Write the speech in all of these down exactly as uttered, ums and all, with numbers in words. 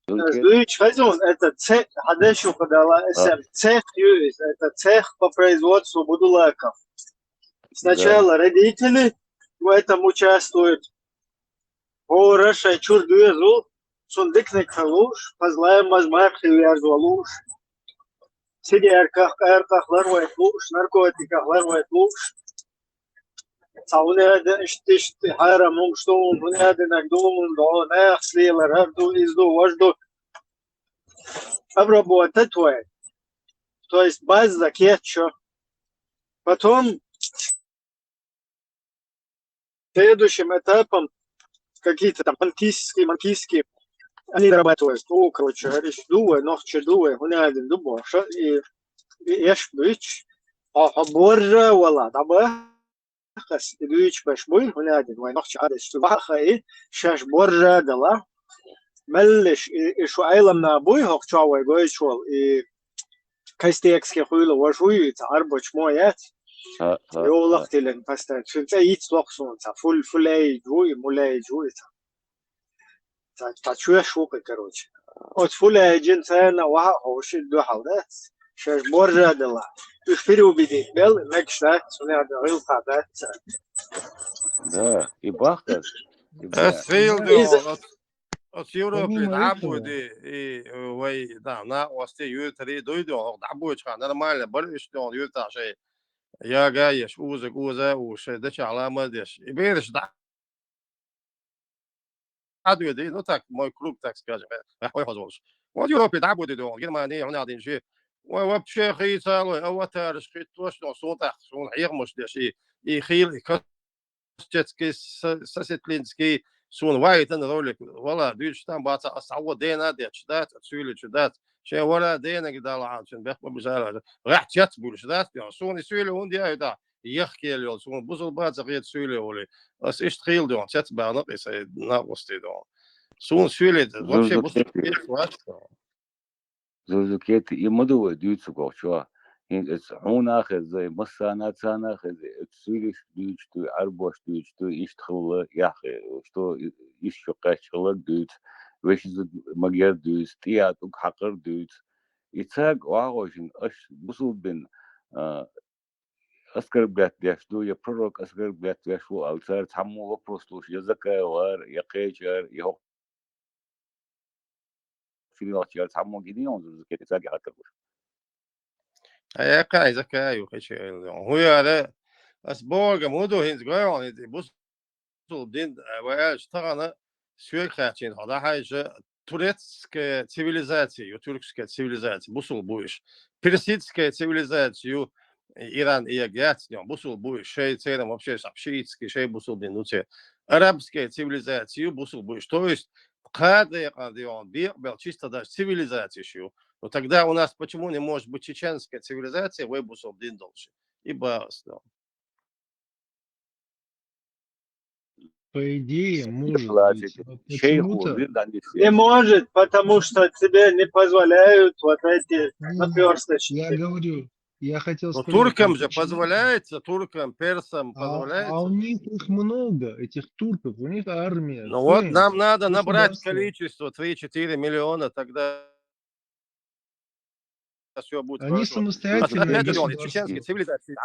Дуйчу хазун, это цех, хьадеш ю хадала, эсэм цех ю, это цех по производству будулаков. Сначала родители в этом участвуют. Гора шай чур дуьзу, цун дикниг халуш, пазлаем мазмар хилерз валуш. Сидерках, къарках ларвайт луш, наркотиках ларвайт луш. Цауне да иштишти харам умштун, хуне да нагдун, до нахслила раду, изду, вожду. Обработать твой. То есть база кетчо. Потом следующим этапом какие-то там манкийские, манкийские, они дорабатывают. О, короче, говоришь, дуэ, нохче дуэ, хуне да дубо. И, и еш бич. А, а боржа вала, да ба. Хас, и дуйчу беш буй, хуне да, вай нохча адеш, баха и, шаш боржа дала. Меллиш, и, и шу айламна буй, хохча вай гойчвал, и кастекски хуйла ваш уй, ца арбач моят. Йолах тилен пастан, шун ца ит лохсун, ца фул, фулей жуй, мулей жуй, ца. Ца, ца чуя шукы, короче. От фулей жин цена ва, хоши духал, да? Шаш боржа дала. Уж переубедить бел, мекшта, суня да, вил хада, ца. Да, и бахтас. Эс хил да, от, от Европе дабуди, и, э, вай, да, на осте ютри дуйду, дабуч ха, нормально, бар иш да, юта шей. Яга еш, узык, уза, уше, да чала, молодец. И береш, да. Адведи, ну так, мой круг, так скажем, э, ой, хозолш. Вот Европе, да, будет он, Германия, он один же. Ой, вообще, хицалой, аватарш, хит точно, сутах, сун, ермуш, деши, и хил, и костецкий, сосетлинский, сун, вайтан ролик, вала, дюч там, баца, асаво, дена, деч, да, цюли, чудат. Че вала, дена, гидала, ан, чен, бех, побежала. Рах, чец, будешь, да, сун, и цюли, он, я, да. Яхкел йол, сун бузул баца гет суйле оли. Ас ишт хил дон, цец бана, иса на гости дон. Сун суйле, вообще бузул баца. Зузукети, и мадувай дюйцу гохчуа. Хин эц хьуна хезай, массана цана хезай, эц суйлиш дюйч туй, арбош дюйч туй, ишт хилла яхе, что иш шукаш хилла дюйц, вешиза магер дюйц, тия тук хакар дюйц. И цаг вагошин аш бусул бин, а, оскорблять деш ду, я пророк оскорблять деш ву, ал цар цхьаммо вопрос луш, я закай вар, я кхечар, я хо-, филиал чар, цхьаммо гидин он зузу кети цар гехат каргуш. А я кай закай ю кхечар. Хуяре, ас Бога муду хинз гойон, хинз бус бусул дин, э, ва аьлча тахана соьга хаьттина хьо дӀахьайша турецкая цивилизация ю, тюркская цивилизация, бусул бу иш. Персидская цивилизация ю, Иран иег яц, но бусул бу иш, шей церам вообще саб шиитский, шей бусул дин ю цер. Арабская цивилизация ю, бусул бу иш. То есть, кхада якъан дион, бекъ бел чисто даже цивилизация ю. Но тогда у нас почему не может быть чеченская цивилизация, вай бусул дин долчи? И баас, но. По идее, может быть, но почему-то... Не может, потому что тебе не позволяют вот эти наперсточники. Я говорю, я хотел сказать, туркам же позволяется, туркам, персам позволяется. А у них их много, этих турков, у них армия. Ну вот, нам надо набрать количество три-четыре миллиона, тогда всё будет хорошо. Они самостоятельные государства. Чеченские цивилизации.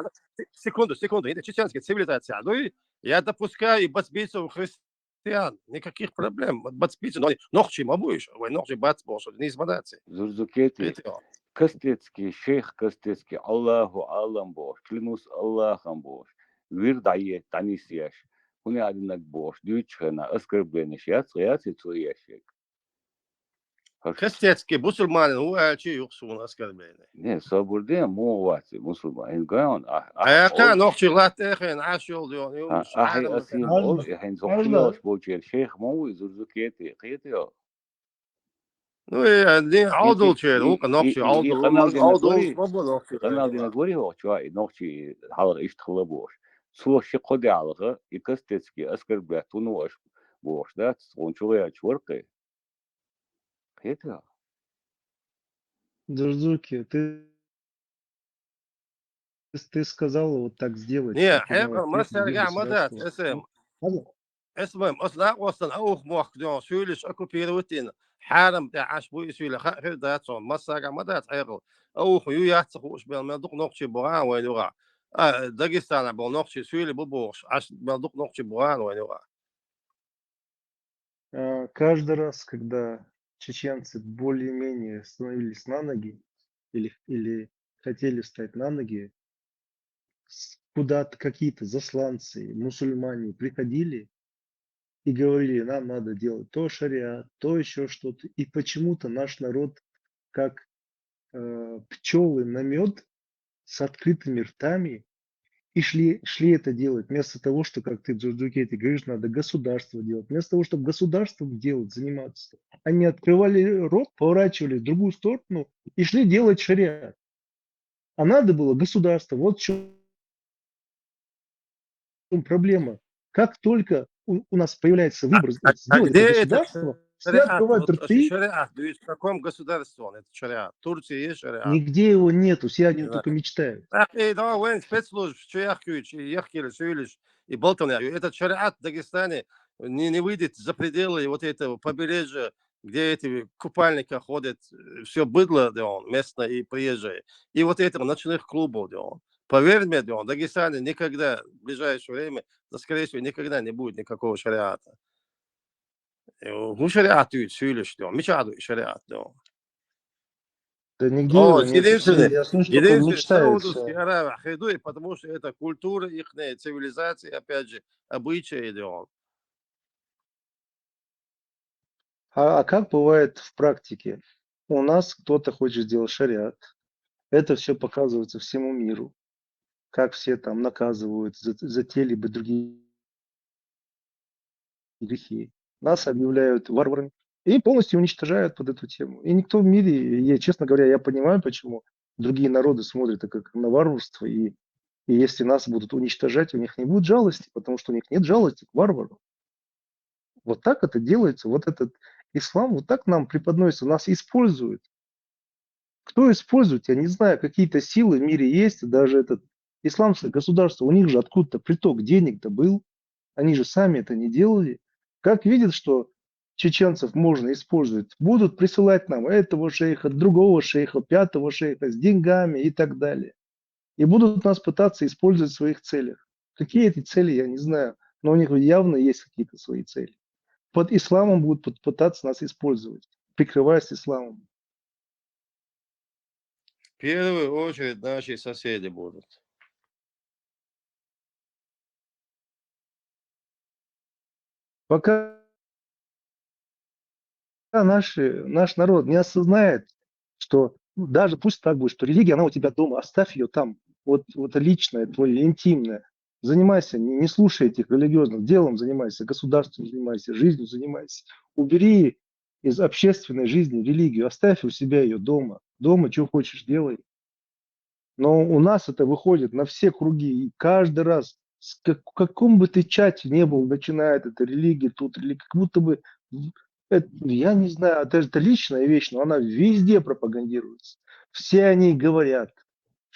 Секунду, секунду, это чеченские цивилизации. А, ну и я допускаю и бацбийцев христиан. Никаких проблем. Бацбийцы, но они нохчи ма будешь, вай нохчи бац болш, не из модации. Зурзукети. Кастецкий, шейх Кастецкий, Аллаху Аллам болш, клянусь Аллахом болш. Вир дае, танис яш. Хуни адинак болш, дючхена, оскорбление яц, яц, и цо яшек. Кастецкий бусурманин ву аьлчи юхсун оскорбление. Не, собур де, мо ваци мусульман. Ин гайон, а, а, яка нохчи латте хен, аш йол дён, ю, а, ахи асим ол, хен зохчи йолш болчер, шейх мо ву, Зурзукети, кхетио. Ну, э, не, алдул чер, ву, нохчи, алдул, алдул, бабу нохчи. Канал дина гори хо, чуа, и нохчи, халар ишт хлабош. Цо ши ходи алга, и Кастецкий оскорблять, туну аш бош, да, он чула чворкы. Кхетио. Зурзуки, ты, ты сказал вот так сделать. Не, хекъа, масарга мадат, эсэм. Эсмайм, ас накъостан а ух мохк дён, сюйлиш оккупировать ин, хьарам тӀе Ӏаш буй и сюйлиш, ха хир дац он, массага ма дац хьекъал. А ух ю яц ца хууш бел, мел дукъ нохчи бугӀан вайн югӀа. А, Дагестана бел нохчи сюйли бу бохуш, Ӏаш мел дукъ нохчи бугӀан вайн югӀа. А, Каждый раз, когда чеченцы более-менее становились на ноги или, или хотели встать на ноги, с- куда-то какие-то засланцы, мусульмане приходили и говорили, нам надо делать то шариат, то еще что-то. И почему-то наш народ, как э, пчелы на мед, с открытыми ртами и шли, шли это делать, вместо того, что, как ты, Джуджуке, ты говоришь, надо государство делать, вместо того, чтобы государством делать, заниматься, они открывали рот, поворачивали в другую сторону и шли делать шариат. А надо было государство. Вот в чем проблема. Как только у, у нас появляется выбор А, а сделать это где этот государство, все шариат? открывают Вот, э, рты, шариат, то есть в каком государстве он, этот шариат? В Турции есть шариат? Нигде его нету, все о нем Да. Только мечтают. Так и да, вайн спецслужб, что я хочу, я хочу, что я хочу. И болтал я, этот шариат в Дагестане не, не выйдет за пределы вот этого побережья, где эти купальника ходят, все быдло, да он, местное и приезжее. И вот этих ночных клубов, да он. Поверь мне, да он, в Дагестане никогда в ближайшее время, да, скорее всего, никогда не будет никакого шариата. Э, ну, шариат дует, сюйлиш, да он, меча дует шариат, да он. Да нигде О, его нет. Все, единственное, я слышу, только единственное, мечтают. Саудовская Все. Аравия, хидуй, потому что это культура их, цивилизация, опять же, обычаи, да он. А, а как бывает в практике? У нас кто-то хочет сделать шариат. Это все показывается всему миру. Как все там наказывают за, за те либо другие грехи. Нас объявляют варварами и полностью уничтожают под эту тему. И никто в мире, я, честно говоря, я понимаю, почему другие народы смотрят это как на варварство, и, и если нас будут уничтожать, у них не будет жалости, потому что у них нет жалости к варвару. Вот так это делается, вот этот ислам, вот так нам преподносится, нас используют. Кто использует, я не знаю, какие-то силы в мире есть, даже этот исламское государство, у них же откуда-то приток денег-то был, они же сами это не делали. Как видят, что чеченцев можно использовать, будут присылать нам этого шейха, другого шейха, пятого шейха с деньгами и так далее. И будут нас пытаться использовать в своих целях. Какие эти цели, я не знаю, но у них явно есть какие-то свои цели. Под исламом будут пыт- пытаться нас использовать, прикрываясь исламом. В первую очередь наши соседи будут. Пока наши, наш народ не осознает, что, ну, даже пусть так будет, что религия, она у тебя дома, оставь ее там, вот, вот личное твое, интимное. Занимайся, не, не слушай этих религиозных, делом занимайся, государством занимайся, жизнью занимайся. Убери из общественной жизни религию, оставь у себя ее дома. Дома что хочешь делай. Но у нас это выходит на все круги, и каждый раз, с как- в каком бы ты чате не был, начинает это религия, тут религия, как будто бы, в- это, я не знаю, это, это личная вещь, но она везде пропагандируется. Все они говорят,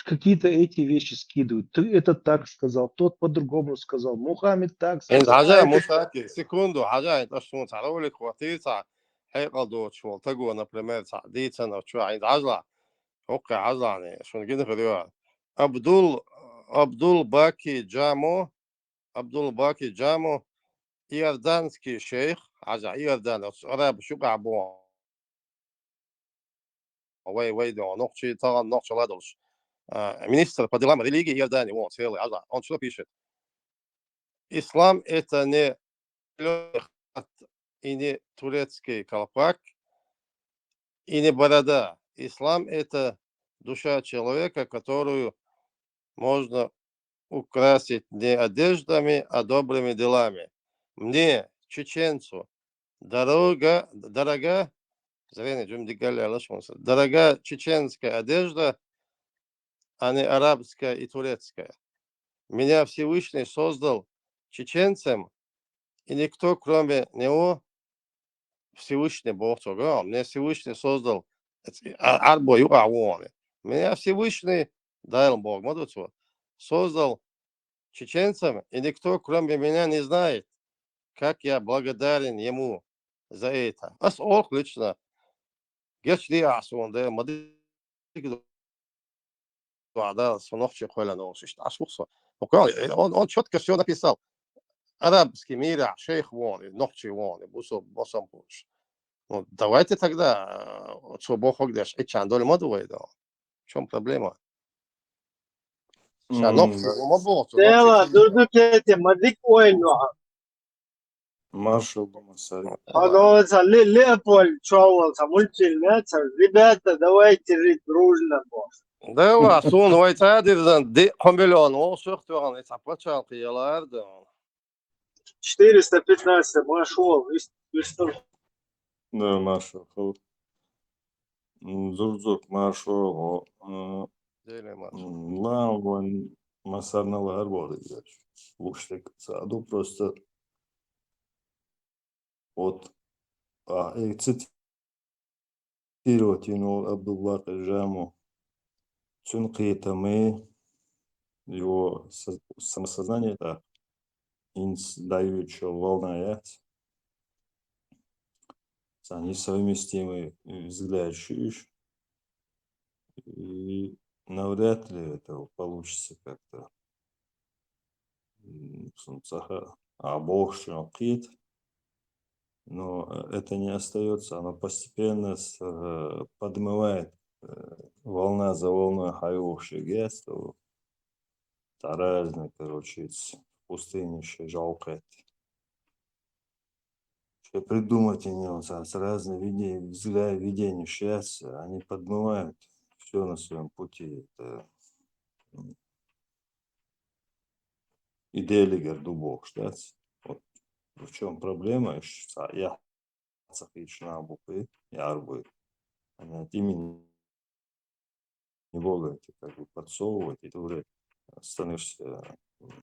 какие-то эти вещи скидывают. Ты это так сказал, тот по-другому сказал, Мухаммед так Ин сказал, а хьажа это мусаки, секунду, хьажа, ин таш сунца ролик хватирца, хьекъал доч вол, таго, например, ца, дицана чу, ин хьажла. Окей, хьажлани, шун гин хрюа. Абдул, Абдул Баки Джамо, Абдул Баки Джамо, иорданский шейх, хьажа, Иордан, араб, шу къабо. Вай, вай, да, нохчи, таган нохчи ладулш. А, министр по делам религии Иордании, вот, целый, хьажа. Он что пишет? Ислам — это не лёгкий хат и не турецкий колпак, и не борода. Ислам — это душа человека, которую можно украсить не одеждами, а добрыми делами. Мне, чеченцу, дорога, дорога, зрение, джум дигали алаш муса, дорога чеченская одежда, а не арабская и турецкая. Меня Всевышний создал чеченцем, и никто, кроме него, Всевышний Бог, цо гуьгӀ, мне Всевышний создал, а, арбо юкъа вон. Меня Всевышний, Дайл Бог, ма ду цо, создал чеченцем, и никто, кроме меня, не знает, как я благодарен ему за это. Ас олх лично, геч диа ахсун да, ма дик да, да, со нохчи хойлан олсишт, ас лухсо. Он, он четко все написал. Арабский мира, шейх вон, нохчи вон, бусо, босом пуш. Ну, давайте тогда, э, цо бохог деш, и чан доль ма дувай да. В чем проблема? Ша нохчи, ма бохо, цо Дела, нохчи. Дурду кете, ма дик ойло. Маршал дома сари. Адо са ле, ле поль, чуал са мульчил, не, са, ребята, давайте жить дружно, бо. Дела, сун, вай та дирзан, ди, комбилион, о, сохтуан, и са пачал, ки ялар да. Четыреста пятнадцать, маршал, вис-, вис-, Да, маршал, хал. М, зур-зур, маршал, о, э, Деле маршал. М, ла, вон, масарна ла, ар боды, блядь. Луштик, саду просто. Вот, а, и цитировать, ну, Абдулла Каджаму. Цун кхетамы, его со-, самосознание, да, инс даючая волна, я. Са несовместимый взгляд, шиш. И навряд ли это получится как-то. М, сумцаха, а Бог что кит. Но, э, это не остается, оно постепенно с-, э, подмывает, э, волна за волной хайвух шигес, то та разные, короче, с-, в пустыне ещё жалко это. Что придумать они, вот, с-, с разные виде-, взгляды, видения счастья, они подмывают все на своем пути. Это, м, идея горду Бог ждать. Вот в чем проблема, ещё са-, я цахична буквы, я арбы. Она именно не Бога это как бы подсовывает, и ты уже становишься, м,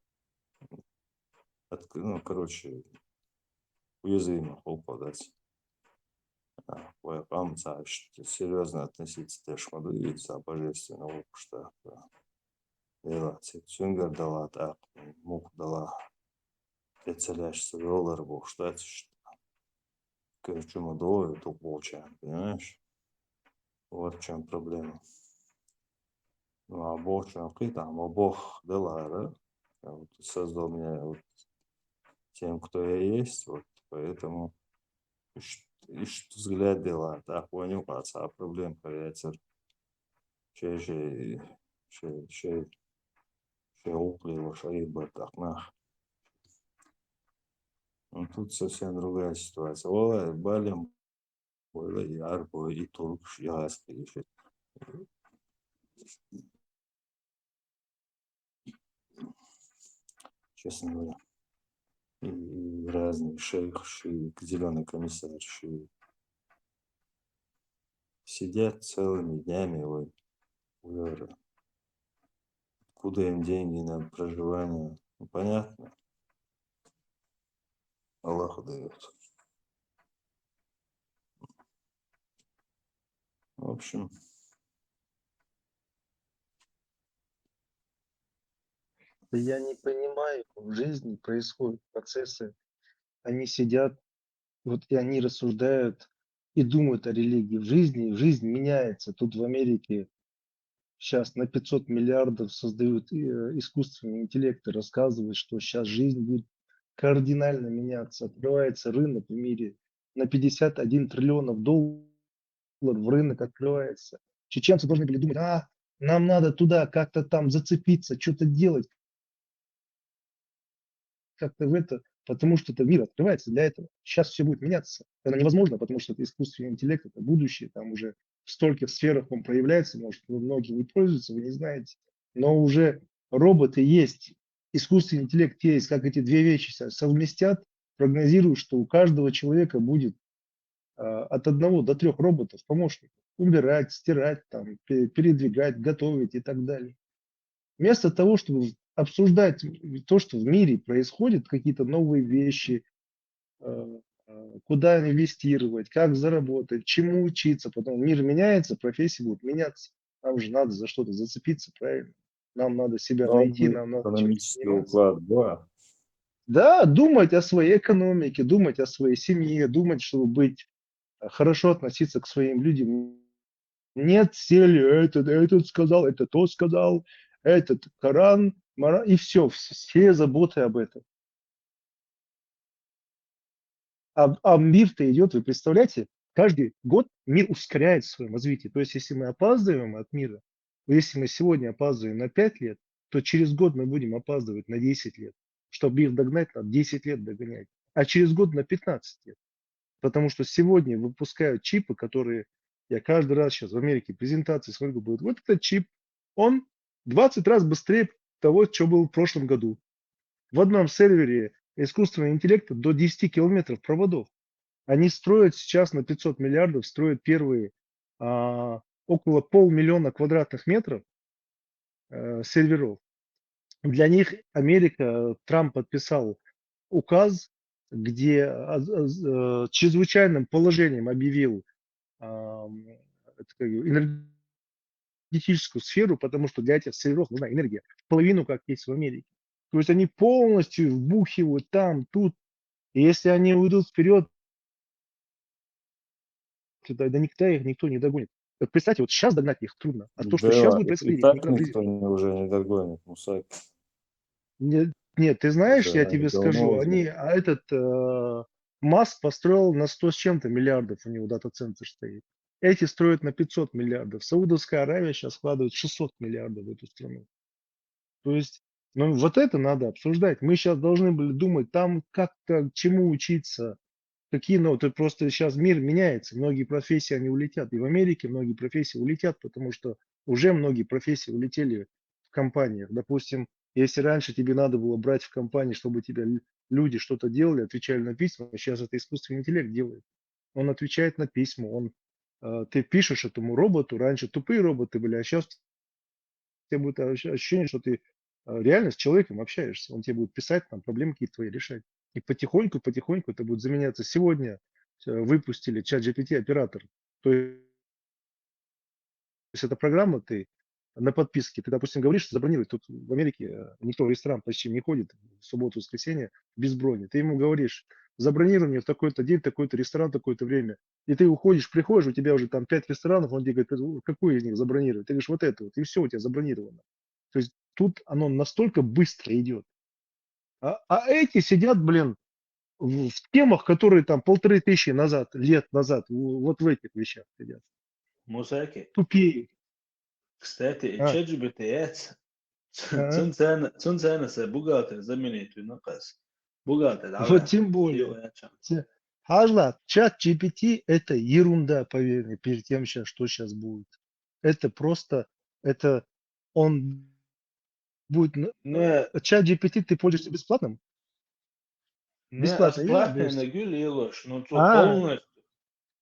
отк-, ну, короче, уязвимо, хол подать. А, вай, ам, са, ш-, серьёзно относиться, ты ж моду, и са божественного опыта, да. Дела, ци-, цюнгер дала, так, мух дала. Пецеляш срёлар бу, что это, что? Короче, мы долго тут получаем, понимаешь? Вот в чём проблема. Ну, а Бог чё, какие там, а Бог дела, да? Я вот создал меня вот тем, кто я есть, вот поэтому иш-, иш взгляд дела, так, понял, а проблем появится. Че, че, че, че, че уклево, шаги бардак, нах. Ну, тут совсем другая ситуация. Ола, балем, ола, и арбо, и турк, и аски, и ши-, честно говоря. И, и разные шейх, ши, зелёный комиссар, ши. Сидят целыми днями, ой, в евро. Откуда им деньги на проживание? Ну, понятно. Аллах даёт. В общем, Да я не понимаю, в жизни происходят процессы. Они сидят, вот и они рассуждают и думают о религии. В жизни, жизнь меняется. Тут в Америке сейчас на пятьсот миллиардов создают, э, искусственный интеллект и рассказывают, что сейчас жизнь будет кардинально меняться. Открывается рынок в мире на пятьдесят один триллионов долларов, в рынок открывается. Чеченцы должны были думать: «А, нам надо туда как-то там зацепиться, что-то делать, как-то в это», потому что это мир открывается для этого. Сейчас все будет меняться. Это невозможно, потому что это искусственный интеллект, это будущее, там уже в стольких сферах он проявляется, может, вы многие не пользуются, вы не знаете, но уже роботы есть, искусственный интеллект есть, как эти две вещи со-, совместят, прогнозирую, что у каждого человека будет, а, от одного до трёх роботов, помощников. Убирать, стирать, там, пе-, передвигать, готовить и так далее. Вместо того, чтобы обсуждать то, что в мире происходит, какие-то новые вещи, э, э, куда инвестировать, как заработать, чему учиться, потом мир меняется, профессии будут меняться. Нам же надо за что-то зацепиться, правильно? Нам надо себя найти, нам надо чем-то заниматься. Экономический уклад, да. Да, думать о своей экономике, думать о своей семье, думать, чтобы быть, э, хорошо относиться к своим людям. Нет цели, этот, этот сказал, это тот сказал, этот Коран, Мара, и все, все заботы об этом. А, а мир-то идет, вы представляете, каждый год мир ускоряет в своем развитии. То есть, если мы опаздываем от мира, если мы сегодня опаздываем на пять лет, то через год мы будем опаздывать на десять лет, чтобы их догнать, надо десять лет догонять, а через год на пятнадцать лет. Потому что сегодня выпускают чипы, которые, я каждый раз сейчас в Америке презентации смотрю, говорят, вот этот чип, он двадцать раз быстрее того, что был в прошлом году. В одном сервере искусственного интеллекта до десяти километров проводов. Они строят сейчас на пятьсот миллиардов, строят первые, а, около полмиллиона квадратных метров, э, серверов. Для них Америка, Трамп подписал указ, где, а, а, э, чрезвычайным положением объявил, ам, это как, энергетическую сферу, потому что для этих серверов нужна энергия в половину, как есть в Америке. То есть они полностью вбухивают там, тут. И если они уйдут вперед, то тогда никогда их никто не догонит. Вот представьте, вот сейчас догнать их трудно. А то, что сейчас Да, будет и, и происходить, так никто не никто не, уже не догонит, Мусак. Нет, нет, ты знаешь, я Это тебе давно скажу, уже. Они, а этот э, Маск построил на сто с чем-то миллиардов, у него дата-центр стоит. Эти строят на пятьсот миллиардов. Саудовская Аравия сейчас вкладывает шестьсот миллиардов в эту страну. То есть, ну, вот это надо обсуждать. Мы сейчас должны были думать, там как-то чему учиться, какие, ну, ты просто сейчас мир меняется, многие профессии, они улетят. И в Америке многие профессии улетят, потому что уже многие профессии улетели в компаниях. Допустим, если раньше тебе надо было брать в компании, чтобы тебе лю- люди что-то делали, отвечали на письма, сейчас это искусственный интеллект делает. Он отвечает на письма, он, э, ты пишешь этому роботу, раньше тупые роботы были, а сейчас у тебя будет ощ- ощущение, что ты э, реально с человеком общаешься, он тебе будет писать, там, проблемы какие-то твои решать. И потихоньку, потихоньку это будет заменяться. Сегодня э, выпустили чат G P T оператор. То есть это программа, ты на подписке, ты, допустим, говоришь, забронировать. Тут в Америке э, никто в ресторан почти не ходит в субботу, воскресенье без брони. Ты ему говоришь, забронируй мне в такой-то день, такой-то ресторан, такое-то время. И ты уходишь, приходишь, у тебя уже там пять ресторанов, он тебе говорит, «Какой из них забронировать?» Ты говоришь, вот это вот, и все у тебя забронировано. То есть тут оно настолько быстро идет. А, а эти сидят, блин, в, в темах, которые там полторы тысячи назад, лет назад, в- вот в этих вещах сидят. Мусаки. Тупеют. Кстати, А. чат G P T яц. А. Цун цена, цун цена се бухгалтер заменить на кас. Бухгалтер, да. Вот тем более. Те- Хажла, чат G P T это ерунда, поверь мне, перед тем, щас, что сейчас будет. Это просто, это он будет... ну, Не, Чат G P T ты пользуешься бесплатным? не, Бесплатно, я бесплатно версия. На гюл елош, но цо А. Полностью.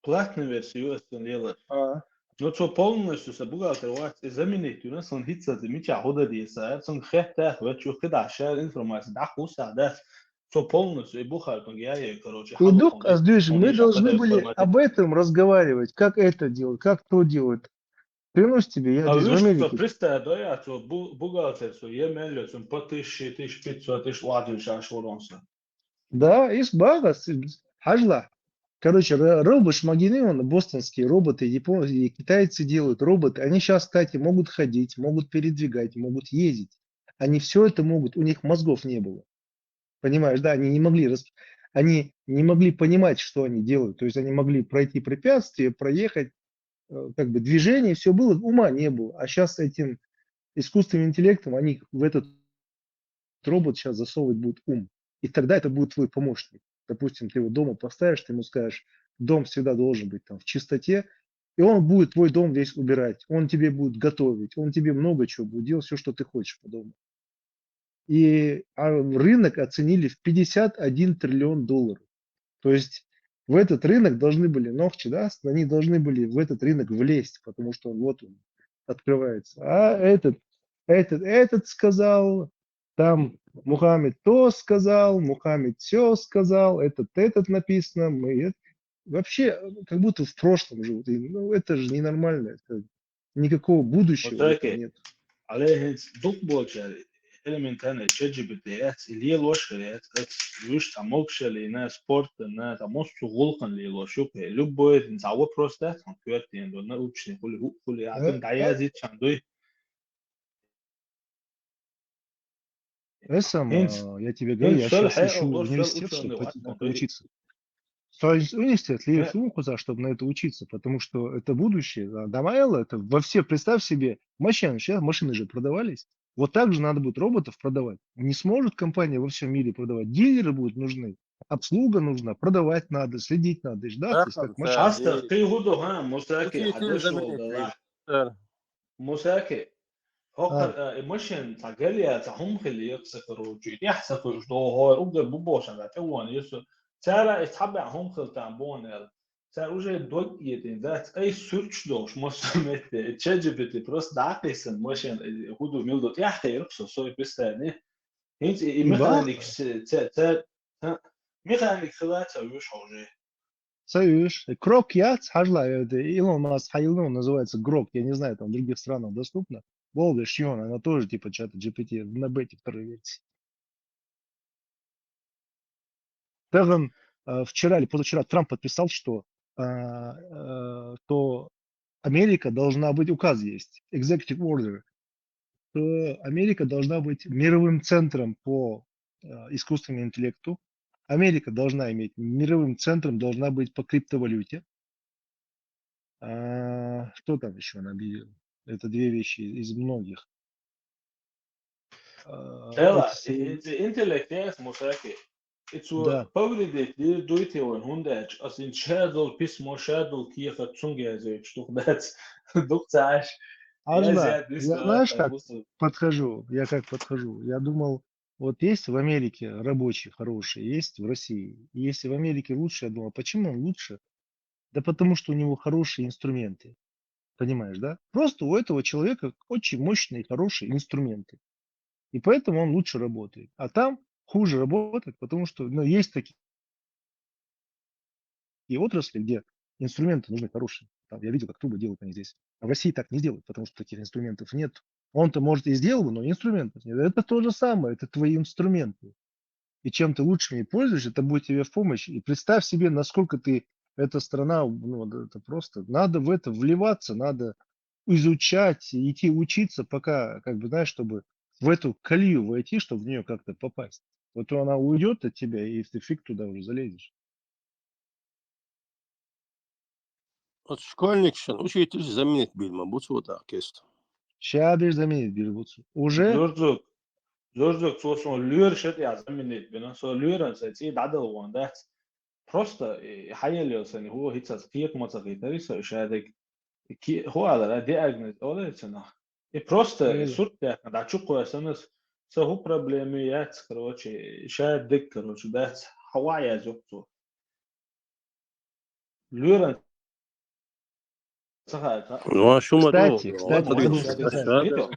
Платная версия остан елош. А, Но цо полностью се бухгалтер вас и заменить у нас он хитца ты мича хода диса, цун хетта, вот чё хида шар информация, да хуса, да. Цо полностью и бухгалтер, я, я, короче, Удук, халухон, Аздуевич, он мы ещё должны хода были информация. Об этом разговаривать, как это делать, как то делать. Клянусь тебе, я А здесь в вы что, Америке. Представь, да, я, цо бу- бухгалтер, цо емельо, цо по тысяче, тысяча пятьсот, тысяча латвийских шоронса. Да, из бага, с- Хажла. Короче, ро- робот шмагины, он, бостонские роботы, японцы, и китайцы делают роботы. Они сейчас, кстати, могут ходить, могут передвигать, могут ездить. Они все это могут, у них мозгов не было. Понимаешь, да, они не могли, рас- они не могли понимать, что они делают. То есть они могли пройти препятствие, проехать, э, как бы движение, все было, ума не было. А сейчас этим искусственным интеллектом они в этот робот сейчас засовывать будут ум. И тогда это будет твой помощник. Допустим, ты его дома поставишь, ты ему скажешь, дом всегда должен быть там в чистоте, и он будет твой дом весь убирать, он тебе будет готовить, он тебе много чего будет делать, все, что ты хочешь по дому. И а, рынок оценили в пятьдесят один триллион долларов. То есть в этот рынок должны были, ногчи, да, они должны были в этот рынок влезть, потому что он вот он открывается. А этот, этот, этот сказал, там Мухаммед то сказал, Мухаммед все сказал, этот, этот написано. Мы, это- вообще, э, как будто в прошлом живут. И, ну, это же ненормально. Это, никакого будущего в этом Окей. Нет. Алейхинс дук болчар. элементарный, ChatGPT яц, и лелош хир яц, ац, вуьш цхьа могашаллина, спортана, цхьа массо а гӀулакхана лелош ю-кх, любой дин цхьа вопрос дац, хьан коьртен до, научный хули, хӀу-, хули, а, дин дӀаязйича дуй. Эсам, хӀинца, а, я тебе говорю, хӀинца я щас ищу университет, чтобы пойти там поучиться. Сто университет, лишь ум куда, чтобы на это учиться, потому что это будущее. А, Дамаэла, это во все, представь себе, машины, сейчас машины же продавались. Вот так же надо будет роботов продавать. Не сможет компания во всем мире продавать. Дилеры будут нужны. Обслуга нужна, продавать надо, следить надо, и ждать, то есть как машина. Астар, кхы хӀу ду, хӀа, Мусаки, хьадеш волдала. Мусаки, хӀокхар, а, и машин цхьа гал яц, цхьа хӀума хила еза ца кару, чу тӀехь ца кхуьуш, догӀу хӀора, уггар бу бохуш, ан тӀе вон, юсу. Цара и цхьа баьӀ хӀума хила там боху аьлла. Цара уже дог этӀина дац, ай суьрташ долуш, массо а метте. ЧатЖипити просто дӀакхийсан машина, и хӀу ду, мила ду, тӀехь кхерах со, сой пистани. ХӀинца и, и механик ц-, ц-, ц-, ха, механик хила ца вуьш хьо уже. Ца вуьш. Крок яц, хьажла, это Илон Маск, хьан Илон называется Грок, я не знаю, там в других странах доступно. Голдер Шион, она тоже типа чата G P T на бете второй версии. Таган, э, вчера или позавчера Трамп подписал, что, э, э, что Америка должна быть, указ есть, executive order, что Америка должна быть мировым центром по, э, искусственному интеллекту. Америка должна иметь, мировым центром должна быть по криптовалюте. А, что там ещё он объявил? Это две вещи из многих. А, Эла, это с- и, и, интеллект яц, Мусаки. И цо, да, повредить дир дуйте вайн, хӀунда аьлча, ас ин шадолу письмо, шадолу кехат цунга яздеш, дух дац, дух ца Аш. Хьажла, я, знаешь, как подхожу? Я как подхожу? Я думал, вот есть в Америке рабочие хорошие, есть в России. И если в Америке лучше, я думал, почему он лучше? Да потому что у него хорошие инструменты. Понимаешь, да? Просто у этого человека очень мощные, хорошие инструменты. И поэтому он лучше работает. А там хуже работает, потому что, ну, есть такие и отрасли, где инструменты нужны хорошие. Там, я видел, как трубы делают они здесь. А в России так не делают, потому что таких инструментов нет. Он-то, может, и сделал бы, но инструментов нет. Это то же самое, это твои инструменты. И чем ты лучше ими пользуешься, это будет тебе в помощь. И представь себе, насколько ты, эта страна, ну, вот это просто, надо в это вливаться, надо изучать, идти учиться, пока, как бы, знаешь, чтобы в эту колею войти, чтобы в неё как-то попасть. Вот она уйдёт от тебя, и ты фиг туда уже залезешь. Вот школьникашна учительш заменить бийр ма бу цо тӀаккха кеста. Ша беш заменить бийр бу цо. Уже? Зурзуг. Зурзуг, цо суна лоьраш тӀехь заменить бина. Со лоьран сайн цӀий дӀадала вон дац. Просто, э, хьаелла йолу сайн хӀу хӀинца кхета ма ца хийтари со, ша дерг. Ки-, хӀу алара, диагноз олу цунах. И просто, э, сурт даьккхина, дӀа чу кхоьссина, са хӀу проблема яц, короче, ша дерг, короче, дац. Хьан ваӀ яз юкъа цо. Лоьран ца хаьа. Ну, а шу ма ду, кстати, кстати, забыл сказать.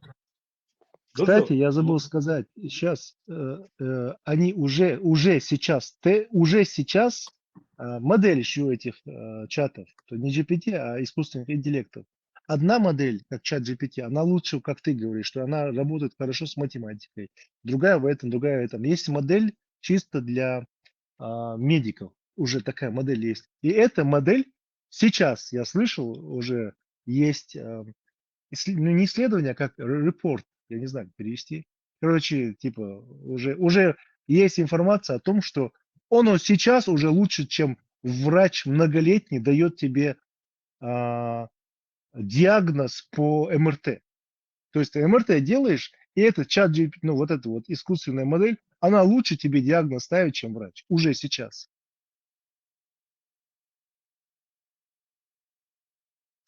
Кстати, я забыл сказать. Сейчас, э, э, они уже, уже сейчас, те, уже сейчас, э, модель ещё этих, э, чатов, то не G P T, а искусственных интеллектов. Одна модель, как чат G P T, она лучше, как ты говоришь, что она работает хорошо с математикой. Другая в этом, другая в этом. Есть модель чисто для, а, медиков. Уже такая модель есть. И эта модель сейчас, я слышал, уже есть, а, иссле-, ну, не исследование, а как р-, репорт, я не знаю, как перевести. Короче, типа, уже, уже есть информация о том, что оно сейчас уже лучше, чем врач многолетний даёт тебе, а, диагноз по M R T. То есть ты M R T делаешь, и этот чат G P T, ну, вот эта вот искусственная модель, она лучше тебе диагноз ставит, чем врач. Уже сейчас.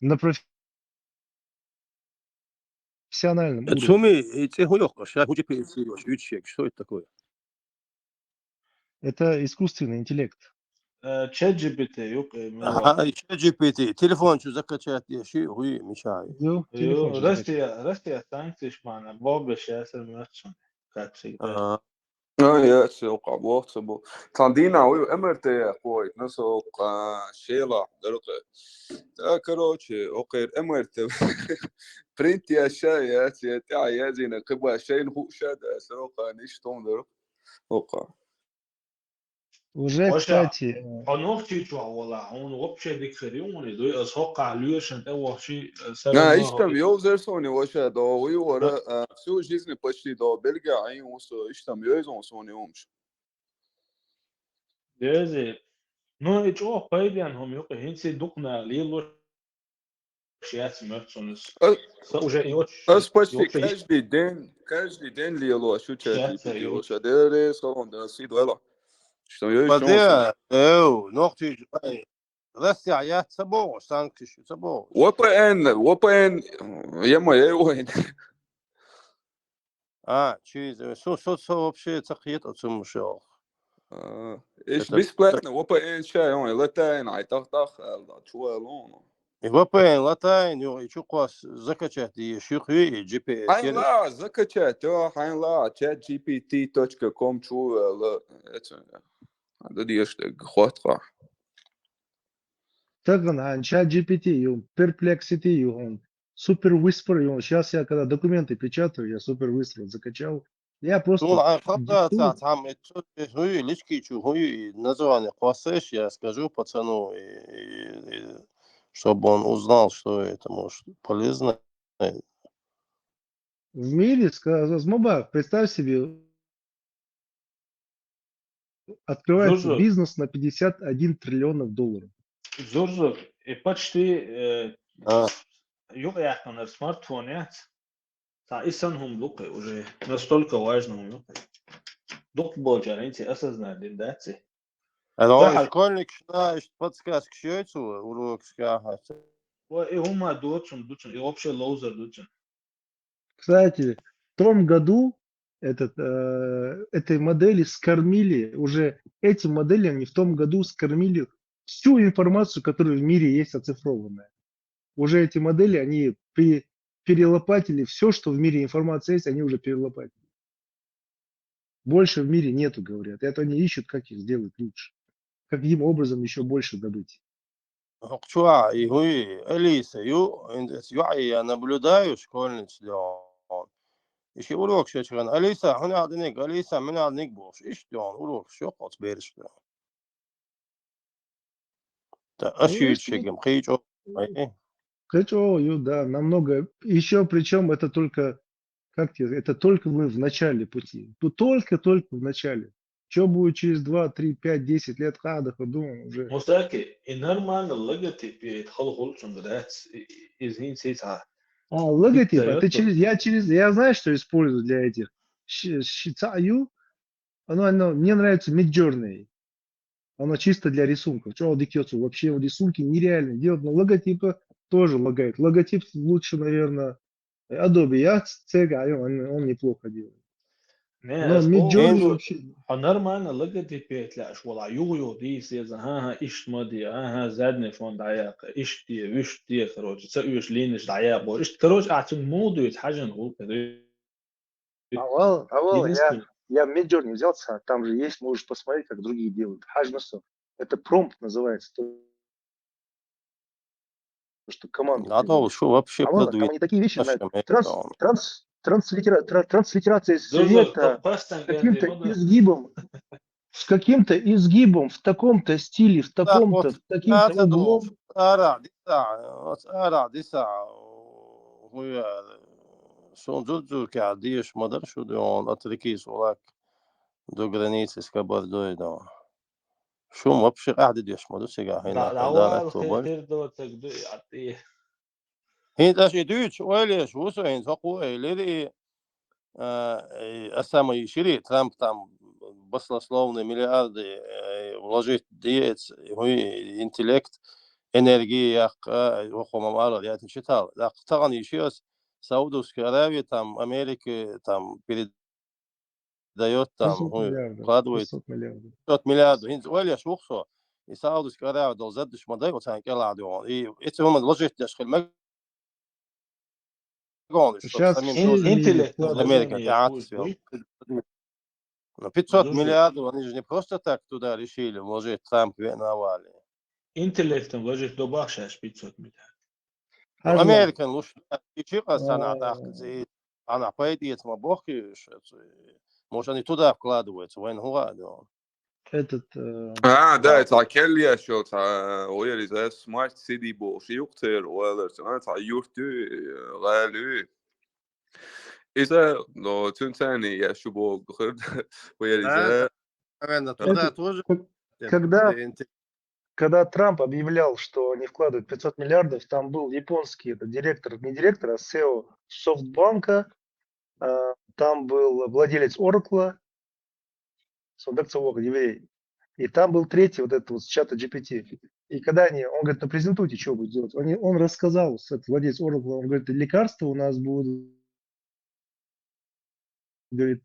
На профессиональном уровне. Цуьнан, э, цӀе хӀун ю, ша хӀун G P T, что это такое? Это искусственный интеллект. Э, чат G P T ю-кх, э, ага, и чат G P T. Телефон чу закачать деш ю, хӀу ю, мичахь ю? Ю, телефон чу закачать. Россия, Россия санкцеш ма бу, беш ясар моьтту суна, как всегда. Ага. А, я, всё, къа, боху ца бу. Тхан дийнахь вуй, M R T кхойтина со, а, шелахь дара кхе. Да, короче, окхера M R T Принт яьш яц, я тӀехьа язйина, кхы баш шайна хууш да, сарокъан иштта хӀума дар. Окъа. Уже, Ваша, кстати, хьо Нохчийчохь вала, хьуна вообще дика хир ю хьуна, дуй, ас хӀокхахь лоьрашна тӀе вахчи, сара На, ма иштта хӀо- йовзар суна ваша, да, уй вара, а, всю жизнь почти да, Бельгия Ӏийна ву со, иштта йовзун суна юмш. Дези. Ну, и чӀогӀа пайден хӀума юкъа, хӀинца и дукха нах лелош яц моьтту суна. А, Са уже и оч-, Ас и почти вообще и- каждый день, каждый день лело, а шу чай Сейчас пить, я лело, учу. ша дерес, салон, да, сид вела. Что я Подожди, эу, Нохчийчу, ай, Россия, я ца богӀу, санкцеш ца богӀу. V P N, V P N, я моя его. А, чиз, со, со, со вообще ца кхета цум шо. А, Иш Это- бесплатно, V P N ша, он латайн, ай тах тах, алла, чуа лоно. И V P N латайн, ё, и чу кхос закачать ди, ших ю, и G P S. Хайн ла, закачать, ё, хайн ла, chat G P T точка com чу, ла, это, да деш, хот ха. так он, а, чат G P T, ю, Perplexity, ю, он, Super Whisper, ю. Сейчас я, когда документы печатаю, я Super Whisper закачал. Я просто Ну, а когда диктую. там, это, это, ну, и лички чу, ну, и название квасеш, я скажу пацану, и, и- и чтобы он узнал, что это, может, полезно. В мире, ска- змоба, представь себе, открывается Зурзур. Бизнес на пятьдесят один триллионов долларов. Зурзур, и почти, э, А. юкъяьккхинарг смартфон яц. Цхьа и санна хӀума ду-кх уже. Настолько важно хӀума ю-кх. Дукха болчара хӀинца осознать дина дац и. А Да, он хьа- школьник, знаешь, подсказки шьёйцу, урок скахать. Ва и хӀума доцун, дуцун, и вообще лоузер дуцун. Кстати, в том году этот, э, этой модели скормили, уже эти модели, они в том году скормили всю информацию, которая в мире есть оцифрованная. Уже эти модели, они пере- перелопатили все, что в мире информация есть, они уже перелопатили. Больше в мире нету, говорят. Это они ищут, как их сделать лучше. Каким образом еще больше добыть. Хьо чуа, и хӀуи, Алиса, ю, ин-, ю, я наблюдаю школьниц дён. И ши урок шечган. Алиса, хьуна диниг, Алиса, мина диниг бош. Иш дён, урок шо хоц берш дён. Та аши Конечно. Шегем, хи чо. Ай. Качо, ю, да, намного. Еще причем это только, как тебе, это только мы в начале пути. Тут только-только в начале. Что будет через два, три, пять, десять лет, хада, подумаем уже. Мусаки, и нормально логотип, и это хол хулцун дац, и, и, из хин сица. А, логотип, Даёт это тут. через, я через, я знаю, что использую для этих. Щи- щица ю, оно, оно, мне нравится Midjourney. Оно чисто для рисунков. Чё дикётся вообще в рисунке нереально делать, но логотипы тоже лагает. Логотип лучше, наверное, Adobe. Я цега, он, он неплохо делает. Не, Но аз Midjourney боху, вообще. Хьо нормально логотип петлааш вала, югу-югу дийс еза, ха-ха, ишт ма де, ха-ха, задний фон дӀаяккха, ишт де, вуьшт де, короче, ца уьш линиш дӀаяккха, ишт, короче, а цун муха дуьйцу хьажан гӀуллакх ду. Авал, авал, я, Единственное, я Midjourney взял, ца- там же есть, можешь посмотреть, как другие делают. Хьажмасо. Это промпт называется. То, что команду А ты то вводишь. шо вообще А вон, там продвинуть. они такие вещи знают. Наши Транс, методом. транс, транслитера, тра- транслитерация Зузу, света пастан с каким-то генди, изгибом, с каким-то изгибом в таком-то стиле, в Да, таком-то, вот, в таким-то да, да, углом. да, ара, диса, вот, ара, диса, хуя, сон дзудзу кя деш мадар шу дон, от реки Сулак до границы с Кабардой дон. Шум вообще къахьди деш маду сега хина Да, хада давай, рату боль. хир до так ду, а ты. Хин таш и дуч, ойлеш, вусо хин соку эйлери, а, э, а самый шири Трамп там баснословные миллиарды, э, вложить диец, хуй интеллект, энергия, я вахома мало, я это читал. Да, таган ещё Саудовская Аравия, там, Америка, там, передаёт, там, Шестьсот хуй, миллиардов. вкладывает Шестьсот миллиардов. пятьсот миллиардов. Хин ойлеш, вусо. И Саудовская Аравия дол задыш модай, вот сан кела дон. И эти хуман вложить деш хил мег- гониш, чтоб Сейчас самим все тоже миллиарды Интеллект вкладывают. Америка вложение тяат будет, свел. будет. Ну, пятьсот Слушай. миллиардов, они же не просто так туда решили вложить, Трамп ве- навали. Интеллектом вложить до бахшаш пятьсот миллиард. Ну, Американ луш, и чи къа санна тӀаккха зи, ана пайдица ма бохки, может, они туда вкладываются, вайн хуа, да. Этот, э, А, да, цхьа келлеш йолу, цхьа, вай иза Smart City бохуш юкъ церан валар, цхьа юрт ю, гӀала ю. Иза, но цуьнан царна я шу боху хир, вай иза. Да, наверное, туда тоже. Когда, когда Трамп объявлял, что они вкладывают пятьсот миллиардов, там был японский, это директор, не директор, а сео Софтбанка, а, там был владелец Оракла, Содак Цавок, еврей. И там был третий вот этот вот с чата G P T. И когда они, он говорит, ну презентуйте, что будет делать. Они, он рассказал, с- этот владелец Oracle, он говорит, лекарства у нас будут, говорит,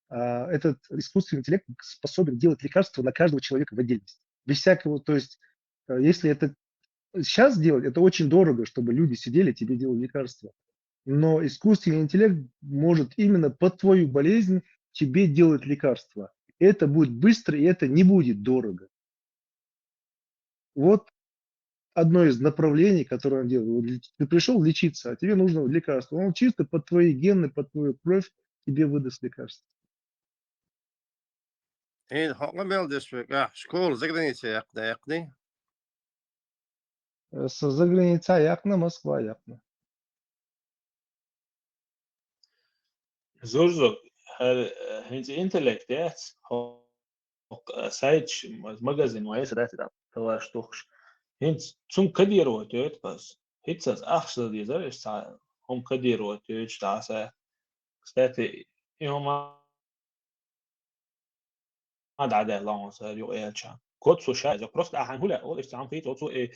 а, этот искусственный интеллект способен делать лекарства на каждого человека в отдельности. Без всякого, то есть, э, если это сейчас делать, это очень дорого, чтобы люди сидели, тебе делали лекарства. Но искусственный интеллект может именно под твою болезнь тебе делать лекарства. Это будет быстро, и это не будет дорого. Вот одно из направлений, которое он делает. Вот леч- Ты пришел лечиться, а тебе нужно лекарство. Он чисто под твои гены, под твою кровь тебе выдаст лекарство. Э, хьо мел деш вегахь, школа заграница яьккхина, яьккхина? Э, со заграница яьккхина, Москва яьккхина. Зурзук, хӀара, э, хӀинца интеллект яц, хӀокху, э, сайташ, м-, магазин вай эса дац, да, товараш тухуш. ХӀинца цунна кодировать йойту ас. ХӀинца ас ахча дан дезара, аш цхьа хӀума кодировать йойтуш дӀаса. Кстати, и хӀума дӀадаьлла хьуна аса юкъа элча. Код цо ша яьзна. Просто ахьа хӀун лаьа, олу, иштта цхьа хӀума хийца, оцу и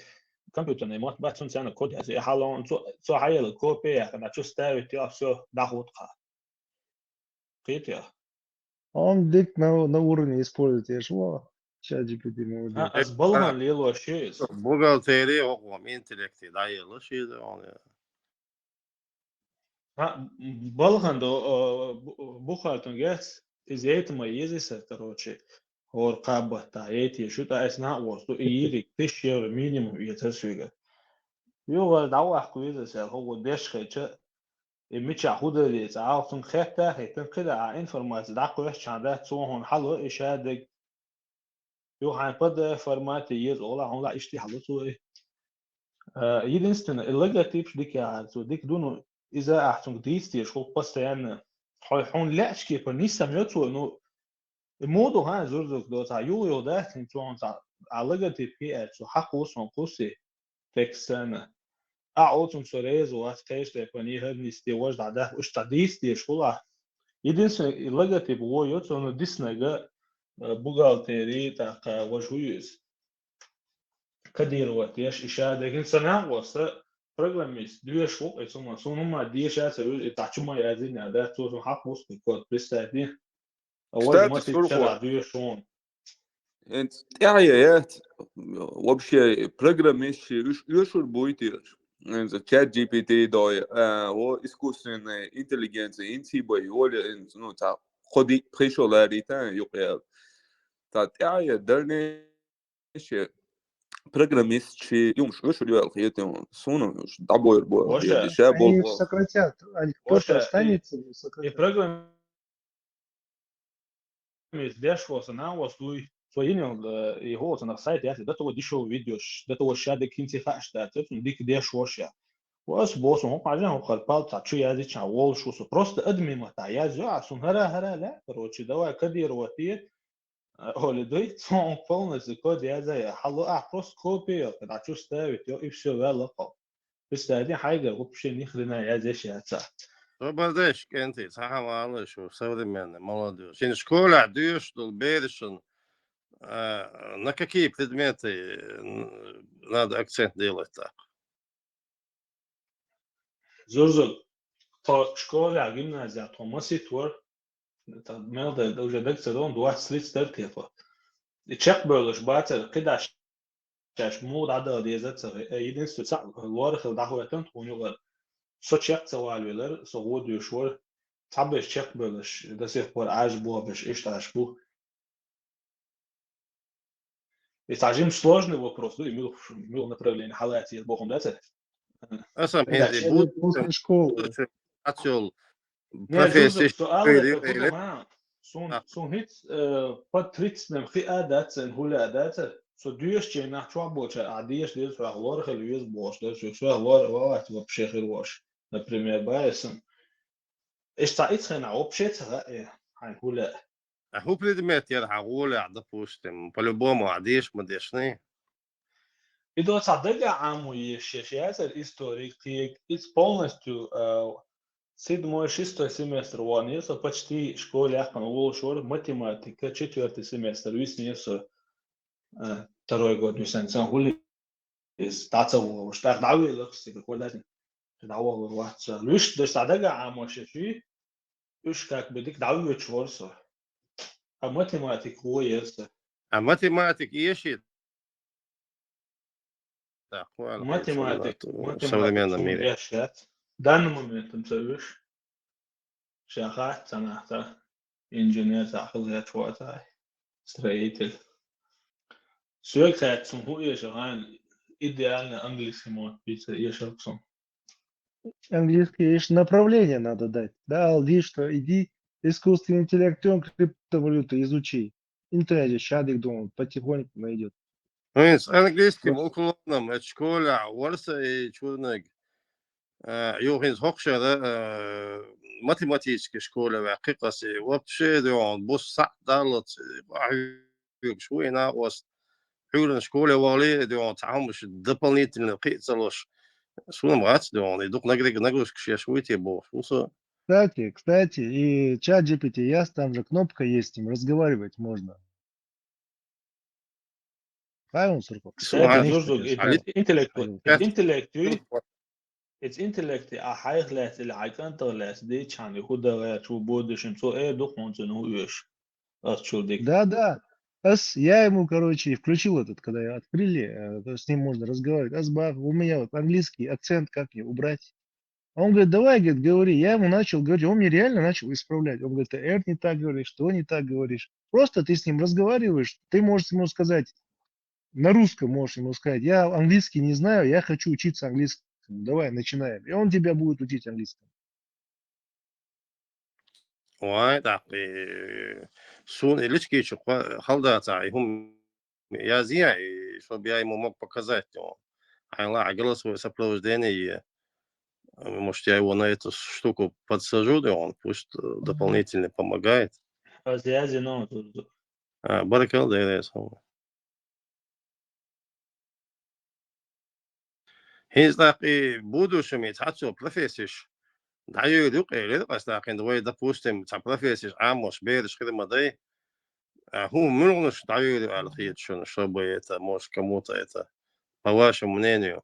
компьютерный мотт бац, цунна царна код яьзна. И хьалон цо, цо хьаелла копия яхана, чу ставить йо, всё, дӀахӀутту хьан. Кхетий? Он дик на, на уровне использует, я ж во, чат G P T молодец. А, ас балгӀан лело ши иза. Бухгалтерия, окъом интеллекте дӀаелла ши иза, он, я. А, балгӀан до, а, бу-, бухгалтер гес, иза яйта ма еза аса, короче, хӀора кхаббатта, яйта еза шу, тӀа аса нах а воцу, и йийриг тысяча евро минимум эцар соьга. Юха дӀаваккха веза аса, хӀугу деш хилча, и мичахь хӀун дан деза, Ӏалашонга хетта а хеттина, кхидӀа а информаци дӀакхоьссича хьан дац, цо хьуна хьало, и шадерг Юха хьайн P D F формате еза олахь, хьуна лаьа иштта хьалуцу вай. Э, единственное, и логотипаш дика яхьара цо, дика ду, ну, иза ахь цунга дийца дезаш хӀу постоянно. Хьо-, хьуна лаьачкепа нисам йо цо, ну, и муду хьан зурзург доцахь, юха-юха дац, хӀинца цо хьуна цхьа, а логотип хи аьлла, цо хьакхуссу хьуна кхуссе. Текст царна. Ахь оцунга со реза вац, кхечу тайпана и хӀара нисде важа дӀадаьхна, уьш цхьа дийца дезаш хуьлу ахь. Единственное, и логотип гӀо йо цунна диснарг, э, бухгалтери, тӀаккха важа хӀу ю иза. Кодировать деш, и ша дегина ца накъоста программист доьшуш ву, и цунна, суна хӀумма деша а ца вуьжу, и тӀаккха чу ма яздина а дац, цо суна хьакхуссу код, представь. А кстати, важа ма сица шура чара хо- доьшу хьуна. ХӀинца тӀаьхье яц, вообще, программисташ уьш оьшур буй те? ХӀинца чат G P T дой, а, во искусственная интеллигенция, хӀинца бай, воля, хӀинца, ну, цхьа кхо-диъ пхи шо ларийта юкъа яла. Цхьа тӀаьхье дарне ши программист ши юмаш оьшур ю аьлла хетий, суна уьш дӀабойр бу аьлла хетий, ша болу. Они сократят, они кто-то останется, но сократят. И программ- Иза деш ву сан нах ву дуй. Цо йина йолу, э, и хӀума цунах сайт яц, до того дешёвый вид йолуш, до того шадерг хӀинца хаьаш дац, цуьнан дика деш ву ша. Ва ас боху, хӀокху хьажа, хӀокхара палца чу яздича волуш ву со. Просто админ маттахь язйо, а суна хӀара-хӀара лаьа, короче, давай кодировать де, а, олу дуй, цо хьуна полностью код язъяй, хьало ахь просто копия йо, кхидӀа чу ставить йо, и всё, ваьлла кхо. Представь, хьайгара вообще ни хрена язъеш яцахь. Со бардеш, кӀентий, цхьа хьан валла шу, современный, молодёжь. Шен школехь доьшуш долу берашна, а, на какие предметы, н-, надо акцент делать так? Зурзуг, тхо школехь, гимназехь тхо масийтта вара, тхан мел дан уже дага ца догӀу, двадцать-тридцать дара те тхо. И чекхбевллаш бацара, кхидӀа шаьш муха дӀадала деза а ца хи-, э, единственное, цхьаъ лор хилла дӀахӀоьттина тхуна юкъара. Со чекх ца валавелира, со гӀо доьшуш вара, цхьаберш чекхбевллаш до сих пор Ӏаш бу, берш иштта Ӏаш бу. И цхьа жимма сложный вопрос ду, и муьлха, муьлха направление хьалаца еза бохам дац. Аса хӀинца после школы. Ацул профессия. Суал, сун, сун хиц, э, по тридцать нем хи а дац, эн хула а дац. Со дуьш чей нах чуа болча, а деш деш, суа лор хил вез бош, деш, суа лор, ва, ва, вообще хир вош. Например, байсам. Ишта ицхена вообще цара, э, хай хула. А хӀу предмет яр хьа гӀолехь, допустим, по-любому а деш ма дешний? И доцахь дага Ӏамо еш, еш яцара историк, кхиег, иза полностью, а, седьмой, шестой семестр вон, я со почти школе яхкана волуш вара, математика, четвёртый семестр, виснера со, а, второй год висан, сан хули, иза дӀа ца волуш, тӀаккха дӀавеллакх стига, хӀу даьтта, дӀаволлур вац ца. Вуьш, даш дӀа дага Ӏамош еш, уьш как бы дика дӀавоьдуш вара со. А математика гӀо яра сан. А математика эший? Так, ладно, математик, в современном мире. Еш яц. Данный моментом ца вуьш. Ша хац ца нах ца. Инженер ца хила яц вац ай. Строитель. Соьга хаьттича, хӀун эша хьайна, идеально английский мот пицца эшарг сун. Английский еш направление надо дать. Да, алди, что иди искусственный интеллект, он криптовалюту изучи. Интернете щадик, думаю, потихоньку найдёт. Ну, с английским уклоном, это школа, ворса и чуднаг. Э, юхин хокшера, э, математический школа ваьккхи кхаси, вообще, да, он бус сахь даллац, э, Хьоьгуш ву и накъост. Хьуьйранна школе вахале, дуьхьал цхьа хӀумаш дополнительно кхиъ ца луш. Суна ма вац дуьхьал, и дукха нагрузка, нагрузкаш еш вуй те бохуш ву со. Кстати, кстати, и чат G P T есть, там же кнопка есть, с ним разговаривать можно. Правильно, Сурков? Кстати, Зурзуг, и интеллект, и интеллект, и Эца интеллекте а хьайх лаьцна или хьайн кӀантах лаьцна дийцча хьан, и хӀу дан гӀерташ ву будущем, цо эр ду хьуна цунна хӀу оьшу. Ас чул дика. Да, да. Ас, я ему, короче, включил этот, когда открыли, э, то с ним можно разговаривать. Ас бах, у меня вот английский акцент, как мне убрать? А он говорит, давай, говорит, говори. Я ему начал говорить, он мне реально начал исправлять. Он говорит, ты это не так говоришь, что не так говоришь. Просто ты с ним разговариваешь, ты можешь ему сказать, на русском можешь ему сказать, я английский не знаю, я хочу учиться английскому, давай начинаем. И он тебя будет учить английскому. Вай, так, э, суна и личкийчу кхо-, халдацахь, и хӀума язъян, и чтоб я ему мог показать, он. Хьайна лахьа голосовое сопровождение е. Может, я его на эту штуку подсажу, да он пусть, э, дополнительно помогает. Ас язъян, ну, тут. А, баркалла, Дела реза хуьлда. ХӀинца тӀаккха и будущем и цхьацца профессеш дӀайуьйр ю-кх элира, ас тӀаккха вай, допустим, цхьа профессеш Ӏамош бераш хир ма дай. А хӀун муьлханаш дӀайуьйр ю аьлла хета шуна, чтобы это, может, кому-то это, по вашему мнению?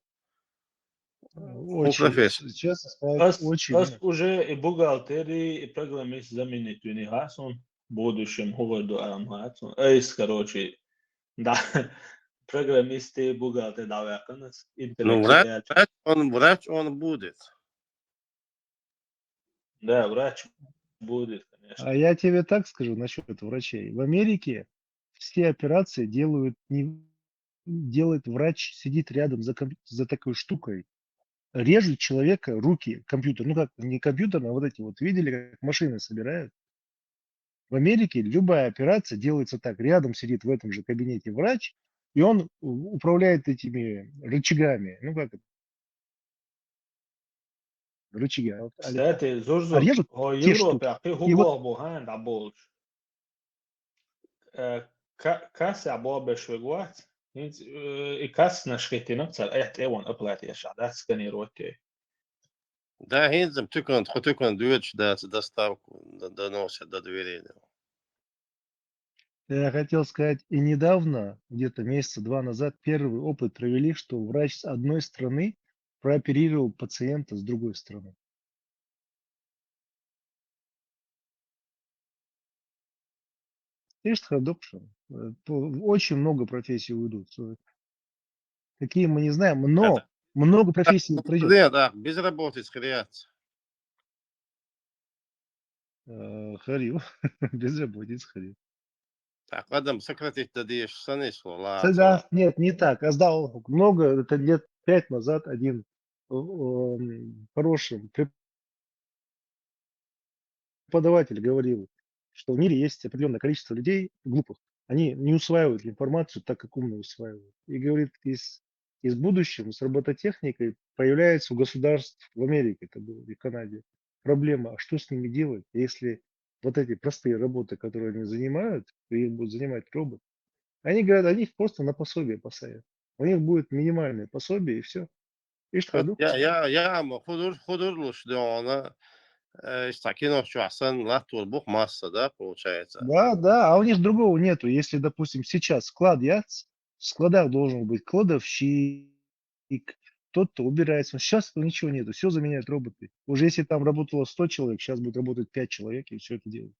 Очень, честно сказать, ас, очень ас много. Уже и бухгалтери, и программист заменить вини хьа сун, будущем хӀу вар ду ам хьа сун. Айс, короче, да, программисти, бухгалтер дӀаваьккхина ас, ну, врач, врач он, врач он будет. Да, врач будет, конечно. А я тебе так скажу насчет врачей. В Америке все операции делают не, делает врач, сидит рядом за, комп- за такой штукой. Режут человека руки, компьютер, ну как, не компьютер, а вот эти вот, видели, как машины собирают? В Америке любая операция делается так. Рядом сидит в этом же кабинете врач, и он у- управляет этими рычагами. Ну как это? Рычаги. Кстати, Зурзур, хӀо Европе кхин хӀу боху бу хьан дӀаболуш? Э, ка-, кассехь боху беш вега вац? ХӀинца, э, и кассанаш хӀиттина цара, айхьа тӀе а вон оплата еш а дац, сканировать е. Да, хӀинца-м туькан, тхо туькан доьдуш дац доставку, д- доносят до дверей. Я хотел сказать, и недавно, где-то месяца два назад, первый опыт провели, что врач с одной страны прооперировал пациента с другой страны. Ишта хир ду-кх шуна. Э, по- очень много профессий уйдут. Э, Какие мы не знаем, но много профессий придёт. Да, да, безработица хир яц. Э, хир ю. Безработица хир ю. Так, адам сократить дан дезаш санна исло, ладно. Да, нет, не так. А сдал много, это лет пять назад один э, эм, хорошим преподаватель говорил, что в мире есть определённое количество людей глупых. Они не усваивают информацию так, как умные усваивают. И говорит, из, из будущего с робототехникой появляется у государств в Америке, это было, и в Канаде, проблема, а что с ними делать, если вот эти простые работы, которые они занимают, их будут занимать робот. Они говорят, они их просто на пособие посадят. У них будет минимальное пособие, и всё. И что, Хьа, я, я, я, ма, худур, худур луш доона, э, иштта кино чу ахсан латтур бух масса, да, получается. Да, да, а у них другого нету. Если, допустим, сейчас склад яц, в складах должен быть кладовщик, тот, кто убирается. Сейчас этого ничего нету, всё заменяют роботы. Уже если там работало сто человек, сейчас будет работать пять человек, и всё это делают.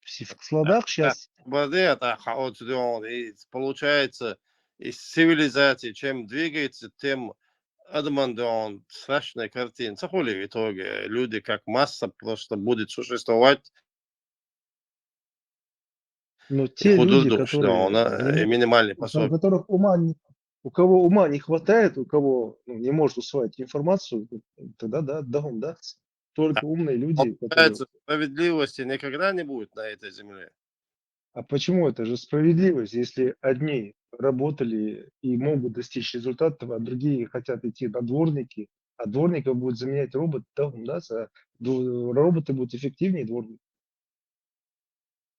Все в складах Да, сейчас. Бадея, да, хаот доон, и получается, и цивилизация, чем двигается, тем адаман доон страшная картина. Ца хули в итоге? Люди как масса просто будет существовать, Но и те худур люди, душ, да, которые она, и занимаются, минимальный у кого-, пособие. которых ума не, у кого ума не хватает, у кого, ну, не может усваивать информацию, тогда да, да, он даст. Только Да. умные люди, которые Получается, справедливости никогда не будет на этой земле. А почему это же справедливость, если одни работали и могут достичь результатов, а другие хотят идти на дворники, а дворников будет заменять робот, да, у нас, а ду-, роботы будут эффективнее дворников.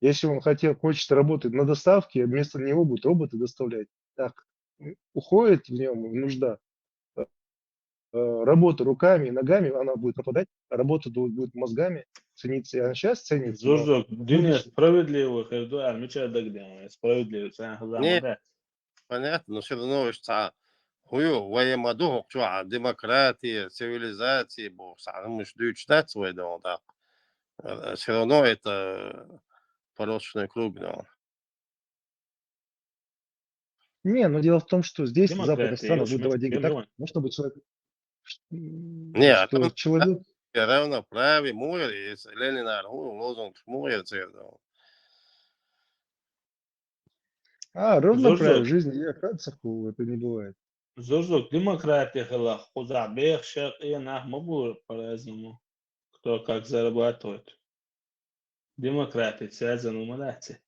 Если он хотел, хочет работать на доставке, вместо него будут роботы доставлять. Так, м, уходит в нём нужда. Э, э, работа руками и ногами, она будет пропадать, а работа ду-, будет мозгами цениться, и она щас ценится, но Зурзук, в дуьне будущем справедливый хир ду, ар мича дагдем, справедливый, сан хаза Не, ма да. понятно, но всё равно уж ца хую, вая ма ду хукчу, а демократия, цивилизация, бу, са, муш дучнат свой дом, да. Э, всё равно это порочный круг, но. Не, но дело в том, что здесь, в западных Демократия, странах, очень будут давать деньги так, мечтаем. Ну, чтобы человек, ш-, м, Не, а что там человек равноправие, муэр, и с-, Ленин, а, ну, лозунг муэр, ца, да. А, равноправие в Зурзук, жизни, я, оказывается, это не бывает. Зурзук, демократия хила, хуза бех шак, и нах ма бу по-разному. Кто как зарабатывает. Демократия, связано ма да ци.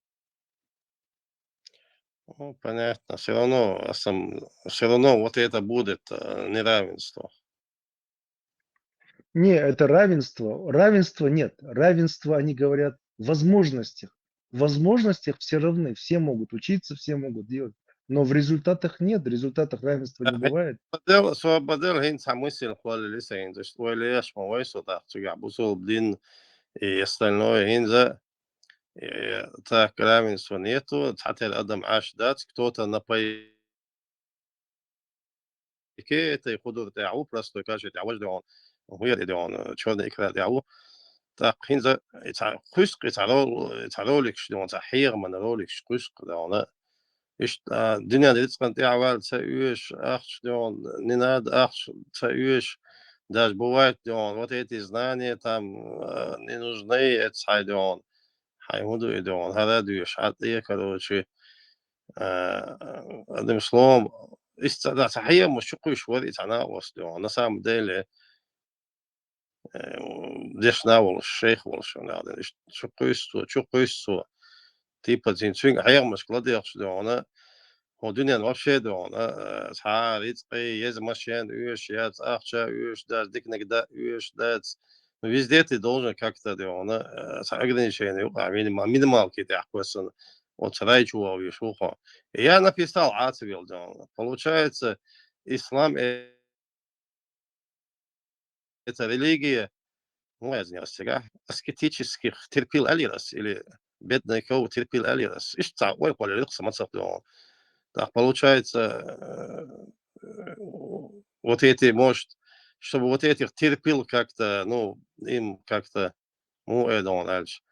Ну, понятно. Всё равно, а сам, всё равно вот это будет, э, неравенство. Не, это равенство. Равенства нет. Равенство, они говорят, в возможностях. В возможностях все равны, все могут учиться, все могут делать. Но в результатах нет, в результатах равенства не Э, бывает. Бадел, со Бадел хин ца мысль хвалили са хин, то есть, ой, леш, ма, ой, со так, цуга, бусул дин и остальное, хин за, э, так, равенства нету, цатер адам аш дац, кто-то на пай-, ке, это и худур тяу, простой каши тяу, ждён, хуер идён, чёрный икра тяу. Так, хин за, и ца, хуск, и ца рол-, и ца ролик, ждён, ца хер, ман ролик, хуск, да, она. Ишт, а, дуьнен рицкъан тяу, ца уеш, ахч, ждён, не надо, ахч, ца уеш, даже бывает, ждён, вот эти знания там, э, не нужны, это ца, ждён. Хай, худу, ждён, хара дуеш, а ты, короче, Э, одним словом, ис ца, да, ца хьемаш чукхуьйсуш вара и ца накъост, на самом деле, э, дешна волуш, шайх волуш, надо, иш чукхуьйсу, чукхуьйсу. Типа, цин цуьнга хьемаш кладехаш дона, хӀо дуьнен вообще дона, э, цхьа рицкъи, еза машен уьш, яц ахча уьш, дац, дикнаг да уьш, дац. Ну, везде ты должен как-то дона, э, цхьа ограничение, а, минима-, минималки тӀехь кхоьссина. Оцу райчу вовлуш ву хьо. Я написал Ацевил Джон. Получается, ислам, э, это религия, ну, я извиняюсь, цигахь, аскетических терпил алирас или бедняков терпил алирас. Ишт ца ой, коли рыхса мацах дон. Так получается, э, э, вот эти, может, чтобы вот этих терпил как-то, ну, им как-то му э дон аьлча,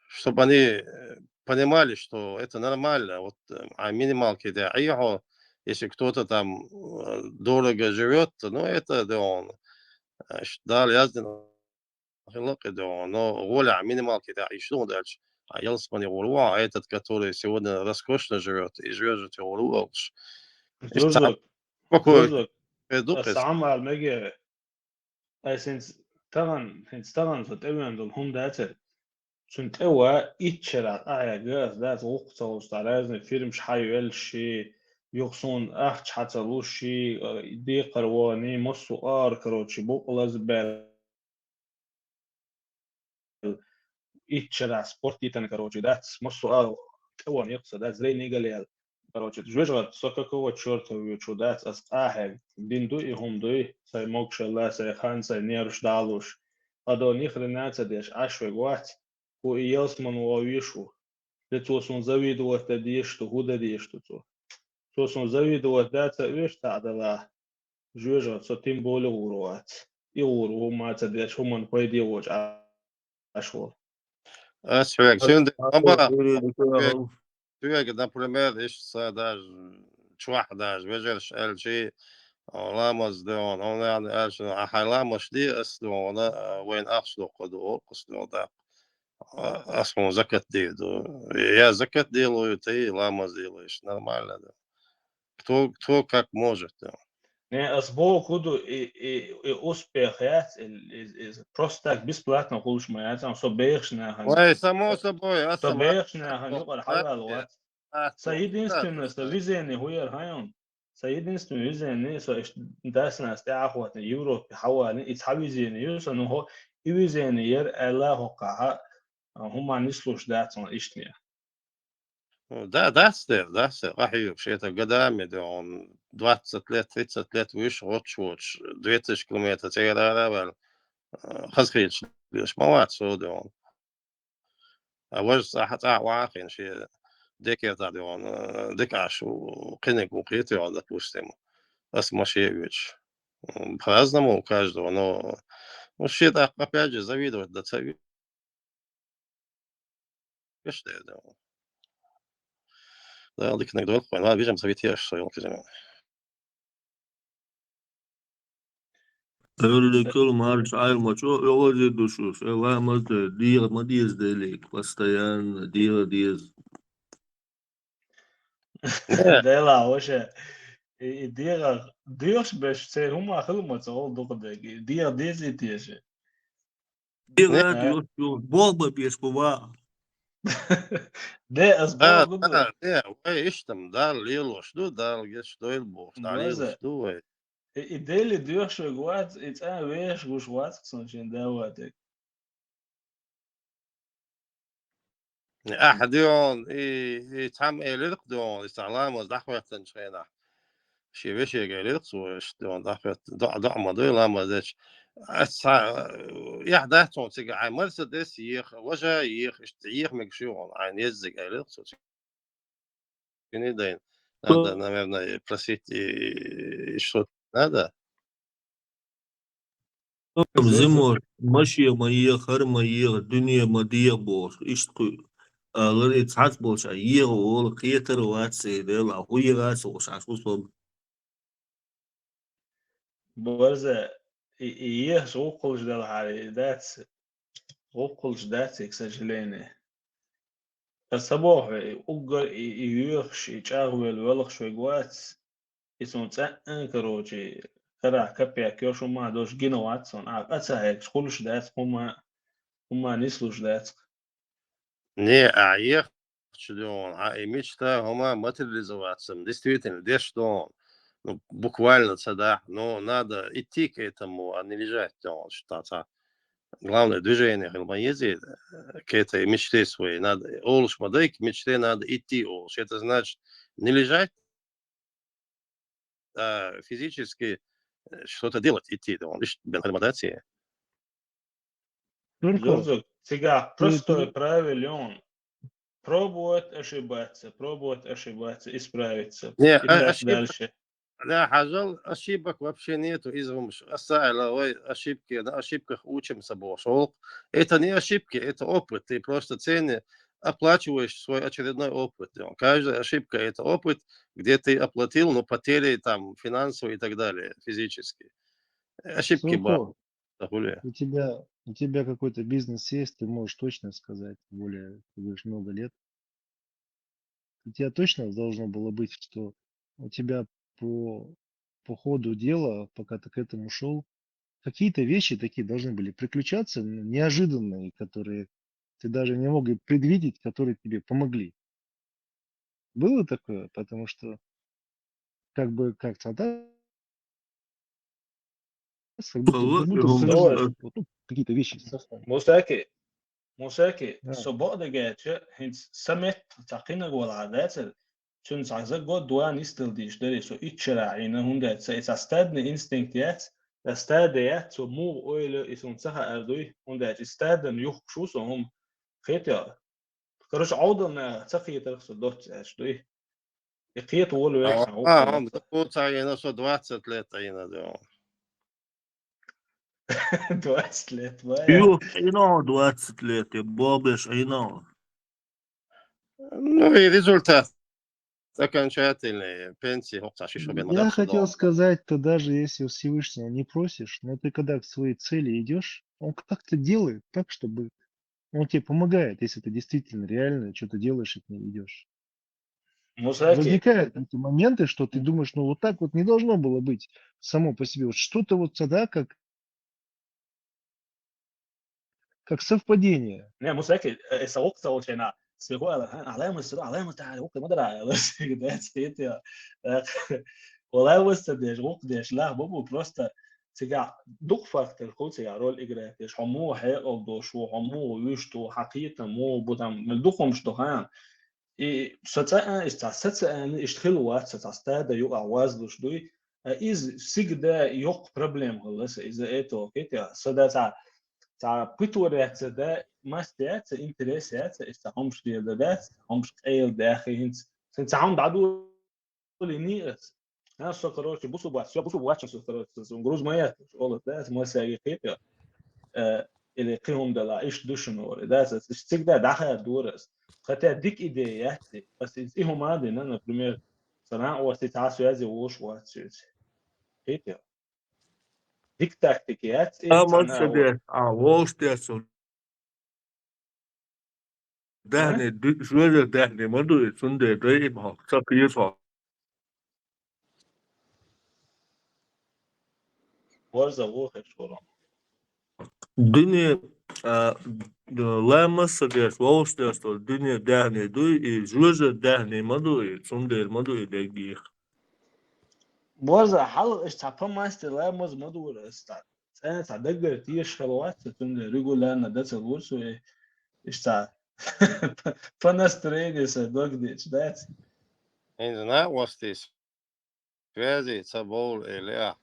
чтобы они, э, понимали, что это нормально. Вот, э, а минималки да, а его, если кто-то там, э, дорого живёт, то, ну, это да он, э, ш-, Дала яздина хилла кхы да он, но воля минималки да, и что дальше? А ялсмани гуру, а этот, который сегодня роскошно живёт, и живёт же гуру, и ца-, Зурзук, спокойно, Зурзук, э, духе. Ас Ӏамал меге, Ай, хӀинца тахана, хӀинца тахана со тӀевеана долу хӀума дацара. Цуьнан тӀе ван итт шарахь къахьегна ас дац, гӀуллакх ца хуьлуш, цхьа разный фирмаш хьайоьллуш, юха суна ахча хьа ца луш, декхар вахана, массо а агӀор, короче, букъ лазабаьлла. Итт шарахь спорт йитина, короче, дац, массо а агӀор тӀе ван йоккха со дац, зрение галъяьлла. Короче, жоьжахати со какого чёрта воьду дац, ас къахьегна, дин ду и хӀума дуй, сайн могушалла, сайн хан, сайн нерваш дӀалуш. Ткъа до ни хрена ца деш, Ӏаш верг вац, хӀу и ялсамане ван веш ву. Де цо суна завидовать дан дезаш ду, хӀу дан дезаш ду цо? Цо суна завидовать дан ца оьшу цхьаъ далахь, жоьжахати со тем более гӀур вац. И гӀур ву, хӀума ца деш, хӀуманна пайде воцуш Ӏаш волу. Ас хьоьга, цуьнан тӀе ма баха. Хьоьга, например, иштта сан даже чохь даже вежарша аьлча, ламаз де ван, хьуна аьлча, ахь хьайн ламаз де, ас де ван, вайна ахча доккхур ду, олу ас де ван даккха. А, ас хьуна закат дийр ду. Я закат делаю, ты ламаз делаешь. Нормально, да. Кто, кто как может, да. Не, ас боху хӀу ду, и, и, и успех яц, и, и, и просто так бесплатно хуьлуш ма яц, со бехаш нахана. Ой, само собой, ас со бехаш нахана юкъара хьаваьлла вац. Са единственное, са везение хӀу яра хьайна. Сан единственный везение, со иштта даснас тӀе а хӀоттийна, Европе хьавалийна, и цхьа везение ю сан, ну, хӀо, и везение яра аьлла хӀокхахь, а, хӀума нислуш дац хьуна иштта. Ну, да, дац дера, дац дера, къахьоьгуш, это годами, да, он двадцать лет, тридцать лет вуьйш, гӀоч воцуш, две тысячи километр цӀера ара а ваьлла, а, хазахеташ лелаш ма вац, со, да, он. А важа цӀахь, цӀахь вахийна шен декертахь дуьйхьал, э, декъаш ву, кхиниг ву кхета йогӀу, допустим, ас машен а вуьтуш. М, по-разному у каждого, но, ну, шен тӀаккха, опять же, завидовать дан ца веш дера ду. Дала диканиг дойла вайн, ладно, вижам, завидуй аш, со йолу кизина. Эвликал марш Ӏайла ма чӀо, оьгӀазе ду шуьш, э, ламаз де, дегӀа ма деза делик, постоянно дегӀа деза. Дела, вообще, и, и дегӀа, доьхуш берш, церан хӀума хила ма ца гӀолу дукха дерг, и дегӀа дезий теша? ДегӀа а доьхуш, боху бан беш бу ваха. Де, ас боху ду. Да, да, де, вай иштта-м Далла лелош ду, Далла гечдойла бохуш, дӀалелош ду вай. И, и Дели доьхуш верг вац, и цӀа вехаш гуш вац-кх сан шен да ватиг. Ахь дуьйхьал, и, и цхьамма элира-кх дуьйхьал, и цхьа ламаз дӀахӀоьттинчу хенахь. Шен вешега элира-кх цо, иштта дуьйхьал дӀахӀоьттина, доӀа, доӀа ма дуй ламаз дечу. Ас цхьа, эхь дац хьуна цига, хьайн Мерседес еха, важа еха, иштта еха мегаш ю хьуна, хьайна еззиг элира-кх цо. Цуьнан дайна. Надо, наверное, просить и, и что-то надо. Зимой машен ма еха, хӀара ма еха, дуьне ма деха бохуш, иштта кхуьу. Алар и цхьацца болчу а еха олу, кхетар а вац церан, Дела, хӀу еха аса волуш, Ӏаш хӀу со. Барза, и, и ехаш гӀуллакхаш делахьара, и дац, гӀуллакхаш дац, к сожалению. Аса боху, и уггар, и, и йоьхуш, и чӀагӀвелла велхаш верг вац, и суна цӀаьхьа, короче, карахь капек йо, шу ма долуш гина вац суна, а къа ца хьегаш хуьлуш дац, хӀума, хӀума нислуш дац. Не, а ехачу дуьйхьал, а и мечта, хӀума материализоваться, действительно, деш дуьйхьал. Ну, буквально ца дахь, но надо идти к этому, а не лежать дуьйхьал, что-то. Главное, движение хила ма еза, э, к этой мечте своей. Надо, олуш ма дай, к мечте надо идти, олуш. Это значит, не лежать, а физически, э, что-то делать, идти, да, он лишь бен хила ма дац. Зурзук, цигахь простой правило ю. Пробовать ошибаться, пробовать ошибаться, исправиться. Не, и а, так ошибка дальше. Да, хьажал, ошибок вообще нету из хӀумаш. Аса аьлла, вай ошибки, на ошибках учимся бохуш. Олу, это не ошибки, это опыт. Ты просто цены оплачиваешь свой очередной опыт. Каждая ошибка — это опыт, где ты оплатил, ну, потери там финансовые и так далее, физические. Ошибки бывают. Слушай, а хули? У тебя, у тебя какой-то бизнес есть, ты можешь точно сказать, тем более, ты говоришь, много лет. У тебя точно должно было быть, что у тебя по, по ходу дела, пока ты к этому шёл, какие-то вещи такие должны были приключаться, н- неожиданные, которые ты даже не мог и предвидеть, которые тебе помогли. Было такое, потому что как бы как-то, да, как будто, как будто Было, сразу было. знаешь, вот, ну, какие-то вещи. Museki, Museki, Да. со бакъдерг аьлча, хӀинца са метта цхьа кхинаг валахь дацар, цуьнан цхьа заг го дуан нисдала дийш дарий, со иччара Ӏийна, хӀунда аьлча са и цхьа стадный инстинкт яц, я стада яц, цо муха ойла, и суна ца хаьар дуй, хӀунда аьлча и стадана юхкуш ву со хӀума, кхетий? Короче, Ӏовдал наха ца кхетарх со доцца аьлча дуй. И кхета волу век сан А, ву. он куца Ӏийна, со двадцать лет Ӏийна, да. Двадцать лет, ма. Ю, Ӏийна двадцать лет, я бобеш Ӏийна. Ну и результат. Окончательный пенсии, хӀокху цхьа ши шо бен Я хотел сказать, то даже если у Всевышнего не просишь, но ты когда к своей цели идешь, он как-то делает так, чтобы он тебе помогает, если ты действительно реально что-то делаешь и к ней идешь. Museki, Возникают эти моменты, что ты думаешь, ну вот так вот не должно было быть само по себе. Вот что-то вот тогда как, как совпадение. не, Museki, э, са вукху ца волчу хенахь, сихо аьлла, хӀан, Ӏаламат сиро, Ӏаламат тахьара вукху ма дара аьлла, дацахь хетий. Ва Ӏаламат ца деш, вукху деш, лах бу, бу, просто цигахь дукха фактор хуьлу цигахь роль играть деш, хьо муха хьекъал долуш ву, хьо муха вуьйш ду, хьан кхетам муха бу, там, мел дукха хӀумаш ду хьан. И со цӀа а, иштта цхьа са ца аьлла, иштта хила вац, со цхьа стада юкъахь вазлуш дуй. А иза сигда йоккха проблема хилла сан, иза это, кхетий, со да цхьа, цхьа пытвореться да, масса яц, интерес яц, иштта хӀумаш леладац, хӀумаш къайла даьхи хӀинца. Сан цхьа хӀума дӀадолийний ас. А, со, короче, бусу бац, со бусу бац, со, короче, со груз ма яц, олу, да, ас масса яги кхетий. Э, или кхин хӀума дала, иштта ду шуна вара, да, ас, ас, ас цига да, дӀахаьа дора ас. Хотя дика идея яц, ас иза и хӀума а дина, например, сан накъост цхьа связи волуш вац соьца. Кхетий? Дика тактика яц, и А, цхьа ман ца накъост. деш, а, волуш деш, даьхни, ду-, жоьжа даьхни ма ду и, цундела дай и боху, ца кхийса хьо. Борза ву хеш вара. Дуьне, а, ламаз ца деш, вовшах деш долу дуьне даьхни дуй, и жоьжа даьхни ма ду и, цундела ма ду и деггих. Борза, хьал, аш цхьа по масти ламаз ма дура ас цхьа. Цхьа, цхьа даггара тешаш хила вац, цундела регулярно дан ца лур со и, аш цхьа по настроению сан дог дечу, дац? ХӀинца накъостий связи ца бовлу, или а?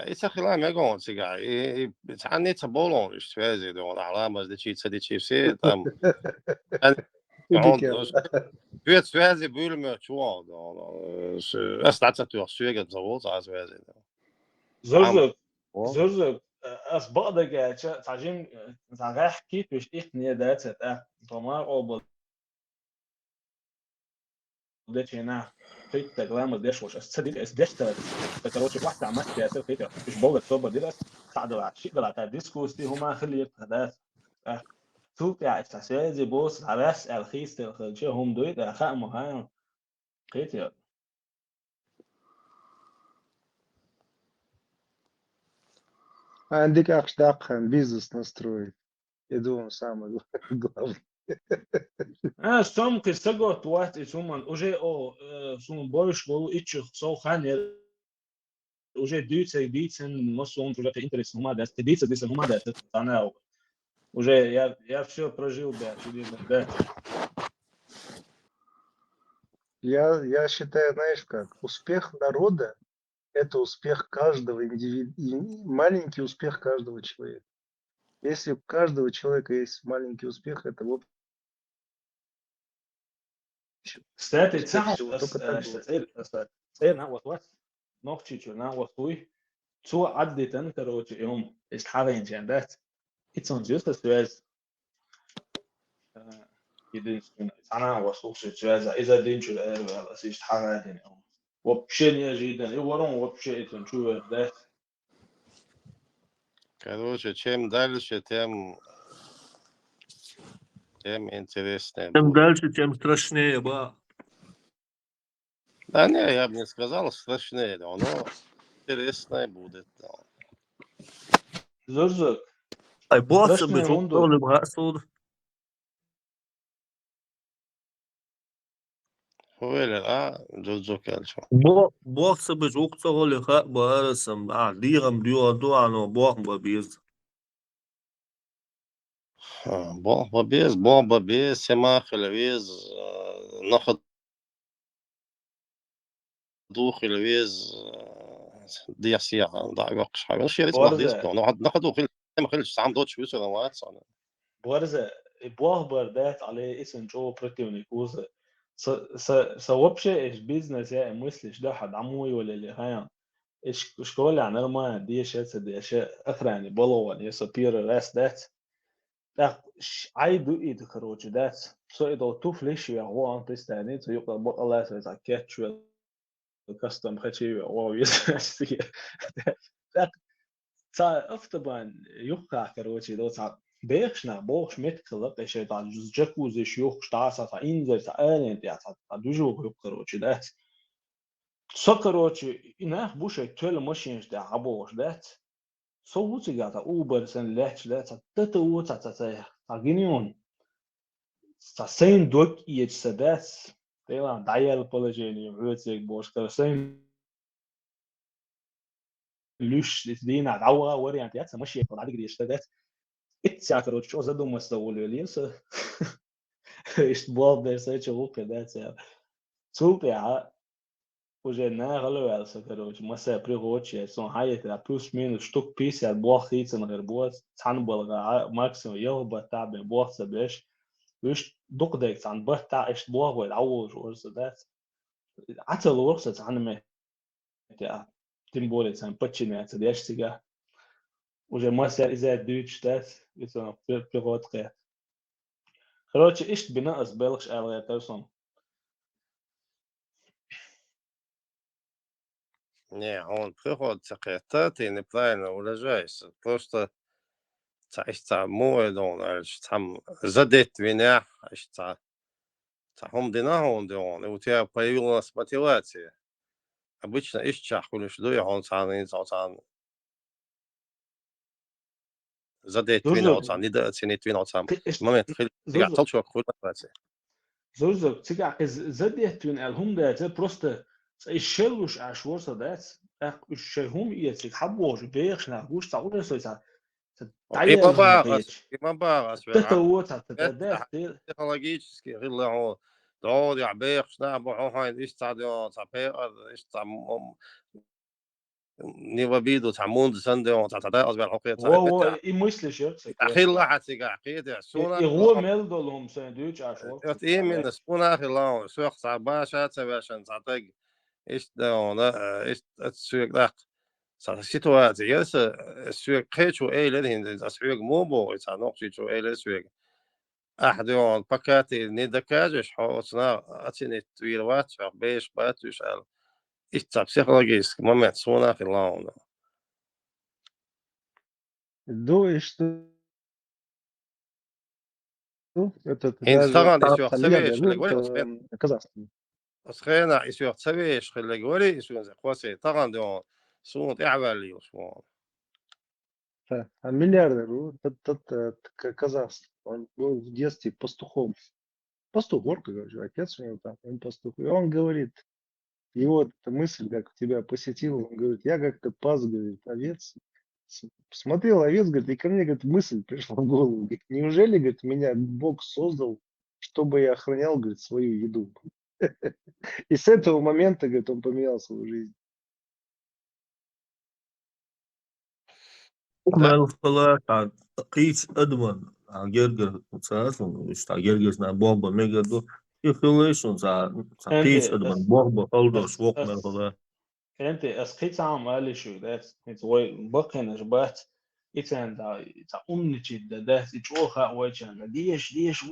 И ца хила мегон цигахь, и, и цхьанне ца бовлу иштта связи, догӀу, ахь ламаз дичи, ца дичи, все там. Хьуна, шуьца связи буьйлу моьттуш ву хьо, догӀу, ас дӀа ца тоьху, соьгара ца волу цхьа связи. Зурзуг, О. Зурзуг, ас бакъдерг аьлча, цхьа жим, цхьа гӀаьхкий, туьш ихне дац, тӀаккха тхо ма къобал дечу хенахь, кхийтта ламаз деш волуш, ас ца дира, ас деш ца дира. Сан, короче, охьа мас яцара кхийтта. Уьш бовлар собар дира ас, цхьаъ дала, шиъ дала, тӀаккха дискусси хӀума хилира тхан дас. Цул тӀаьхьа ас цхьа связи босса, цхьа ваьсса аьлла хийцаделла хилча, хӀума дуй, тӀаккха хаа ма хаьа. Кхийтта. Андик ахча даккха, бизнес настроить. Я думаю, самое главное. А, со-м кхин саготта вац иза хӀуманна. Уже, о, э, суна бовш болу иччух сов хан яра. Уже дуьйцай, дийцан, массо хӀуманаш уже кхин интересный хӀума дац. Кхин дийца, дийца хӀума дац, цхьана а. Уже я, я всё прожил, да, чудесно, да. Я, я считаю, знаешь как, успех народа — это успех каждого индивида, и маленький успех каждого человека. Если у каждого человека есть маленький успех, это вот Кстати, это цхьа всё, ас, только так ас, будет. цӀер, ас, цӀер накъост вац, Нохчийчуьра накъост вуй. Цо Ӏаддитан, короче, и хӀума, иштта хьагӀийначарна дац. И цунца ю сан связь. Э, единственное, цхьа накъост ву шуьца связь, иза динчуьра эр ваьлла, ас иштта хьагӀаьдина. Вообще неожиданно. И ворон вообще и цунна чу вер дац. Короче, чем дальше, тем, тем интереснее Чем будет. дальше, тем страшнее, ба. Да не, я бы не сказал страшнее, но оно интереснее будет, да. Зурзук. Ай, бохса Дашне бежу, унду. кто ли бхасуд. Хуэле, а, Зурзук аьлча. Бо-, бохса бежу, кто ли ха, барасам, а, дигам дюа дуано, бох ба без. Ха, бох ба без, бох ба без, сема хила вез, а, наха духила вез, а, дехсия, да, вакш хавел, шерец бах дес, Борза. Но, наха духила, сема хила, сам доч висула ватсана. Борза, и бох бар дац, але исэн чо противник уза. Са, са, са вообще эш бизнес я, и мыслишь, да, хад аму йоли ли хаян. Эш школа нормально, деше, ца деше, охране балован, я са первый раз дац. Так, ш-, ай ду и, короче, дац. Со и дол туфли ши я, вон, представь, ца юкъа бакъала, ца кетчуэл, кастом хачи я, вон, если. Так, ца автобан юкъа, короче, дол ца бехшна, бохш мет кылык, эше та джакузи ши юкъ, шта са, ца инзер, ца ален, я, ца, ца дужу юкъ, короче, дац. Со, короче, и нах буше төл машин, шта, а бохш, дац. Со вуцига та Uber сэн леч, да, ца тата у, ца, ца, ца, ца гинион. Ца сэн док иеч са дац. Тела даял положение, вуциг бош, кар сэн луш, дина, дава вариант, я, ца машин, куда греш, да, дац. Итца, короче, чо задуматься уволили, со. Ишт боб, да, со чо лука, да, ца. Цупе, а, уже на голове, короче, масса пригоче, сон хайта, плюс-минус штук пятьдесят бох хицын гэр бос, цан балга, а, максимум йыл бата бе бох са беш. Уж дук дек цан бата, ишт бох бой, а уж, уж са, да. А цел уж са цан ме. Я, тем более, цан подчиняется, деш сега. Уже масса из-за дюч, да, и сон при-, приходка. Короче, ишт бина аз белгш алга, так сон. Не, он приход ца кхетта, ты неправильно выражаешься. Просто ца, иш ца муэ дон, альш ца задет меня, иш ца, ца хом дина он дон, и у тебя появилась мотивация. Обычно иш ца хулиш дуй, он ца, не ца, ца задет Зурзук. Вино ца, не да оценить вино ца. Ты иш-, Момент, хил, Зурзук. Толчок, хуй мотивация. Зурзук, цига из задет вин ал хум да, ца просто ца иш шелуш аш ворса, да, ц-, ах, уж шей хум иецик, хаб вож, бехш на, гуш ца уже сой ца, ца Има даял багас, хум иеч. има багас, Тата уо ца, тата, да, Это ты, психологически, хилла хо. Дор я бехш на, бо хо хайн, иш ца дё, ца пе, иш ца м-, не в обиду, ца мунд сан дё, ца, ца да, аз бел хо кхе, ца, во, во, это, и мыслишь, я, ца, а хилла ха цига, кхе, и, суна, и во мел дол хум сэн дюч аш ворса. Вот именно, суна хилла, сох ца баша, ца вешан, ца таг, иш да, он, э, иш, это суек, да, ца ситуация, я са, э, суек, кхе чу эйлер хин, ца суек мо бо, ца нохчи чу эйлер суек. Ах, да, он, пока ты не докажешь, хо, цна, оценить твир ват, ах, беш, бат, иш, ал. Иш ца психологический момент, суна хилла, он. Ду и что? Ну, этот, Хин даже саган, та-, иш вах та миллиардер, савеш, ну, ле говори, это, Осхен. м, казахский. Осхена, иш вах савеш, ле говори, иш вах савеш, таган дё, сун, тявали, иш вах. Да, а миллиардер, ну, тот, тот, э, к-, казахский, он был в детстве пастухом. Пастух, короче, отец у него там, он пастух. И он говорит, его эта мысль как тебя посетила, он говорит, я как-то пас, говорит, овец, с-, смотрел овец, говорит, и ко мне, говорит, мысль пришла в голову, говорит, неужели, говорит, меня Бог создал, чтобы я охранял, говорит, свою еду? И с этого момента, говорит, он поменял свою жизнь. Мел хала, та, кхийча адаман, а, гергар, ца, сон, иш та гергар сна бомба мегарду. И хилла сон, ца, ца, кхийча адаман бомба халдош, вок мел хала. Энти, ас кхи ца ам али шу, да, ц-, ц-, вой бакхенаш бац, и цен да, ца умничит да, да, и чоха вой чен да, деш, деш,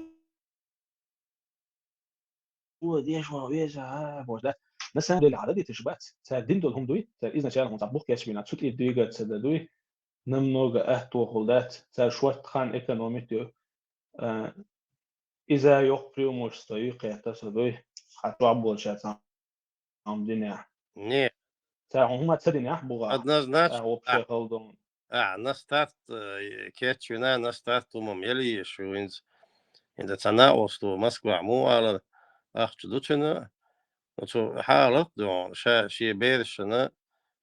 о, деш, о, веш, а, бож, да. На самом деле, ада дитиш бац, ца дин дол хум дуй, ца изначально хум ца бух кеш вина, цут и двигаться да дуй, намного ахтохул да, ца шварт хан экономит ю, а, иза йох преимущество ю, кхета са дуй, ха шваб болча ца ам диня. Не, Ца хум ма ца диня, буга. однозначно, А, вообще халдон. А, на старт, э, кечвина, на старт хӀума ма елла езаш ю хӀинца. ХӀинца цхьа накъосту Москвахь муха алара, ахча ду цуьнан, ну, цу хьалха ду, ша шен берашна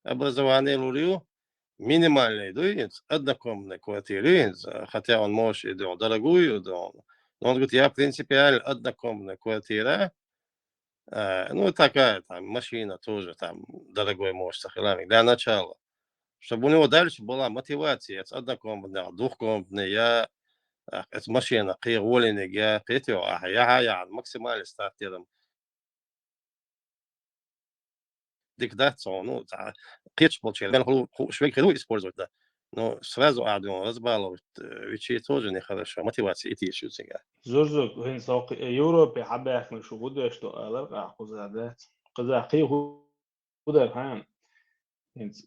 образование лур ю, минимальный ду хӀинца, однокомнатная квартира ю хӀинца, хотя он, может, и ду, дорогую ю ду. Но он говорит, я принципиально однокомнатная квартира, э, ну, такая там машина тоже там дорогой, может, ца хилами, для начала. Чтобы у него дальше была мотивация, это однокомнатная, двухкомнатная, я, э, это машина, кхе гӀолиниг, я, кхетё, а, я, я, максимальный стартером. Дика дац цо, ну, цхьа кхеташ болчеран мел ху-, ху-, швег хир ву использовать дан. Ну, сразу а ду, разбаловать, э, вичи тоже нехорошо. Мотивация и тиша ю цигахь. Зурзуг, хӀинца хӀокху Европе хьабаьхкина шу хӀу деш ду алар, а, кхуза дац. Кхуза кхин хӀу дар хьан. ХӀинца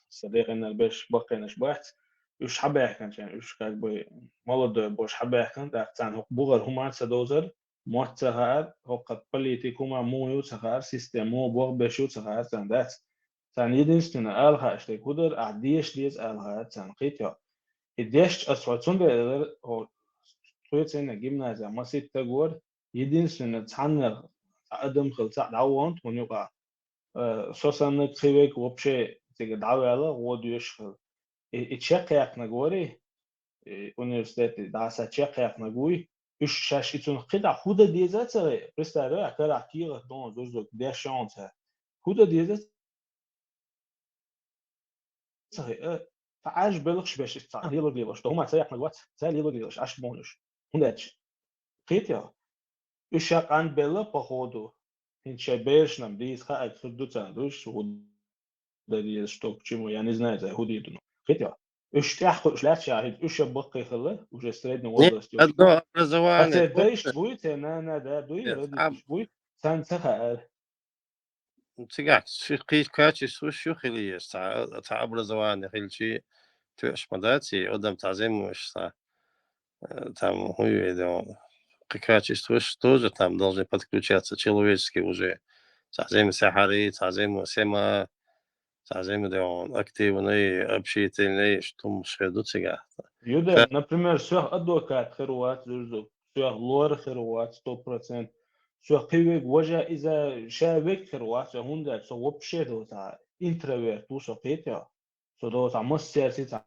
сан декъеннар берш баккхийнаш бац. Уьш хьабаьхкинчарна, уьш как бы молодой болуш хьабаьхкина, тӀаккха царна хӀокху бухара хӀума ца довзар, мотт ца хаьара, хӀокху политика хӀума муха ю ца хаьара, система муха бохбеш ю ца хаьара царна дац. Царна единственное ала хаьаш дерг хӀу дара, ахь деша деза ала хаьара царна, кхетий хьо. И дешча аса хьо цундела элира, хьо тхоьцийна гимназия масийтта гора, единственное, цхьаннах цхьа адам хила цхьаъ дӀаваханта хӀуна юкъахь. Э, со санна кхин верг вообще цига дӀаваьлла, гӀо доьшуш хила. И, и чекхъяьккхинарг варий, и университете дӀа сан чекхъяьккхинарг вуй, уьш шаьш и цунах кхидӀа хӀу дан деза а ца гӀе, представь, а карахь кехат дон зурзуг, деш шаьш ца. ХӀу дан деза а ца гӀе, а, цхьа Ӏаьржа белхаш беш, цхьа лелаг лелаш, хӀума ца яьккхинарг вац, ца лелаг лелаш, Ӏаш бохуш. ХӀунда аьлча, кхетий хьо, уьш ша къанбелла, походу, хӀинца шайн берашна-м дийца хаьа хир ду царна, дуьйш, хӀу дан деза, что к чему, я не знаю, цара хӀу дийр ду. Кхетий хьо, уьш тӀаьхьа кхуьуш лаьцна ша хӀинца, уьш а баккхий хилла, уже средний возраст йолуш. Одно образование. А церан дайш буй, церан нана, да, дуй, родитель буй, царна ца хаьара. Цигахь ши кхин качестваш ю хила еза, цхьа, цхьа образование хилчи тоьаш ма дац, и адам цхьа зӀамигаш цхьа, э, там, хӀун ю, кхин качестваш тоже там должны подключаться человеческие уже. Цхьа зӀамига сехьарий, цхьа зӀамига сема, цхьа зӀамига активный, общительный, иштта хӀумаш хир ду цигахь. Ю дела, например, соьх адвокат хир вац зурзуг, соьх лор хир вац сто процент. Соьх кхин верг важа иза ша верг хир вац, хӀунда аьлча со вообще доцахь интроверт ву со, кхетий хьо. Со доцахь массаьрца цхьа,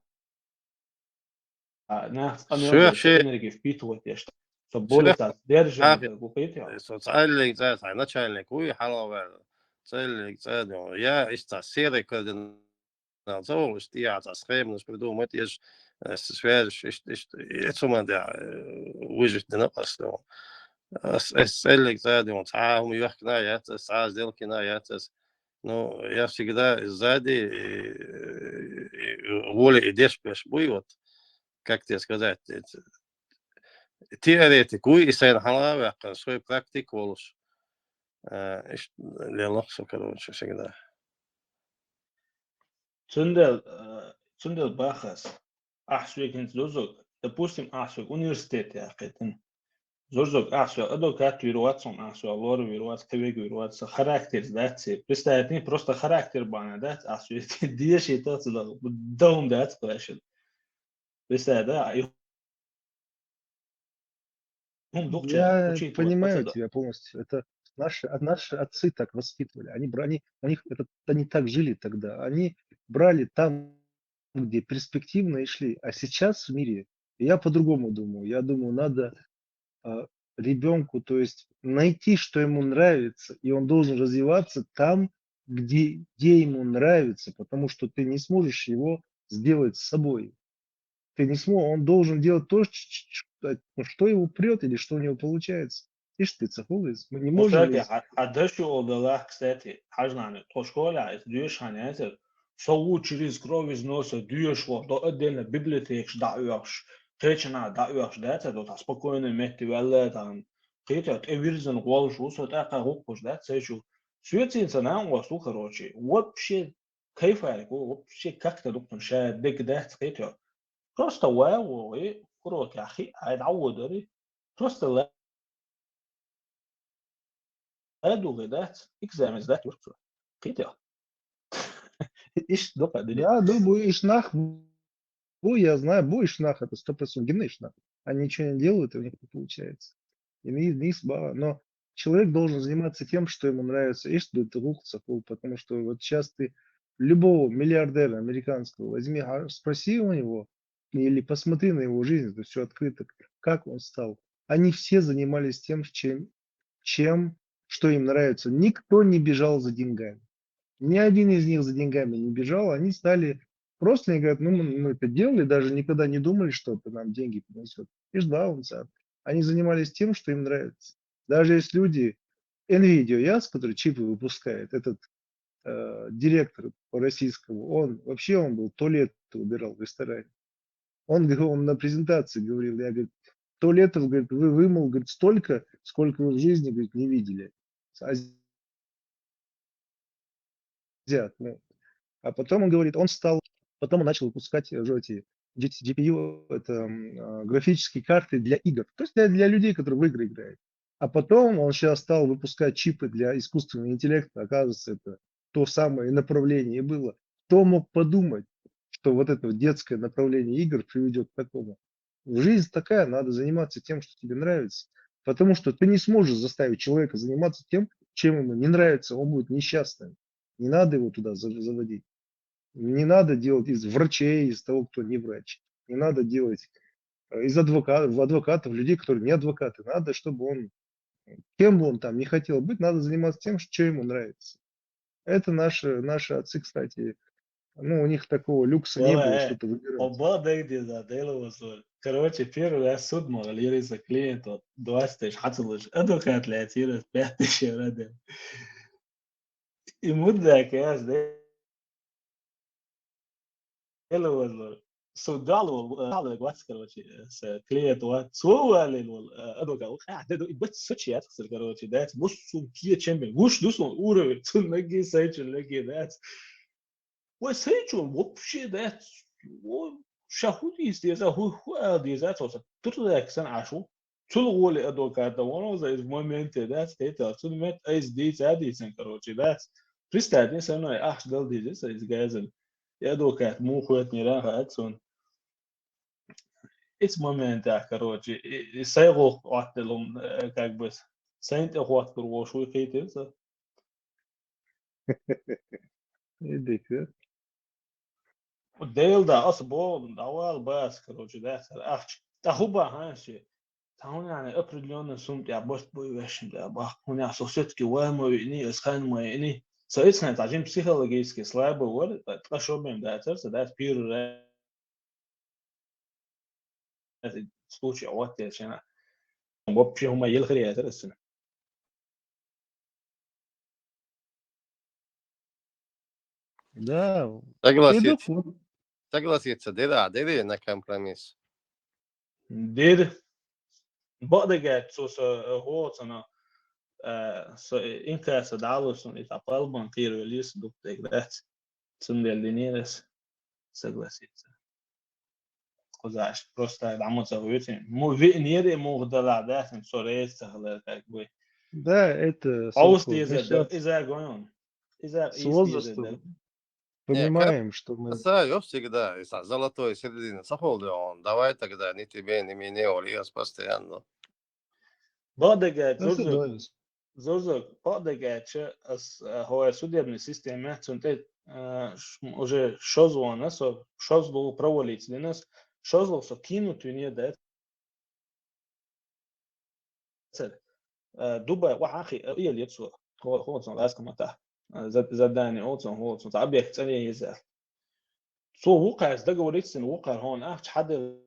а, нахаца къамел деш, энерги впитывать деш. Со более цхьа сдержанный ву, кхетий хьо. Со цхьа эллиг цӀа, цхьа начальник вуй хьалаваьлла. Цхьа эллиг цӀа ду. Я иштта серый кардинал ца волуш, тӀехьа цхьа схеманаш придумать еш, э, с-, связеш, иштта, иштта, и цу ма де, э, выжить дина ас ду. Ас, ас цӀа эллиг цӀа ду, цхьа а хӀума йохкина яц ас, цхьа а сделкина яц ас. Ну, я всегда сзади, и, и, и воле и деш беш буй, вот, как тебе сказать, это, теоретик вуй, и сайна хьалаваьккхина, свой практик волуш. Э, иштта лелахь со, короче, всегда. Цундела, э, цундела бахас. Ахь соьга хӀинца зурзуг, допустим, ахь соьга университет яьккхийтина. Зурзуг, ахь соьга адвокат вийр вац хьуна, ахь соьга лор вийр вац, кхин верг вийр вац, сан характерца дац и. Представь, просто характер бахьана дац, ахь соьга дешийта ца даха, дан хӀума дац кхаьшна. Представь, да, и хӀума дукхача, я учитывать понимаю тебя полностью. Это наши, а, наши отцы так воспитывали. Они бра-, они, у них это, они так жили тогда. Они брали там, где перспективно, и шли. А сейчас в мире я по-другому думаю. Я думаю, надо, а, ребёнку, то есть найти, что ему нравится, и он должен развиваться там, где, где ему нравится, потому что ты не сможешь его сделать собой. Ты не смо-, он должен делать то, ч-, ч-, ч-, э, ну, что его прёт или что у него получается. Ишта ца хуьлу иза. Мы не можем... Кстати, из- хьа-, хьан даш юкъа далахь, кстати, хьажа нана, тхо школехь иза доьшуш хьан яцара, со ву через кровь из носа доьшуш волу, до отдельно библиотекаш дӀаоьхуш, кхечанхьа дӀаоьхуш дац, а до тхан спокойно метте ваьлла, тхан кхетий, тӀе вирзина гӀолуш ву со, тӀаккха гӀуллакхаш дац, цайчу. Соьцийна ца нана гӀост ву, короче, вообще кайфарик ву, вообще как-то дукхана ша дегга дац кхетий. Просто вай вогӀий, урокехь хиъ хьай дӀаводари, просто ла-, ладугӀи дац, экзаменс дац юрту. Кхетий. Иштта дукха дили. Да, думаю, иш нах Бу, я знаю, бу ишнах, это сто процентов гимн ишнах. Они ничего не делают, и у них не получается. И не, не сбава. Но человек должен заниматься тем, что ему нравится. Ишт ду тугу саху, потому что вот сейчас ты любого миллиардера американского возьми, а спроси у него, или посмотри на его жизнь, это все открыто, как он стал. Они все занимались тем, чем, чем, что им нравится. Никто не бежал за деньгами. Ни один из них за деньгами не бежал. Они стали просто, они говорят, ну, мы, мы это делали, даже никогда не думали, что это нам деньги принесет. И ждал он сам. Они занимались тем, что им нравится. Даже есть люди, Nvidia Yas, который чипы выпускает, этот э, директор по российскому, он вообще, он был туалет убирал в ресторане. Он, говорит, он на презентации говорил, я, говорит, туалетов, говорит, вы вымыл, говорит, столько, сколько вы в жизни, говорит, не видели. Азиат, ну. А потом он говорит, он стал, потом он начал выпускать уже эти G P U, это м, а, графические карты для игр. То есть для, для людей, которые в игры играют. А потом он сейчас стал выпускать чипы для искусственного интеллекта. Оказывается, это то самое направление и было. Кто мог подумать, что вот это вот детское направление игр приведет к такому? Жизнь такая, надо заниматься тем, что тебе нравится. Потому что ты не сможешь заставить человека заниматься тем, чем ему не нравится, он будет несчастным. Не надо его туда за- заводить. Не надо делать из врачей, из того, кто не врач. Не надо делать э, из адвокатов, адвокатов, людей, которые не адвокаты. Надо, чтобы он, кем бы он там не хотел быть, надо заниматься тем, что ему нравится. Это наши, наши отцы, кстати, ну, у них такого люкса не было, что-то выбирать. Оба дэгди за дело возор. Короче, первый раз суд мог лириться клиенту двадцать тысяч хатулыш. Адвокат для тира пять тысяч евро. И мудак, я, да? Дело возор. Судал вол, э, дал вол, короче, э, с, э, клиент вол, цо валил вол, э, адвокат вол, а, да, да, и бать сочи, я так сказал, короче, да, это бус сум кие чем бен, гуш ду сум уровень, цун ноги сайчун ноги, да. Ой, сайчун вообще, да, о, шахуд из, да, ху, ху, а, да, да, цо, тур да, ксан ашу. Цул гъоли адвоката воно за из моменте, да, это, цун мет, а из дийца, а дийцан, короче, да. Представь, не со мной, ах, ждал дийца, из газан. И адвокат, му хует не раха, а цун. Из момента, короче, и, и сайгох аттелум, э, как бы, сайнт охот кургош, хуй хейтелса. Идите. Дейл да, ас бо, давал бас, короче, да, сар ахч. Та хуба, ха, ши. Та хун, яни, определённый сум, я борт бой вешим, да, бах, хун, я, со всё-таки вай мой ини, эс хан мой ини. Со ицхан, та жим психологически слабый вор, та шо бем, да, цар, са, да, пир, да, случай, вот, я, шена. Вообще, хума ел хрия, цар, сын. Да. Согласиться. Согласиться, да, да, да, на компромисс. Дир. Бадагат, со, со, э, хо, цана, э, со, э, инкаса далусон, и та палбан кир велис дуптек, да. Цундел динирес согласиться. Кузаш, просто дамо ца вытин. Му ви-, нери му гдала, да, сен со рейс цахлер, как бы. Да, это Аус сохо. Диза, Сейчас да, иза гойон. Иза, с из возрастом диза, да. Понимаем, что мы Са, ё, всегда, и са, золотой середина, са холде он. Давай тогда, ни тебе, ни мне, Олиас постоянно. Бадагат, это зурзур. Зурзур, бадагат, че, ас, а, хо, судебный система, цунте, а, ш-, уже шозвона, со, шозлу провалить, линас, шозлу со кинут, не да, цер. Э, Дубай, ва, ахи, э, ия лет со, хо-, хо-, сон, ласка мата. Э, за-, задание, о, сон, хо-, сон, объект, цани, еза. Со вукас, договориться, вукар, хо, ах, чхады,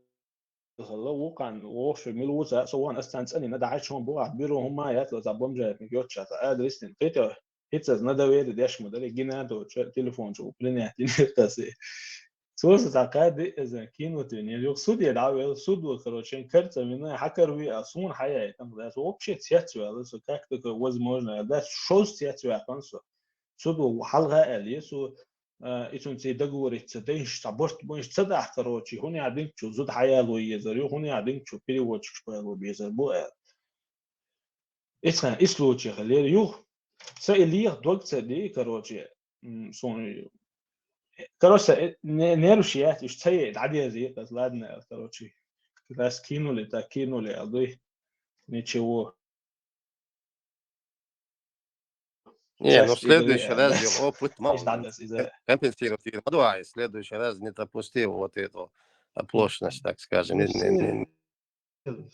хала, вукан, воши, мил вуза, со, ван, астан, цани, надо, ачхон, буа, бюро, хума, я, то, за бомжа, я, йоча, за адрес, тин, кыто, хитсаз, надо, ведь, дешма, дали, гина, то, че, телефон, че, принять, не, то, се. Цо са цхьа кхаь ди эзар кинут вини. Юха суде дӀавелла, суд ву, короче, шен карцӀа вина, хьакара виъ а, суна хьаяйтан, да, со вообще цецваьлла, со как такое возможно, да, шозза цецваьккхана со. Суд ву хьалха аьлла, со, а, и цунца договориться, да, иш цхьа барт бу, иш ца дахь, короче, хӀунда динг чу зуда хьаяло езар ю, хӀунда динг чу переводчикаш пайло безар бу аьлла. Ицхьан, и случай хилира юха. Са и леха дог ца ди, короче, м, сон, Короче, э, не, нервы шият, уж цае дадезы, ладно, короче, раз кинули, так кинули, а дуй, ничего. Не, ну в следующий раз, да, опыт мало компенсировать. Ну, давай, в следующий раз не допусти вот эту оплошность, так скажем. Ну, все,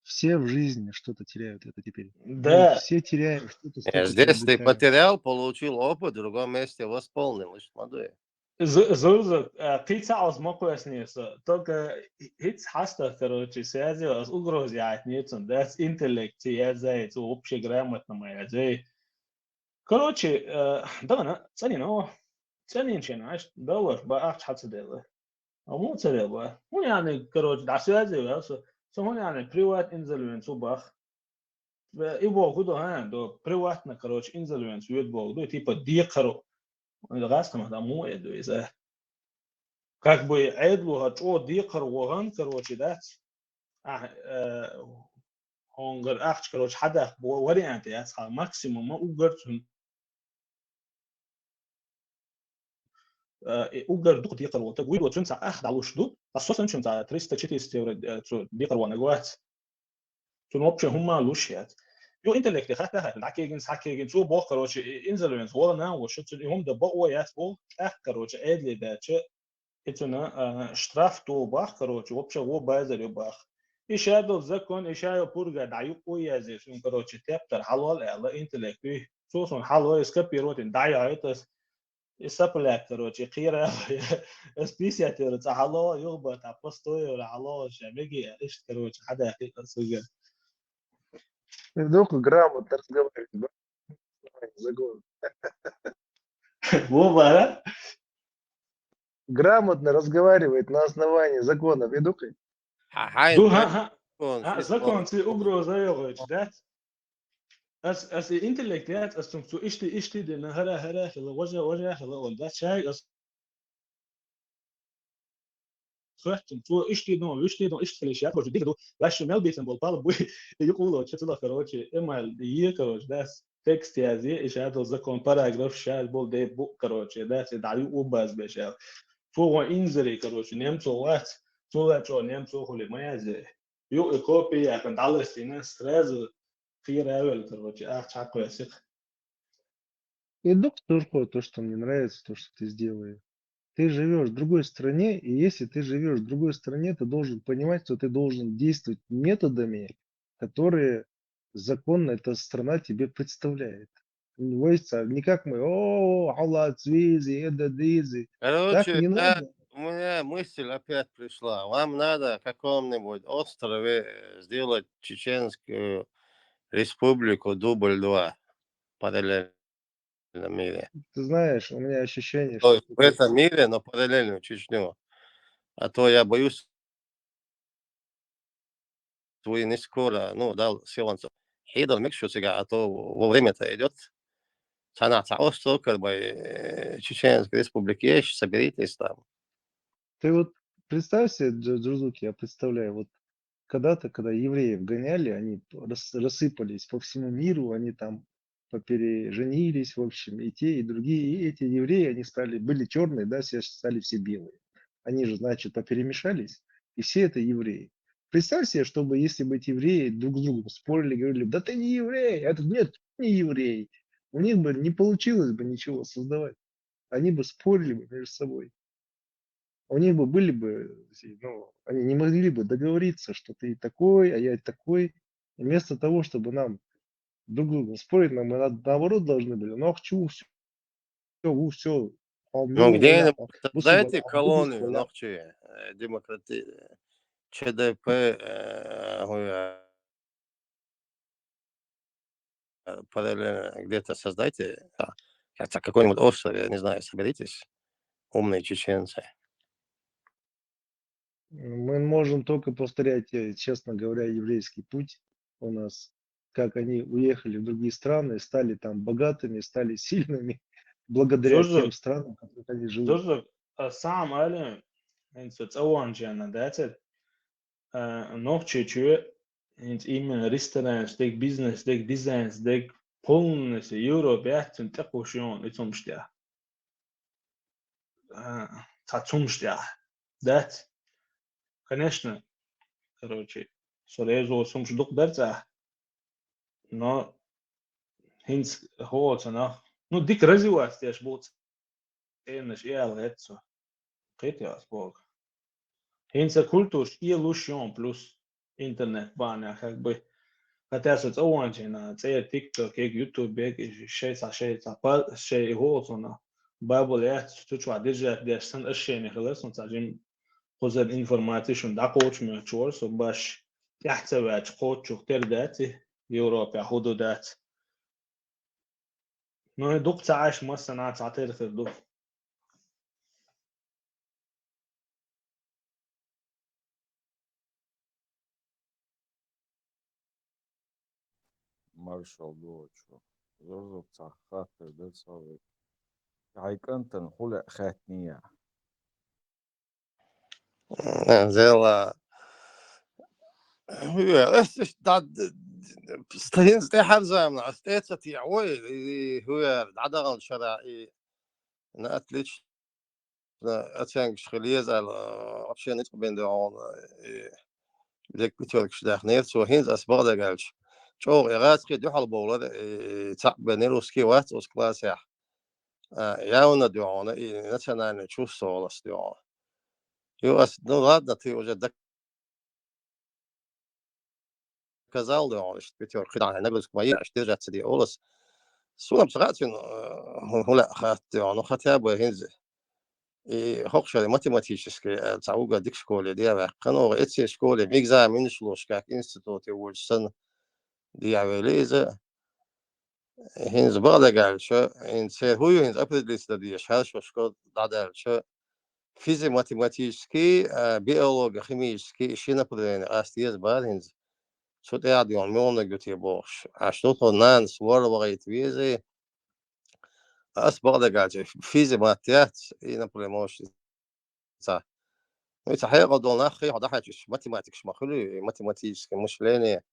все в жизни что-то теряют, это теперь. Да. Мы все теряем что-то. Э, здесь ты потерял, получил опыт, в другом месте восполнил. Значит, молодой. Зузу, кыйца аз моквесни со. Только хиц хаста, короче, связи аз угроз яйт ницун. Дац интеллект, связи, цу вообще грамотно моя зей. Короче, э, давай на, цани на, цани ничего, знаешь, давай, ба, ах, чхаца дела. А му царя ба. Ну, яни, короче, да, связи, да, со, со, ну, яни, приват инзалвен, со бах. И бо гудо, ха, до приватно, короче, инзалвен, свет бо, до, типа, дикаро. Он да гастама, да, му, э, до, из, э. Как бы, эдлу, ха, чо дикаро, ваган, короче, да. А, э, хонгар ахч, короче, хадах, бо, вариант, я, ха, максимум, угар, э, угар дук дикар вот, так выйдет, цун ца ах далуш ду, а со сан цун ца триста-четыреста евро, э, цу дикар вана гуац. Цун вообще хума лушият. Ю интеллект хата хата, да кегин, са кегин, цу бо, короче, инзалвен, вола на, вот, что цун, и хум да бо, о, я, о, ах, короче, эдли, да, че, и цуна, э, штраф то бах, короче, вообще, о, базар ю бах. И шадл закон, и шайо пурга, да, ю, о, я, здесь, он, короче, тептар, халал, эла, интеллект, и, цу сон, халал, скопировать, да, я, это, И сапляк, короче, кира, списать, короче, алло, юба, та постой, алло, ше, беги, ишт, короче, хада, хита, суга. Вдруг грамотно разговаривать, да? Загон. Во, бара? Грамотно разговаривает на основании законов. Иду-ка. Ха, ха, закон, ха, закон, ци угроза йогоч, да? Ас, ас интеллект яц, ас цум цу ишти, ишти дина, хара, хара, хила, важа, важа, хила, он да чай, ас. Хвахтин, цу ишти дон, ишти дон, ишти хилиш яц, короче, дигаду, вашу мел битен бол, пал буй, юкуло, че цула, короче, эмал, е, короче, да, текст язи, и шадл закон, параграф, шад бол, де бу, короче, да, се да ю убаз бешал. Цу вон инзери, короче, немцо вац, цула чо немцо хули маязе. Ю и копия, яхан даластина, сразу кира авел, короче, ах, чаквесик. И доктор, то, что мне нравится, то, что ты сделаешь. Ты живешь в другой стране, и если ты живешь в другой стране, ты должен понимать, что ты должен действовать методами, которые законно эта страна тебе представляет. Войца, не как мы, о, Аллах, цвизи, эда дизи. Так Короче, не да, надо. У меня мысль опять пришла. Вам надо в каком-нибудь острове, э, сделать чеченскую республику дубль два в параллельном мире. Ты знаешь, у меня ощущение, То что есть в этом мире, но параллельную Чечню. А то я боюсь, твои не скоро, ну, дал силанцу. Хидал микшу сега, а то во время-то идет. Цана ца остров, как бы, э, Чеченской Республики есть, соберитесь там. Ты вот представь себе, Дж-, Джузуки, я представляю, вот когда-то, когда евреев гоняли, они рас-, рассыпались по всему миру, они там попереженились, в общем, и те, и другие, и эти евреи, они стали, были черные, да, все стали все белые. Они же, значит, поперемешались, и все это евреи. Представь себе, чтобы если бы эти евреи друг с другом спорили, говорили: «Да ты не еврей», а этот: «Нет, ты не еврей». У них бы не получилось бы ничего создавать. Они бы спорили бы между собой. У них бы были бы, ну, они не могли бы договориться, что ты такой, а я такой. И вместо того, чтобы нам друг с другом спорить, нам, мы на-, наоборот должны были: «Ну, а чё, всё, всё, всё, Ну, где-нибудь создайте колонию, ну, чё, э, демократи-, э, Ч Д П, э, э, параллельно где-то создайте, а, хотя какой-нибудь остров, я не знаю, соберитесь, умные чеченцы. Мы можем только повторять, э, честно говоря, еврейский путь у нас, как они уехали в другие страны, стали там богатыми, стали сильными благодаря Слушай, тем странам, в которых они живут. Слушай, а сам Али, инца цаван чана, да, це, а, нохчи чуе, инц именно ресторан, стек бизнес, стек дизайн, стек полностью Европе, цун текушон, и цум штя. а, цхьа цумаш тӀехь. Дац? Конечно, короче, со резо сумаш дукха дара цӀа, но хӀинца хӀо ца нах. Ну, дика развиваться деш буц цӀенаш и аьлла гӀерта со. Кхетий ас боху? ХӀинца культураш иалуш йон плюс интернет бахьанехь, как бы, хотя со цӀа ваханчийна, цӀера TikTok, яга YouTube, яга и шайн цхьа, шайн цхьа па-, шайн и хӀо цунах бабул яц, цу чохь держать деш санна аш шайна хилар, сан цхьа жим кхузара информаци шуна дӀакхочуш моьттуш вара, со баш тӀаьхьа ца ваьлча кхоччух тера дац и, Европехь хӀу ду дац. Ну, и дукха ца Ӏаш массанхьа цхьатерра хир ду. Маршалла ду вайчо. Зур-зур цхьа хаттар ду цхьа вай. Хьайн кӀантана хӀу лаьа хаьттинехь? Зела. Ас иштта дӀа-, ст-, хӀинца тӀаьхьарза ма, ас тӀе ца тиъ вой, и хӀуяр дӀадаханчу шарахь и на отлично оценкаш хила еза аьлла, вообще ницкъ бен де хьуна, и лек пятёркаш даьхнера цо. ХӀинца ас бакъдерг аьлча, чӀогӀа и гӀацкхий дуьхьал бовлар, и цхьаъ бен русский вац оцу классехь. А, явно дуьхьал, и национальный чувство волас дуьхьал. Ю ас, ну ладно, ты уже доказал дуьхьал, что пятёрка, да, нагрузка моя, что держаться ди олас. Сунам срацин, э, хӀу-, хӀу лаьа хатта дуьхьал, ну хотя бы хӀинца. И хӀокху шаре математический, э, цхьа угар дика школе де ваьккхина, оха эццерчу школе экзаменаш луш, как институте волчу санна, дехьавели иза. ХӀинца бакъдерг аьлча, хӀинца церан хӀун ю хӀинца определиться дан дезаш, хьаьршошка дӀадаьлча, физико-математический, а, биолого-химический, и ши направление къаста еза бара хӀинца. Цу тӀехь а дуьхьал муьлханиг ю те бохуш. Аш ду тхо нанас лор вахийта везий. Ас бакъдерг аьлча, физи-мат яц, и направление ца. Ну, и ца хьекъал долу нах хи хьо дӀахьаьчча, математикаш ма хуьлу, и математическое мышление,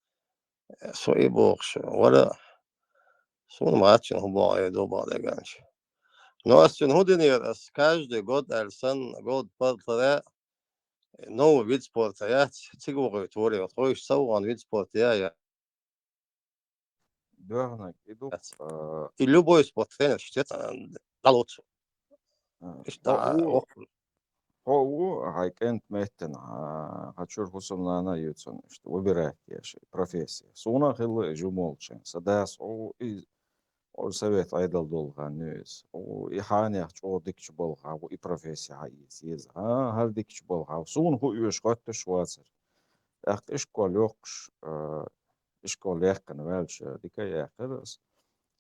э, со и бохуш вара. Суна ма аьллачун хӀун боху, э, ду бакъдерг аьлча. Но ас цуьнан хӀун динера, ас каждый год аьлла санна, год палтара новый вид спорта яц, цига вахуьйтур вара, тхойша ца вахана вид спорта я, я. Доьхнаг, и ду, Яц. А, и любой спорт тренер шитец, а, дӀалоцу. А, Иштта, хьо а, ву, воху. Хьо а ву, хьайн кӀентан меттана, а, хьан чуьра хӀусамнана а ю цунна, иштта выбирать деш, профессия. Суна а хилла и жимолчийн. Сан дас хьо ву, и, хьо совет Ӏедал долу хан ю иза. Хьо ву, и хьанех чӀогӀа дикачу балха, хьан ву и профессия хьан иза, еза. А, хӀара дикачу балха. Суна хӀу оьшу хоттуш вацара. ТӀаккха ишкол йоккхуш, а, ишкол яьккхина ваьлча, дика а яьккхира ас.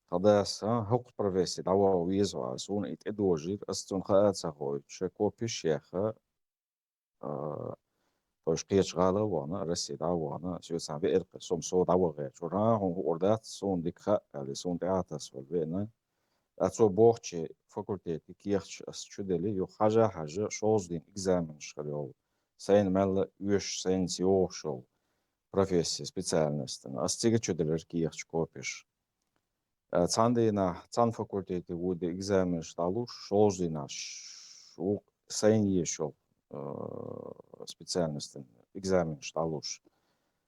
Тхан дас, а, хӀокху профессия дӀаваха веза хьо, суна и тӀедожийра, ас цунна хаа ца ховуьйтуш, шайн копиш а яьхна, а, тхойша кхечу гӀала а вахана, Россия дӀа а вахана, соьца веара кхин, со-м со дӀаваха гӀерташ вара, а, хьуна хуур дац, суна дика хаьа, аьлла, суна тӀе а тасвала веана. Ткъа цо бохучу факультете кехаташ ас чуделли, юха хьажа-хьажа, шолжа дийнан экзаменаш хир йолу, сайна мелла а оьшуш, сайна ца йогӀуш йолу профессия, специальностана. Ас цига чуделира кехаташ, копиш. А, цхьана дийнахь, цхьана факультете вуй де экзаменаш дӀалуш, шолжа дийнахь ш-, ву сайна езаш йолу, а, специальностана экзаменаш дӀалуш.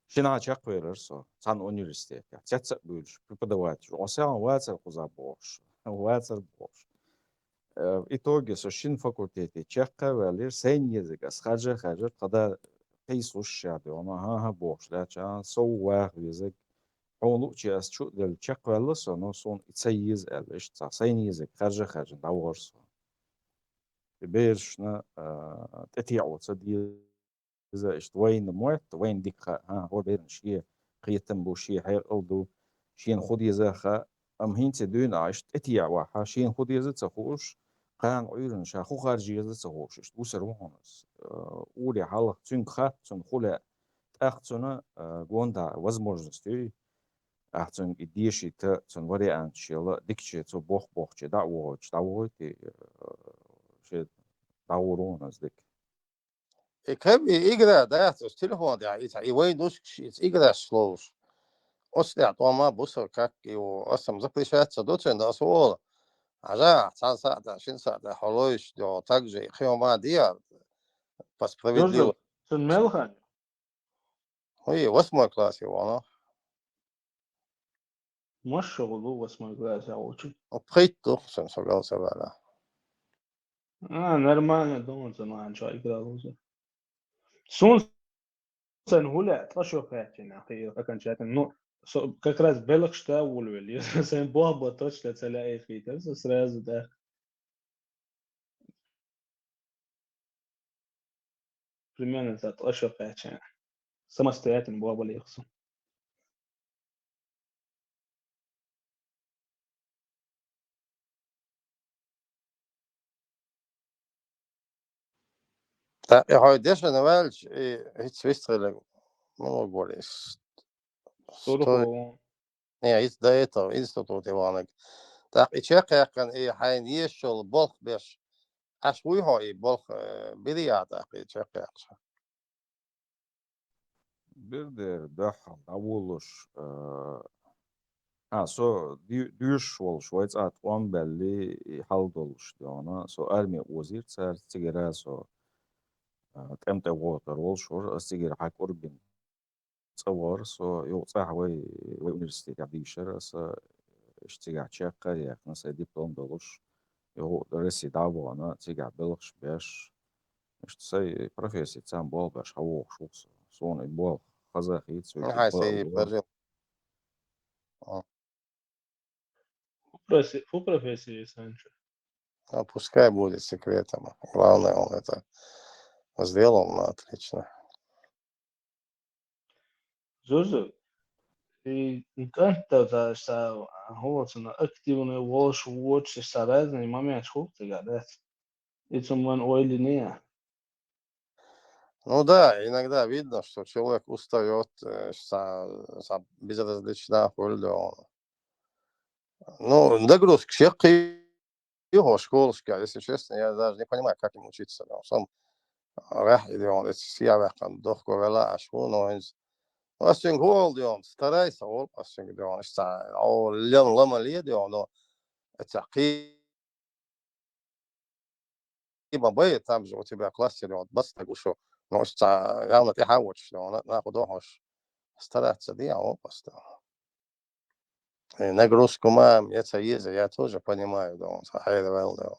Шина чекхвелира со, цхьана университетехь, цец а буьйлуш, преподаватель, оцу сагӀан вацара кхузахь бохуш, вацара бохуш. Э, в итоге со шина факультете чекх а ваьллера, сайна езарг ас харжа а хаьржира, тхан да кхийсалуш ша дуьхьал, хӀан-хӀа бохуш лаьтташ, а, сов ваха везарг. Хьуна лууче ас чу а делла, чекхваьлла со, но суна и ца еза аьлла, иштта цхьа сайна езарг харжа а хаьржина дӀавахара со. И берашна, а, тӀетеӀо ца деза. Иза иштта вайна моьтту, вайна дика хаьа, хӀан, хӀора берана шен кхетам бу, шен хьекъал ду, шена хӀун деза а хаьа, амма хӀинца дуьйна а иштта тӀетеӀа вахьа, шена хӀун деза а ца хууш, кхана Ӏуьйранна ша хӀун харжа еза а ца хууш, иштта вусар ву хьуна ас. Э, уре хьалха цуьнга хаьтту, цунна хӀун лаьа, тӀаккха цунна, э, гонда возможность юй, ахь цуьнга и дешийта, цунна варианташ яла, дикаче цо боху-бохуче дӀа а вохуьйтуш, дӀавохуьйтий, э, шен дӀагӀур ву хьуна ас дика. И кхин и игра дац, оцу телефон тӀехь, и цхьа, и вайн душкаш, и цхьа играш ловуш. Оцу тӀехь тӀома бу со, как его, аса-м запрещать ца до цуьнан, аса олу. Хьажа, цхьан сахьта, шин сахьта хьо лойш, йо, так же, кхин хӀума дияр, по справедливости. Цун мел хан? Хьо е восьмой классе вана. Машшагъулу восьмой классе вучи? Пхийтта ду-кх цун, со галсавала. А, нормально, думаю, цун ван чо играл уже. Сун сан хӀуля, ткъа шо кхаьччина, хи, окончательно. Ну, со, как раз белхаш та вулвел. Сан бохба точно ца лаьа хитар, со сразу, да. Примерно за ткъа шо кхаьччина. Самостоятельно бохба лехсу. ТӀаккха хьо дешна ваьлча, и хӀинца вистхилаг, ну, говоришь. Сурхо. Не, из до этого институте ванаг. ТӀаккха и чекхъяьккхина, и хьайна езаш йола болх беш. Аш вуй хьо и болх, э, бирий а тӀаккха и чекхъяьккхача? Бир дера, дуьххьал дӀавуллуш, э, а, со ди-, дуьйш волуш, вай цӀа тӀом баьлли, и хьал долуш дона. Со арме озийра цара, цигара со, э, тӀем тӀе вогӀур волуш вара, ас цигара хьакъур бина. ЦӀа вара со, юха цӀахь вай, вай университетехь дийшира аса, иштта цигахь чекх а яьккхина, сайн диплом долуш, юха Россия дӀа а вахана, цигахь белхаш беш, иштта сайн профессица болх беш хьавогӀуш ву со. Суна и болх хаза хийца, вуьшта хьай бала сайн вара. Прожил. А. Фу професси-, фу профессия, Санчо? А пускай будет секретом. Главное, он это сделал на отлично. Зузу, и кӀантда ца, ца, хӀоцана активный волуш воцуш, ца разный моменташ хуьлу цигахь, дац? И цу ман ойла йина? Ну да, иногда видно, что человек устаёт, э, са, са безразлична хуьлу. Ну, нагрузкаш яккхий ю хьо школашка, если честно, я даже не понимаю, как им учиться. Ну, сам рахь и дён, эцсия ваьккхана дохко вела аш ву, но инз. Ас цуьнга хӀу олу дён, старайса олу ас цуьнга дён, иштта, о, лем лама ле дён, но эца кхи-, и ма бай, там же у тебя в классе дён, баста гушу, но иштта, явно тӀаьхьа вочу, но на, нахуй дохуш, стараться дия, о, баста. Э, нагрузку ма, я ца еза, я тоже понимаю, да, он ца хьайра ваьлла, да.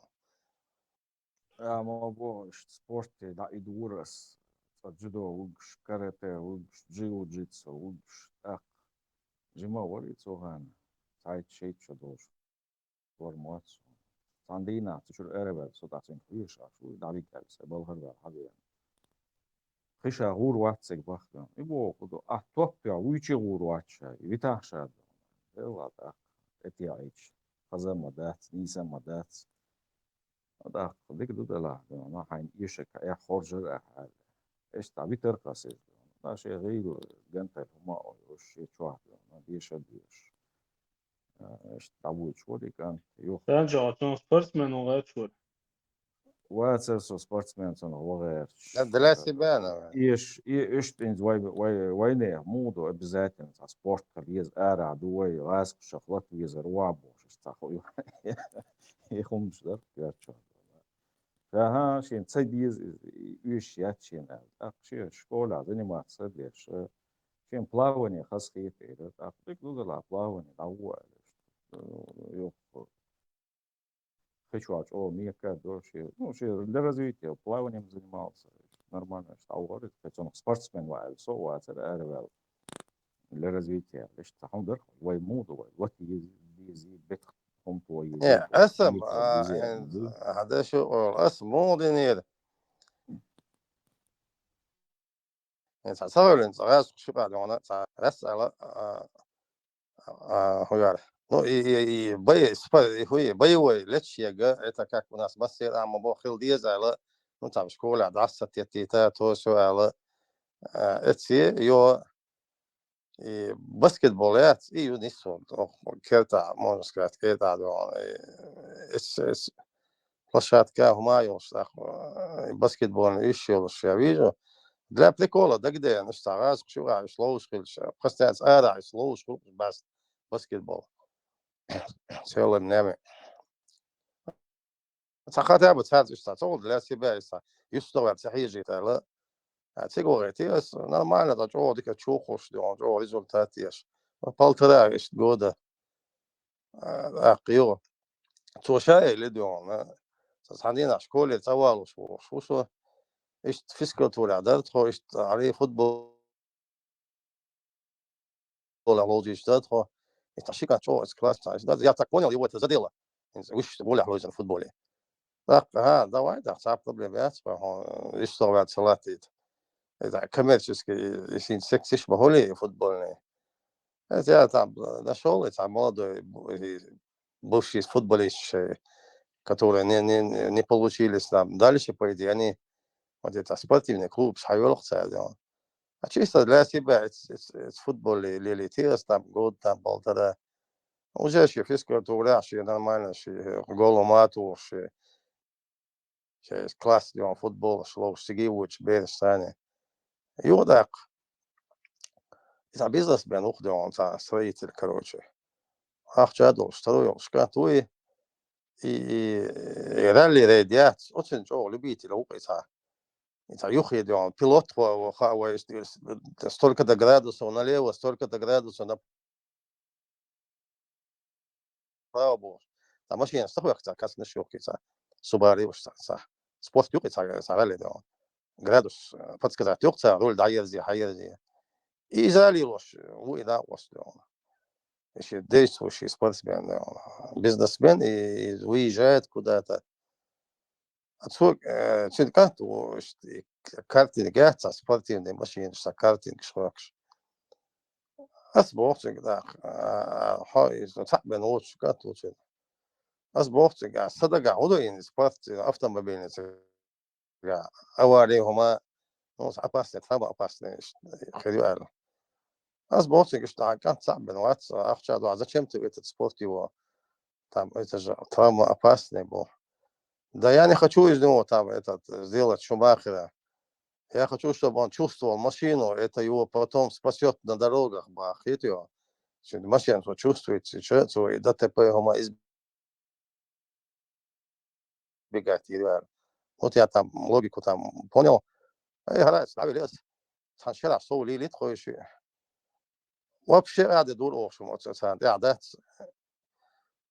А, ма бохуш, спорте дӀа и дура ас. Цкъа дзюдо вугуш, карате вугуш, джиу-джитсу вугуш, тӀаккха. Жима вари цу хана. Цхьайтта шайтта шо долуш. Вара моццу. Цхьана дийнахь цу чуьра ара ваьлла, со тӀаккха цуьнга хьоьжуш аш ву, дӀавигар аса, балхара ваьлла хьавеана. Кхин ша гӀур вац цига бахкана. И боху ду, а топ я, вуьйчи гӀур вац ша, и витахь ша ду. Делла тӀаккха, тӀетеӀийча, хаза ма дац, нийса ма дац. ТӀаккха дика ду делахь ду, ма хьайна эшака, эхь хоржар ахь аьлла. Эш дӀа витар кхасир ду. Ма шен гӀийла гантар хӀума а йолуш, шен чохь ду, ма деша а доьшуш. А, иштта дӀавоьдуш вара и кӀант, юха. Санчо, цунах спортсмен ван гӀерташ вара? Вацара со спортсмен цунах ван гӀерташ. Да, для себя, наверное. Эш, и, иштта инза вай, вай, вайнех муха ду обязательно цхьа спорт хила еза, ара ду вай, гӀазкхашах лата везар ван бохуш, иштта цхьа ху-, и хӀумаш дара, коьртачохь. Ша, хӀа, шен ца деза иза, и оьшуш яц шена аьлла. ТӀаккха шен школехь заниматься деш, шен плавание хазахетира, тӀаккха дика ду делахь плавание дӀагӀо аьлла. Юха хи чохь чӀогӀа мекка а до шен, ну, шен для развития плаванием занимался. Нормально, дӀагӀора, кхин цунах спортсмен ван аьлла, со а вацара араваьлла. Для развития. Иштта хьуна дара, вай муха ду, вай лата ези, ези, бетах хӀума то ези, Э, аса, бетах а, ези, хӀин, ду. А, хьан дашо олу, аса муха динера? Э, цхьа ца вевлина, цхьа гӀазкхаша юкъа дуьхьал, цхьа рас ала, а, а, хӀун яра. Ну, и, и, и, бай-, спа-, и, хӀу, и, боевой лечега, это как у нас массер, а, ма бо хила деза ала, ну, там, школе дӀасатеттийта, то, всё ала, а, эцце, йо, и баскетбол яц, и ю нисван, ох, керта, можно сказать, керта, да, и эс, эс, площадка хӀума йолуш, тӀаккха, э, баскетбольный уьш йолуш, я вижу. Для прикола дагадеана, иштта гӀазкхаша юкъа уьш ловзуш хилча, постоянно ара уьш ловзуш хилча, бас-, баскетбол. Целыми днями. Цхьа хотя бы цхьацца иштта, цхьа цхьа для себя иштта, юстовар ца хьежийта аьлла. А цига вахийти ас нормально, да, чӀогӀа дика чухуш, да, чӀогӀа результат еш. Полтора иштта года. А, аккха йо. Цо ша элли, да, цхьан дийнахь школе цӀа валуш ву со. Иштта физкультура дар тхо, иштта ари футбол ловзуьйтуш дар тхо. Иштта шикан чӀогӀа классно. Да, я так понял, его это задело. Вуьш гулехь лойзан футболе. Так, ага, давай, да, цхьа проблема яц, хьо, иштта ваьлла ца латтийта. Это коммерческий, если секцеш ма хуьлий футбольный. Это я там, э, нашёл, это молодой, бу-, и бывший футболист, э, которые не, не, не получились там. Дальше, по идее, они вот это спортивный клуб, шхьайолах цаьрга. А чисто для себя, это, это, это футбол или, или тирас там год, там полтора. Уже ши физкультура, ши нормально, ши голу мату, ши, ши класс, да, футбол, шло, ши гивуч, берш сани. Юдак. Это бизнесмен, ух, да, он, цхьа строитель, короче. Ахча долуш, строил, шкатуй. И, и, и ралли рейд яц, очень чӀогӀа любитель ву-кх иза. Иза юххе, да, пилот хо-, хо-, вай, столько-то градусов налево, столько-то градусов направо бохуш. Цхьа машина ца хьоькху, цхьа каснаш йохкий, цхьа Субару уьш, цхьа, цхьа спорт юкъе, цхьа, цхьа ралли, да. Градус, э, подсказать йоху цара, руль дӀаерзе, хьаерзе. И иза лелош ву и дакъост, да. И ши действующий спортсмен, да. Бизнесмен, и, и выезжает куда-то. А цо, э, цуьнан кӀант ву, ишта, и к-, картинка яц, цхьа спортивный машинаш, цхьа картинкаш хьоькхуш. Ас боху цуьнга, нах, а, хьо иза цхьаъ бен воцуш кӀант ву цуьнан. Ас боху цуьнга, ас сан дагахь хӀун ду иза спорт, автомобильный цигахь авари хӀума, ну, опасный, травма опасный, ишта, хир ю аьлла. Ас боху цуьнга, ишта, кӀант цхьаъ бен вац, ахча дуьхьа, зачем ты этот спорт его? Там, это же травма опасный был. Да я не хочу из него там этот сделать Шумахера. Я хочу, чтобы он чувствовал машину, это его потом спасёт на дорогах, бахит его. Машина, что чувствует, что и ДТП, хӀума из-, избегать, и реально. Вот я там логику там понял. Ай, хӀара, дӀавелес. Цхьана шарахь сов лелийта хойши. Вообще, ада дур охуш ма царна тӀехь дац.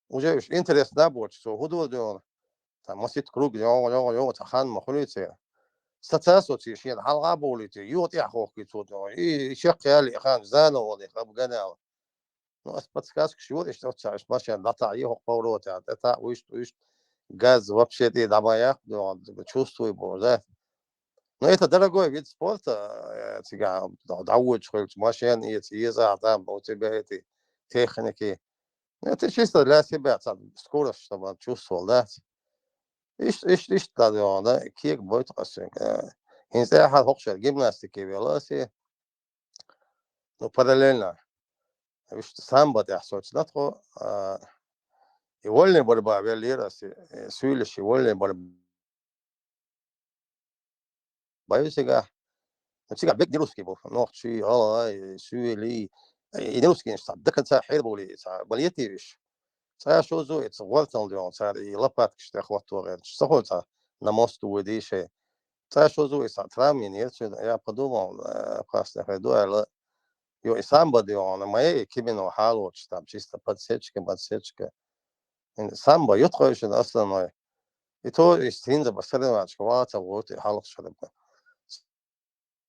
Уже уьш интересно боцуш, цо хӀун дора дуьйна? Там масит круг, йо, йо, йо, цхьа хан ма хуьлий церан. Саца со ци шена хьалха а бовлий ци, юха тӀехь хохкий цо дуьйна. И, и чекхъяьлла и хан, заново и хаб ганаьлла. Ну, ас подсказкаш йора, иштта оццахь, иштта машен дӀатаӀа, хӀокху повороте, тӀе таӀа, вуьшта, вуьшта, газ вообще тӀе дӀа ма яккха, ну, чувствуй боху, да? Но это дорогой вид спорта, э, цигахь дӀа-, дӀаводаш хилча, машен эца, еза, там, у тебя эти техники. Ну, это чисто для себя, там, скорость, чтобы он чувствовал, да? Ишт-, ишт-, иштта, да, да, кег бойту ас, э, хӀинца ахьа хӀокху шера гимнастике велла ас, ну, параллельно. Вуьшта самбо тӀехь соцу тхо, а, и вольная борьба веллера ас, э, суьйлиш и вольная борьба ю цигахь. Ну, цигахь бегг не русский бу, нохчий, гӀалгӀай, суьйлий. И не русский, до конца хьербовлий, цхьа балетий уьш. Цкъа шозза а, и цхьа гӀортал дуьйна цара и лопаткаш тӀе хӀотто гӀерташ. Ца хуьлу цхьа на мост вуй дийшай. Цкъа шозза а, и цхьа травма йинера цуьнан. Я подумал, э, опасный хир ду аьлла. Йо, и самбо дуьйна, ма и кимино хьалочуш, там чисто подсечка, подсечка. И самбо ю тхойшина основной. И то, и хӀинца ба соревнованешка ваца вуьту, и хьалха шарба.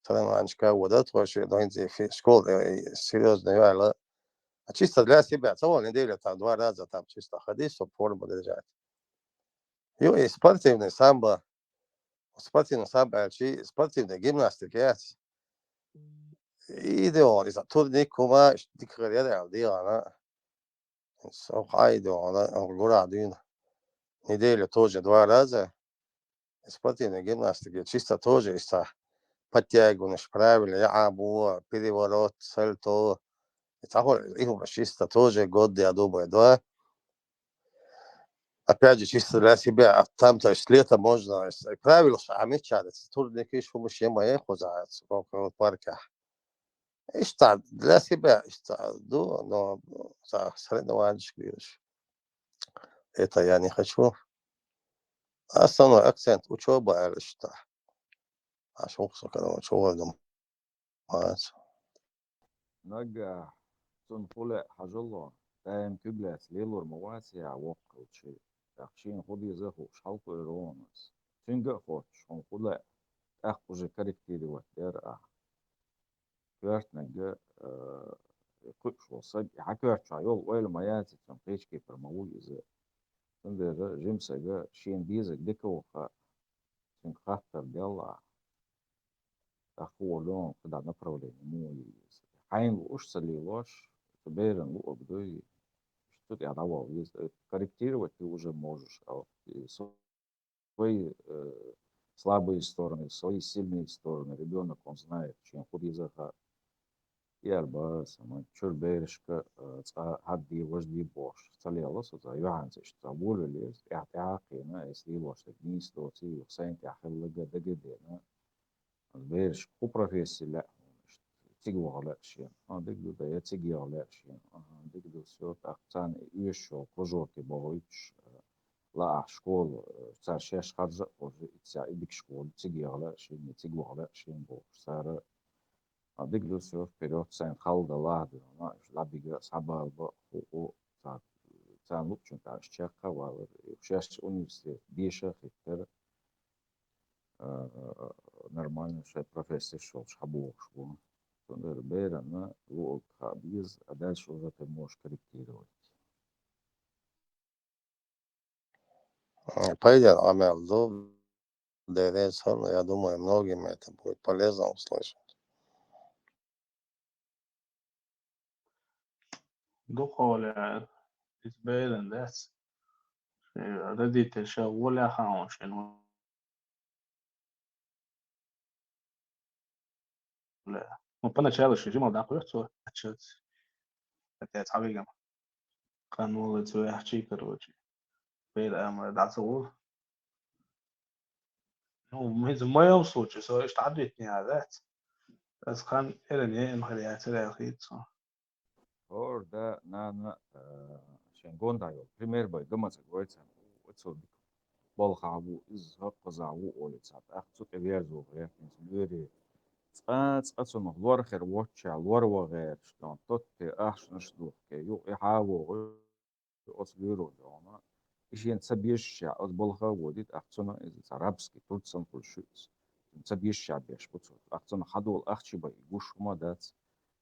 Соревнованешка вода тхойши, но хӀинца и фи-, школа, э, серьёзно ю аьлла. А чисто для себя, целая неделя там два раза там чисто ходи, чтоб форму держать. Ю, и спортивный самбо. Спортивный самбо аьлчи, спортивный гимнастика яц. И де он, иза турник хӀума, дика хир яра аьлла, дегӀана. Со хьайда вахана, гура дуьйна. Неделю тоже два раза. Спортивная гимнастика, чисто тоже, и цхьа подтягиваниеш, правильно, яӀ, бо, переворот, сальто. И цхьа хӀора, и хӀума чисто тоже год, я думаю, два. Опять же, чисто для себя, а там, то есть, лето можно, и правила ша, а меча, турникиш, хӀума шема, я хозац, вот, парках. Иштта для себя, иштта ду, но цхьа соревнованешка вирш. Это я не хочу. Основной акцент учёба аьлла иштта. Аш вукху со кадам учёба дум. Мац. Нагахь цунна хӀу лаьа хьажалло, даим куьг лаьцна лелор ма вац яхь воккхалчи. ТӀаккха шена хӀу деза а хууш хьалкхуьйр ву хьуна ас. Цуьнга а хоттуш, хьуна хӀу лаьа, тӀаккха уже корректировать дер ахь. Коьртаниг, э, кхуьуш волу саг, и хьан коьртачохь йолу ойла ма яц, цунна кхечу кепара ма ву иза. Цундела жима сага шена дезаг дика ву хаьа, цуьнга хаттар делла ахь. ТӀаккха хуур ду хьуна кхидӀа направление муха ю иза. Хьайна лууш а ца лелош, цу беран луург дуй, цу тӀехь дӀавала веза. Корректировать ты уже можешь, а вот и свои, э, слабые стороны, свои сильные стороны ребёнок, он знает, шена хӀу деза хаьа. Яра бара сан, ма чуьра берашка, э, цкъа хӀадди, важди бохуш, ца лела со цкъа, юьхьанца иштта цкъа волавелла иза, тӀаьхьа-тӀаьхьа а кхийна, эс лелош дерг нийса доций, юха сайна тӀехь хилларг а дага а деана. Берашка хӀу профессия лаьа хьуна иштта? Цига ваха лаьа шена? А, дика ду, да, я цига яха лаьа шена? А, дика ду, всё, тӀаккха царна и оьшуш йолу кружоке бохуьйтуш, э, лаахь школа, э, цара шаьш харжа а хьожа, и цхьа и дика школа, цига яха лаьа шена, я цига ваха лаьа шена бохуш, цара, а, дика ду, всё, вперёд, сайна хала далахь а дуьйна, уьш дӀабига а, схьабалба а, хӀу, хӀу, цара, царна луучунна тӀехь уьш чекх а валар, и шаьш университет деша а хӀиттара. А, нормально шайн профессеш йолуш хьан бохуш бу. Цундела беранна луург хаа беза, а дальше уже ты можешь корректировать. М, пойдёт, амел ду, дерец, я думаю, многим это будет полезно услышать. Дукхавале, иза беран дац. Родитель ша волехьа хьуна шен. Ну, поначалу ши жимал дӀакхоьхьу цо, ачац. ХӀетта цхьавигам. Кхана волу цо яхчий, короче. Бер ама дӀа ца ву. Ну, в моём случае, со иштта Ӏадвитинехь дац. Ас кхана эрна еана хир яцара аьлла хета со. ХӀора да, нана, а, шен гонда йолу пример бай, гамазаг вай царна, оцо дика балхахь ву, иза хӀаккхазахь ву олий цхьа, тӀаккха цу тӀе верзо гӀертинца лоьре. Цкъа, цкъа цунах лор хир воцчехь, лор ван гӀерташ, тотте ахчанаш духке, юкъа и хьавогӀу, оцу лоьро догӀна. И шена ца безаччехь, оцу балха а водийта, тӀаккха цунах иза цхьа рабский труд санна хуьлуш ю иза. Ца безаччехь беш бу цо. ТӀаккха цунах хьадолу ахча бан и гуш хӀума дац.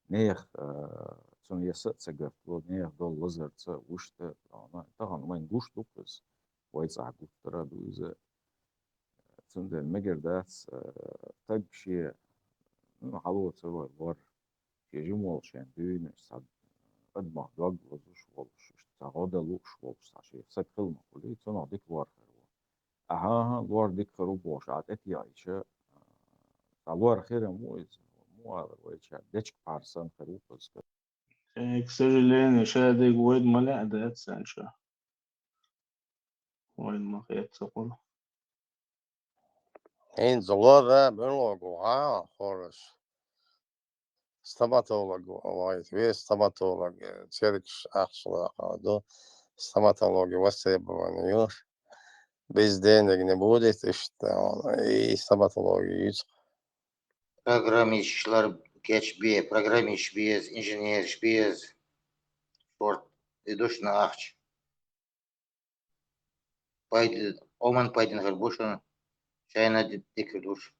Нехан, а, цунна яса а ца гатдо, нехан долу лазарца, вуьшта, тахана, тахана вайн гуш ду-кх иза. Вай цӀахь гуттара а ду иза. Цундела мегар дац, а, стаг шен, ну, хьало ца вай лор. Шен жима волу шен дуьйна, цхьа адамах дог лозуш волуш, цхьа гӀо дан лууш волуш, цхьа шен саг хила ма хуьлий, цунах дика лор хир ву. Ахьа, ахьа, лор дика хир ву бохуш, ахьа тӀетеӀийча, цхьа лор хир ма ву иза, муха алар вайчара, дечка пхьар санна хир ву иза. Э, к сожалению, ша дерг вайна ма лаьа дац цхьаьна ша. Вайна ма хета ца хуьлу. ХӀинца лора, муьлхо гу гӀа, хорош. Стоматолог вайта, вес стоматолог, э, цергаш ахча лакха ду, стоматология востребована ю. Без денег не будет, иштта, и стоматология юьцу. Программисташ лар кечбе, программисташ беза, инженераш беза. Шорта и ду шуна ахча. Пайда, Ӏоман пайдина хир бу шуна, шайна ди-, дика хир ду шу.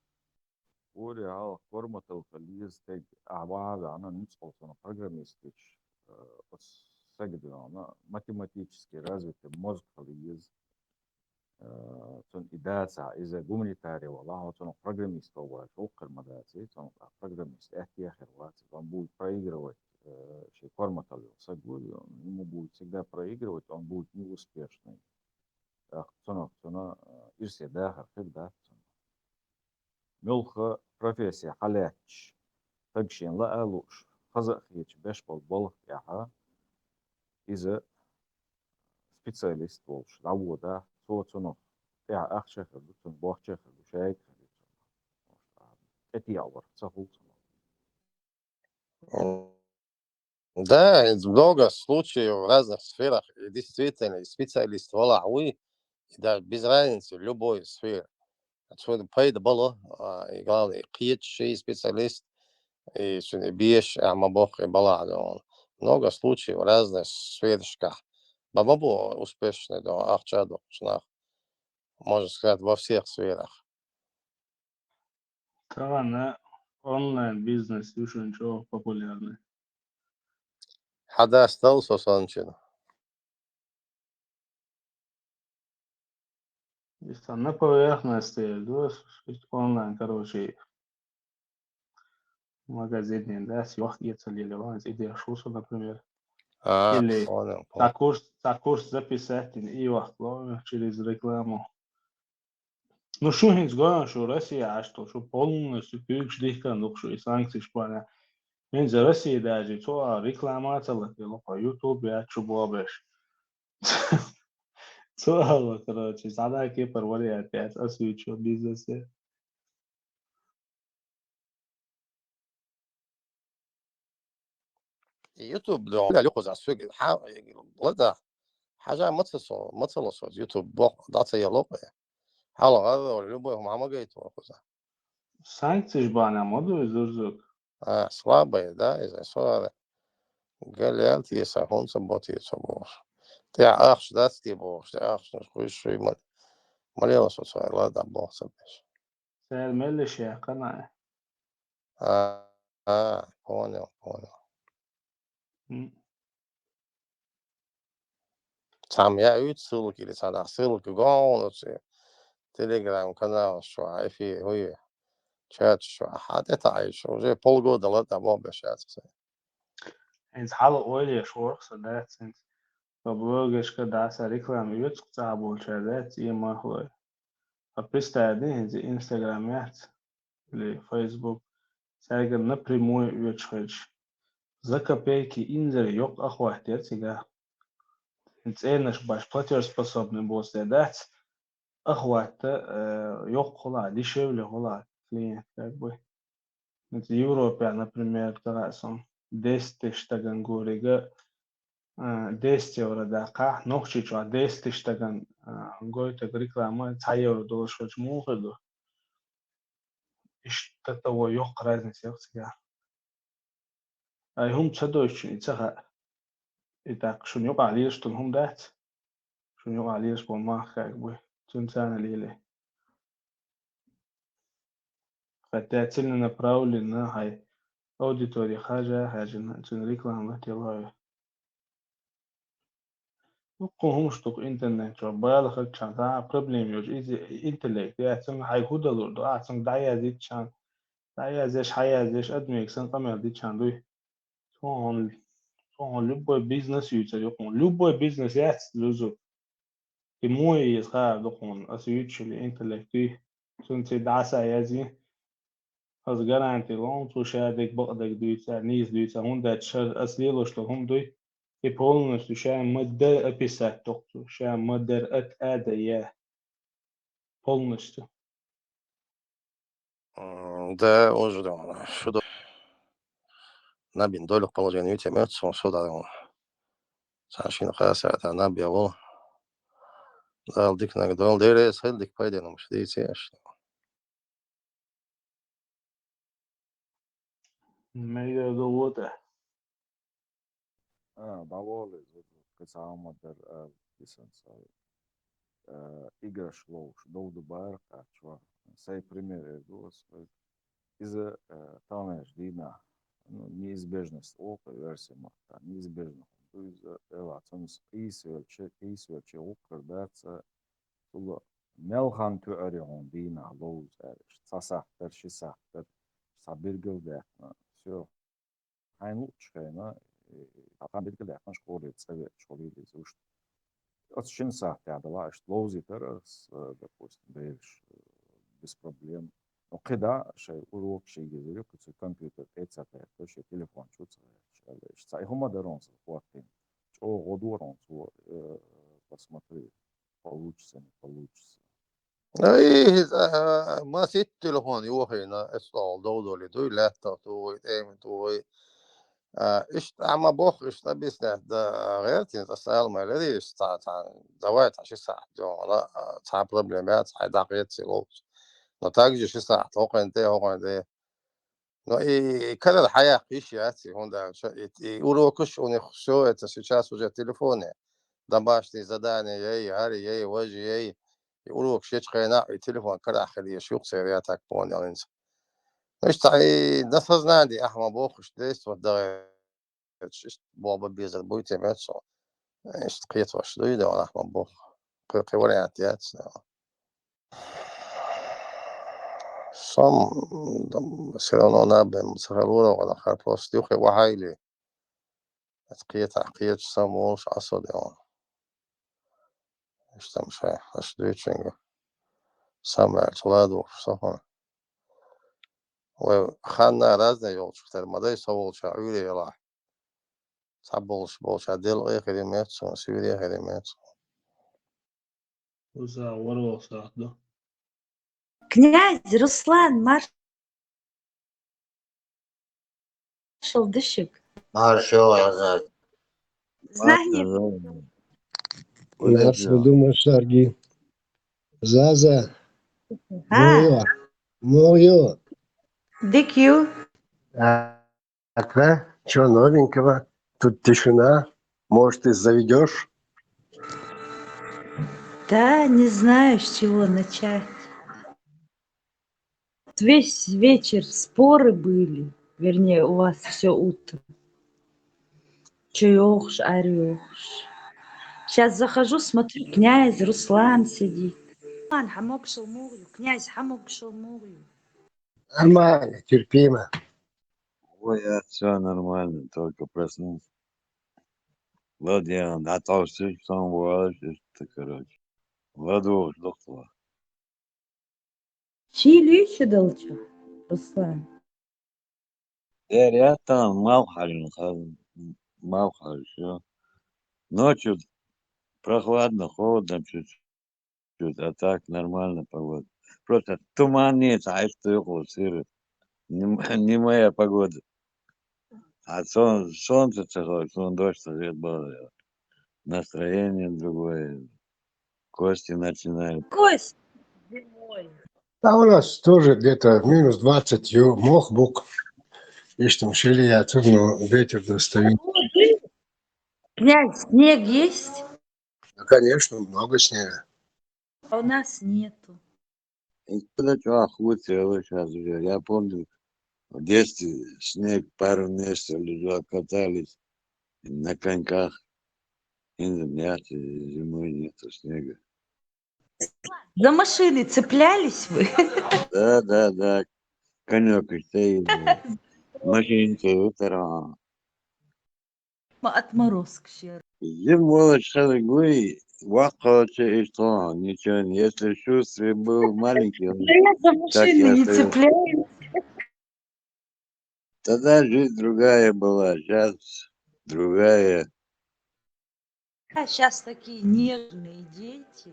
Ури хьалха корматалла хила еза стаг, ахьа ваха а ваьхна, нуьцкъала цунах программист хилча, э, оцу стага дуьхьал математически развитый мозг хила еза. Э, цунна и дацахь, иза гуманитари валахь, хьо цунах программист ван ваьлча, вукхара ма даций, цунах программист аьттехьа хир вац, он будет проигрывать, э, шен корматалла йолу саг ву, ему будет всегда проигрывать, он будет неуспешный. ТӀаккха цунах, цунах, э, ирсе дахар хир дац цунах. Муьлхха профессия хьалаьтташ, стаг шен лаа а лууш, хаза а хеташ беш болу балха тӀехьа, иза специалист волуш дӀаводахь, цо цунах тӀехьа ахча а хир ду, цунна бохча а хир ду, шайга а хир ду цунах. ТӀетеӀавар ца хуьлу цунах. М, да, много случаев в разных сферах, и действительно, и специалист валахь вуй, и даже без разницы, любой сферы. Отсюда пайда было, а, и главное, кхеташ ший специалист, и цуьнан беш а ма боккхий балагӀа догӀун. Много случаев в разных сферашках. Баба бу успешный догӀун, ахча доккхуш нах. Можно сказать, во всех сферах. Тахана онлайн-бизнес ю шуна чӀогӀа популярный. Хьадастал со санчина. И сан на поверхности ду, онлайн, короче, магазин дац, йохк эца леле, ванц идея шу со, например. А, или понял, ца понял. Курс, ца курс записать, и йохк ло через рекламу. Ну, шу хӀинца гоьна, шу Россия Ӏаш ту, шу полностью куьйгаш дихкан ду-кх шу, и санкцеш бана. ХӀинца Россия даже цо а реклама а ца латийла, кхо YouTube яц шу бобеш. Цо а, короче, сада кепар вариант яц, ас вичо бизнесе. YouTube догӀу, да, лукхуза суьг, хьа-, лада, хьажа маца со, маца ло со, YouTube бох, даца я локъе. Хьала гӀарра, любой хӀума хьамагайта вахуза. Санкцеш бана ма ду из зурзуг. А, слабая, да, из сора. Галел теса, хунца бо теса бохуш. Те ахш дац те бохуш, те ахш наш хуйш шуй ма-, малела со цай, лада бохса беш. Цара меллиш яьккхана? А, а, понял, понял. М. Цхьамма яуьйту ссылка или цхьа нах ссылка гон оцу Telegram-канал чохь, эфир, хӀуе, чат чохь. Хьан тӀе таӀийша, уже полгода ла тӀа боху беш яц хьуна. ХӀинца хьала ойла еш ворху со дац хӀинца. Со блогершка дӀа сан реклама оьцу цхьа болчара дац, и махлой. А представь, хӀинца Instagram яц, или Facebook, цаьрга напрямую оьцуш хилча, за копейки инзаре йоккха охват яр цигахь. ЦӀенаш баш платежеспособный боцу де дац, охват, э, йоккха хуьлахь, дешевле хуьлахь клиент, как бы. ХӀинца Европехь, например, тахана сан десять тысяч стаган гурига, а, десять евро даккхахь, Нохчийчохь десять тысяч стаган, а, гойтаг реклама, цхьа евро долуш хилча муха хир ду? Иштта того йоккха разница яц цигахь. Ай, хӀума ца дойтучун и ца хаьа. И тӀаккха шуна юкъахь лелаш долу хӀума дац? Шуна юкъахь лелаш болу мах как бы, цуьнан царна лелий. Хотя целенаправленно хьайн аудитори хьажа, хьаьжжина, цуьнан реклама латийла хьо. ХӀокху хӀумаш ду-кх интернет чохь, бала хилчахьана, цхьа а проблема йолчу, иза интеллект яц, цуьнга хьайга хӀун далур ду, ахьа цуьнга дӀаяздичахьана, дӀаяздеш, хьаяздеш, адамега санна къамел дичахьана дуй. Цо хьуна, цо хьуна любой бизнес юьйцур ю хьуна. Любой бизнес яц лузу. И муха иза хаар ду хьуна, аса юьйцуш йолу интеллект юй. Цуьнан ци дӀаса язйи. Аса гаранти ло хьуна, цо ша дерг бакъдерг дуьйцу, нийса дуьйцу, хӀунда аьлча ша, аса лелош долу хӀума дуй. И полностью ша ма-дарра описать доккху цо, ша ма-дарра ат ада я. Полностью. М, да, уже да, шу до-, набин долю положение, видите, мёд, сон сюда, сон шин хаса, да, набин, во. Дал дик наг дол, дерес, хел дик пайденум, что дите, что. Мегар ду ву тӀе. А, доволен, кхин цхьа хӀума дара, а, дисан цхьа, а, играш ловш, дов ду бара кхаччо. Сай пример эр ду ас вай. Иза, а, таханлерчу дийнахь, ну, неизбежность олу кху версия ма-, неизбежно ду иза, эла, цунна къийсавелча, къийсавелча гӀуккхур дац, а, цула мел хан тоьар ю хьуна дийнахь ловза аьлла, иштта цхьа сахьт дара, ши сахьт дара, цхьа билгал даьккхина, всё. Хьайна луучу хенахь, э, хан билгал даьккхина, школе цӀа веача хьулийла иза уьш. Оцу шина сахьтехь далахь, иштта ловзийтара ас, э, допустим, бераш, э, без проблем. Ну, кхидӀа шайн урок шига езар ю, кху цу компьютер тӀе ца кхетта, шайн телефон чу ца гӀерташ аьлла. Иштта цхьа и хӀума дара хьуна сан хӀоттийна. ЧӀогӀа гӀо дора хьуна цо, э, посмотри, получится, не получится. Ай, а, масийтта телефон йохийна, эцу тӀехула дов долий дуй, лаьттах тухий, тӀема тухий. А, иштта Ӏама боху, иштта объяснять да гӀертина, аса ала ма лерий, иштта цхьа, цхьа, давай, цхьа ши сахьт, йо, ала, а, цхьа проблема яц, хьай дӀакхета ца ловцу. Но также ши сахьт, хӀокхуьнан тӀе, хӀокхуьнан тӀе. Но и карара хьаяккха йиш яц, и хӀунда аьлча, и, и урокаш у них всё это сейчас уже в телефоне. Домашние задания яй, хӀара яй, важа яй. И урокаш ечу хенахь, и телефон карахь хила езаш ю-кх церан, я так понял, хӀинца. Иштта и на сознании ахьа ма бохуш, действовать дан гӀерташ, иштта боху бан безар буй те меца. Иштта кхетош дуй, да, ахьа ма боху. Кхин, кхин вариант яц, да. Сом, м, всё равно наб бен ца хилура вала хар просто юххе вахьайли. Аса кхетахь кхеташ сам волуш Ӏа со де ван. Иштта ма шай, аша дуьйцуьнга. Сам аьлча ладугӀуш со хьуна. Вай ханна разный йолчух тера ма дай со волча Ӏуьйре ялахь. Цхьаболуш болча делкъе хир ю меца суна, суьйре хир ю меца. Уза ворхӀ сахьт ду. Князь Руслан, маршал дышиг. Маршал, Азат. Знание. Маршал ду, машарги. Заза. А. Мугъ йо. Мугъ йо. Дика ю. А. А ты? Чё новенького? Тут тишина. Может, ты заведёшь? Да, не знаю, с чего начать. Вот весь вечер споры были, вернее, у вас всё утро. Чё йохуш, ар йохуш. Щас захожу, смотрю, князь Руслан сидит. Руслан, хьан могушалла муха ю? Князь, хьан могушалла муха ю? Нормально, терпимо. Ой, а всё нормально, только проснулся. Ладно, я на толстый, что он говорит, это, короче. Ладно, уж доктор. Чили ещё долчу, Руслан? Дер я там, мал хьажин, хьажин, мал хьажин, всё. Ночью прохладно, холодно чуть-чуть. Чуть, а так нормально погода. Просто туман нет, а что сыро. Не, не моя погода. А сон-, солнце целое, сон дождь свет был. Настроение другое. Кости начинают. Кость зимой. А у нас тоже где-то минус двадцать, ю-, мох бук. Ишь там щели, я отсюда, но ветер достаю. Князь, снег есть? Ну, конечно, много снега. А у нас нету. И куда чё, охуеть, я вот щас уже. Я помню, в детстве снег пару месяцев лежал, катались на коньках. И нет, зимой нету снега. За машины цеплялись вы? Да, да, да. Конёк стоит. Машинки вытирал. Ма отморозкаш яра. Зимой волаш хаза гуй, ваккхалча иштта, ничего не. Если шустрый был маленький, он... Да я за машины не цепляюсь. Тогда жизнь другая была, щас другая. А щас такие нежные дети.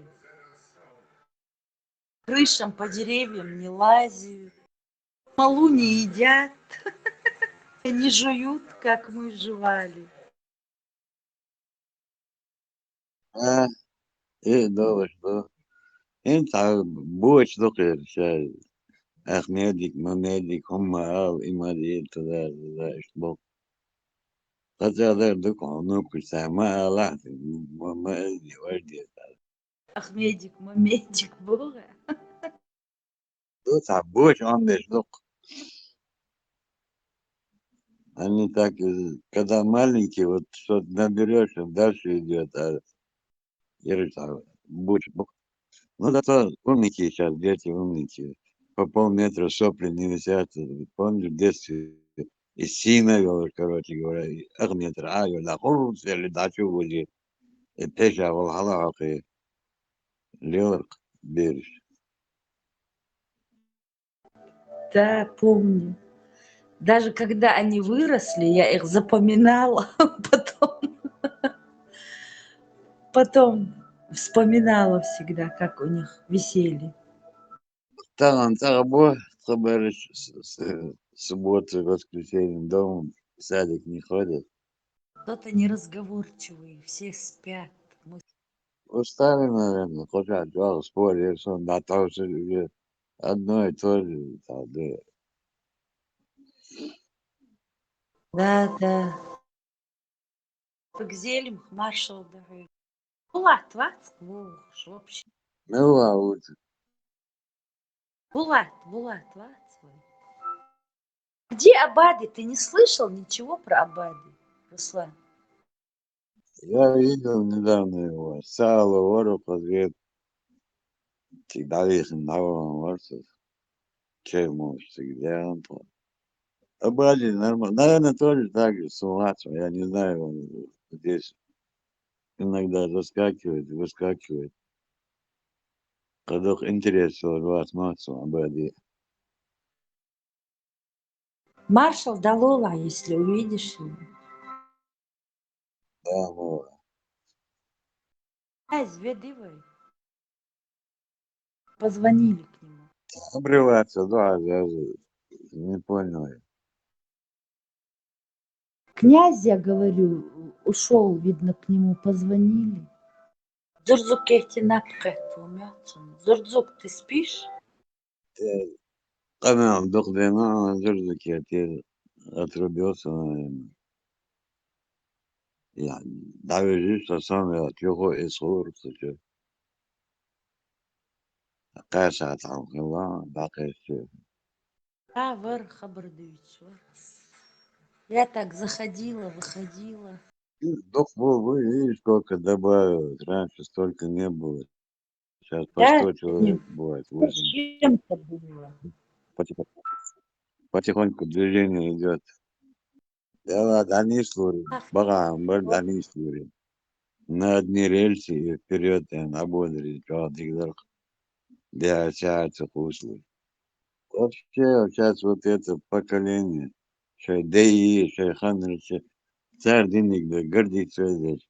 Крышам по деревьям не лазят. Малу не едят, не жуют, как мы жевали. А, э, долаш ду. ХӀинца боч ду кхера ша. Ахмедик, Мамедик, хӀумма ал, и ма дийр туда, туда, ишт бу. Хаза дар ду кху нукуш, ца ма алахь, ма, ма элли, ваш деза. Ахмедик, Мамедик бу. Ну, там больше он лишь, ну. Они так, э, когда маленькие, вот что-то наберёшь, он дальше идёт, а я говорю, там, больше, ну. Ну, зато умники сейчас, дети умники. По полметра сопли не висят. Помню, в детстве из сина, говорю, короче говоря, и ах метр, а, говорю, да, хур, сели, да, чё, говорю, и пеша, вол, хала, ахи. Лелар бераш. Да, помню. Даже когда они выросли, я их запоминала потом. Потом вспоминала всегда, как у них висели. Тахана цӀа бу, тха бераш с-, с-, суббота, воскресенье дома. В садик не ходят. Кто-то неразговорчивый, все спят. Мы Устали, наверное, хоть от спорили, сон, да, там всё уже одно и то же, там, да. Да, да. Бигзелим, маршал, да. Булат, вац, ух, вообще. Ну, а вот, Булат, Булат, вац. Где Абади? Ты не слышал ничего про Абади, Руслан? Я видел недавно его, сало, вору, подвет. Всегда их на ворсах. Чем может, где он по- Абади нормально. Наверное, тоже так же с ума сошёл. Я не знаю, он здесь иногда заскакивает, выскакивает. Когда интересно, вас массу Абади. Маршал Далола, если увидишь его. Да, ну, Ай, зведивай. Позвонили к нему. Обрывается, да, я же не понял. Князь, я говорю, ушел, видно, к нему позвонили. Зурзук эти напхет, помнятся. Зурзук, ты спишь? Канал дохлена, Зурзук, я тебе отрубился, наверное. Я даже что сам я чего и слушал, что. Какая саат там была, да, конечно. А, вар хабар даёт, вар. Я так заходила, выходила. Дох был, вы видишь, сколько добавилось. Раньше столько не было. Сейчас по Да, сто человек бывает, восемь. Чем-то было. Потихоньку, потихоньку движение идет. Да ладно, они служим. Багам, бар, они служим. На одни рельсы и вперед, и на бодре, чё, дигдор. Да, сейчас куслы. Вообще, сейчас вот это поколение, шай Дэйи, шай Ханрыча, цар динник да гордиться здесь.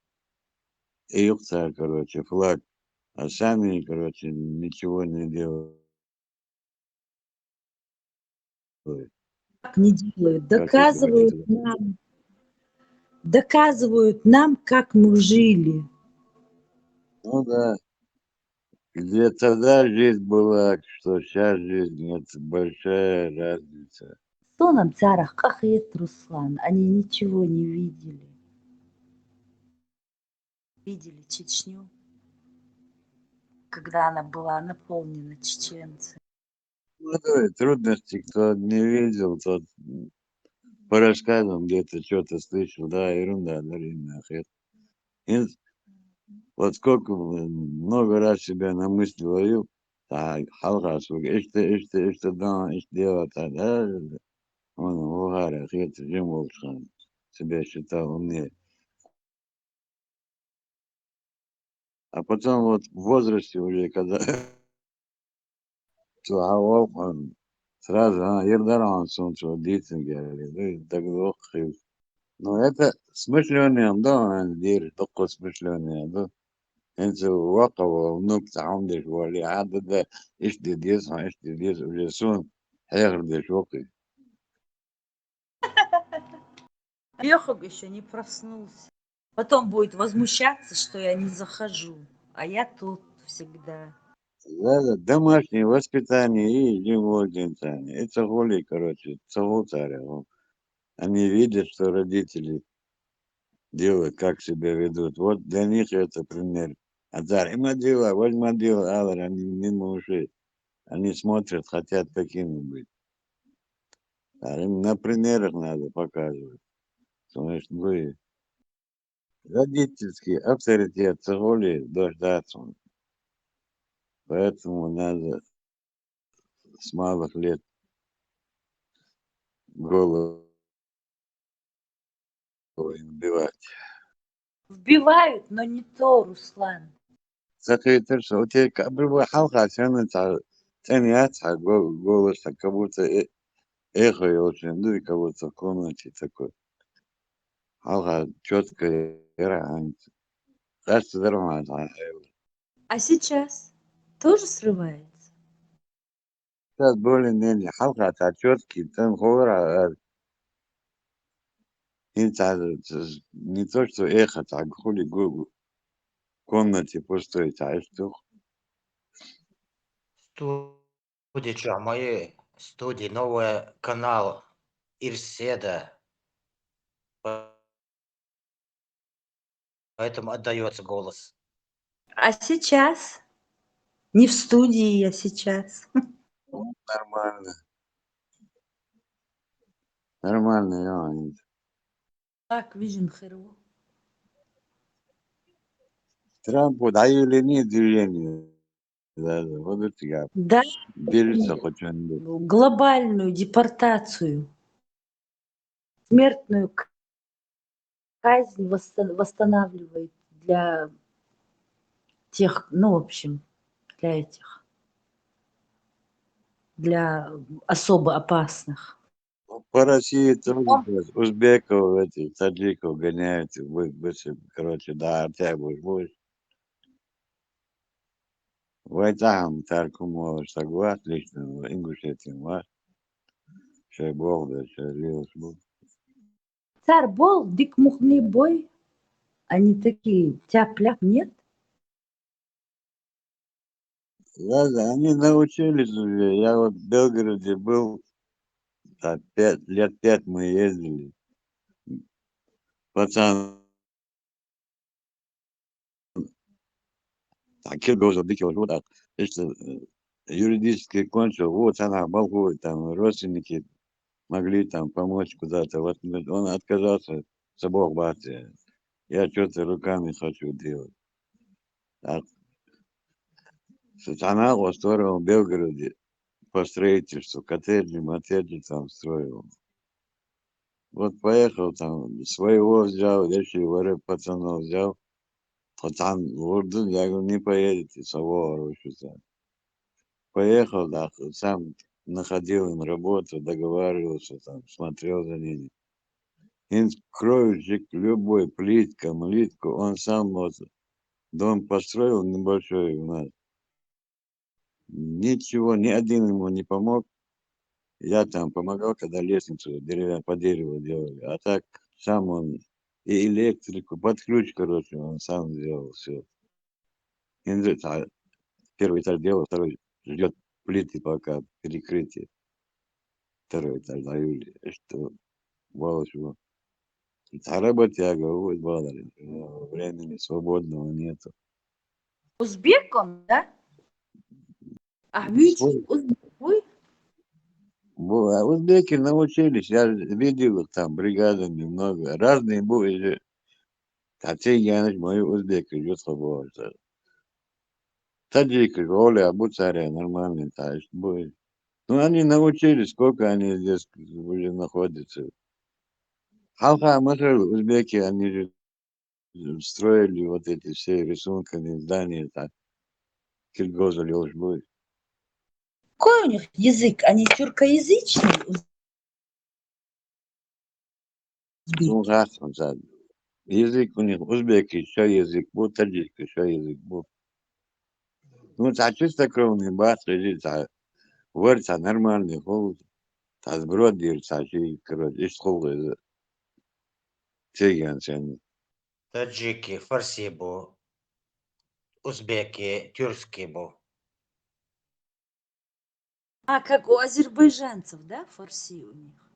И юг цар, короче, флаг. А сами, короче, ничего не делают. Как не делают? Доказывают нам, доказывают нам, как мы жили. Ну да. Где тогда жизнь была, что сейчас жизнь, это большая разница. Что нам царах кахет, Руслан? Они ничего не видели. Видели Чечню, когда она была наполнена чеченцами. Ну, да, и трудности, кто не видел, тот, м, по рассказам где-то что-то слышал, да, ерунда, да, ерунда, хер. И вот сколько, м, много раз себя на мысли ловил, а, халха, сука, иште, иште, иште, да, иште дело, та, да, он, угара, хер, жим волчхан, себя считал умнее. А потом вот в возрасте уже, когда то, а, он сразу, а, ердаран сон, что дейтинг, я говорю, ну, и так лох. Но это смышлёный, да, он дир, только смышлёный, да. Энце вака, внук, там, деш, вали, а, да, да, иште дес, а, иште дес, уже сон, хер деш, окей. Лёхок ещё не проснулся. Потом будет возмущаться, что я не захожу, а я тут всегда. Да, да, домашнее воспитание и не вольдинтание. Это холи, короче, царя. Они видят, что родители делают, как себя ведут. Вот для них это пример. А царь им отдела, возьма дела, алар, они не можешь. Они смотрят, хотят такими быть. А им на примерах надо показывать. Потому что вы родительский авторитет цахоли дождаться. Поэтому надо с малых лет голову им вбивать. Вбивают, но не то, Руслан. Цахитар, что у тебя как бы халха цены, цен я ца голос, так как будто э- эхо очень, ну и как будто в комнате такой. Халха четко. Кажется, нормально. А сейчас тоже срывается? Сейчас более-менее халха, а четкий, там хора, а, ХӀинца не то, что эхо, так хули гу-, комнате пустой, так что. Студия чё, мои студии, новый канал Ирседа. Поэтому отдаётся голос. А сейчас? Не в студии я сейчас. Нормально. Нормально, я. Так, вижу, херово. Трампу дали не движение. Да, да, вот это я. Да, Берется хоть он. Глобальную депортацию, смертную к- казнь восто- восстанавливает для тех, ну, в общем, для этих, для особо опасных. По России тоже сейчас узбеков, этих таджиков гоняют, вы, вы, короче, да, артя будешь, будешь. Вайтам, Таркумова, Шагват, лично, Ингушетия, ва. Шайбол, да, Шайлиос был. Цар бол, дик мухни бой. Они такие тяп-ляп, нет? Да, да, они научились уже. Я вот в Белгороде был, так, пять, лет пять мы ездили. Пацан, так, кил гожа дикил вот так. Иште, э, юридически кончил, вот она, могу, там, родственники могли там помочь куда-то. Вот он отказался, с обох бахте. Я что-то руками хочу делать. Так. Сатана устроил в Белгороде по строительству, коттеджи, моттеджи там строил. Вот поехал там, своего взял, еще варе пацанов взял. Пацан, Урдун, я говорю, не поедете, с обох рушится. Поехал, да, сам находил им работу, договаривался, там, смотрел за ними. Ин кровельщик любой, плитка, млитку, он сам вот дом построил небольшой у нас. Ничего, ни один ему не помог. Я там помогал, когда лестницу деревья по дереву делали. А так сам он и электрику, под ключ, короче, он сам сделал все. Инзы, а, первый этаж делал, второй ждет плиты пока, перекрытие. Второй этаж на июле. Что? Мало чего. Работяга, вот, мало ли, э, времени свободного нету. Узбек он, да? А, вич, Ой. Узбек, ой. Бу-, а узбеки научились, я видел их там, бригадами много. Разные были же. Татьяныч, мои узбеки, жутко было. Таджики, Оля, Абу Царя, нормальный, так, будет. Ну, они научились, сколько они здесь уже находятся. Халха, смотрел, узбеки, они же строили вот эти все рисунками здания, так. Киргоза Лёш будет. Какой у них язык? Они тюркоязычные? Узбеки. Ну, как он, да. Язык у них узбеки, что язык был, таджики, что язык был. Ну, так чистокровный бат, лежит, а варца нормальный холод. Та сброд дир, та чи, короче, ишт холод. Теген сен. Таджики, фарси бу, узбеки, тюркский бу. А, как у азербайджанцев, да, фарси у них?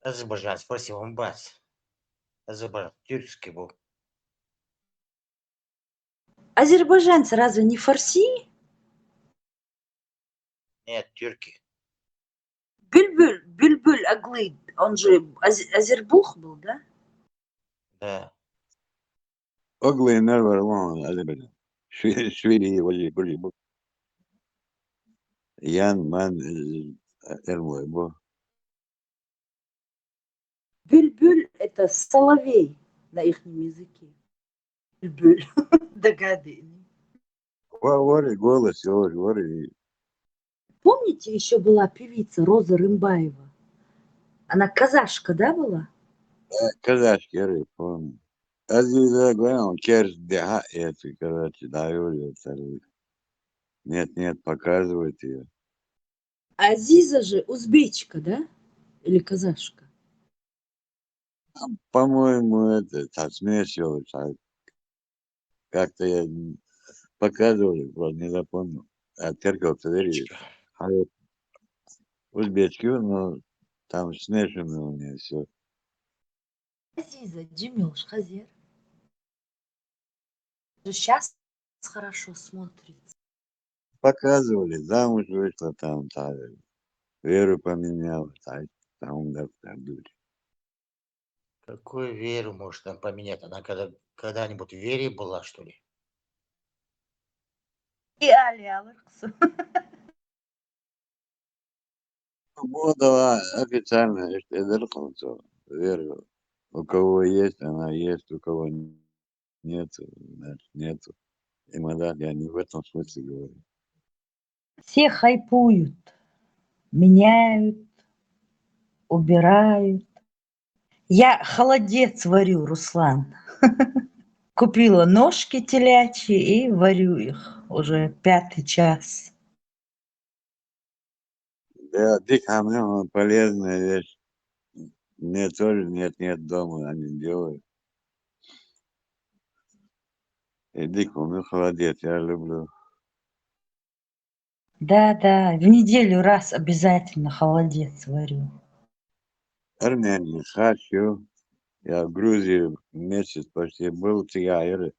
Азербайджанец, фарси он бац. Азербайджан, тюркский бу. Азербайджанцы разве не фарси? Нет, тюрки. Бюльбюль, Бюльбюль Аглы, он же аз- азербух был, да? Да. Оглы не варван, Азербайджан. Шви-, швили, вали, были, бу. Ян, ман, э, эрмой, бу. Бюльбюль — это соловей на ихнем языке. Бюльбюль. Догады. Ва-, вари, голос, ёлош, вари. Помните, еще была певица Роза Рымбаева? Она казашка, да, была? Э, казашки, я помню. Азиза, говорю, он керс, да, это, короче, да, Юля, это. Нет, нет, показывает ее. Азиза же узбечка, да? Или казашка? По-моему, это, так смешивалось, а как-то я н-, показывали, вот не запомнил. А церковь в Твери, а вот узбечки, но там смешанное у меня все. Азиза, Джимилш, Хазир. Сейчас хорошо смотрится. Показывали, замуж вышла там, та, веру поменяла, та, там, да, в Кардуре. Какую веру может там поменять? Она когда, когда-нибудь в вере была, что ли? И Али Аларксу. Свобода официально, это, это веру. У кого есть, она есть, у кого нету, значит, нету. И мадам, я не в этом смысле говорю. Все хайпуют, меняют, убирают. Я холодец варю, Руслан. Купила ножки телячьи и варю их уже пятый час. Да, дык, а мне он полезная вещь. Мне тоже нет, нет дома, они делают. И дык, у меня холодец, я люблю. Да, да, в неделю раз обязательно холодец варю. Армяне, хачу. Я в Грузии месяц почти был, тигаеры.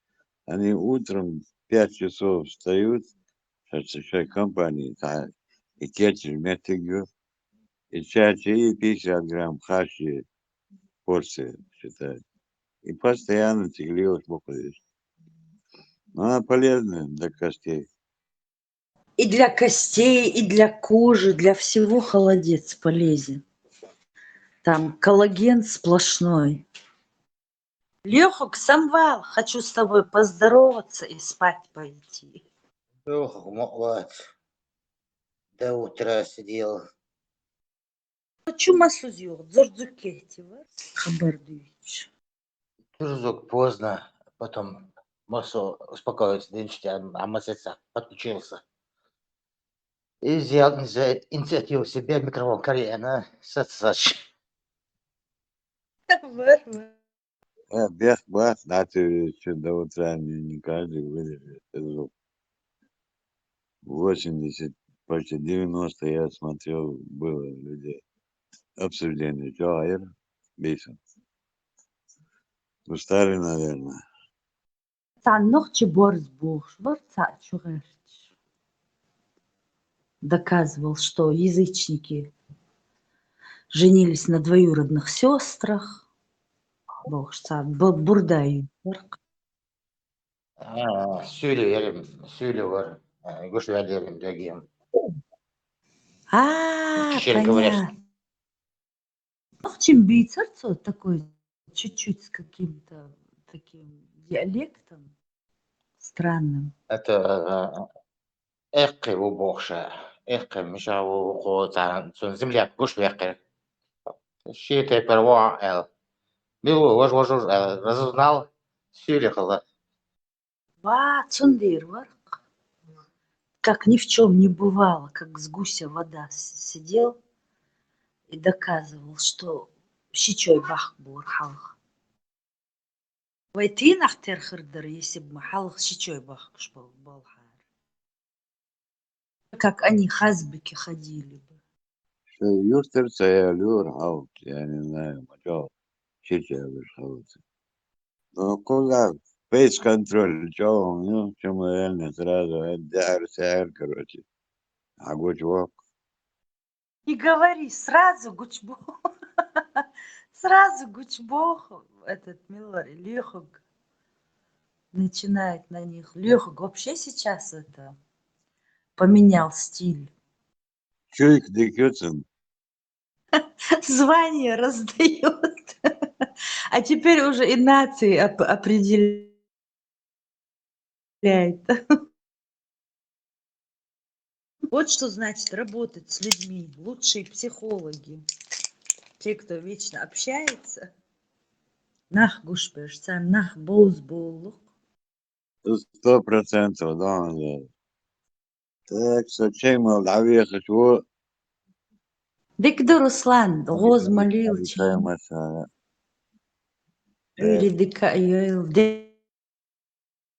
Они утром в пять часов встают, сейчас компании, та, и кетчер метигю, и чачи, и пятьдесят грамм хачи порция, считай. И постоянно тигли уж бокалишь. Но она полезная для костей. И для костей, и для кожи, для всего холодец полезен. Там коллаген сплошной. Лёха, Самвал, хочу с тобой поздороваться и спать пойти. Лёха, мо-, вот. До утра сидел. Чума сузюк, дзурдзук кетива, хабар дуйч. Дзурдзук поздно, потом Мосо успокоился, день четыре, а Масеца подключился. И взял инициативу себе микрофон Кореяна сацач. Вар, вар. Э, бех, бах, да, ты чё, до утра не, не каждый выдержит этот звук. Восемьдесят, почти девяносто я смотрел, было людей. Обсуждение, чё, аир, бейсом. Устали, наверное. Таннох чи борз бохш, борца чугаш. Доказывал, что язычники женились на двоюродных сестрах. Бохш, ца бу-, бурдай. А, сюли верим, сюли вар. А, гуш верим, дагим. А, Чечен говорят, понятно. Нохчим бийцар цо такой, чуть-чуть с каким-то таким диалектом странным. Это, э, эхи ву бохша, эхи миша ву хо, цун земляк гуш вехи. Щи тепер ва эл. Милу вож, вож, вож, э, разузнал, сюли хала. Ва, цундир варх. Как ни в чём не бывало, как с гуся вода с-, сидел и доказывал, что щичой бах бур халх. Вайтинах терхырдыр, если бы мы халх щичой бах куш бол-, болхар. Как они хазбики ходили бы. Что юртер цая люр, а вот я не знаю, мачо, щичой бах халх. Ну, куда пейс контроль, чё, ну, чё мы реально сразу, э, дар, сяр, короче. А гуч вок. И говори, сразу гучбох. Сразу гучбох этот Милар Лехуг начинает на них. Лехуг вообще сейчас это поменял стиль. Чуйк дикются. Звание раздаёт. А теперь уже и нации оп-, определяет. Вот что значит работать с людьми. Лучшие психологи. Те, кто вечно общается. Нах гушпеш, ца нах боз болух. Сто процентов, да, да. Так, со чем мы давай хочу. Дик да, Руслан, гоз молил, чем. Э, Или дика йойл, де-,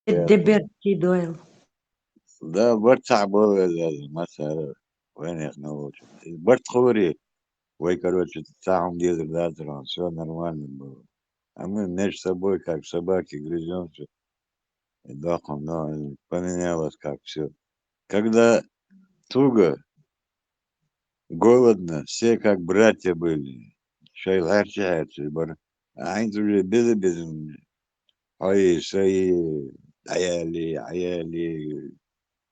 э, деберти дойл. Да, барт цхьа бовел, масара, вайнех на лучше. Барт ховри, вай, короче, цхьа хӀума дезар дацар, всё нормально было. А мы между собой, как собаки, грызёмся. И дохом, но поменялось как всё. Когда туго, голодно, все как братья были. Шоай лаьрча хьаьрча бара. А хӀинца уже беза-беза. Ой, шоай, аяли, аяли.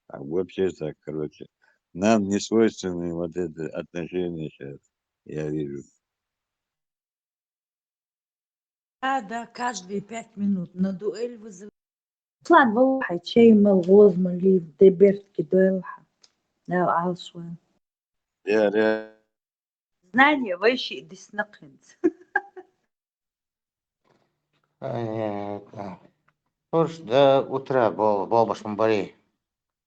А вообще так, короче. Нам не свойственны вот это отношение щас, я вижу. Да, да, каждые пять минут на дуэль вызывают. Руслан, валлахӀи, чай мел гӀозмали дебертки дойлахьа. Да, алшва. Я, я. Знание вайши диснакъинц. Понятно. Слушай, до утра бол-, болбаш ма барий.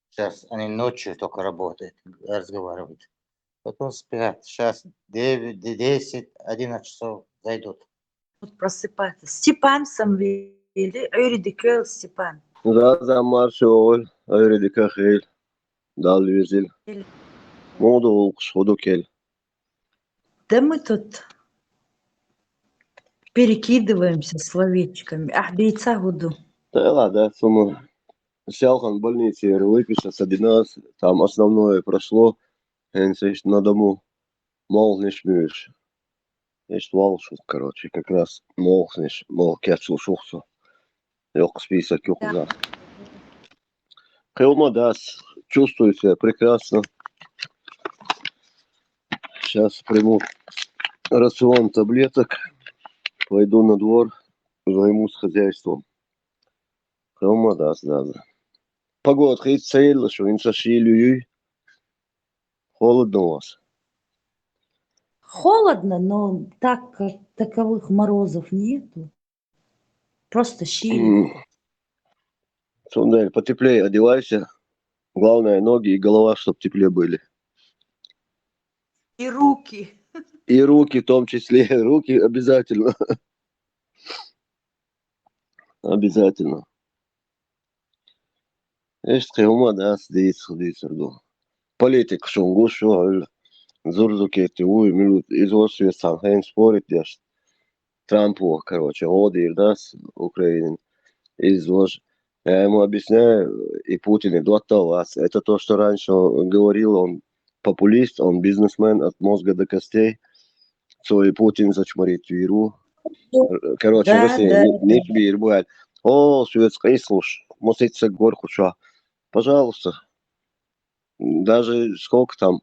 Сейчас они ночью только работают, разговаривают. Потом спят. Сейчас девять, де-, десять, одиннадцать часов зайдут. Вот просыпаться. Степан сам вели, Ӏуьйре дика йойла, Степан. Заза, марша вогӀийла, Ӏуьйре дика хийла, Далла везийла. Муха ду гӀулакхаш, хӀун ду кхы? Да мы тут перекидываемся словечками. Ахь дийца хӀун ду? Да ладно, да, сона селхан больницера выписаться динас, там основное прошло, хӀинца иштта на дому молханаш муьйш. Иштта валлалц, короче, как раз молханаш, молха кечлуш ву со. Йоккха список ю кхузахь. Кхин хӀума дац, чувствую себя прекрасно. Сейчас приму рацион таблеток, пойду на двор, займусь хозяйством. Кхин хӀума дац, да, да. Погода хийца ца елла шу, хӀинца шийла ю юй? Холодно у вас? Холодно, но так, как таковых морозов нету. Просто шийла. М. Цундела потеплее одевайся. Главное, ноги и голова, чтоб теплее были. И руки. И руки в том числе. Руки обязательно. Обязательно. Иштта кхин хӀума дац, дийца, дийцар ду. Политика шуна гуш ю, хьуьлла зурзукети вуй, мила ву, иза ваш соьца цхьана хӀейна спорить деш. Трампо, короче, гӀо дийр дац Украинин. Иза ваш. Я ему объясняю, и Путин и доттал вац. Это то, что раньше он говорил, он популист, он бизнесмен от мозга до костей. Цо и Путин зачморить вийр ву. Короче, да, Россия да, ни-, да. Ничбийр бу аьлла. О, соьца къийсалуш, масийтта саг вара кху чохь. Пожалуйста. Даже сколько там,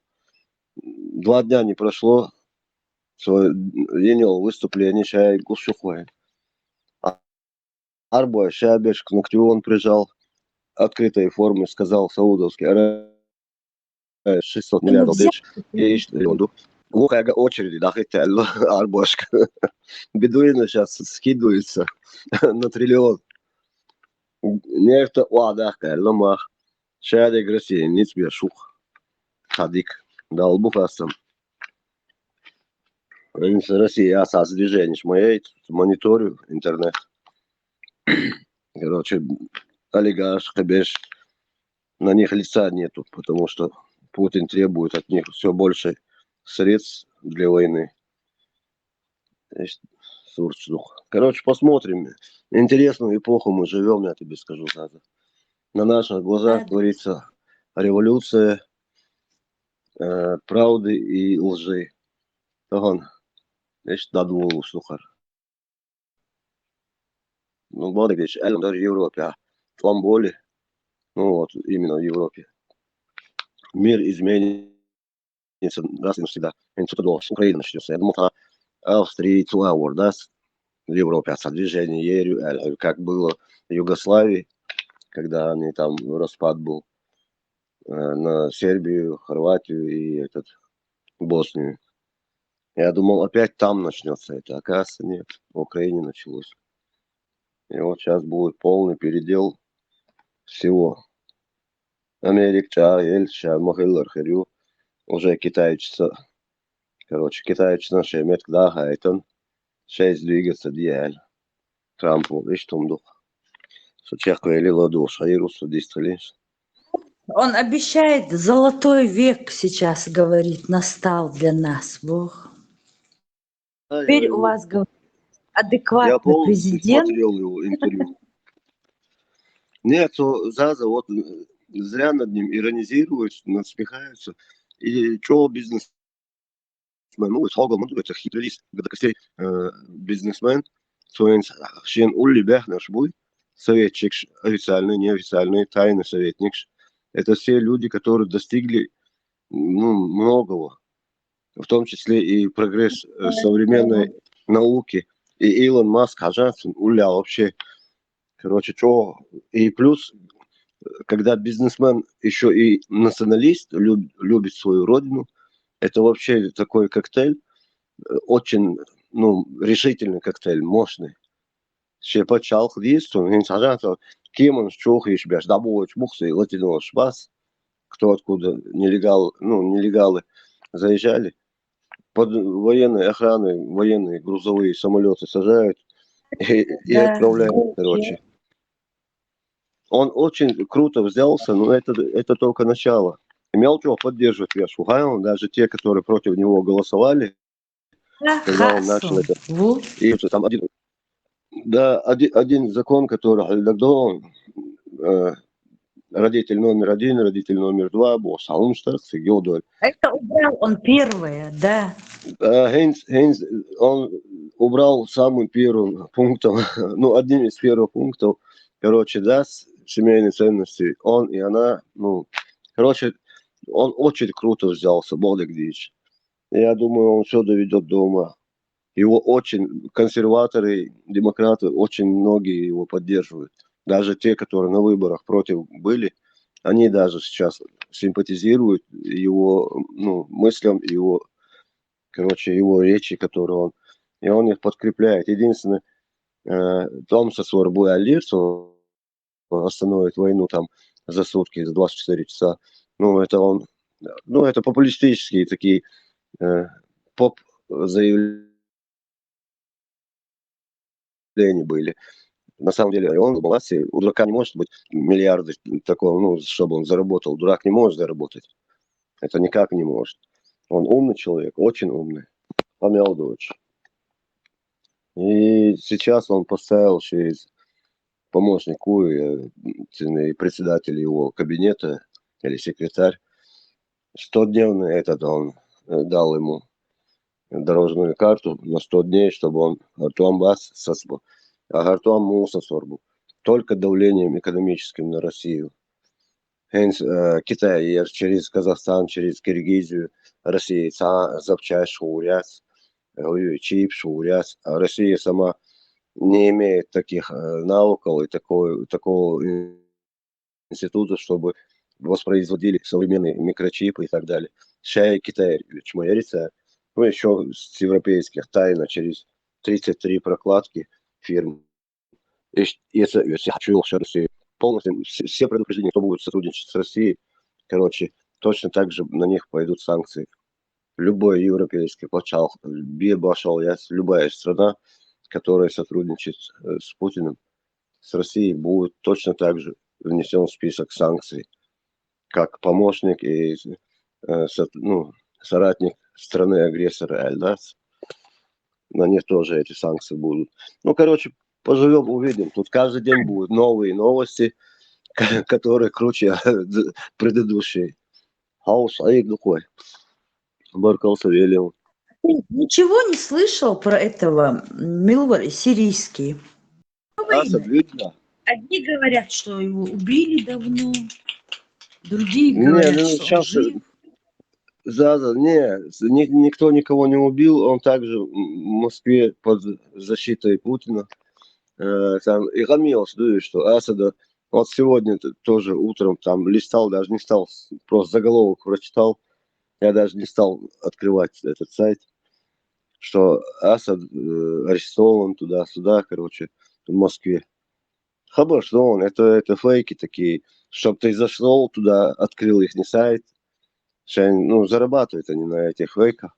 два дня не прошло, цо йина йолу выступление ша гуш ю кху вайн. А Арбой ша бешка ногтю он прижал, открытой формой сказал: «Саудовская Аравия шестьсот миллиардов тысяч». И иштта йолу ду. Вукхаьрга очереди дахийтта аьлла Арбошка. Бедуины щас скидываются на триллион. Нерта охьадаккха аьлла мах. Ша дерг Россия ницкъ беш ву-кх. Цхьа дика. Далла бу хастам. Россия яц, ас движенеш ма яйта, мониторю интернет. Короче, олигархаш, кхин берш, на них лица нету, потому что Путин требует от них всё больше средств для войны. Иштта сурташ ду-кх. Короче, посмотрим. Интересную эпоху мы живём, я тебе скажу, Заза. На наших глазах творится революция, э, правды и лжи. Тахана иштта дӀадолалуш ду хӀара. Ну, бакъдерг дийцича, аьлла дара Европехь, тӀом болий. Ну вот, именно в Европе. Мир изменится раз и навсегда. ХӀинца цу тӀедогӀуш Украина начнётся. Я думал, тахана Австрия, цу агӀор дац Европехь цхьа движение ер ю аьлла, как было в Югославии, когда они там, распад был, э, на Сербию, Хорватию и этот, Боснию. Я думал, опять там начнётся это. Оказывается, нет. В Украине началось. И вот щас будет полный передел всего. Америка чӀагӀъелла, ша ма-хиллара хир ю. Уже китайчаша, короче, китайчаша шайн меттиг даха хьаьвзина, шайца двигаться де аьлла. Трампу, вещь том дух. Со чехквели ладу, шаиру, со дистали. Он обещает, золотой век сейчас, говорит, настал для нас. Бог. Теперь у вас говорит Я адекватный полностью президент. Смотрел его интервью. Нет, то Заза, вот э, зря над ним иронизируют, насмехаются. И чё бизнесмен, ну, схогал мудрый, это хитрость, до костей э, бизнесмен, то есть шен улли бяхнаш буй, советчик, официальный, неофициальный, тайный советник. Это все люди, которые достигли ну, многого, в том числе и прогресс э, современной науки. И Илон Маск, хажатся, уля вообще. Короче, что? И плюс, э, когда бизнесмен еще и националист, люб- любит свою родину, это вообще такой коктейль, э, очень, ну, решительный коктейль, мощный. Ще пачалх дійсно, він сажав, ким он чухаєш, бяш, дабуєш, мухси, латинош, бас, кто откуда, нелегал, ну, нелегалы заезжали. Под военной охраной военные грузовые самолеты сажают и, и Да, отправляют, да, короче. Он очень круто взялся, но это, это только начало. Мелчев поддерживает Вершу Хайланд, даже те, которые против него голосовали, да, когда он начал Хасл. это. Ву. И что там один, да, один, один закон, который Альдагдон, э, родитель номер один, родитель номер два, был Салмштарс, Гилдой. Это убрал он первое, да. Э, Хейнс, Хейнс, он убрал самым первым пунктом, ну, одним из первых пунктов, короче, да, с семейной ценности, он и она, ну, короче, он очень круто взялся, Бог Дагдич. Я думаю, он все доведет до ума. Его очень, консерваторы, демократы, очень многие его поддерживают. Даже те, которые на выборах против были, они даже сейчас симпатизируют его ну, мыслям, его, короче, его речи, которые он... И он их подкрепляет. Единственное, э, Томса Сорбуя Лирсу остановит войну там за сутки, за двадцать четыре часа. Ну, это он... Ну, это популистические такие э, поп заявления были. На самом деле, он в власти, у дурака не может быть миллиарды такого, ну, чтобы он заработал. Дурак не может заработать. Это никак не может. Он умный человек, очень умный. Помял дочь. И сейчас он поставил через помощнику и, э, и председатель его кабинета или секретарь. Стодневный этот он э, дал ему дорожную карту на сто дней, чтобы он Артуам Бас сасбу. А Артуам Муса сорбу. Только давлением экономическим на Россию. Хенс э, Китай через Казахстан, через Киргизию Россия ца запчасть шуряц, чип шуряц. А Россия сама не имеет таких э, навыков и такой, такого института, чтобы воспроизводили современные микрочипы и так далее. Шай Китай, чмоерица, ну, еще с европейских тайно через тридцать три прокладки фирм. И, и это, и это хочу, что Россия полностью, все, все предупреждения, кто будет сотрудничать с Россией, короче, точно так же на них пойдут санкции. Любой европейский пачал, любая страна, которая сотрудничает э, с Путиным, с Россией, будет точно так же внесен в список санкций, как помощник и э, со- ну, соратник страны-агрессора Альдас. На них тоже эти санкции будут. Ну, короче, поживем, увидим. Тут каждый день будут новые новости, которые круче предыдущие. Хаус, а их духой. Баркал Савельев. Ты ничего не слышал про этого Милвар сирийский? Асад видно. Одни говорят, что его убили давно, другие Не, говорят, ну, что он сейчас жив. Заза, не, с- ни- никто никого не убил, он также в Москве под защитой Путина. Э, там и Гамилс, да, что Асада, вот сегодня т- тоже утром там листал, даже не стал, с- просто заголовок прочитал, я даже не стал открывать этот сайт, что Асад э, арестован туда-сюда, короче, в Москве. Хабар, что он, это, это фейки такие, чтоб ты зашел туда, открыл их сайт, что они, ну, зарабатывают они на этих фейках.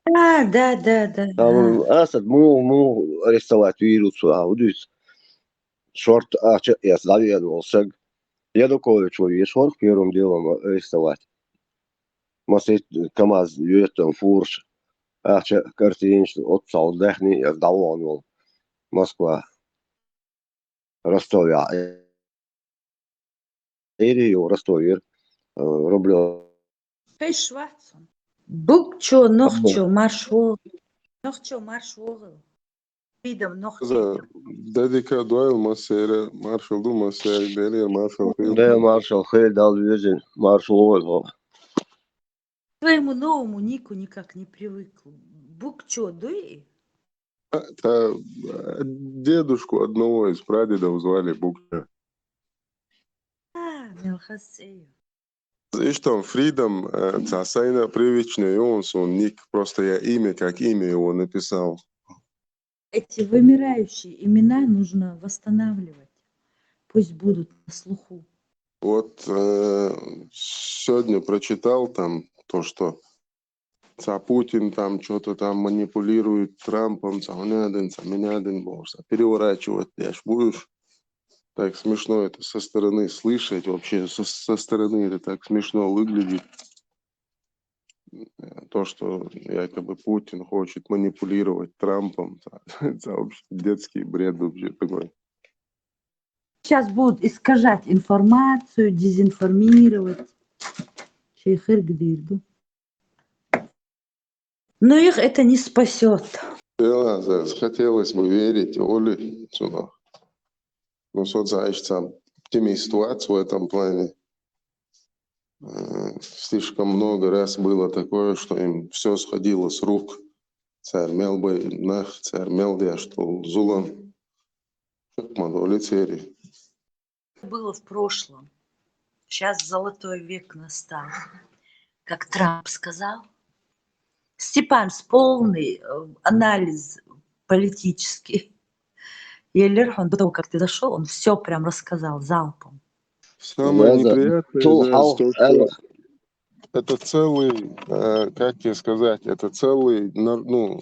А, да, да, да, Там да. Асад мугӀ, мугӀ арестовать вирус, а, удуц. Шорт а, ча, я, сдавен волсаг. Янукович вар вешвар первым делом арестовать. Масет КамАЗ, ютан фурш, а, ча, картинш, отцал дахни, я, сдаван вол. Москва. Ростове. Эри ю Ростове, э, рублё. Хай шварцун. Буг чо, нох чо, маршо. Нох чо, маршо. Видом нох чо. Дадика дуайл массера, маршал ду массера, дерер маршал хил. Да, маршал хил, дал везен, маршал ой. К твоему новому нику никак не привыкла. Буг чо, дуй? А, та, а, дедушку одного из прадедов звали Букча. А, мелхас эйо. Ишт там Freedom, э, ца сайна привычный, и он сон ник, просто я имя, как имя его написал. Эти вымирающие имена нужно восстанавливать. Пусть будут на слуху. Вот, э, сегодня прочитал там то, что ца Путин там что-то там манипулирует Трампом, ца унядин, ца минядин, может, переворачивать, я ж будешь. Так смешно это со стороны слышать, вообще со, со стороны это так смешно выглядит. Э, То, что якобы Путин хочет манипулировать Трампом, ца, ца вообще детский бред вообще такой. Сейчас будут искажать информацию, дезинформировать. Чей хер гдирду. Но их это не спасет. Хотелось бы верить, Оли, цуна. Ну, соцаишца оптимист вац в этом плане. Э, Слишком много раз было такое, что им все сходило с рук. Царь мел бы нах, царь мел я, что зулам. Шакман Оли цери. Было в прошлом. Сейчас золотой век настал. Как Трамп сказал. Степан, с полный э, анализ политический. Еллер, он до того, как ты зашел, он все прям рассказал залпом. Самое Да, да. неприятное, Тул знаешь, халк, то, э, что это целый, э, как тебе сказать, это целый, нар- ну,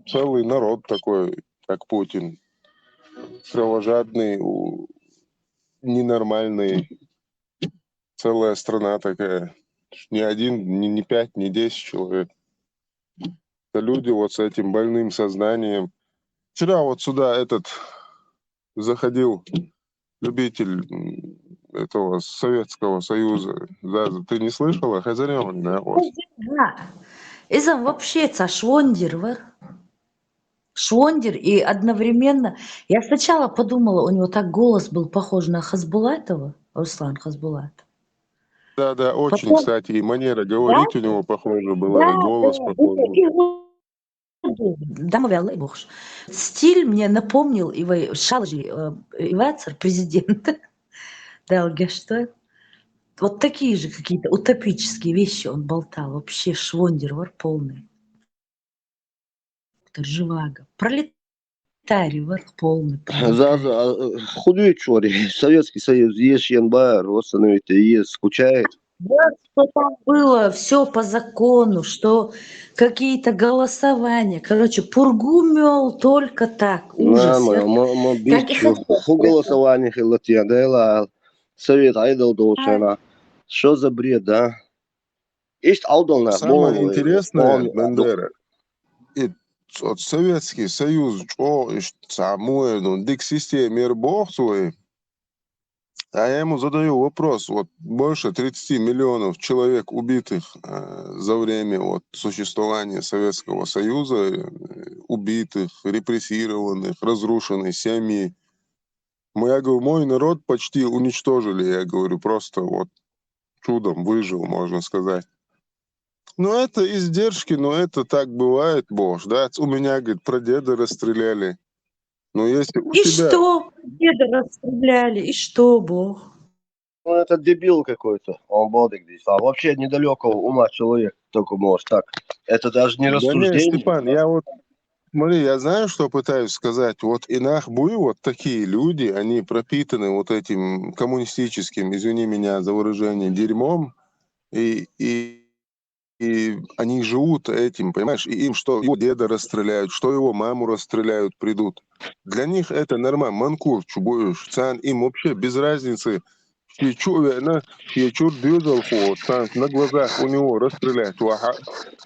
целый народ такой, как Путин. Кровожадный, у- ненормальный. Целая страна такая. Не один, не, не пять, не десять человек. Это люди вот с этим больным сознанием. Вчера вот сюда этот заходил любитель м, этого Советского Союза. Да, ты не слышала? Хазарян, да, вот. Да. Изам вообще ца швондир вар. Швондир и одновременно... Я сначала подумала, у него так голос был похож на Хасбулатова, Руслан Хасбулатов. Да, да, очень, Потом- кстати, и манера говорить у него похожа была, и Да, голос да, похожий. и- и- Да, мы вялый бухш. Стиль мне напомнил его шалжи э, Ивацер, президент. Да, что? Вот такие же какие-то утопические вещи он болтал. Вообще швондир вар полный. Доктор Живаго. Пролетарий вар полный. За, за, а, э, худой чори. Советский Союз, еш янбар, восстановить, еш скучает. Вот что там было, все по закону, что какие-то голосования. Короче, пургу мёл только так. Ужас. Ма, ма, ма, ма, Как бичу. это Ху голосование хилатьян, да, ла, совет айдал долчана. Что за бред, да? Ишт алдална. Самое интересное, Бендера, и вот Советский Союз, что самое, ну, дик система бог свой. А я ему задаю вопрос, вот больше тридцати миллионов человек убитых э, за время вот существования Советского Союза, э, убитых, репрессированных, разрушенные семьи. Мой, я говорю, мой народ почти уничтожили, я говорю, просто вот чудом выжил, можно сказать. Но это издержки, но это так бывает, бог, да. У меня, говорит, прадеда расстреляли. Но если у И тебя... что? Деда расстреляли, и что, бог? Ну, это дебил какой-то. Он балдик здесь. А вообще недалекого ума человек только может так. Это даже не Да не, рассуждение. Степан, я вот... Смотри, я знаю, что пытаюсь сказать. Вот и нах буй, вот такие люди, они пропитаны вот этим коммунистическим, извини меня за выражение, дерьмом. И, и и они живут этим, понимаешь? И им что его деда расстреляют, что его маму расстреляют, придут. Для них это нормально. Манкурт чу буюш, цан им вообще без разницы. Ши чу вена, ши чур дюзал хо, цан на глазах у него расстрелять ваха.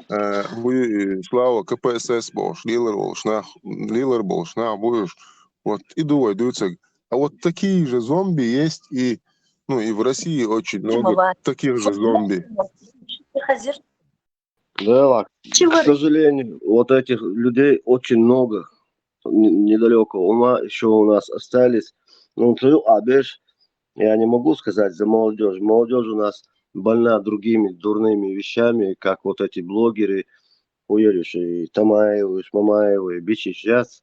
Э, буй, э, Слава К П С С бош, лилар волш нах, лилар болш нах буюш. Вот и думай, дюцег. А вот такие же зомби есть и, ну, и в России очень много таких же зомби. Хазир. Да, к сожалению, вот этих людей очень много. Н- Недалеко у нас, еще у нас остались. Ну, ты, а беш, я не могу сказать за молодежь. Молодежь у нас больна другими дурными вещами, как вот эти блогеры, хуеришь, и Тамаевы, и Шмамаевы, и бичи сейчас.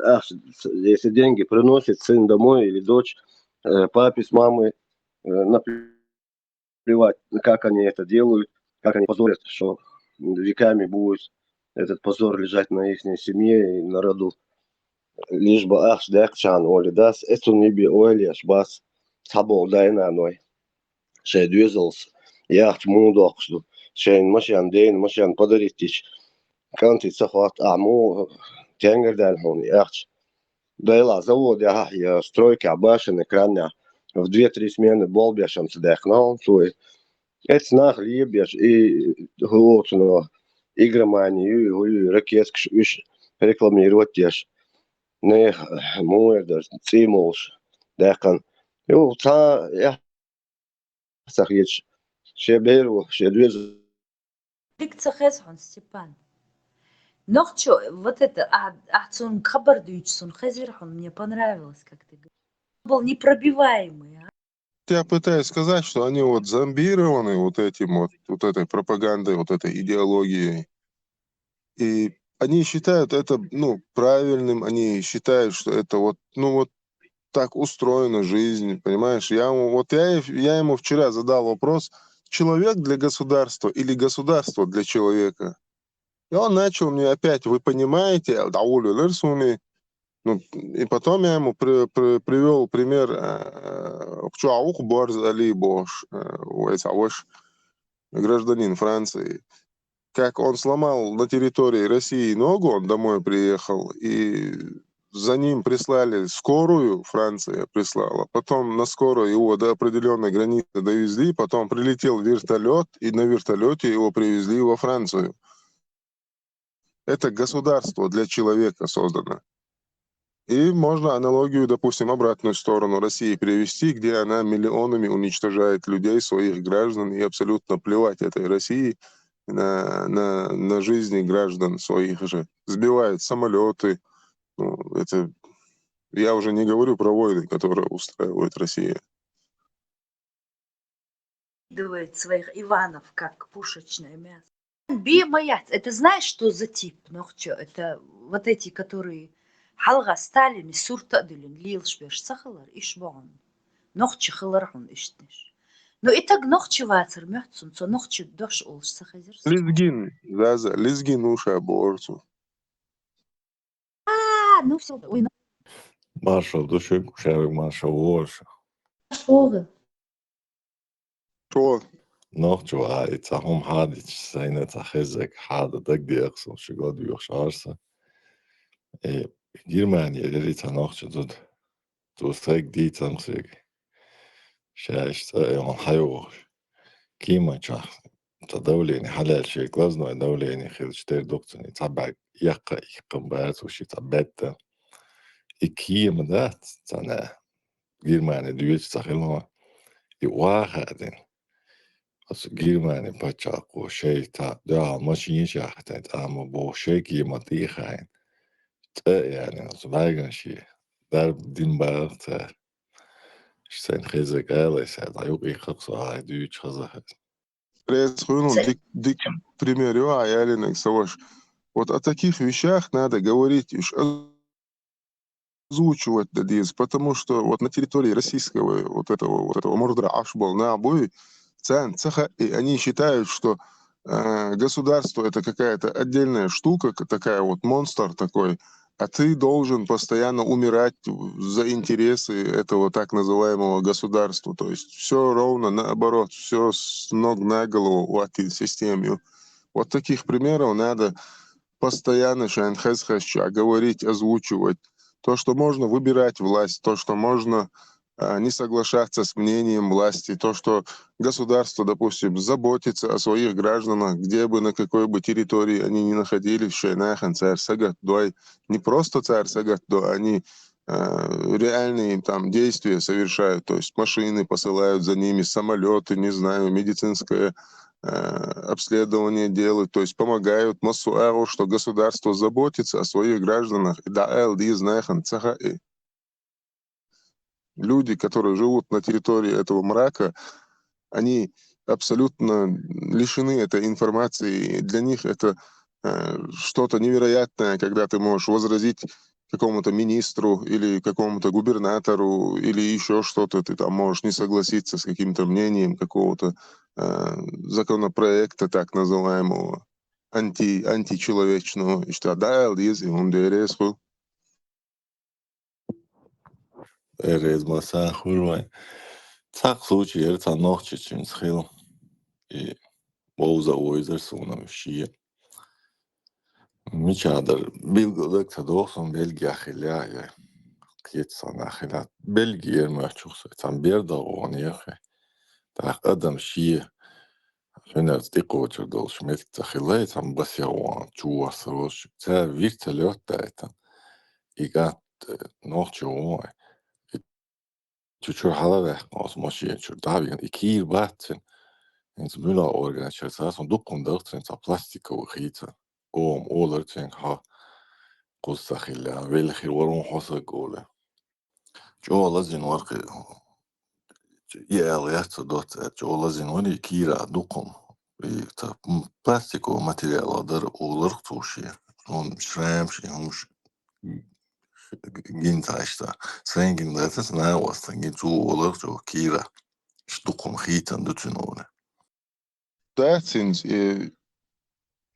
Ах, с- если деньги приносит сын домой или дочь, э, папе с мамой, э, наплевать, как они это делают, как они позорят, что веками будет этот позор лежать на их семье и на роду. Лишь бы ах, дякчан, оли дас, это не би, оли аш бас, сабол дайна ной. Шей дюзелс, яхч мун доксду, шей машан дейн, машан подаритич, канти цахват, а му тенгер дал хун, яхч. Дайла завод, я, я стройка, башен, экран, я. В две-три смены болбешам сдехнул, то есть. Это нах лебеш и гуоцно, игроманию, и ракетскш, уж рекламировать еш. Нех, муэрдер, цимолш, дехкан. Ю, ца, я, сахич, ше беру, ше движ. Дик ца хез хун, Степан. Нохчо, вот это, а, а цун хабар дюйч, цун хезер хун, мне понравилось, как ты говоришь. Был непробиваемый, а? Я пытаюсь сказать, что они вот зомбированы вот этим вот, вот этой пропагандой, вот этой идеологией. И они считают это, ну, правильным, они считают, что это вот, ну, вот так устроена жизнь, понимаешь? Я ему, вот я, и- я ему вчера задал вопрос, человек для государства или государство для человека? И он начал мне опять, вы понимаете, даули лерсуни. Ну, и потом я ему при- при- привел пример, э, Кчуаух Борз Али Бош, э, Уэйс Ауэш, гражданин Франции. Как он сломал на территории России ногу, он домой приехал, и за ним прислали скорую, Франция прислала. Потом на скорой его до определенной границы довезли, потом прилетел вертолет, и на вертолете его привезли во Францию. Это государство для человека создано. И можно аналогию, допустим, обратную сторону России привести, где она миллионами уничтожает людей, своих граждан, и абсолютно плевать этой России на, на, на жизни граждан своих же. Сбивает самолеты. Ну, это я уже не говорю про войны, которые устраивает Россия. Кидывает своих Иванов, как пушечное мясо. Би маяц. Это знаешь, что за тип, Нохчо? Это вот эти, которые халга Сталин и сурта дилин, лилш беш сахалар, иш богон. Нохчо халар хун иштниш. Но и так Нохчо вацар мёцун, цо Нохчо дош олш сахазир. Лезгин, Заза, лезгин уша борцу. А, ну всё, ой, ну. Маршал души, кушари маршал вош. Шугы. Шо? Нохчо, а, и ца хум хадич, сайна ца хезек, хада даг диаксун, шугад юхш арса. Э, Германия, дери ца Нохчо дуд. Ту сек ди цамсек. Шаш ца, э, он хайвош. Кима чах. Ца давление, халал шей, глазное давление, хил четыре докцуни, ца бак, якка, иккам бац, уши ца бетта. И кима да, ца на. Германия дюйч ца хил ма. И уаха дин. Ас Германия пача ку шей та, да, машин шахтен, ама бо шей кима ти хайн. Ца, яни, ас вайган ши. Дар дин баах ца. Шсен хезек айлай са, да юк и хак со ай дюйч хаза хез. Прес хуйнул Ца- дик, дик пример, ю, а я ли нек саваш. Вот о таких вещах надо говорить, уж озвучивать да диз, потому что вот на территории российского вот этого, вот этого мордра ашбал на обои, цен, цеха, и они считают, что э, государство это какая-то отдельная штука, к- такая вот монстр такой, А ты должен постоянно умирать за интересы этого так называемого государства. То есть все ровно наоборот, все с ног на голову у этой системы. Вот таких примеров надо постоянно шайн хезхасча говорить, озвучивать. То, что можно выбирать власть, то, что можно а, не соглашаться с мнением власти, то, что государство, допустим, заботится о своих гражданах, где бы, на какой бы территории они ни находились, шайнахан царь сагат дуай, не просто царь сагат дуай, они э, реальные там действия совершают, то есть машины посылают за ними, самолеты, не знаю, медицинское э, обследование делают, то есть помогают массу, что государство заботится о своих гражданах. И да, эл, ди, знахан, цаха, и люди, которые живут на территории этого мрака, они абсолютно лишены этой информации. Для них это э, что-то невероятное, когда ты можешь возразить какому-то министру или какому-то губернатору или еще что-то, ты там можешь не согласиться с каким-то мнением какого-то э, законопроекта так называемого анти, античеловечного, и что да, эл, ди, и он дерес. Эрезма сан хурвай. Цхьа случай яр цхьа нохчочуьнца хилла. И бовза ойзар суна шен. Мича дар билгалдерг ца доху суна Бельгехь хилла я. Кхета сан хилла. Бельгера моьттуш ю со. Цхьана бер дагӀо яхе. ТӀаккха адам шен хьуьнарца тӀекхочур долуш меттиг ца хилла, и цхьана басе вахана, чу воссар волуш, цара вертолёт дайтина. И кӀант, э, нохчо ву, и чу чуьра хьала ваьккхина оцу машина чуьра, дӀавигна, и кийра бац цуьнан. ХӀинца муьлха орган чуьра цара, суна дукха хӀума даха цуьнан, цхьа пластиковый хийцар. Ома олар цуьнга хьо кхуза ца хилла, велхи вара хьо саг олий. ЧӀогӀа лазийна вара кхин. И аьлла яц ца доцца аьлла, чӀогӀа лазийна вара и кийра дукха хӀума. И ца, м, пластиковый материалах дара оларх цо шен. Цунна шрам шен хӀумаш гина ца иштта. Сайн гина дац, аса наха васта гина цо оларх цо кийра. Иштта дукха хӀума хийцан ду цуьнан олий. Да, цуьнца, э,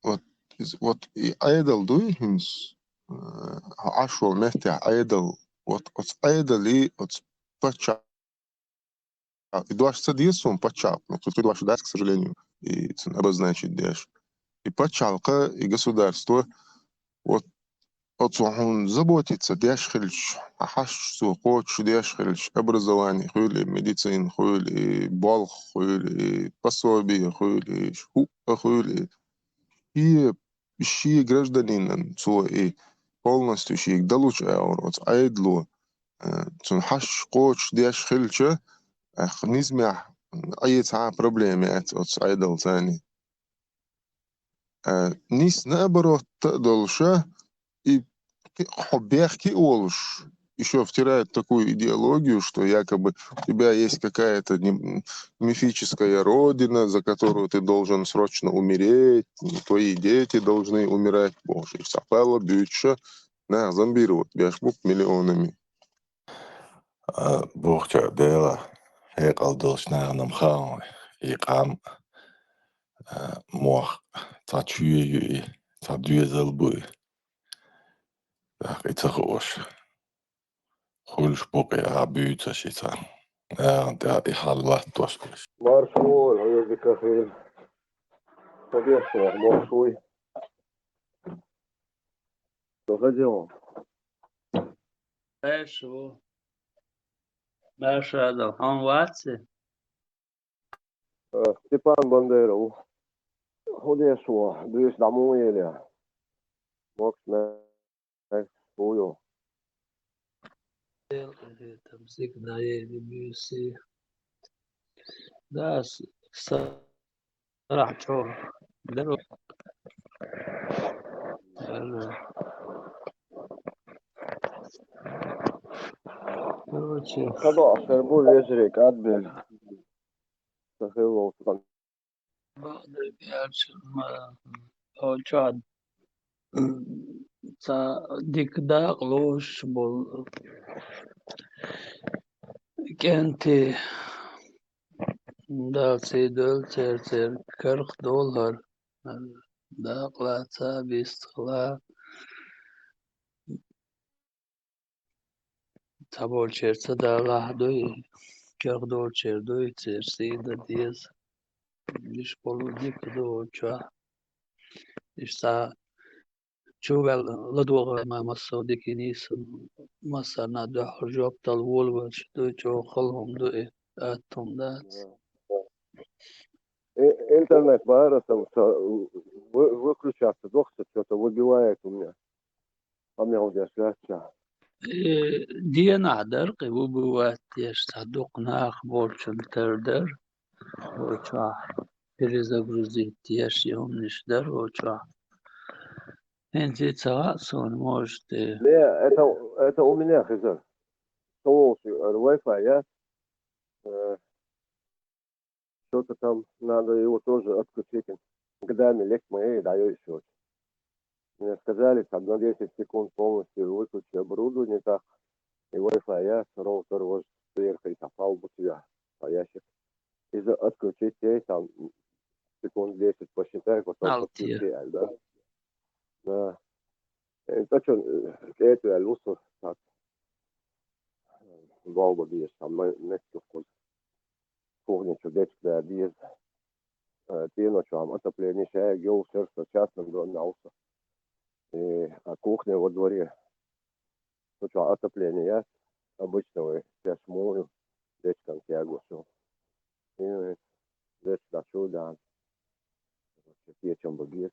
вот, из-, вот и Ӏедал дуй хӀинца, э, Ӏаш волу меттехь Ӏедал, вот оцу Ӏедале, оцу паччахь-, и дош ца деза суна паччахь, ну, кхин дош дац, к сожалению, и цуьнан обозначить деш. И пачхьалкха, и государство, вот оцу хьуна заботиться деш хилча, хьан хьашташ цо кхочуш деш хилча, образование хуьлий, медицина хуьлий, болх хуьлий, пособие хуьлий, хӀуъа хуьлий, шен, шен гражданинан цо и полностью шега далучу агӀор оцу Ӏедало, э, цунна хьашташ кхочуш деш хилча, эх, низамехь Ӏе цхьа а проблема яц оцу Ӏедалца. Э, нийса наоборот а долуша, и хьо бехке а волуш, ещё втирают такую идеологию, что якобы у тебя есть какая-то не-, мифическая родина, за которую ты должен срочно умереть, твои дети должны умирать. Боже, и сапала бюча, на зомбировать, беш бук миллионами. А, бохуча Дела, хьекъал долуш нахана-м хаьа вай, и къам, а, мох, цхьа чоь ю и, цхьа доьзал бу и. ТӀаккха и ца хууш. Хуьлуш бу-кх и, а, буьйцуш и цхьа. Нахана тӀехь и хьал латтош дерш. Марш ву, хьоьга дика хила. Хьо деш ву, марш вуй. Со хеза ву. Марш ву. Марша дал, хьуна вац и? Э, Степан Бандера ву. Хьо деш ву, дуьйцу дӀа муха елла? Могуш ма-, ву ю. Там сигнал буьйси. Да, с-, с-, Сарахь чӀогӀа дара. Ана. Короче. Ца доӀа хир бу вежарий кӀадбелла. Ца хир волчу къам. Бакъдерг аьлча, ма, хьо чохь ца дика дакъа луш болу кӀентий, Дала сий дойла церан, церан карах долу хӀара, дакъа лаца, бистхила. дӀаболчеран ца далахь дуй, керхдолчеран дуй, церан сий дан деза. Иштта болу дика ду оцу чохь. Иштта чу ваьлла ладогӀа ма массо а дика йиний сан, массарна дуьхьал жоп дала волавелча дуй, чӀогӀа хала хӀума ду и, атта хӀума дац. Э, интернет бара сан, ца, вы-, выключаться дохса, чё-то выбивает у меня. Къамел деш лаьцна. Э, денахь дара кхин выбивать деш, цхьа дукха нах болчун тера дара. Оцу чохь перезагрузить деш, и хӀуманаш дара оцу чохь. ХӀинца и ца хаьа суна, может, и. Не, это, это у меня хезар. Со волчу ара Wi-Fi яц. Э, что-то там надо его тоже отключить. Годами легко мы и даёт ещё. Мне сказали, там на десять секунд полностью выключи оборудование, так, и Wi-Fi я, роутер вот сверху, и попал бы тебя, по ящик. И за-, отключить, и там секунд десять посчитай, потом Алтир. Подключи, да? Да. Э, так что, э, это я люсу, так. Долго бьешь, там, на, на, кухня чудечка, да, без, э, пена, что там, отопление, чай, гел, всё, что частным домом налса. И, а кухня во дворе, то, что отопление есть, обычного, я смою, дечкам тягу, всё. И, э, дечка, да, чудо, да. Печем бы без.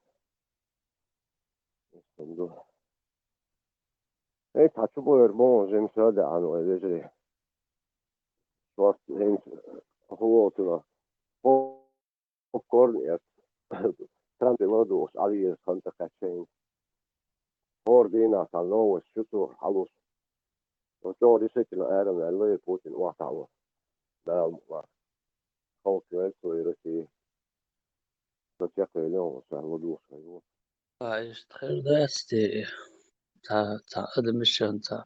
Эй, цхьа чу бохура боху жимча а даьхьна вай вежарий. Шорта хӀинца хӀун волчунах. Попкорн эцна. Трампе ладугӀуш, Ӏавеза хан тӀекхаьчча хӀинца. ХӀора дийнахь цхьа новость чу цо хьалуш. Оцо решительно арам аьлла, и Путин охьатаӀо. Дала мукъ лахь. Халкъ ваьлла цо и Россия. Со чекхвелла, ша ладугӀуш хьайо. Ткъа иштта хир дац те, цхьа, цхьа адамашна цхьа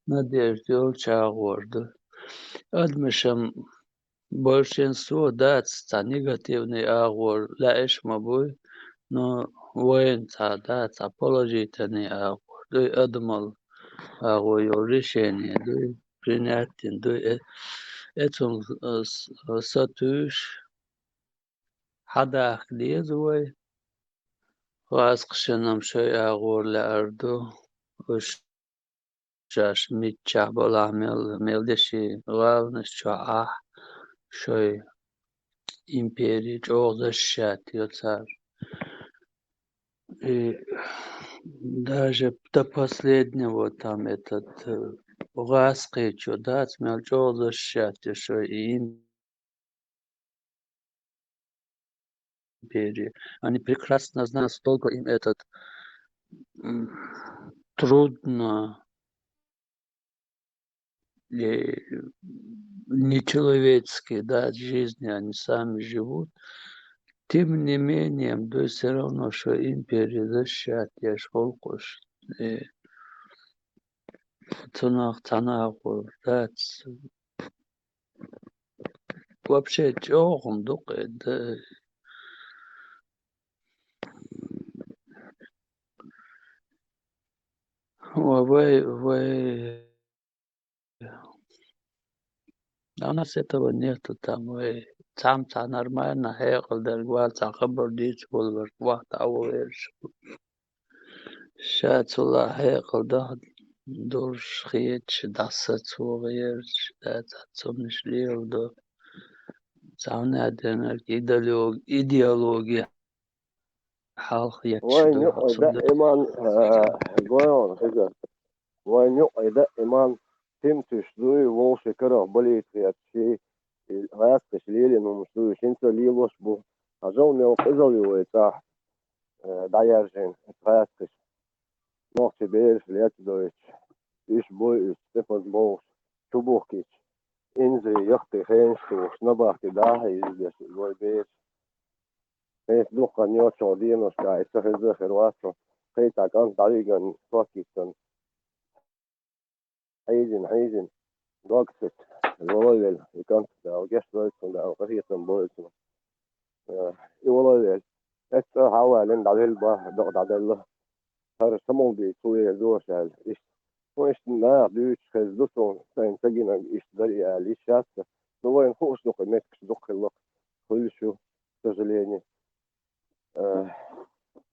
надежда йолчу агӀор ду. Адамашна большинство дац цхьа негативный агӀор лаьаш ма буй, но вайна цхьа дац цхьа положительный агӀор дуй, адамал агӀо йолу решение дуй, принятие дуй. Э, эцунна, э, с-, сатуьйсуш, хьадахка деза вай. ГӀазкхашна-м шайн агӀор лаьар ду. Уьш шаьш миччахь балахь мел, мел деши гӀаланаш чохь ахь, шайн импери чӀогӀа защищать йо цара. И даже до последнего там этот, э, гӀазкхи чу дац мел чӀогӀа защищать йо шайн и импери. Они прекрасно знают, сколько им этот, м, трудно и нечеловечески, да, жизни они сами живут. Тем не менее, м, то есть всё равно, что импери защищать еш гӀуллакхаш. И цунах цхьана а гӀур дац. Вообще чӀогӀа хӀума ду кхе, да. Ва вай, вай. А у нас этого нету там, вай. Цхьамма цхьа нормально хьекъал дерг ваьлла, цхьа хабар дийца волу верг вахта а ву верш. Ша цула хьекъал даха дурш хеташ, дӀасаца ву гӀерташ, да, цхьа цуннаш леладо. Цхьанна а денарг идеолог-, идеология хьалха етташ Вайн ду, юкъа хьацун ду. Даиман, а, гойон хезар. Вайн юкъа даиман тимтуьш дуй, вовши карах балийта хеташ, и гӀаскхиш лелина хӀумаш дуй, хӀинца лелош бу. Хьажал мел къизал ю вай цӀахь, э, дӀаяьржина гӀаскхиш. Нохчи бераш лецдойтуш, уьш буй уьш, цӀе паза бовлуш, чубухкийча, инзаре яхкхий хенаш тухуш, набахти дахьа иза деш вай бераш. ХӀинца дуккха йоццул деношка и ца хеза хир вац со, кхетта кӀант дӀавиган сохкийтина. Хьийзина, хьийзина, дог сеца, вала велла, и кӀант Дала гечдойла цунна, Дала къахетам бойла цунна. Э, и вала велла. Эццахь а валина дӀавелла боху, докъа дӀаделла. ХӀара самалдий цу вер доша аьлла, иштта. Ну, иштта наха дуьйцуш хезна ду суна, сайна ца гинарг иштта дара и аьлла йиш яц. Ну, вайна хууш ду-кх, меттигаш дукха хилла-кх, хуьлуш ю, к сожалению. Э,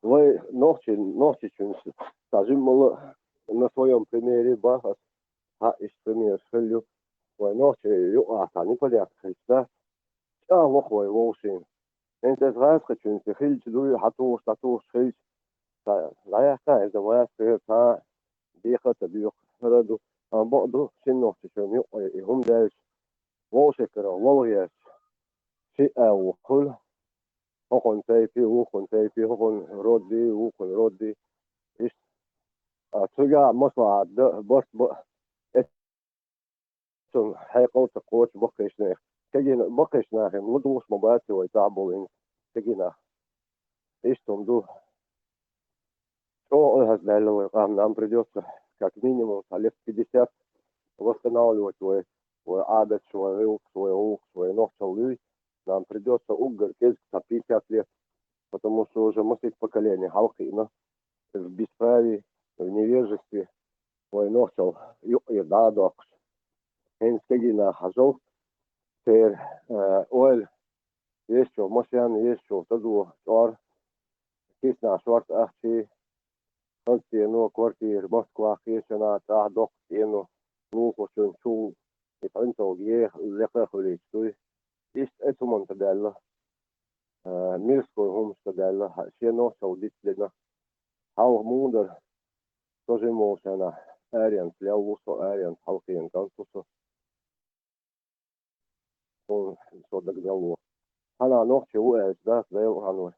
вай нохчий, нохчийчуьнца цхьа жимма а на своём примере бах ас, хьа иштта примераш хилла ю. Вай нохчий юкъахь цхьа непонятка хилча, дац, чӀагӀло-кх вай вовшийн. ХӀинца иза гӀазкхичуьнца хилча дуй, хьатухуш, дӀатухуш хилча, цхьа дӀаяьккха иза вац, цхьа декха а ца доьху, хӀара а ду. Амма бакъ ду, шина нохчийчуьнан юкъе и хӀума даьлча, вовшийн карах лолгӀерча, шиъ а ву хуьлу, хӀокхунна тайпе, вукхунна тайпе, хӀокхунна родди, вукхунна родди. Иштта. А цигахь маслахьат дан барт бан, эцунна хьекъал ца кхочу баккхийчу нехан. Кегий баккхийчу нахе ладугӀуш ма бац вай цхьаъ болу хӀинца кегий нах. Иштта хӀума ду. ЧӀогӀа ойхьаздаьлла вай къам, нам придётся как минимум цхьа лет пятьдесят восстанавливать вай, вай Ӏадаташ, вай гӀиллакхаш, вай гӀуллакхаш, вай нохчалла луьй. Нам придётся уггар кӀезиг цхьа пятьдесят лет, потому что уже масийтта поколение хьалакхиъна в бесправии, в невежестве, вай нохчалла юкъера дӀа а доккхуш. ХӀинца кегий нах хьажал, церан, э, ойла, езачул машен, езачул ца догӀу чӀор, киснахь шорта ахчий, хаза цӀено квартира, Москвахь, кхечанхьа, цӀахь доккха цӀено, лулахочун чул и цхьаьнцалга еха, лекха а хуьлуьйтуш дуй. Иштта эцу хӀуманна тӀе даьлла, а, мирской хӀуманаш тӀе даьлла, хьа-, шен нохчалла диц дина. Хьалха муха дара, со жима волчу хенахь, аренца лелла ву со, аренца хьалакхиъна кӀант ву со. Хьуна со дагадалло. Хьанна нохчи ву аьлча, дац, Дела хьан ву.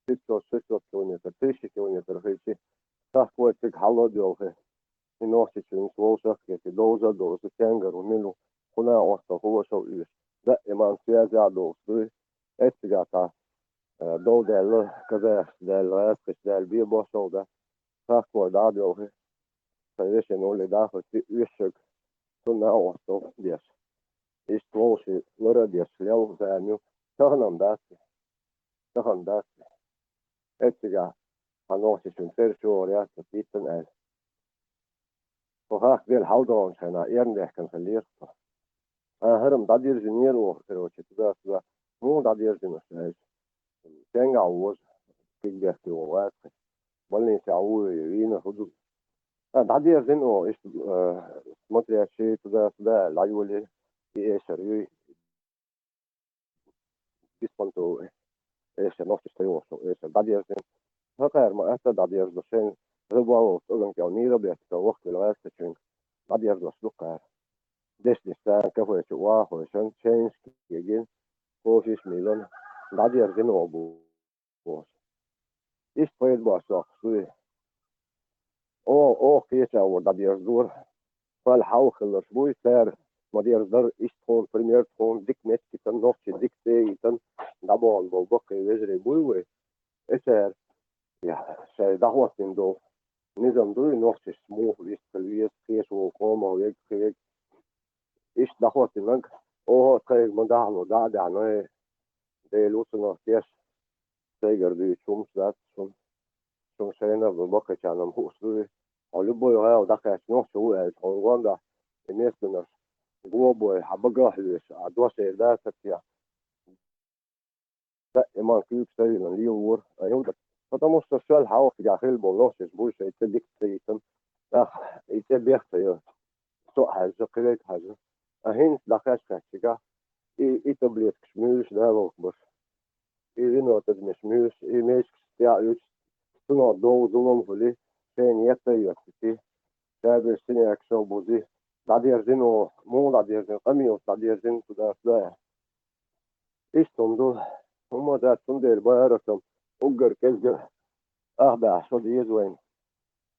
Пятьсот, шестьсот километр, тысяча километр хилчи, тахка вай цига хьала а доьлхий, и нохчичуьнца вовшах а кхетий, довза а довза, ценгара ву, мила ву, кху накъосталла хӀун ваша а оьшу. Даиман связь а долуш дуй. Эццигахь цхьа, э, дов даьлла, казахаш даьлла, гӀазкхаш даьлла, бен бошалла дац. Тахка вай дӀа а доьлхий, сайн вешина улле дӀа а хӀоьттий, оьшург цунна накъосталла деш. Иштта вовшийн лар а деш, лелла зама ю. Тахана-м дац, тахана дац. Эццигахь хьан нохчичун цӀерачу гӀора яц, ца кхийтина аьлла. Со хахка дела хьаладогӀучу хенахь, эрна даьхкина хиллера со. Ахьара-м дӀадирзинера оха, короче, туда-сюда. Муха дӀадирзина аса аьлча? Стенгахь ву вожа, куьг бехке ву вац кхин. Больницехь ву вийна, хӀун ду? А, дӀадирзина оха, иштта, э, смотрящий туда-сюда аьлла, дӀайолий, и эшар юй. Беспонтовый. Эшар, нохчашца йогӀуш, эшар дӀадерзина. ХӀокхара ма аьтта дӀадерзо, шайн рыболовство, цӀоган кӀел мийра бетта, вахкавелла гӀаьртачуьнга. ДӀадерзош ду кхара. Деш-деш царна кафе чу охьахевшина, чайнаш кегина, кофеш меллина, дӀадерзина оха бу бохуш. Иштта пайда бош йоккхуш дуй. О, оха кхечахьа вара дӀадерзадора. Пал хьалха хилларш буй, цара ма-дерзадара, иштта тхуна пример, тхуна дика меттиг йитина, нохчий дика цӀе йитина, дӀабахана болу баккхий вежарий буй вай. Эцара, я, шайн дӀахӀоттийна долу низам дуй, нохчашца муха вистхила веза, кхечу волу къомах вега, кхин вега. Иштта дӀахӀоттийнарг, оха а тхайга ма дахьало, дӀа а даьхьна, Дела ву цунах теш, сайгара дуьйцу хӀумаш дац шуна. Шуна шайна а баккхийчарна-м хууш ду и. Хьо любой гӀала дӀакхаьчча, нохчо ву аьлча, хьуна гондахь и местанаш го бой, хьан багах а хьоьжуш, а дош эр дацара те. Даиман куьйгаш ца виллина лелавора, а хӀунда? Потому что шел хьалха цигахь хилла болу нохчаш буй шайн цӀе дика ца йитина. ТӀаккха и цӀе бех ца йо. Со а хьаьжна, кхин вега хьаьжна. А хӀинца дӀакхаьчча-кхаьчча цигахь и, и таблеткаш муьйлуш далалх баш. И вино тӀадамеш муьйлуш, и мешкаш тӀехь а уьйтуш, цунах дов, зулам хуьлий, шайна етта а йоьттий, шаберш синекаш а бузи, дӀадерзина оха, муха дӀадерзина, къамелаш дӀадерзина, туда-сюда. Иштта хӀума ду, хӀумма дац, цундела бара аса уггар кӀезгара ахбаьхьа шо деза вайна.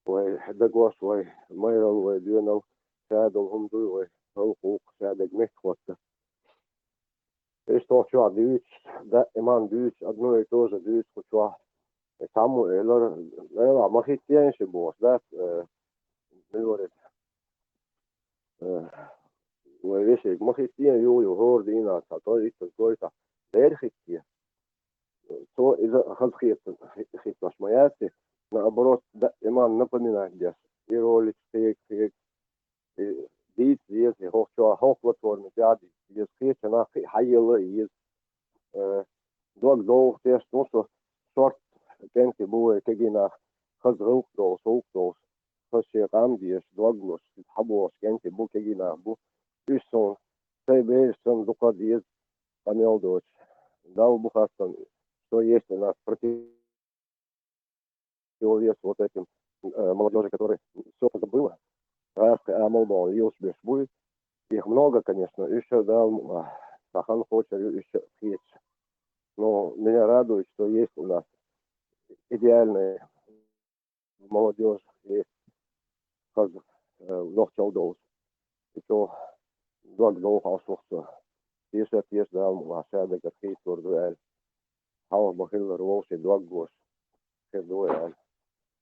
Вай дагош, вай майралла, вай доьналла, ша долу хӀума дуй вай, халкъ вукху ша дерг меттахӀотта. Иштта хӀокху чохь дуьйцуш, даиман дуьйцуш, одно и то же дуьйцу кху чохь. Цхьаммо элира, Дела, ма хӀиттийша бохуш дац, э, мила вара иза? Э, вай вешега ма хӀиттийша, юха-юха хӀора дийнахь цхьа той, итт той цхьа дера хӀиттийша. Цо иза хаза хеташ, хи-, хиттош ма яц и, наоборот, даиман напоминать деш, и ролик кхега, кхега, И дийца деза, и хӀокху чохь хӀокху платформе тӀехь дийца деза, кхечу нах кхин а хьаелла а еза. Э, дог довха тешна ву со, шорта кӀентий бу вай кегий нах, хаза гӀиллакх долуш, гӀуллакх долуш, хаза шен къам дезаш, дог луш, хьабогӀуш кӀентий бу, кегий нах бу. Уьш суна сайн бераш санна дукха деза, къамел доцуш. Далла бу хастам, что есть у нас противовес вот этим, э, молодёжи, которая всё позабыла, гӀазкхи амал боху лелаш берш буй. Их много, конечно, уьш а Дала мукъ лахь, цхьа хан кхочур ю уьш а кхеташ. Но меня радует, что есть у нас идеальная молодёжь, есть хаза, э, нохчалла долуш. И чӀогӀа дог довха Ӏаш ву со. Теша, теша Дала мукъ лахь, ша дагара хийцалур ду аьлла. Хьалха бан хиллар вовшийн дог луш хир ду вай аьлла.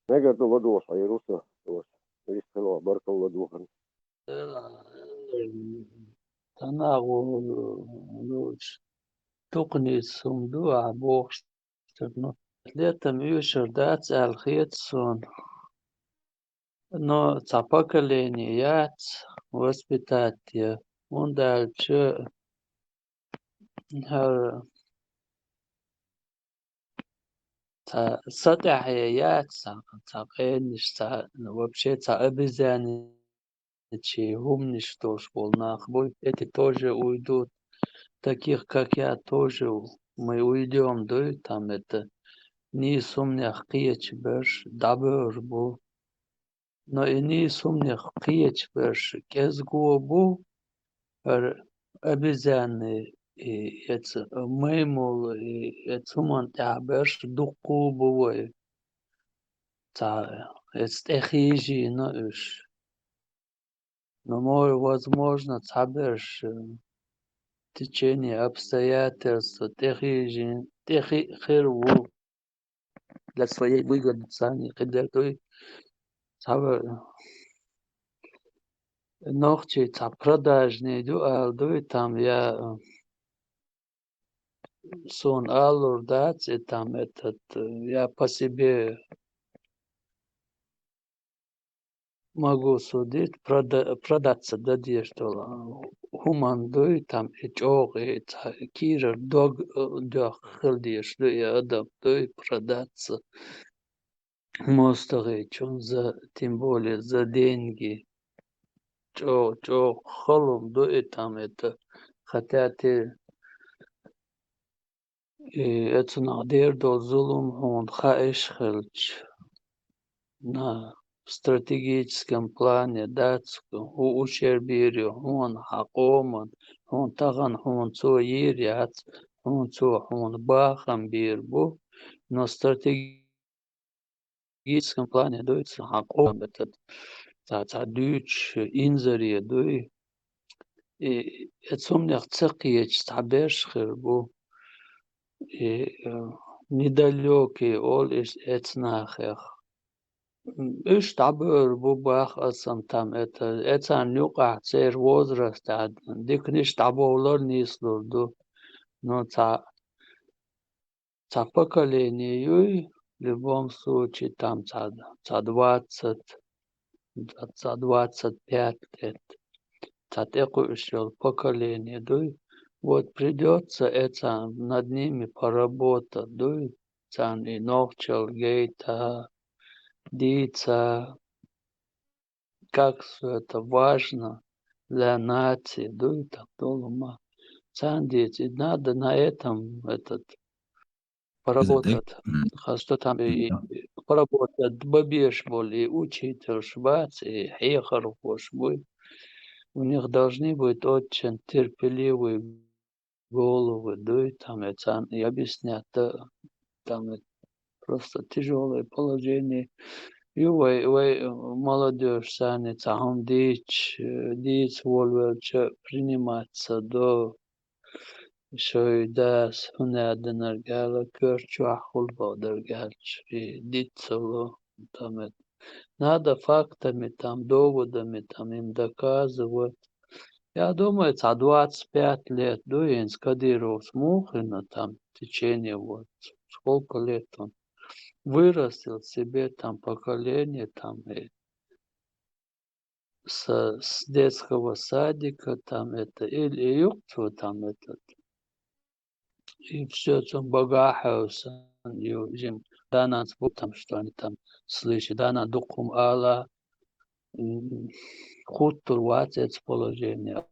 Мегар ду ладугӀуш Ӏийр ву со, вист хилла, баркалла ладугӀарна. Танагу луш, тукханис хӀума ду ахь бохуш, ну, летам оьшур дац аьлла хета суна. Но цхьа поколение яц воспитать ян, хӀунда аьлча хӀара цхьа са тӀаьхье яц, цхьа, цхьа къенаш, цхьа, ну, вообще цхьа обезьянничий хӀуманаш долуш болу нах буй, эти тоже уйдут, таких, как я, тоже мы уйдём, дуй, там это, нийса хӀуманех кхечу берш дӀабевр бу. Но и нийса хӀуманех кхечу берш кӀезго бу, хӀара обезьянный, и эца маймул, и эца хӀуманна тӀехь берш дуккха а бу вай. Цхьа эца тӀехийжийна уьш. Но, может, возможно, цхьаберш, э, в течение обстоятельств тӀехийжийна, тӀехиъ хир ву. Для своей выгоды царна кхидерг дуй. Цхьа нохчий цхьа продажный ду ала дуй, там я, э, суна алур дац, и там этот, э, я по себе могу судить, прода-, продаться дан дезаш долу хӀуманна дуй, там и чӀогӀа, и цхьа кийрара дог, э, доьхна хила дезаш ду, и адам дуй, продаться. МостагӀчун за, тем более за деньги. ЧӀо-, чӀогӀа халонаш ду и там это, хотя те и эцунах дер долу зулам хьуна хаийша хилча, на стратегическом плане дац, хӀун ущерб йийр ю хьуна, хьан къоман, хьуна тахана хьуна цо йийр яц, хьуна цо хьуна бахам бийр бу, но стратегическом плане дуй, цхьа хьан къоман, этот, цхьа, цхьа дуьйцуш инзаре дуй. И, и цунах ца кхеташ цхьаберш хир бу. И, э, недалёкий олу иза эцнахех. Уьш дӀабевр бу бах аса там, это, эцарна юкъахь церан возрастехь диканаш дӀабовлар нийслур ду. Но цхьа цхьа поколение юй, в любом случае, там цхьа, цхьа двадцать, цхьа, цхьа двадцать пять лет, цхьа тӀекхуьуш йолу поколение дуй. Вот придётся эцарна над ними поработать дуй, царна и нохчалла гайта, дийца, как всё это важно для нации, дуй, там долу ма. Царна дийца, и надо на этом, этот, поработать. Хасто там и, и поработать бан безаш болу и учительш бац, и хьехархош буй. У них должны быть очень терпеливые головы дуй, там я царна и объяснять, да, там я просто тяжёлое положение. Ю вай, вай, э, молодёжь санна цхьа хӀума дийцча, э, дийца волавелча приниматься до. Шоай дас хӀун аьлла динарг аьлла, коьрта чохь хӀун боху дерг аьлча, и диц ца ло, там это. Надо фактами, там, доводами, там, им доказывать. Я думаю, цхьа двадцать пять лет ду хӀинца Кадыровс муха хилла там в течение вот сколько лет он вырастил себе там поколение, там, и с, с детского садика, там это, или юкъе цо там этот, и всё, цо багахь хьевсан, ю, жим, да-нанас бу там, что они там слышат, да-нана дукха хӀума ала, м, хӀуттур вац эца положение.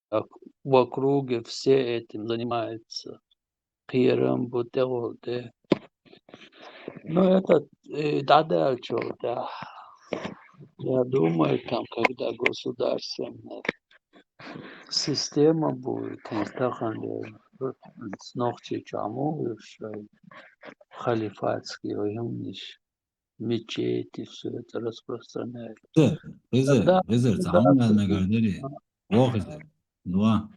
А в округе все этим занимаются. Кхерам бу, тӀехула де. Ну, этот, э, дӀадаьлчул тӀехьа, я думаю, там, когда государственная система будет, там, тахан, э, с Нохчийчохь ма ву уьш, э, халифатский, ой, хӀуманаш, мечети, всё это распространяется. Хизар, хизар, хизар, ца хӀума аьлла мегар дарий? Во хизар. Ва.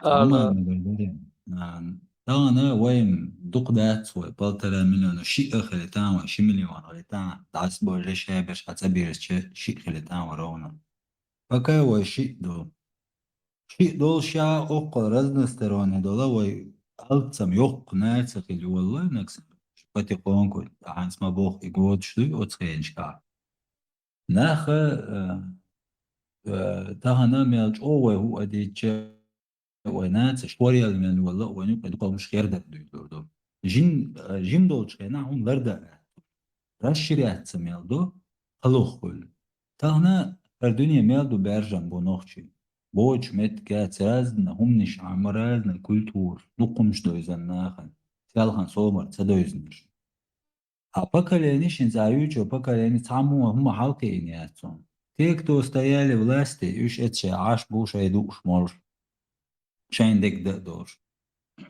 Ца хӀума аьлла мегар дарий? А, тахана вайн дукха дац вай, полтора миллиона, шиъ а хилийтан вай, ши миллион хилийтан, дӀасабевлла шаберш хьа цӀа бирзича, шиъ хилийтан вай ровно. Пока вай шиъ ду. Шиъ долуш а, оккхул разносторонне долу вай алцам йоккха наци хила йолу нагахь санна, потихоньку, хьанца ма боху, и годаш дуй оцу хенашкахь. Нах, э, э, тахана мел чӀогӀа вай хӀу а дийцича, вай нацаш хӀоръелла мел йолу а вайна юкъа дукха хӀумнаш хердар дуьйлур ду. Жин, э, жима долчу хенахь хӀума лардан а, расширяться мел ду, кхалух хуьлу. Тахана хӀара дуьне мел ду баьржина бу нохчий. Боцучу меттигехь разна хӀуманаш Ӏама, разна культура, дукха хӀумнаш девзина нахана, селхана собар ца девзинарш. А поколени шен цӀа юьйцучу поколени цхьаммо хӀума хьалакхиийна яц цунна. Те, кто стояли власти, уьш эццахь Ӏаш бу шайн дууш молуш. Шайн дерг дан а долуш.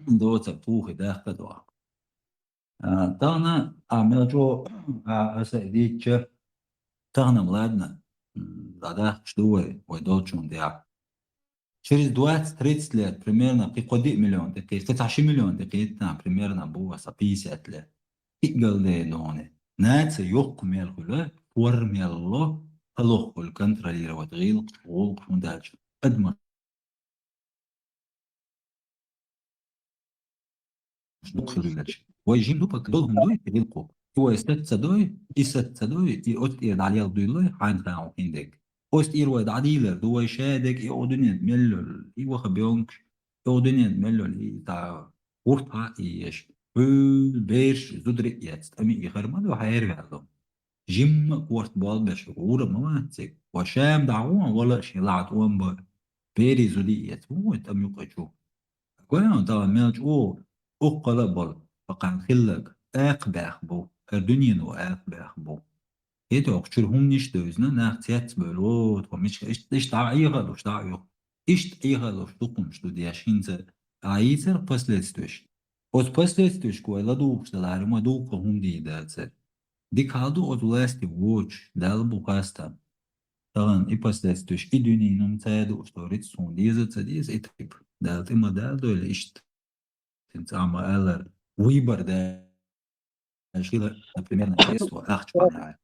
Доцург тухий даккха а дохку. А, тахана, а, мел чӀогӀа, а, аса а дийцича, тахана-м ладна, м, дӀадахкаш ду вай, вай долчунна тӀехь. Через двадцать-тридцать лет примерно кхин кхо-диъ миллион тӀе кхи-, кхин цхьа ши миллион тӀе кхийтта, примерно бу аса пятьдесят лет. Кхин а галдайн дуьйна. Наци йоккха мел хуьлу, форма мел ло, кхалух хуьлу контролировать, гӀиллакхаш, гӀуллакхаш, хӀунда аьлча адамаш дукха хилла. Вай жима ду, пока долу хӀума дуй, и гӀиллакхо. И вай саца ца дой, и саца ца дой, и оцу тӀера дӀалелла дуьйлой, хьайна хаа хӀун дерг. Оцу тӀера вай дӀадийлар ду, вай ша дерг, и оха дуьнен мел йолу, и ваха бёнкаш, и оха дуьнен мел йолу, и та гӀурт хьа а еш. Хьуьлла бераш зударий а эцна, тӀамий хир ма ду, хьерваьлла. Жимма а корта болх беш, гӀур а ма вац цига. Ва шам дӀагӀо, вала а шен лахьа тӀом бан. Берий зудий эца, вон тӀам юкъа чу. Гой хьуна, тахана мел чӀогӀа уккхала а болу, баккхана хилларг, акха баьхна бу, хӀара дуьнено акха баьхна бу. ХӀета оха чуьра хӀуманаш а девзина, нах цецбевлла, о, тхо мичахь, иштта, иштта дӀа а Ӏехалуш, дӀа а юха. Иштта Ӏехалуш дукха хӀумнаш ду деш, хӀинца а йийцара последствеш. Оцу последствешка вай ладугӀуш далахьара, ма дуккха хӀума дийр дацара. Дика хьал ду оцу власти воцуш, Далла бу хастам. Тахана и последствеш, и дуьненан хӀума ца дууш дара, риц суна деза а ца деза, и тайпа. Дала тӀе ма дала дойла иштта. Цхьамма аьллера, выбор даьлла хила, например, на средство ахча панаа.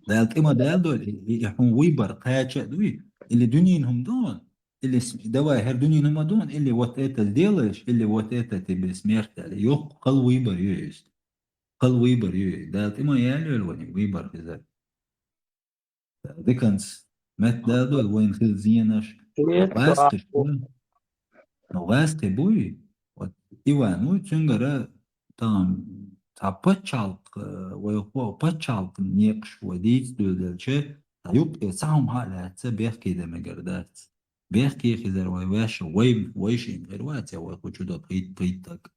Дала тӀе ма дала дойла, и, и хьуна выбор кхача а дуй, или дуьненан хӀума ду, или с-, давай, хӀара дуьненан хӀума ду, или вот это сделаешь, или вот это тебе смерть, или йоккха хала выбор ю иза. Хала выбор ю. Дала тӀе ма яьлла йойла вайна выбор хезар. Диканца метта дала дойла вайна хила зенаш. Нет, гӀаьсти да. Ну, гӀаьсти буй. Вот Иван вуй, цуьнгара тахана цхьа пачхьалкх, э, вай хо-, пачхьалкх некъаш вай дийца дуьйладелча, цхьа юкъе цхьа хӀума хьа а лаьцна, бехке дан мегар дац. Бехке хезар вай ваьшша, вай, вай шина хир вац, я вай кху чу до пхийтта-пхийтта стаг.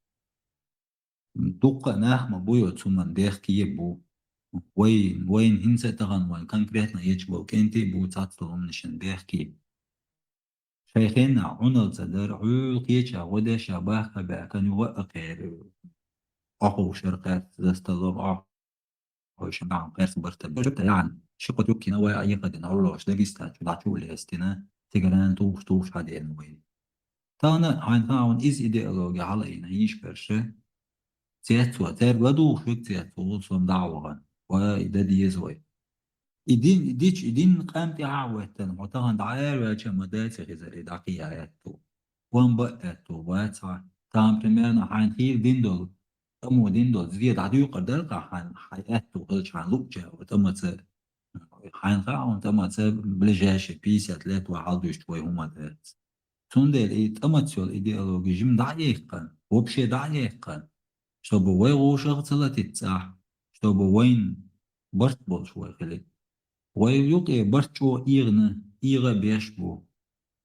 Дуккха а нах ма бу йоцу хӀуманна бехке а бу. Вайн, вайн хӀинца а тахана вайн конкретно ечу болу кӀентий а бу цхьацца долу хӀуманашна бехке. Шайн хеннахь Ӏуналла ца дара, Ӏуьйла кхечахь, гӀо дешахь, бахка а баьхкина, юха а кхерира. Охьаховшара кхаьрца за столом, охьа Хой шин бахьана кхерса барт а беш, тӀе яхьана, ши-кхо тюккина вай а йихадина, гӀоллош Дагестан чу дӀачу а лестина, цигаран тухуш-тухуш хьадеана вай. Тахана хьайна хаьа хьуна иза идеология хьала а йина, йиш берш, цецо, цаьрга ладугӀуш век цецо, вон сом дӀа а вахана, вай, и дан деза вай. И дин, и дича, и дин къам тӀехьа а веттана, хьо тахана дӀа а араваьлча а ма дац и хезар, и дӀакхиа аьтту. Ван бан а аьтту, вац хьан, тахана, примерно, хьайна хийла дин долу, тӀамо дин долу, зен дӀадуьйкъар дара-кх хьан, хьайн аьтту хилча хьан луъча, тӀамаца, Хьайна хаьа хьуна, тӀамаца ближайшие пятьдесят лет вай хьалдуьйсча вай хӀума дац. Цундела и тӀамаца йола идеологи жима дӀа а яьккхина, вообще дӀа а яьккхина, чтобы вай гӀошах ца латита цӀахь, чтобы вайна барт болуш вай хили. Вай юкъе барт чӀогӀа эгӀана, эгӀа а беш бу.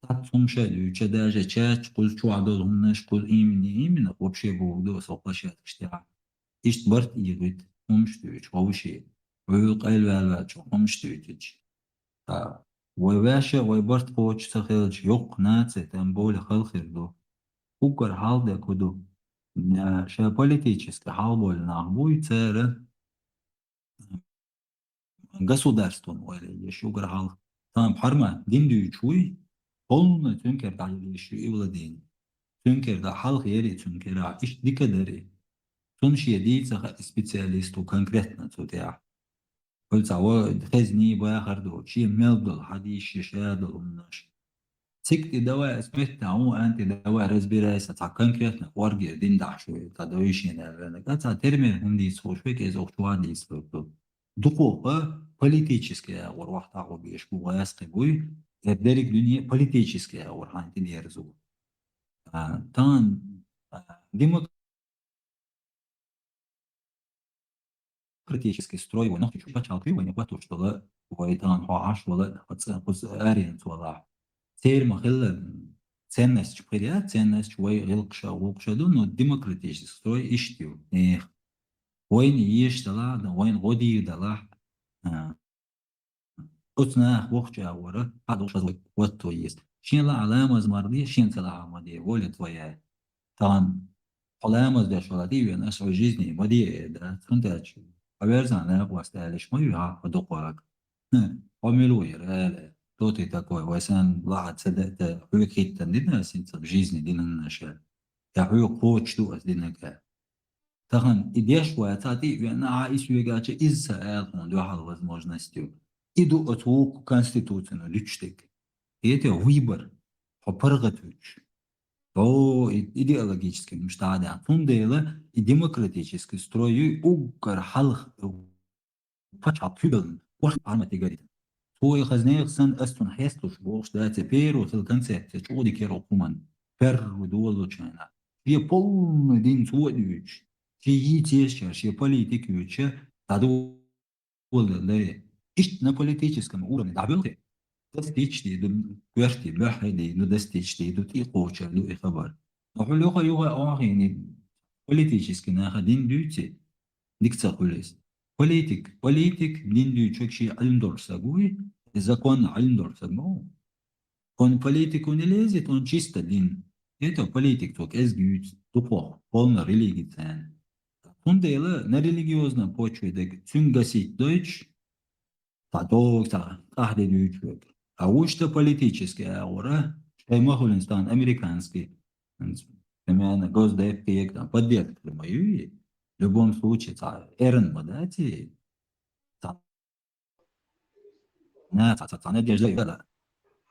Цхьацца хӀумаш а дуьйцу, даже чаьрча кхуза чохь долу хӀуманаш, кхуза именно, именно вообще бохург ду аса площадкаш тӀехь. Иштта барт эгӀийта, хӀумаш дуьйцу, ховший. Вуьйла къайлаваьлла ваьлча хӀумаш дуьйцуьйтуш. Ткъа вай ваьшша а вай барт кхочуш ца хилча, йоккха наци тем более хала хир ду. Уггар хьалха дерг хӀун ду? Ша политически хьалабевлла нах буй, цара государствон ойла еш уггар хьалха. Тахана хьарма дин дуьйцуш вуй, полный цуьнкара дӀаелла еш ю и Владимир. Цуьнкара дӀа хьалха яри, цуьнкара иштта дика дари. Цунна шен дийца хаьа специалист ву конкретно цу тӀехь. Хьуьлца вай хезний бахар ду, шен мел долу хьадийша, ша долу хӀуманаш. Цига тӀе давай ас меттахь хӀун анти, давай разбирайся, цхьа конкретно оргера дин дахьаш ву, цхьа довишина аьлла, цхьа термин хӀума дийца хууш вай, кӀеза охьа чу ван дийца хууш ду. Дукхаха политический агӀор вахтахь ву беш бу, гӀаскхи буй, я дерриг дуьне политический агӀор хьайна тӀедерзо. А, тан, а, демок- демократический строй вай нохчийчу пачхьалкхе вайна хӀоттуш долу, вай тахана хьо Ӏаш вала, кхуза аренца валахь. Церан ма хилла ценностьчу пхиъ я, ценностьчу вай гӀиллакхаш а, гӀуллакхаш а ду, но демократический строй иштта ю, нехан. Вайна еш далахь, вайна гӀо дийр далахь, а, оцу наха бохучу агӀора, хьан долуш хаза вай хӀотто еза. Шен лаахь ламаз мара де, шен ца лаахь ма де, воля твоя. Тахана хьо ламаз деш вала тӀе а веана, ас хьо жизни ма де, э, да, цунна тӀаьча хьо верзан накъост аьллаш ма ю хьан хьо дукхаг. Хм, хьо мила ву яра, аьлла, кто ты такой, вай сан лаахь ца де, хьоьга хӀиттина дина ас хӀинца жизни динан аша. Я хьоьга кхочуш ду ас динага. Тахана и деш вац, цхьа тӀе а веана, ахьа и соьгача иза ца ала хьуна дуьхьал возможность ю. И ду оцу вукху конституцино дуьтуш дерг. Эте выбор, хьо паргӀат вуьтуш. О, и-, идеологически муш дӀа а даьхна. Цундела и демократический строй ю уггар хьалха пачхьалкх куьйгаллин, оршот Ӏамат тӀе гарийтина. Цо и хаза нехан санна, ас цунна хьесталуш бохуш дац, первый хила концепция чӀогӀа дика яра оцу хӀуманна. Первый долучу хенахь. Шен полный дин цо а дуьйцуш, шен йийца езачара, шен политика юьйцуша, дӀадоладелла даре. Иштта на политическом уровне дӀабоьлхе, достичь дийр ду, коьртий, баьххье дийр ду, достичь дийр ду, тӀе кхочур ду и хабар. Но хьуьлла юха-юха а охьахийна политически наха дин дуьйций, дика ца хуьлу иза. Политик, политик, дин дуьйцург шен Ӏилма долуш саг вуй, законно Ӏилма долуш саг ма ву. Он политику не лезет, он чисто дин. Это политик, цо кӀезиг юьйцу, дукхох, полно религия царна. Цундела на религиозном почве дерг цуьнга гасить дойтуш, цхьа догӀу, цхьа къахьде дуьйцуш верг. А вуьшта политически агӀора, шайн ма хуьлин стан американский, примерно, госдеп кхиег там, поддержка ма юй. В любом случае, цхьа эрна ма дац и. Цхьа, на, цхьа, цхьа, цхьа надежда ю, да.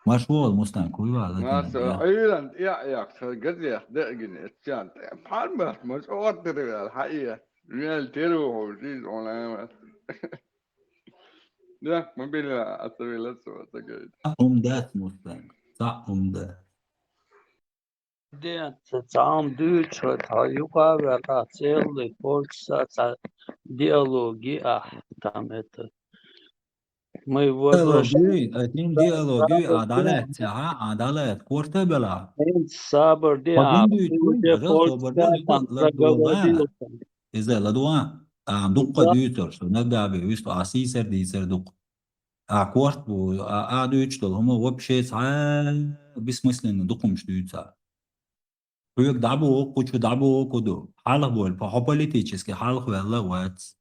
Марш вогӀал, Мустан, куй вала, Маса, дина, да. Ӏуьйранна тӀе а яьккха, сан газех деа гина, эццан тӀе. Пхьармат, ма чӀогӀа тера ваьлла, хьаэ. Мел тера ву хьо, жизнь он ламас. Да, ма билла, а ца вилла, ца ца гайта. Цхьа хӀума дац, Мустан. Цхьа хӀума дац. Ден, ца цхьа хӀума дуьйцуш вара, тхьо юкъа а ваьлла, целый полчаса цхьа диалоги ахь, там это. Мы возвращаемся. Диалоги, а, дин диалоги, а, дӀалаьццехьа, а, дӀалаьцна корта а белахь. ХӀинца сабар де, хьо дин дуьйцуй, пожалуйста, собар де, юкъа ладогӀа. Иза ладогӀа, а, дуккха дуьйцур, со наггахь бен висту, а, сийсар дийцар дукха. А, корта бу, а, а, дуьйцуш долу хӀума вообще цхьа бессмысленно дукха хӀумаш дуьйцу. Хьоьга дӀабоху, кху чу дӀабоху ду. Хьалха боху, хьо политически хьалха ваьлла а вац.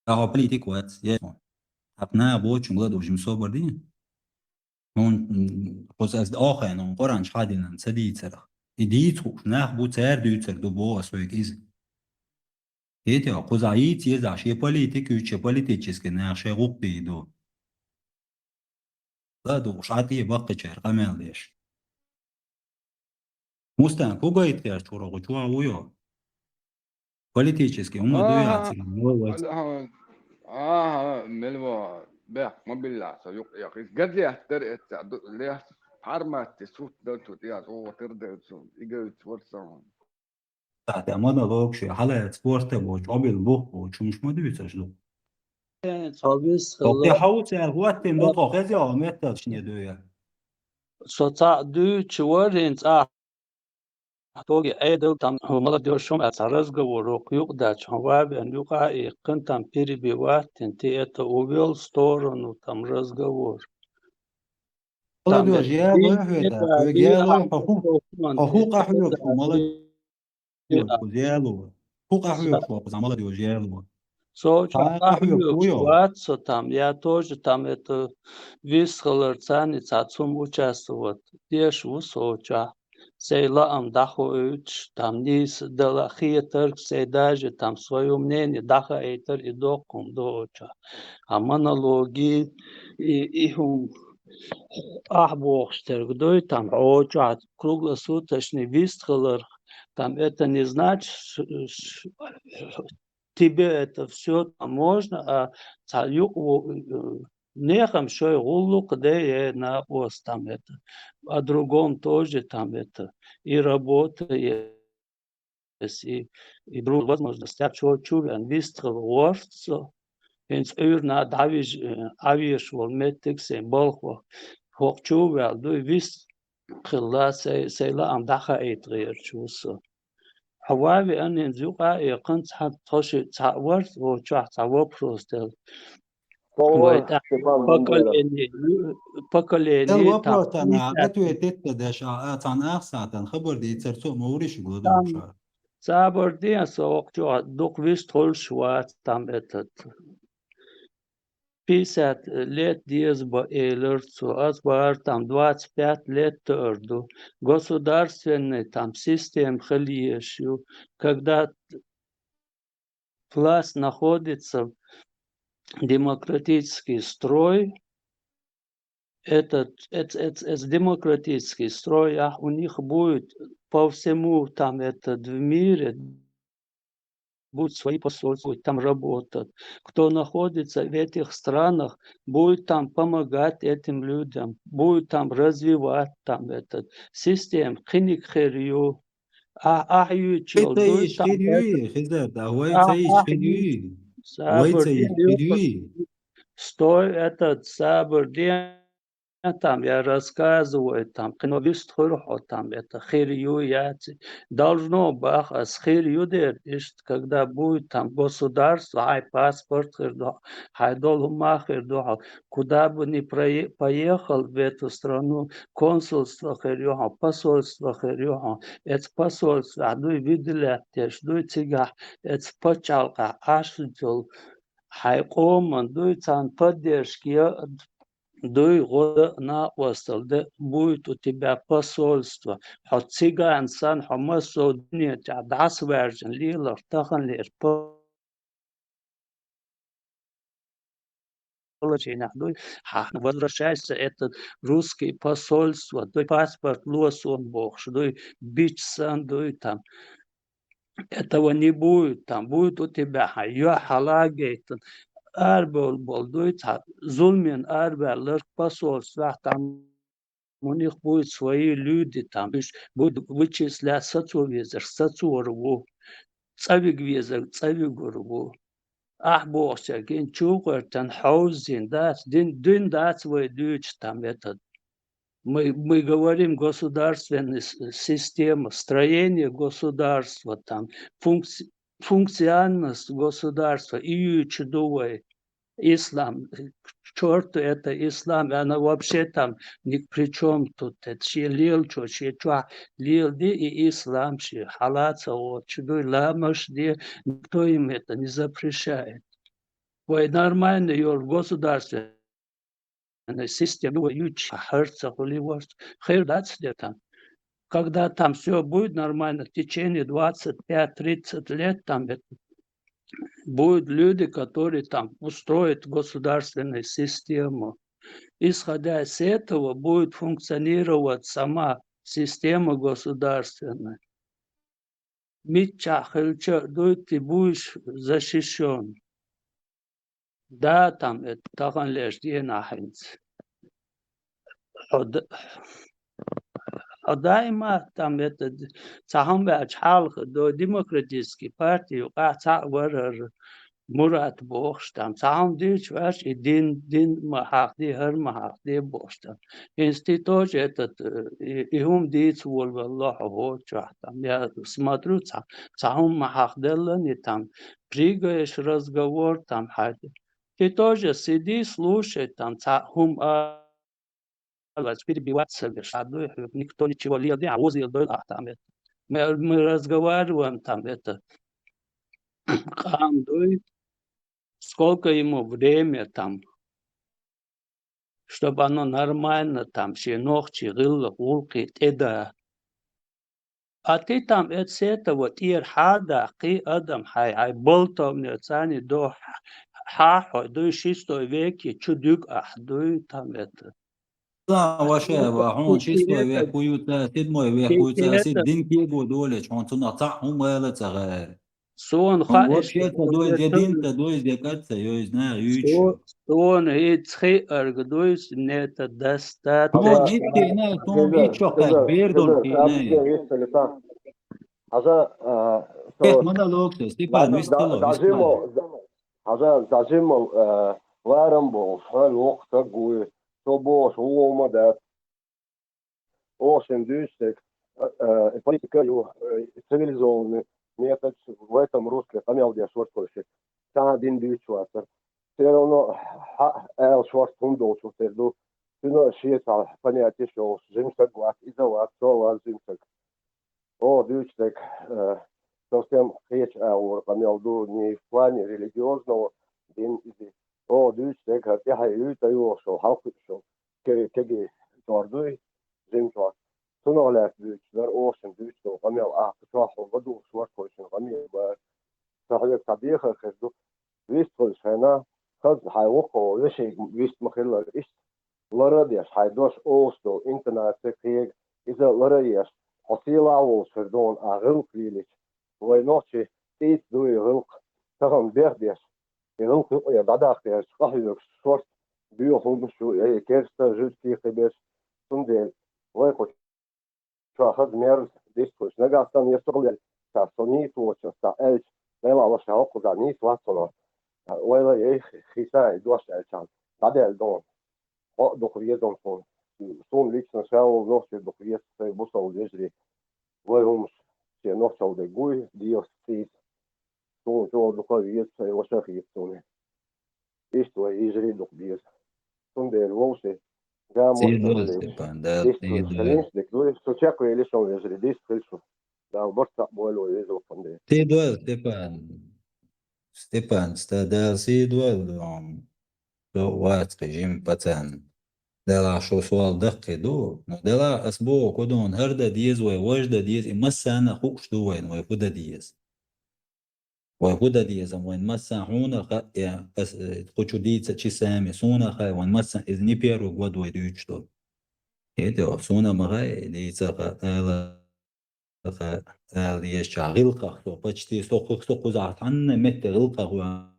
Хьо политик вац, е. Хьакъ наха бохучуьнга ладугӀуш ма собар дий. Хьуна, м, кхуза ас охайна, хьуна Къуръан чу хьадиллина ца дийцарх. И дийца хууш нах бу, цара дуьйцур ду, боху ас хьоьга иза. Хетий хьо, кхузахь йийца езахь, шен политик юьйцу, шен политически наха шайн гӀуллакх дийр ду. ЛадугӀуш, Ӏа тӀе баккхичара къамел деш. Мустан, хӀун гайта гӀерташ вара хӀокху чохь вуй хьо? Политический, хӀума ду яц, ага, ага, мел ва. Ага, мел ва, бехк ма билла со юкъ яхи. Газет дар эцца, ду, лех, форматте сут дан тут, я, о, тыр дан су, игэвц ворсан. Та, та монолог шу, хьала спорта боч, обил бух боч, хӀумш ма дуйцаш ду. Цо вис Тохте хилла. Хьауц ял, вот тем до тохез я, метта шне дуя. Со ца дуйчу варин цӀа тоги Ӏедал там молодёжь шум а ца разговор, ок, юкъ дач, хьо вавен юкъа и кын там перебивать, ты это увёл в сторону, там разговор. Молодёжь, я лой хьоьта, хьоьга я лой, хьо ху-, хьо ху къахьоьгу, молодёжь, хьо зело. Ху къахьоьгу, хьо молодёжь, я лой. Со ча къахьоьгу вац со там, я тоже там это вис хилар цани ца цум участвовать. Деш ву со ча. Сей лаам дахуьйтуш, там нийса дала хетарг, сей даже там своё мнение дахаийтар и доккхум дооча. А монологи и, и хӀум ахь бохуш терг дуй, там оча круглосуточный вист хилар, там это не значит, ш-, ш-, тебе это всё там можно, а ца юкъ во-, э, нехам шой гӀуллукъ де е накъост там это, а другом тоже там это, и работа есть, и, и друг возможность, я чо чувен вист хила ворц со, хӀинца Ӏуьйрна дӀавиж-, э, Ӏавеш волу меттиг сайн балхо, хӀокху чувел дуй вист хилла, сай, сай лаам дахаийта гӀерачу со. Хьо вави аннин юкъа а экхна цхьа тхо ши цхьа варц, вочохь цхьа вопрос дел. Вай тӀаккха поколение, поколение. Дел вопрос там, а, ответ тетта деш, а, а, цхьана ахсатан хабар дийцар цо ма вуриш гу доккхуш. Цабар ден со окху чохь дукха вист хуьлуш вац там этот. Пятьдесят лет деза бан элира цо, ас бахара там двадцать пять лет таар ду. Государственный там система хила еш ю, когда власть находится, демократический строй, этот, эц-, эц-, эц-, демократический строй, а у них будет по всему там этот в мире будут свои посольства, будет там работать. Кто находится в этих странах, будет там помогать этим людям, будет там развивать там этот систем, кхиниг хир ю. А, а, ю, чё, ца дуй иш там хир ю, это, хизар, да, вай а, ца иш а, хир ю. Вай ца иш хир ю. Стой, этот, сабр, де, там, я рассказываю, там, кхин вист хуьлу хьо, там, это, хир ю, яц. Должно бах, ас хир ю дер, иштта, когда будет там государство, хьайн паспорт хир ду, хьайн долу хӀума хир ду хьо, куда бы ни прое-, поехал в эту страну, консульство хир ю хьо, посольство хир ю хьо, эца посольство дуй виде лаьтташ, дуй цигахь, эца пачхьалкхехь Ӏаш долу, хьайн къоман дуй царна поддержка я, дуй гӀо дан а накъосталла де, будет у тебя посольство. Хьо цигахь санна, хьо массо а дуьнен тӀехь дӀасаваьржина лелар таханлера по-, положениях дуй. Хьан возвращайся, это русский посольство, дуй паспорт ло суна бохуш, дуй бича санна, дуй там. Этого не будет, там будет у тебя хьан юьхь хьалагейтан арабевлла болу дуй цхьа зуламийн арабаьлларг посольствехь, там у них будет свои люди, там уьш будет вычислять, сацо везарш сацор ву, цӀавиг везарг цӀавигур ву. Ахь бохучаьрга хӀинца чу гӀоьртан хьовззина дац, дин, дин дац вай дуьйцуш там этот. Мы, мы говорим государственная с-, система, строение государства, там, функци-, функциональность государства, и юьйцуш ду вай. Ислам, к чёрту это ислам, и она вообще там ни при чём тут. Это шен лелачо, шен чохь леладе и ислам, шен хьала ца воцуш дуй, ламазаш де, никто им это не запрещает. Вай нормально йолу государственная система ю вай юьйцуш, хьарца хуьлий ворца, хир дац де там. Когда там всё будет нормально, в течение двадцать пять тридцать лет там это, будут люди, которые там устроят государственную систему. Исходя из этого, будет функционировать сама система государственная. миччахь хилча а дуй, ты будешь защищён. Да, там это, таханлерчу дийнахь хӀинца. Хьо д-, хьо даима там это, цхьа хӀума баьлча хьалха до демократический партии юкъахь цхьаъ вара хӀара Мурат бохуш там. Цхьа хӀума дийцаш ваьлча, и дин, дин ма хьахде, хӀара ма хьахде бохуш там. Институт тоже этот, э, и, и хӀума дийца волавелла хьо хӀокху чохь там. Я смотрю, цхьа, цхьа хӀума ма хьахделлан и там. Прыгаешь разговор там хьайда. Ты тоже сиди, слушай там, цхьа хӀума аллац, перебивать ца веш, а дуй хьоьга, никто ничего лелде, а возел дуй ахь там это. Мы, мы разговариваем там это, къам дуй, сколько ему время там, чтобы оно нормально там, шен нохчий гӀиллакх, гӀуллакхе тӀеда. А ты там это с этого тӀера хьа а даккхий, адам хьай, хьай болтовня царни до хьа, хьо дуй шестой веке, чу дуьгу ахь дуй там это. Сан ваша, ва хьуна шестой век вуй ца, седьмой век вуй ца, сид дин кего долеча, хьуна цунах цхьаъ хӀума ала ца гӀара. Суна хьуна хаьа, вообще ца дой, де дин ца дой, де кӀад ца йой, знаю, юйчу. Суна хӀинца хиъарг дуй, мне это достаточно. Суна хӀинца хиъна, суна иччо кхаьчна, бердолу хиъна. Хьажа, а, Э, со монолог со, Степан, вистхила, вистхила. Хьажа, зажимал, а, варам болуш, хьан воккха стаг вуй, со бохуш, вуо ма дац. Оха шен дуьйцу дерг, э, э, политика ю, э, цивилизованный метод в этом русле къамел деш вара тхойши. Цхьа а дин дуьйцуш вацара. Все равно хьа-, аьлла шорта хӀума долчух тера ду. Цуьнан шен цхьа понятеш йолуш, жима стаг вац, иза вац, со а вац жима стаг. Оха дуьйцу дерг, э, совсем кхечу агӀора къамел ду, не в плане религиозного дин иза. Оха дуьйцу дерг, хӀара тӀаьхье юй тӀейогӀуш йолу, хьалакхуьуш йолу. Ке-, кегий тӀор дуй, жимчохь. Цунах лаьцна дуьйцуш дара оха шина дуьйцуш долу къамел, ахьа кху чохь хьо ладугӀуш вара тхойшинна къамел бара. Сан хьоьга цхьа дехар хир ду. Вистхуьлуш хенахь, хаза хьайн воккхаво вешига вист ма-хиллара, иштта лара а деш, хьайн дош олуш долу интонация кхега, иза лара а еш, хьо сийлахь а волуш хир ду хьуна, ахь гӀиллакх лелийча. Вай нохчий цӀийца ду и гӀиллакх, тахана бех деш, и гӀиллакх юкъера дӀадаккха дерш, къахьоьгуш шорта боьха хӀуманаш ю, я и керста, жуьгтий кхиберш, цундела вай кху чохь хаза мерза дистхуьлуш. Нагахь санна я со гӀалвелча, со нийса воцуш ас цхьа аьлча, Делахь ваша хӀокхузахь нийса вац хьуна. Ойла яй хийца и дош аьлчахьана, дӀадаьлла ду хьуна. Хьо а дукха веза суна. Суна лично ша волу нохчий дукха веза сайн бусалба вежарий. Вай хӀумаш шен нохчалла дерг гуй, дехаш цӀийца. Суна чӀогӀа дукха а веза, сайн ваша а хета суна. Иштта вай йижарий дукха беза. Цундела вовшийн гамо Сийдола, Степан, Дала иштта сийдола. Хилинчу дика дуй, со чекхвелира шун вежарий, дистхуьлуш шу. Дала барт цхьаъ бойла вай веза воккхун дела. Сийдола, Степан. Степан, ста Дала сийдола, со вац кхин жима пацан. Делахь шу сол даккхий ду. Но делахь ас боху кху дуна хӀара дан деза вай, важа дан деза, и массарна а хууш ду вайна, вай хӀун дан деза. Вай хӀун дан деза, вайн массарна хьуна а хаьа, ас, э, кху чу дийца чи сами, суна а хаьа, вайн массарна иза не первый год вай дуьйцуш долу. ХӀета, суна а ма хаьа, дийца а хаьа, ала а хаьа, ала дезачохь гӀиллакхах со, почти со кху-, со кхузахь цхьанна метте гӀиллакхах ван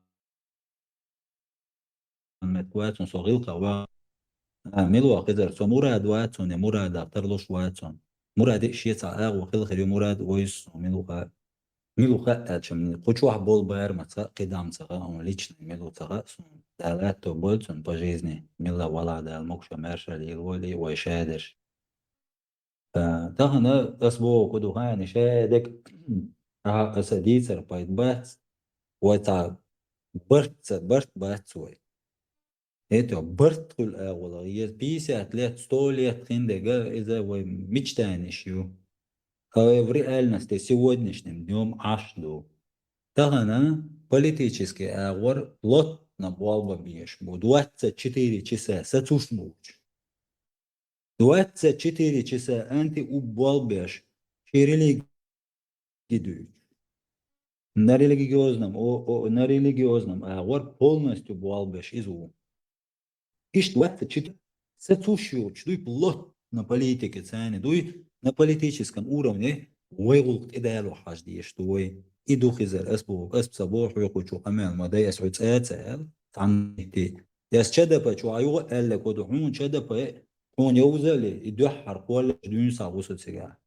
меттиг вац хьуна, со гӀиллакхах ван. А, мила ву хезара, со Мурад вац хьуна, я Мурадах тарлуш вац хьуна. Мураде шен цхьа агӀо хила хир ю, Мурад войсу, мила ву хаьа. Мила ву хаьа аьлча, кху чохь болу бара ма ца, кхидӀа ма ца хаьа, хьуна лично мила ву ца хаьа суна. Дала аьтто бойла цунна по жизни, мила вала Дала могуш-маьрша лелавойла вай шадерш. Э, тахана ас боху кху ду хьайна, ша дерг, ахьа аса дийцар пайда бац, вай цхьа барт ца, барт бац вай. ХӀета барт хуьлу агӀо ла, я пятьдесят лет, сто лет хин дерг, иза вай мечтаниш ю. А в реальности сегодняшним днём Ӏаш ду. Тахана политический агӀор плотно болба беш бу, двадцать четыре часа сацуш бугӀуш. Двадцать четыре часа анти уббол беш, ши религи дуьйцуш. На религиозном, о, о, на религиозном агӀор полностью болбеш иза ву. Иштта двадцать четыре сацуш йолчу дуй плотно политика царна дуй, на политическом уровне вай гӀулакх тӀедало хьажа дезаш ду вай. И ду хизар, ас боху, ас ца боху хьоьхучу къамел ма дай, ас хьо цӀа а ца аьлла, цхьаннахьа. Ас ЧДП чу а юха аьлла ко ду, хьуна ЧДП, хьуна йовзале, и дуьххьара кхоллаш дуьйна схьа гӀусу цигахь.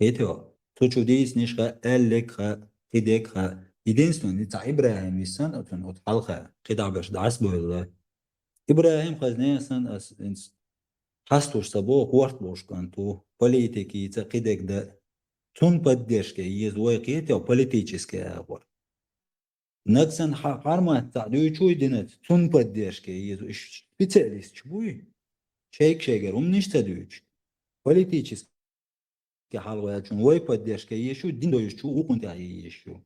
Хетио, цу чу дийциниш хаьа, аьллиг хаьа, кхидерг хаьа. Единственное, цхьа ИбрахӀим висан оцун оцу хьалха, кхидӀа берш дӀасабевлла. ИбрахӀим хазне сан ас инс хьастуш ца боху, корта болуш кӀант ву, политикица кхидерг дан. Цунна поддержка еза вай кхетио политический агӀор. Нагсан хьа-, хьармат цхьаъ дуьйцуй динаца, цунна поддержка еза. Уьш специалисташ буй? Шайга-шайгара хӀуманаш ца дуьйцуш. Политически хьалаваьллачун вай поддержка езаш ю, дин доьзучу вукхунна тӀехь езаш ю.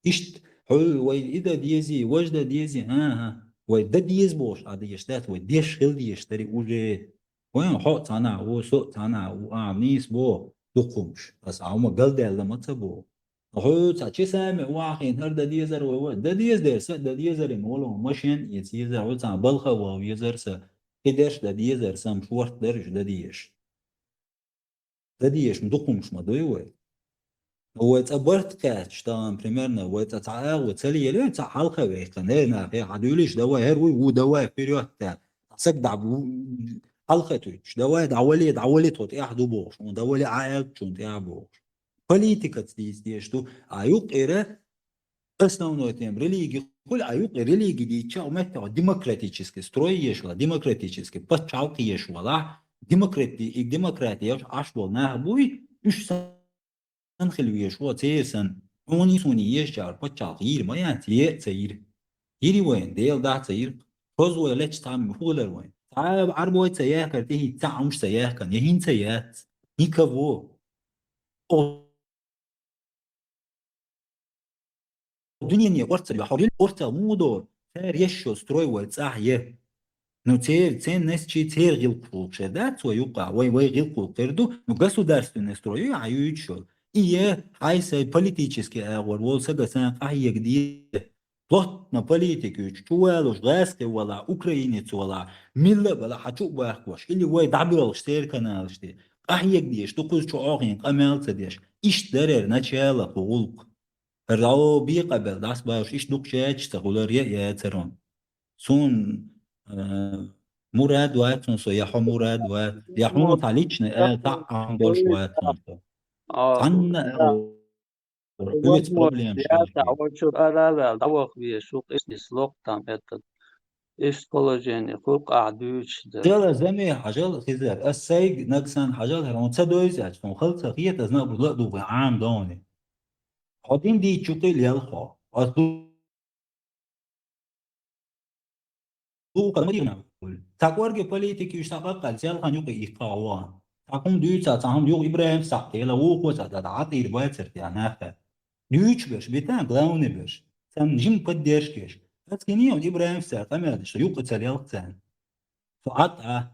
Иштта, хьо вай и дан дезий, важа дан дезий, хӀан-хӀа. Вай дан деза бохуш а дезаш дац, вай деш хила дезаш дарий уже. Вайн хьо а цхьанахь ву, со а цхьанахь ву, ахьа нийса боху, дукха хӀумаш. Аса хьо ма галдаьлла ма ца боху. Хьо цхьа часаме вахийна хӀара дан дезар вай, вай. Дан деза дера, са а дан дезар, и моло машен а эца езар, хьо цхьа балха а ван везар са. И дерш дан дезар, сам шорта дарж дан дезаш. Дан дезаш, дукха хӀумаш ма дуй вай. Вай цӀа барт кхаьчча, тахана, примерно, вай цӀа цхьа агӀо ца лелайой, цхьа хьалха вехкан, э, нах, э, хьан дуьйлиш, давай, хӀара вуй, ву, давай, вперёд, тӀе. Саг дӀа бу-, хьалха туьйцуш, давай, дӀавали, дӀавали, тхо тӀехь ду бохуш, хьуна давали, Ӏа аьллачунна тӀехь бохуш. Политикаца дийца дезаш ду, а юкъера основной тема религи хуьлу, а юкъе религи дийцча, а меттехь демократический строй еш вала, демократический пачхьалкх еш вала, демократи-, и демократи еш Ӏаш болу нах буй, уьш сан хила везаш ву, церан санна. Хьуний суний ешчара пачхьалкх йийр ма яц, е а ца йира. Йири вайн, Дела дахь а ца йира. Хоза вай лечу цхьамма хӀун хилар вайн? Цхьа а Ӏарбой ца яхкара, тӀехӀитта цхьа а хӀумаш ца яхкана, я хӀинца яц. Никого. О, дуьнене орца ю, хьо рил орца муха дора? Церан еш йолу строй вай цӀахь е. Ну, церан ценность чи церан гӀиллакх гӀуллакх шер дац вай юкъа, вай, вай гӀиллакх гӀуллакх хир ду, ну, государственный строй ю, хьан юьйцуш йолу. И е, хьай сай политический агӀор волу сага сан къахьега де. Плотно политика юьйцуш, чу валуш, гӀазкхи вала, украинец вала, милла а вала, хьан чу а бахкош, или вай дӀабоьлхуш церан каналаш де. Къахьега деш, дукхуза чу Ӏохийна къамел а ца деш. Иштта дарера начало кху гӀуллакх. ХӀара дӀо бекъабелла дӀасабалуш, иштта дукха чаьрча ца хуьлура, я, я царун. Суна, э, мурад вац суна со, я хьо мурад вац, я хьуна цхьа личный, э, цхьа а хьуна долуш вац суна со. Цхьанна а, хӀинца проблема шайга. Вочур ара а ваьлла, дӀаваха везаш ву, къиснис локх там этот. Иштта положение, кху къахь дуьйцуш дара. Хьажал, заме, хьажал, Хизар, ас сайга нагсан хьажал, хӀара хьуна ца дойза аьлча, суна хала ца хета, ас наб ла а духу, Ӏама довне. Хьо дин дийчу къил ял хьо. Ас ду-, ду-, ца кӀорге политика юьш цхьа къаккъал, селхан юкъе иккха гӀо. Цхьа хӀума дуьйца, цхьа хӀума юха Ибрахим сакъ тела, вукхо цхьа ца дӀа тӀийр бацар тя нахе. Дуьйцу берш, битан, главный берш. Царна жим поддержка еш. Ас гинийон Ибрахим сакъ къамел деш, юкъа ца лелха царна. Со Ӏад а.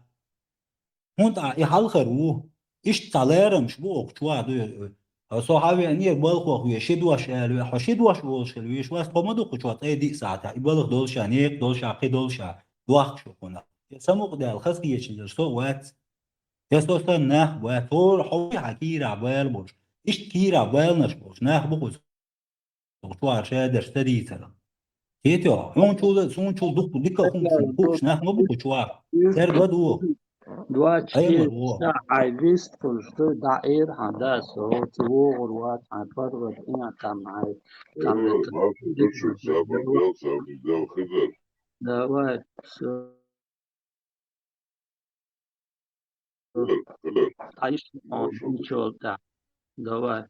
ХӀунда а и хьалхар ву. Иштта цхьа ларамаш бу оха чу а ду. Со хьан веанера балхох ве, ши дош аьлла ве, хьо ши дош волуш хила веш, вас тхо ма ду кху чохь ткъе диъ сахьтехь, и балха долуша, некъа долуша, кхин долуша, дохкуш ву кхунах. Я самукъадаьлла хаза кхечина со а вац. Я со сан нах бац, хӀора хьо вуй хьан кийрахь бала болуш. Иштта кийрахь баланаш болуш, нах бу кхуза. Чохь шадерш ца дийцарх. Кхетий, хьуна чул а, суна чул дукха дика а хӀума суна кхуьуш нах ма бу кху чохь. Церга ладугӀу. Двадцать четыре часа хьайн вист хуьлуш ду, дӀаэра хьан дас, оцу вогӀур вац хьайн паргӀат, и там хьайн, там это. Давай, всё. Хилар, хилар. Хьайш, ничего, да. Давай.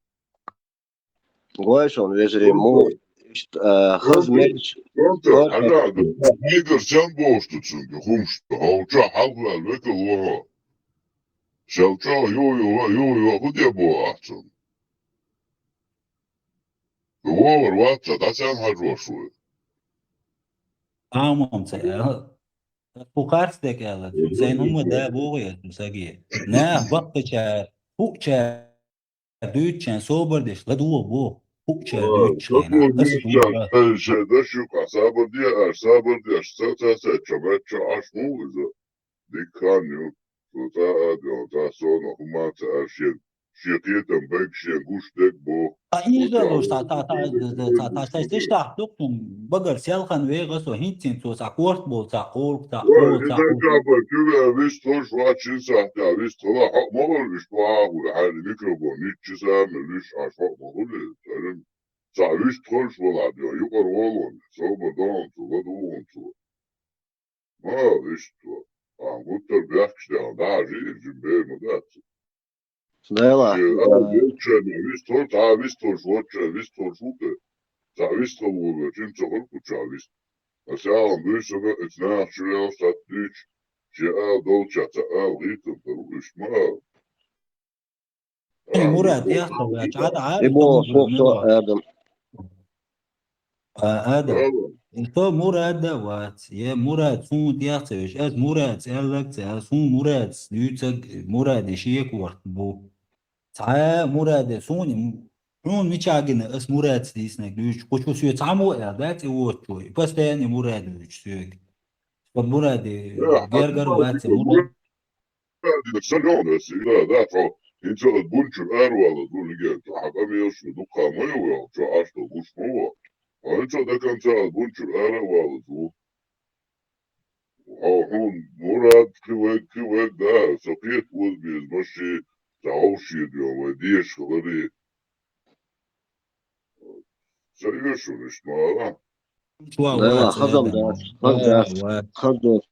Гой сон, вежарий, муха иштта, а, хаза мегаш. Хьажа ду, мегаш чам бохуш ду цуьнга, хӀумаш ду, хьо чохь хьалхаваьлла векал ву хьо. Шел чохь ю, ю, ю, ю, хӀун де боху ахь цунна? ВогӀур вац ца, дӀа царна хьажош ву. Амма ца аьлла. Кху харц дерг аьлла, цуьнан хӀумма да боху я цу саге. Нах баккхачара, хуучара дуьйцучарна собар деш, ладугӀу боху. Хуучара дуьйцучу хенахь, аса дуьйцу. Шен даш юкъахь сабар де аша, сабар деш, ца, ца, ца, чо баьччо Ӏаш ву иза. Дика хан ю. Цо цӀа а де, цӀа сона хӀума ца аша шен. шен кхетам бага, шен гуш дага боху. Ткъа инжа долуш, цхьа, цхьа, цхьа, цхьа, цхьа, цхьа, цхьа, цхьа, цхьа, тӀаккха тукхун багара селхана вегӀа со, хӀинца цо цхьа корта болу, цхьа къорка, цхьа къо, цхьа къо. Чуьра вист хӀорш вац, шин сахьтехь вист хила, хьо ма хуьлу, уьш бохьа хуьлу, хьайна микрофон, ниччи сама, уьш Ӏаш хьо ма хуьлу, царна. Цхьа вист хӀорш вала бен, юкъара волон, собар дохун цо, ладугӀун цо. Ма, вист хӀо. Ахьа гуттар бехкаш дехьа, дӀа а жиъ, жин бер ма дац. Дела. Шен ала воччарна вист хӀорш, цхьа вист хӀорш воччарна вист хӀорш ву те. Цхьа вист хила ву вер, чим ца хуьлу кху чохь вист. Аса алан буьйсана, эца наха чуьра сатуьйчу, шен ала долчохь цхьа ала гӀийтина дар ву, уьш ма ала. Эй, Мурад, тӀехь ца ваьлча, Ӏада, Ӏада, И боху, тхуна сох, сох, Мурад. Адам. А, Адам. Ала. И со Мурад а вац, я Мурад, суна тӀехь ца веш. Ас Мурад, аьлларг ца, ас хӀун Мурад, дуьйцург Мурад, и шеко ворт бу. Цхьа Мурад, суна, хьуна мича гина, ас Мурад дийцинарг дуьйцу, кху чу соьца цхьаммо а аьлла, дац и воцучо, и постоянно Мурад вуьйцу соьга. Со Мурад, гергара вац, Мурад. Сан йогӀу аса, ира, да, хьо, хӀинца аса бунчуьра аравала зу лигер, хьан къамелаш ду, дукха ма ю ваьлла, чо Ӏаш ду, гуш ма ву. Хьо хӀинца до конца аса бунчуьра аравала зу. Хьо, хьуна Мурад, кхин ваг, кхин ваг, да, со кхета оза беза маши, ца хьовший доьгӀу вай деша хиларе. Ца оьшу вуьш ма ала. Ва, ва, ва, хазам дац, хазам дац, хазам дац.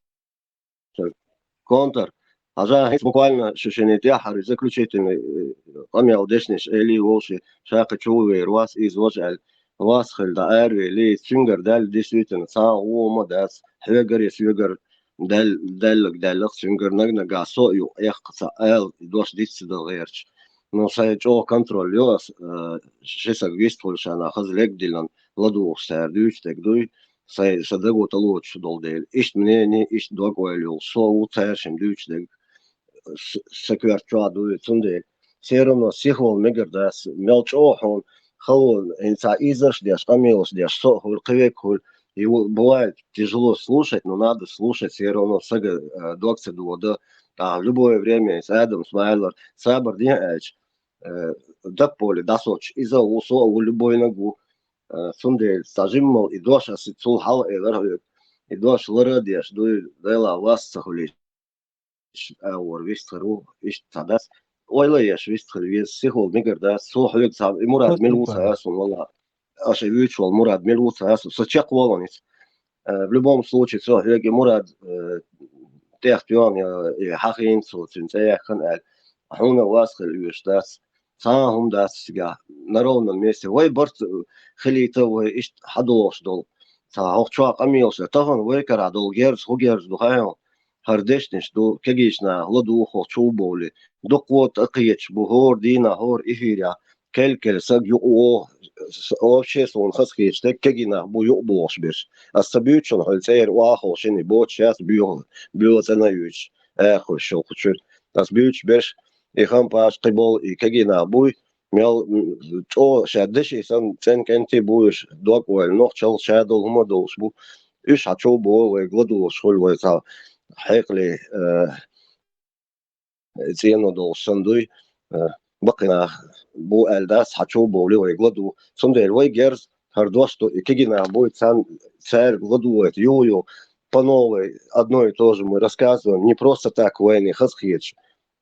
Контр. Хьажа, хӀинца буквально шу шинна тӀаьххьара заключительный, э, къамел дешнаш эли вовши, ша кхин чу ву вер вас, иза важа аьлла, вас хила дӀа аравели, цуьнгара даьлла действительно, цхьа а гӀо ма дац, хьоьгара я соьгара даьлла, даьллаг даьллах, цуьнгара наг-нагахь со а юкъа эккха ца ала, и дош диц ца дала гӀерташ. Ну, сайн чӀогӀа контроль йо ас, э, ши саг вистхуьлуш шана хаза лег диллан, ладугӀуш цара дуьйцу дерг дуй, сайн, сан даго талочуш долу дела. Иштта мнение, иштта дог-ойла йолуш со а ву, цара шимма дуьйцу дерг с-, сан коьрта чохь дуй, цундела. Все равно сихвала мегар дац, мел чӀогӀа хьуна, халон, хӀинца изарш деш, къамелаш деш, со а хуьлу, кхин век хуьлу. И ву-, бывает тяжело слушать, но надо слушать, все равно сага, э, дог ца дода. А в любое время, с Адамс Майлор, сабар ден аьлча, э, дапполе дӀасоцуш, иза а ву, со а ву, любойнаг а ву. Э, цундела ца жиммал и дош аса цул хьалха элар хьоьга. И дош лара а деш дуй, Дела вас ца хуьлийча, агӀор вистхир ву, иштта ца дац. Ойла еш вистхир веза, сихвала мегар дац, со хьоьга ца, и Мурад мила ву ца асун, валла. Аша вуьйцуш волу Мурад мила ву ца асун, со чекхволан иза. Э, в любом случае, со хьоьга и Мурад, э, тӀехтоьгӀна, э, и хьахийна цо, цуьнан цӀе яьккхина аьлла, хьуна вас хила оьшуш дац. Цхьа а хӀума дац цигахь. На ровном месте. Вай барт, э, хилийта вай иштта хьадолуш долу. Цхьа хӀокху чохь къамелаш дан. Тахана вай карахь долу герз, хӀун герз ду хаьий хьуна? ХӀара дешнаш ду, кегийчу наха ладугӀу хӀокху чу бовлий. Дуккха а кхеташ бу, хӀора дийнахь, хӀора эфирехь. Кел-кел саг юкъа вогӀу, с-, вообще суна хазахеташ дерг кегий нах бу юкъа богӀуш берш. Ас ца буьйцуш хьуна хьуьлла цӀера охьахула шинна боцуш яц, боьха, боьха цӀена а юьйцуш, аьхуьш шел кху чуьра. Ас буьйцуш берш, и хампаш кхин болу, и кегий нах буй, мел, м, чӀогӀа ша деши санна цӀена кӀентий буйш, дог-ойла, нохчалла ша долу хӀума а долуш бу. Уьш хьан чу богӀу вайга ладугӀуш хуьлу вай цхьа хьекъале, э, цӀено долуш санна дуй, э, баккхий нах бу аьлла дац, хьан чу бовлий вайга ладугӀу. Цундела вай герз, хӀара дош ду, и кегий нах буй, царна, цаьрга ладугӀу, юха-юха, по новой, одно и то же мы рассказываем, не просто так вайна хазахеташ.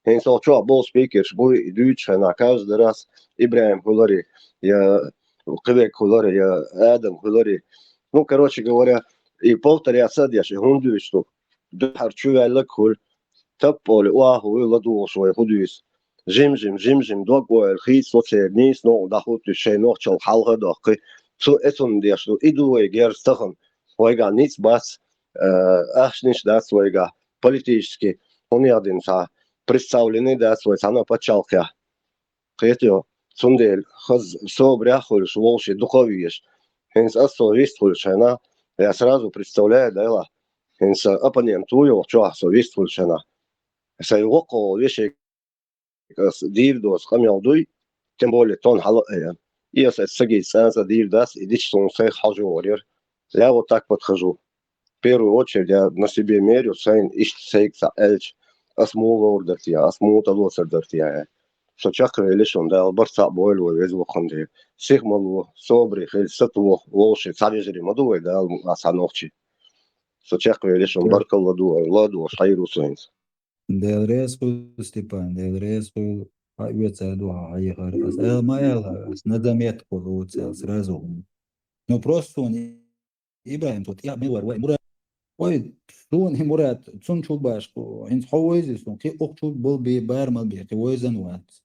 ХӀинца хӀокху чохь болу спикерш буй, и дуьйцуш хьайна каждый раз ИбрахӀим хуьларий, я кхин верг хуьларий, я Адам хуьларий. Ну, короче говоря, и повторяться а деш, и хӀунда дуьйцу ду? Дуьхьара чу ваьлларг хуьлу, таппа олий, охьа а хуьлу, ладугӀуш вай хӀун дуьйцу. Жим-жим, жим-жим, дог-ойла хийцало церан, нийса новкъа дӀахӀуттуьйту шайн нохчалла хьалха а доккхий, цу эцунна деш ду, и ду вай герз тахана. Вайгахь ницкъ бац, э, ахчанаш дац вайгахь, политически, хӀун яздина цхьа, представленный дац вай цхьана пачхьалкхехь. Кхетий хьо? Цундела хаза собарехь а хуьлуш, вовшийн дукха а везаш. ХӀинца ас со вист хуьлуш хьайна, я сразу представляю, делахь, хӀинца оппонент ву йоху чохь со вист хуьлуш хьайна. Сайн воккхаволу вешега ас дийр доцу къамел дуй, тем более тхуна хьала а айъа. И ас эцу сагийца цӀанца дийр дац, и дича суна сайх хьожа вогӀур яра. Я вот так подхожу. В первую очередь я на себе мерю, сайна иштта сайга цхьаъ аьлча, ас муха ловр дара те, ас муха тӀелоцур дара те. Со чекхвелла шун, Дала барт цхьаъ бойла вай веза воккхун дела. Сих ма ло, собаре хила, сатохаве, вовшийн цхьа вежарий ма ду вай, Дала мукъ лахь, цхьа нохчий. Со чекхвелла шун, баркалла ду, ладувгӀаш хьийру со хӀинца. Дела реза хуьлда, Степан, Дела реза хуьлда, хьаоьцаду хьан хьехар. Ас ала ма аьлла, ас на заметку лоцу аьлла сразу. Ну, просто суна ИбрахӀим, тхо тӀехь мила вара вай, Мурад. Вай, суна и Мурад, цунна чу башхо, хӀинца хьо вайзи суна, кхин укх чу бал бе, бар мал бе, кхин вайзан вац.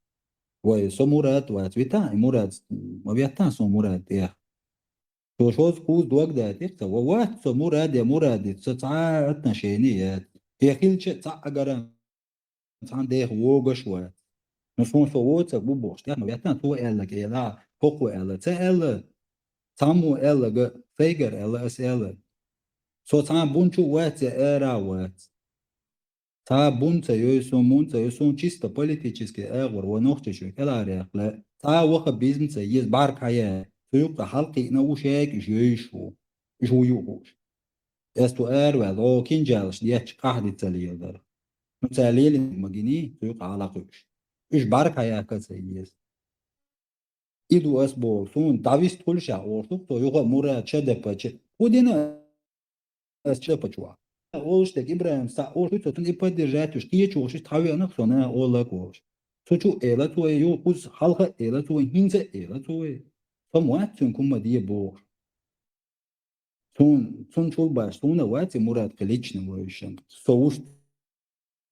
Вай, со Мурад вац, вита, и Мурад, ма веттан со Мурад тӀехь. Цо шозза кхузза дог дайтира ца, ва вац со Мурад я Мурад, со цхьа а отношение яц. Кхин хилча а цхьа а гаран цхьана деха вогаш вац. Ну, суна со воцург бу бохуш, тӀехь ма веттан, цо аьлла кӀела, хӀокхо аьлла, ца аьлла, цхьаммо аьлла, га, Фейгар аьлла, ас аьлла. Со цхьана бун чу а вац я ара а вац. Цхьа бун ца йой, суна мун ца йой, суна чисто политический агӀор ван Нохчийчоь кӀелхьаръяхла, цхьа ваха бизма ца еза, бӀарг хьаяь, цу юккъе хьалкхиъна уж яьг, уж йойш ву, уж ву юхуш. Эс ту араваьлла, о, кинжалаш детташ къахьди ца леладар. Ну, ца лелийна ма гиний, цу юкъа хьалакхуьуш. Уж бӀарг хьаяьхка ца еза. И ду ас боху, суна дӀавист хуьлуш а олуш ду, со юха а Мурад ЧДП чу. ХӀун дина ас ЧДП чу вахь? Олуш дерг ИбрахӀим схьа олуш ду, со цунна и поддержать уьш, кхечу волуш, иштта хьан веанах со, на, оллак волуш. Цу чу а эла цо, ю, кхуза хьалха а эла цо, хӀинца а эла цо. Со ма вац цуьнга хӀумма де бохуш. Цун, цун чул баш, суна вац и Мурад кхин лично вайшан. Со вуш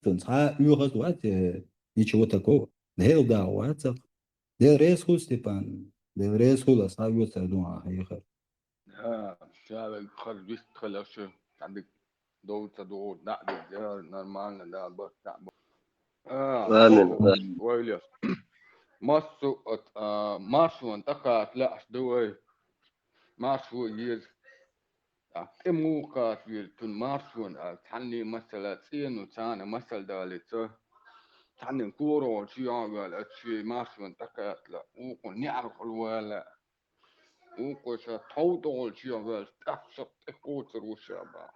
цун цхьа а оьхаз вац, э, ничего такого. Дела да вацах. Дела реза хуьлда, Степан. Дела реза хуьлда, ас хьан оьцар ду хьан хьехар. Да, шавег хаз вист хала шу, тадик дов ца дов, да, да, нормально, да, бах, да, бах. А, Амин. Вайлер. Массо от, а, маршон тӀакхача лаьаш ду вай. Маршо еза. А, тӀе муха кхача веза, цун маршон, а, цхьанне масала, цӀено царна масал далица. Цхьанне корагӀо чу йогӀавала, а, ши маршон тӀакхача лаьа. Укхо неӀархула вала. Укхо ша тхов тӀехула чу йогӀавала, тӀаккха ша тӀе кхочур ву ша бах.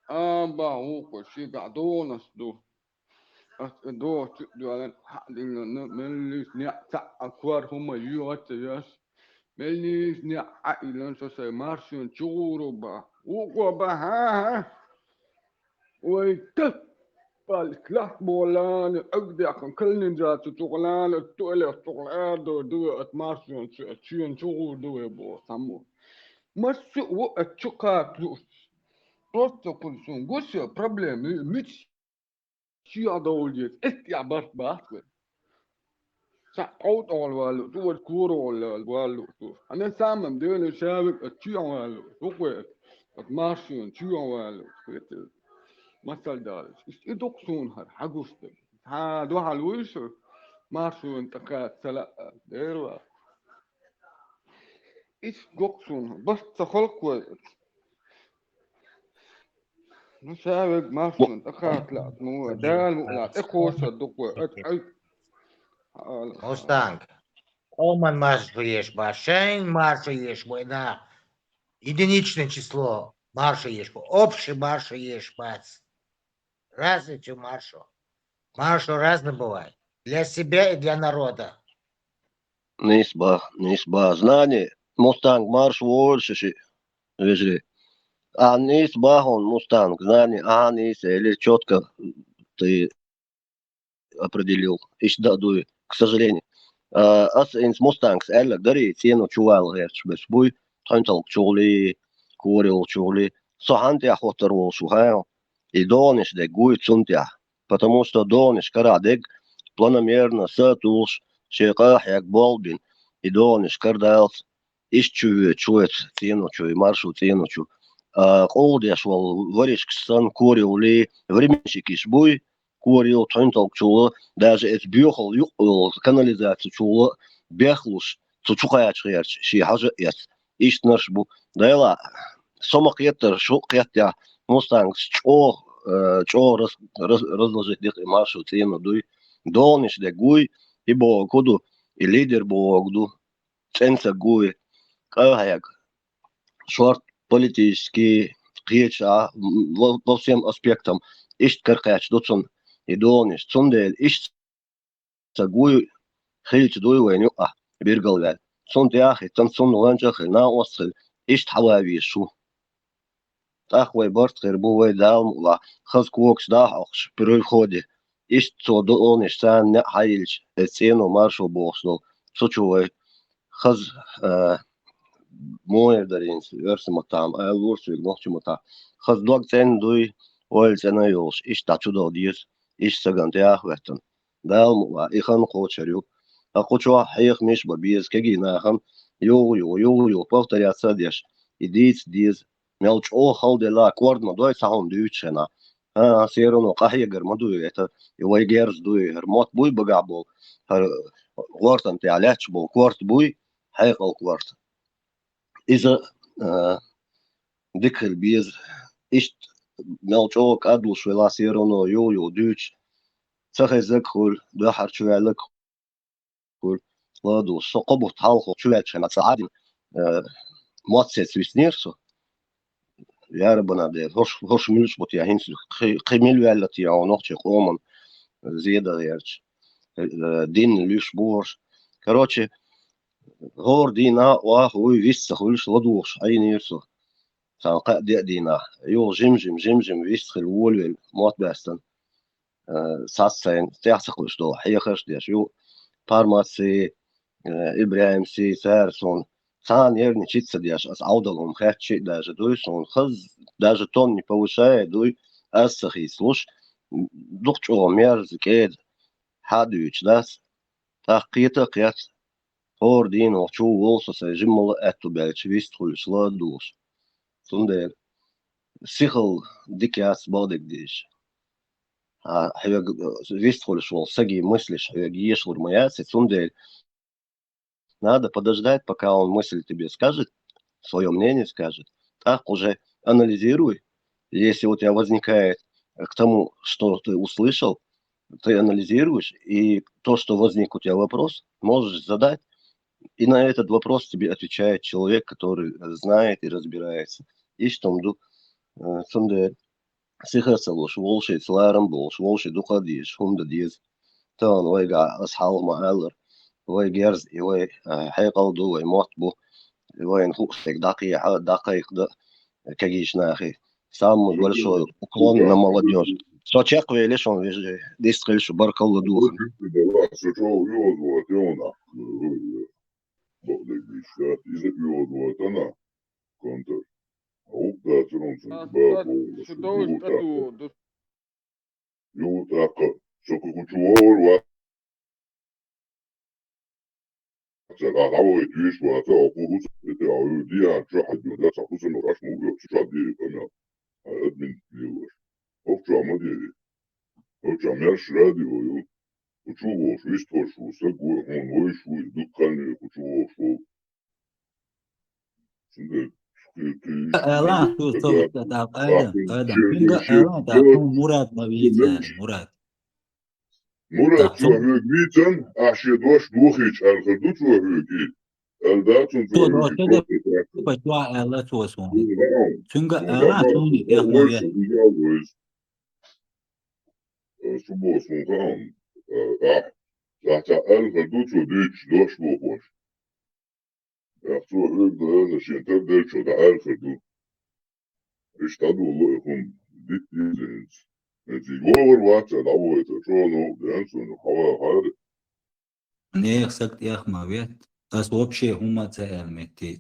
А, бах, укхо шигахь догӀанаш ду. Ас и догӀучу дуьхьал хьаъ диллина, меллица неӀ цхьаъ а кор хӀума йоьгӀа ца еш, меллица неӀ Ӏаиллина со сайн маршонан чугӀур ву бах. Вукхо бах, хӀа-хӀа. Вай таппалц лахболана, агдехна Калининград чу чухулана, туалет чухула арадор ду вай, ат маршонан чу, ат чуьйна чугӀур ду вай боху цхьаммо. Массо а ву ат чу кхача лууш. Просто кхуьнан суна гуш проблема, мича чу а довла деза, эс тӀехь барт бац вай. Сан тхов тӀехула валу, цу вара корагӀула валу, цу. А на самом деле шавиг а чу а валу, хӀу кхой, ат маршонан чу а валу, хетал. Масал далаш. Иш и дукха суна хӀара, хьан гуш дерг. Хьан дуьхьал вуй шу, маршонан тӀакхача ца лаьа, дера вац. Иш гокъ суна, барт ца халкъ вай. Ну, шавег маршонан тӀакхача лаьа, ну, Дала мукъ лахь, тӀе кхочур ду-кх вай, ат, ай. Ала. Мустанг. Къоман маршо еш бац, шайн маршо еш бу, вайна единичное число маршо еш бу, общий маршо еш бац. Разный чу маршо. Маршо разный бывает. Для себя и для народа. Нийса бах, нийса бах. Знание, Мустанг маршо вовр шу ши, вежарий. А нийса бах он, Мустанг, знание, а нийса, или чётко ты определил. Иштта да дуй, к сожалению. А, ас инс Мустангс аьлларг дарий, цӀено чу вала гӀерташ бес буй, тхоьнталг чугӀли, корел чугӀли. Со хьан тӀехь хоттар волуш ву, хьан? И догӀанаш дерг гуй цунна тӀехь. Потому что догӀанаш карахь дерг планомерно, са а тухуш, шен къа а хьегна, болх бина, и догӀанаш карадалц, иштта чу ве-, чу веца цӀено чу, и маршо цӀено чу. А, къулдеш волу варишкаш санна, коревли, временщикаш буй, корел, тхоьнталг чугӀу, даже эца боьхал юкъ йолу канализаци чугӀу бехлуш, цу чу кхача гӀерташ, шен хьажа а эца. Иштанаш бу. Дела, со ма кхеттара, шу кхеттехь, Мустангс чӀогӀа, э, чӀогӀа раз-, раз-, разложить декъа и маршо цӀено дуй. ДогӀанаш дерг гуй, и боху ду, и лидер боху ду, цӀена ца гуй, къа а хьегна. Шорта политически, кхеча, а, во, во всем аспектам иштта каракхаьчна ду цунна и догӀанаш. Цундела иштта саг вуй, хилча дуй вайна юкъахь биргал ваьлла. Цунна тӀехь а хӀиттина, цунна ланча а хилла, накъост а хилла, иштта хьала везаш ву. ТӀаккха вай барт хир бу, вай Дала мукъ лахь, хаза когаш дӀа а хьокхуш, при входе. Иштта цо доӀанаш царна неӀ хьайиллича, эцу цӀено маршо бохуш долу. Цу чу вай хаза, а, муха эр дара хӀинца, оьрсийн маттахь-м ала лур соьга, нохчийн маттахь. Хаза дог цӀена дуй, ойла цӀена а йолуш, иштта дӀа чу дала деза, иштта сагана тӀехь а хӀоьттина. Дала мукъ лахь, и хан кхочур ю. Ткъа кху чохь хьехамаш а бан беза, кегий нахана юха-юха, юха-юха повторяться а деш, и дийца деза. Мел чӀогӀа хала делахь, кӀорда ма дой цхьа хӀума дуьйцучу хенахь. ХӀан, всё равно къахьегар ма дуй, это и вай герз дуй, хӀара мотт буй багахь болу, хӀара гӀортан тӀехь лаьтташ болу корта буй, хьекъал корта. Иза, а, дика хила беза. Иштта мел чӀогӀа кӀадлуш велахь, всё равно юха-юха дуьйцуш, ца хезарг хуьлу, дуьххьара чу ваьлларг хуьлу, ладугӀуш. Со кхо бутт хьалха чу ваьллачу хенахь цхьа Ӏадина, э, мотт сецна виснера со. Я Раббана Дела, хӀорш, хӀорш муьлш бу те хӀинца, кхи-, кхин мила ваьлла те хьо нохчийн къоман, э, зен дан гӀерташ, э, дин луьйш бу хӀорш. Короче, хӀора дийнахь а охьа вуй вист ца хуьлуш, ладугӀуш Ӏийнера со. Цхьана кхаа-деа дийнахь. Юха жим-жим, жим-жим вист хила волавелла, мотт баьстина. Э, цхьацца сайна тӀехь ца кхуьуш долу хьехарш а деш ю, Пармаци, э, ИбрахӀимси, цара суна цхьана ерриг чица ца деш, аса Ӏовдал хӀума хетташ а даже дуй суна, хаза, даже тон не повышая дуй, аса ца хийцалуш, дукха чӀогӀа мерза кӀеда хьа а дуьйцуш дац, тӀаккха кхета а кхетта, хӀора дийнахь чу волу со сайн жиммал а аьтту баьлча вист хуьлуш ла а дугӀуш. Цундела сихал дика яц бакъдерг дийша. А, хьоьга, э, вист хуьлуш волу сагийн мыслиш хьоьга ешалур ма яц, и цундела надо подождать, пока он мысль тебе скажет, своё мнение скажет. ТӀаккха уже анализируй. Если у тебя возникает, э, к тому, что ты услышал, ты анализируешь, и то, что возник у тебя вопрос, можешь задать. И на этот вопрос тебе отвечает человек, который, э, знает и разбирается. Иштта ду, э, цундела сиха а ца луш, вовшийн ларам болуш, вовшийн дукха а дезаш, хӀунда деза. Тахана вайгахь аса хьалха ма-аллара, вай герз и вай, а, хьекъал ду, вай мотт бу, и вайна хууш дерг дӀакхехьа, дӀакхайкхада кегийчу нахе. Самый большой уклон на молодёжь. Со чекхвелира шуна, вежарий, дистхила шу, баркалла ду. Со чӀогӀа оьгӀаз ву, тӀе ву нах. Бакъдерг дийцича, иза оьгӀаз ву, тӀе нах. Контор. А вукху дацара хӀума цуьнга бакъо, шу довлуш тӀе ту ду. Юха тӀаккха со кху чу вогӀур вац, цхьа дӀа дӀавахийта вуьйш вац, а кху хӀуца тӀе а вуьйр дий, а чохь хьаьдда дац, а хӀусамел Ӏаш ма ву, шу чохь дийр къамел. А админ лелош. ХӀокху чохь ма дери. ХӀокху чохь мерш радио ю. Кху чу вогӀуш вистхуьлуш ву, саг ву, хьуна вевзаш ву, дуккха а кху чу вогӀуш ву. Ала, ту, ту, ту, ту, Адам, Адам, цуьнга ала, ту, Мурад ма вийца, Мурад. Мурад, чо хьоьга вийцан, ахь шен дош дохийча аьлла хир ду чо хьоьга и? Аьлла дац цунна чо хьоьга и? Ту, ту, ту, чо аьлла цо суна. Цуьнга ала, цуьнга тӀехь ма ве. Шу боху суна хаам, ахь, ахь ца аьлла хир ду чо дуьйцуш дош бохош. Ахь цо хьоьга ала, шен тардерчо дӀааьлла хир ду. Иштта дӀадолу и хӀума, дитт деза хӀинца. ХӀинца и вогӀур вац а дӀавойту, чӀогӀа новкъа деана суна, хьаваха хьара. Нехан саг тӀех ма ветта. Ас вообще хӀума а ца аьлла метте.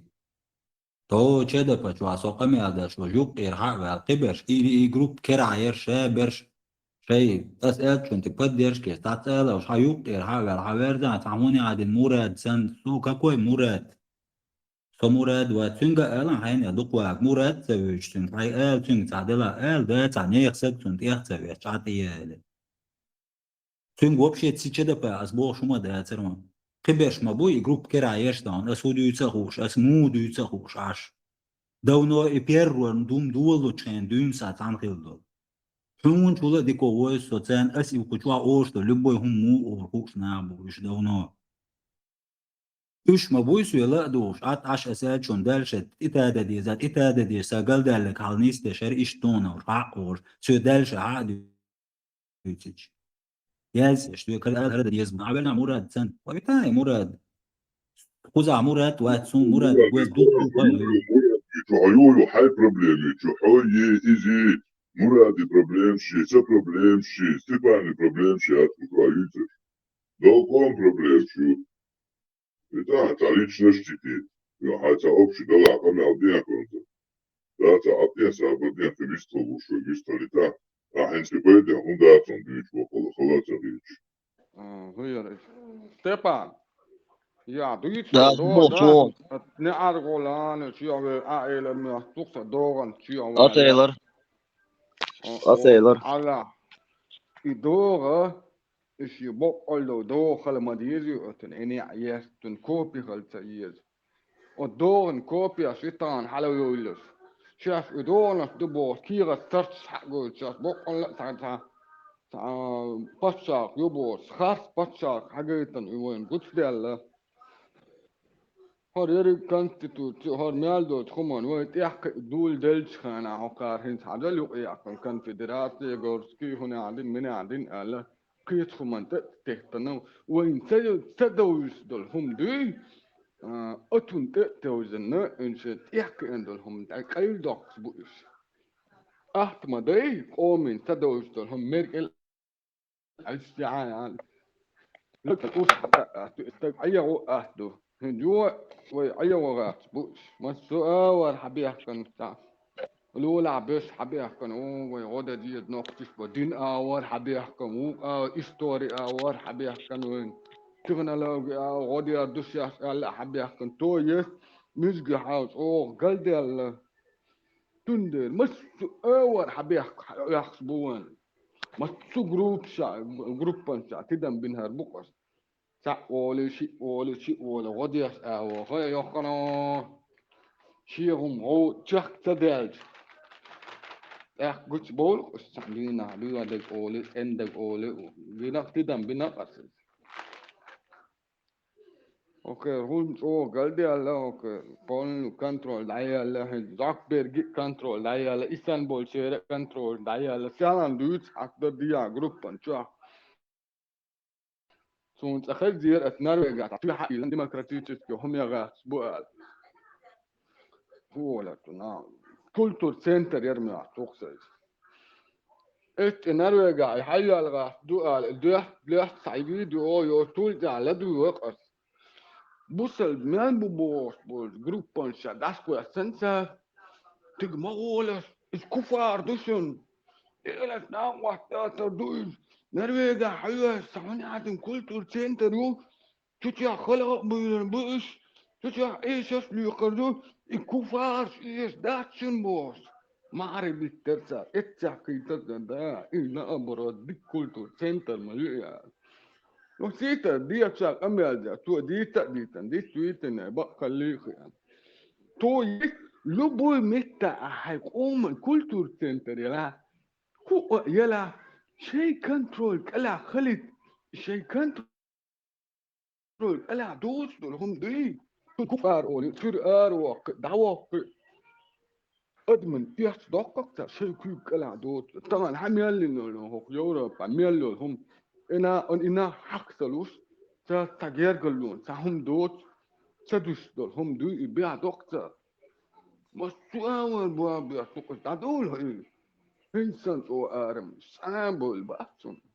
Тхо ЧДП чохь со къамел деш ву, юккъера хьа а ваьлла, кхиберш, и, и группа керахь ерш, ша берш, шай, ас аьллачунна тӀе поддержка еш, цхьацца ала уьш, хьан юккъера хьа а ваьлла, хьан верзан, цхьа хӀуна Ӏадина Мурад санна, со какой Мурад? Со Мурад вац, цуьнга а ала, хьайна дукха вага, Мурад ца вуьйчу цуьнга, хьай ала цуьнга цхьа дела, ала, да, цхьа нехан саг цунна тӀех ца веш, чӀа тӀе яьлла. Цуьнга вообще ца ЧДП, ас боху шу ма дацара ван. Кхиберш ма бу и группа керахь ерш дан, ас хӀун дуьйца а хууш, ас муха дуьйца а хууш Ӏаш. Давно и первый дум долучу хенахь дуьйна сан цхьаьна хилла долу. Хьуна чула а дико войсу со царна, ас и кху чохь оша долу любой хӀума муха олу хууш нах бу уьш давно. Уьш ма буй соьла а духуш, Ӏад Ӏаш аса аьллачунна даьлла шайн тӀе тада деза, тӀе тада деза, сан галдаьлларг хьал нийса деш, хӀара иштта тонах хьа а олуш, соь даьлла шайн хьа а дуьйцича. Яз, что я когда когда дезма. А верна Мурад цан. Ой, та Мурад. Куза Мурад, ва цун Мурад, Мурад, гуз ду ду. Мурад, ю, ю, ю, хай проблеми, ю, хай, е, изи, Муради проблем ши, са проблем ши, Степани проблем ши, а ту ю, ю, ю. Долком проблем ши. Итак, та личности ти. Ю, хай ца общий дала, кам я один конца. Да, ца один, са один, ты вистал, ушо, вистал, итак. А хенче пойде, он да, там, дюч, бокол, холоца, дюч. А, гуйар. Степан. Я, дуйч, Да, до, бо, да. чо. Не арголан, чи я, а, эле, ме, тукса, доган, чи я, Атайлар. Атайлар. Ала. И дога, иши боколдо, до, халма, дизи, отун, эни, естун, копи, халца, ез. О доган, копия, шитан, хала, юлюс. Сейчас и доган, ду, бо, кира, старч, хагу, сейчас, боколла, та, та, та, паччахь, ю, бо, харс, паччахь, хагайтан, и воин, гуч, делла. Хор ери конституция, хор мял дот хуман, вай тяхка дул дельч хана, хокар хин, хадал, ю, я, кон конфедерация, горский, хуна, один, меня, один, ала. Кыт хуман, та, тектана, вайн, та, та, довис, дол, хум, дуй. А, отун, та, та, узен, на, инше, тяхка, эн, дол, хум, та, кайл, докс, буш. Ахт, ма, дай, омин, та, довис, дол, хум, меркел, Альстиан. Лак ус, так, ая, о, а, ду. Хин, ю, вай, ая, о, а, бу, массу, а, вар, хабиях, кан, та. Лула, беш, хабиях, кан, о, вай, года, диет, нохтиш, бо, дин, а, вар, хабиях, кан, у, а, истори, а, вар, хабиях, кан, вай. Технология, а, года, душаш, а, ла, хабиях, кан, то есть, мизги, хаус, о, галдиалла. Тундер, массу, а, вар, хабиях, яхс, бу, ван. Массу группа ша, группан ша, тидам бин хар букъас. Са оли, ши оли, ши оли, годеш, а, о, хой, ёхано. Ши гум, о, чак, та, делч. Эх, гуч бол, сан, бина, бина, дег оли, эндег оли, бина, тидам бина, къас. Окей, гум, о, галди, алла, окей. Полный контроль, дай, алла, хин, зак, берги, контроль, дай, алла, исан бол, шере, контроль, дай, алла. Сялан, дюц, акда, дия, группан, чак. Сун цӀа хезира, эт Норвегия тӀа, цуьнан хьаийла демократический хӀума яхаш бу аьлла. Хьола цунах. Культур центр яр моьттух сайца. Эт Норвегия хьайоалгӀа ду аьлла, доьхт, доьхт цхьа видео йо, тул тӀехь ладугӀу вакъас. Бусал мел бу бохуш болчу группан ша дӀасакхоьссанца, тига ма гӀолаш, иза куфар ду шуна. Элас накъоттатар ду иза. Норвегия хьоьжуш сан хӀун яхьтин культур центр ю, цу чохь халкъ а буьйлур бу уьш, цу чохь эшарш а лоькхур ду, и куфарш эша дац шуна бохуш. Маре биттар цара, эццехь кхийтар дан да, и наоборот, дика культур центр ма ю и аьлла. Ну, сийта дийца къамел даьлла, цо дийца а дийцина, диц вуьйтина, баккхаллий а хиъна. То есть, любой метта а хьайн къоман культур центр яла, хӀуъа а яла, шайн контроль кӀелахь хилийта, шайн контроль кӀелахь доцуш долу хӀума дуй. Цу куфар олий, цуьра аравоккху, дӀавоккху. Адаман эшна доккху-кх цара, шайн куьйга кӀелахь доцу. Тахана хьан мел йина йолу хӀокху Европа, мел йолу хӀума? И на, и нах хьакхалуш, цара цхьа гергарлонаш, цхьа хӀума доцу, ца дуьсуш долу хӀума дуй, и бехь доккху цара. Массо а ван бан беш ду-кх, дӀадовла хьо иза. ХӀинца санна чӀогӀа арам, цхьа а бовла бац цунна.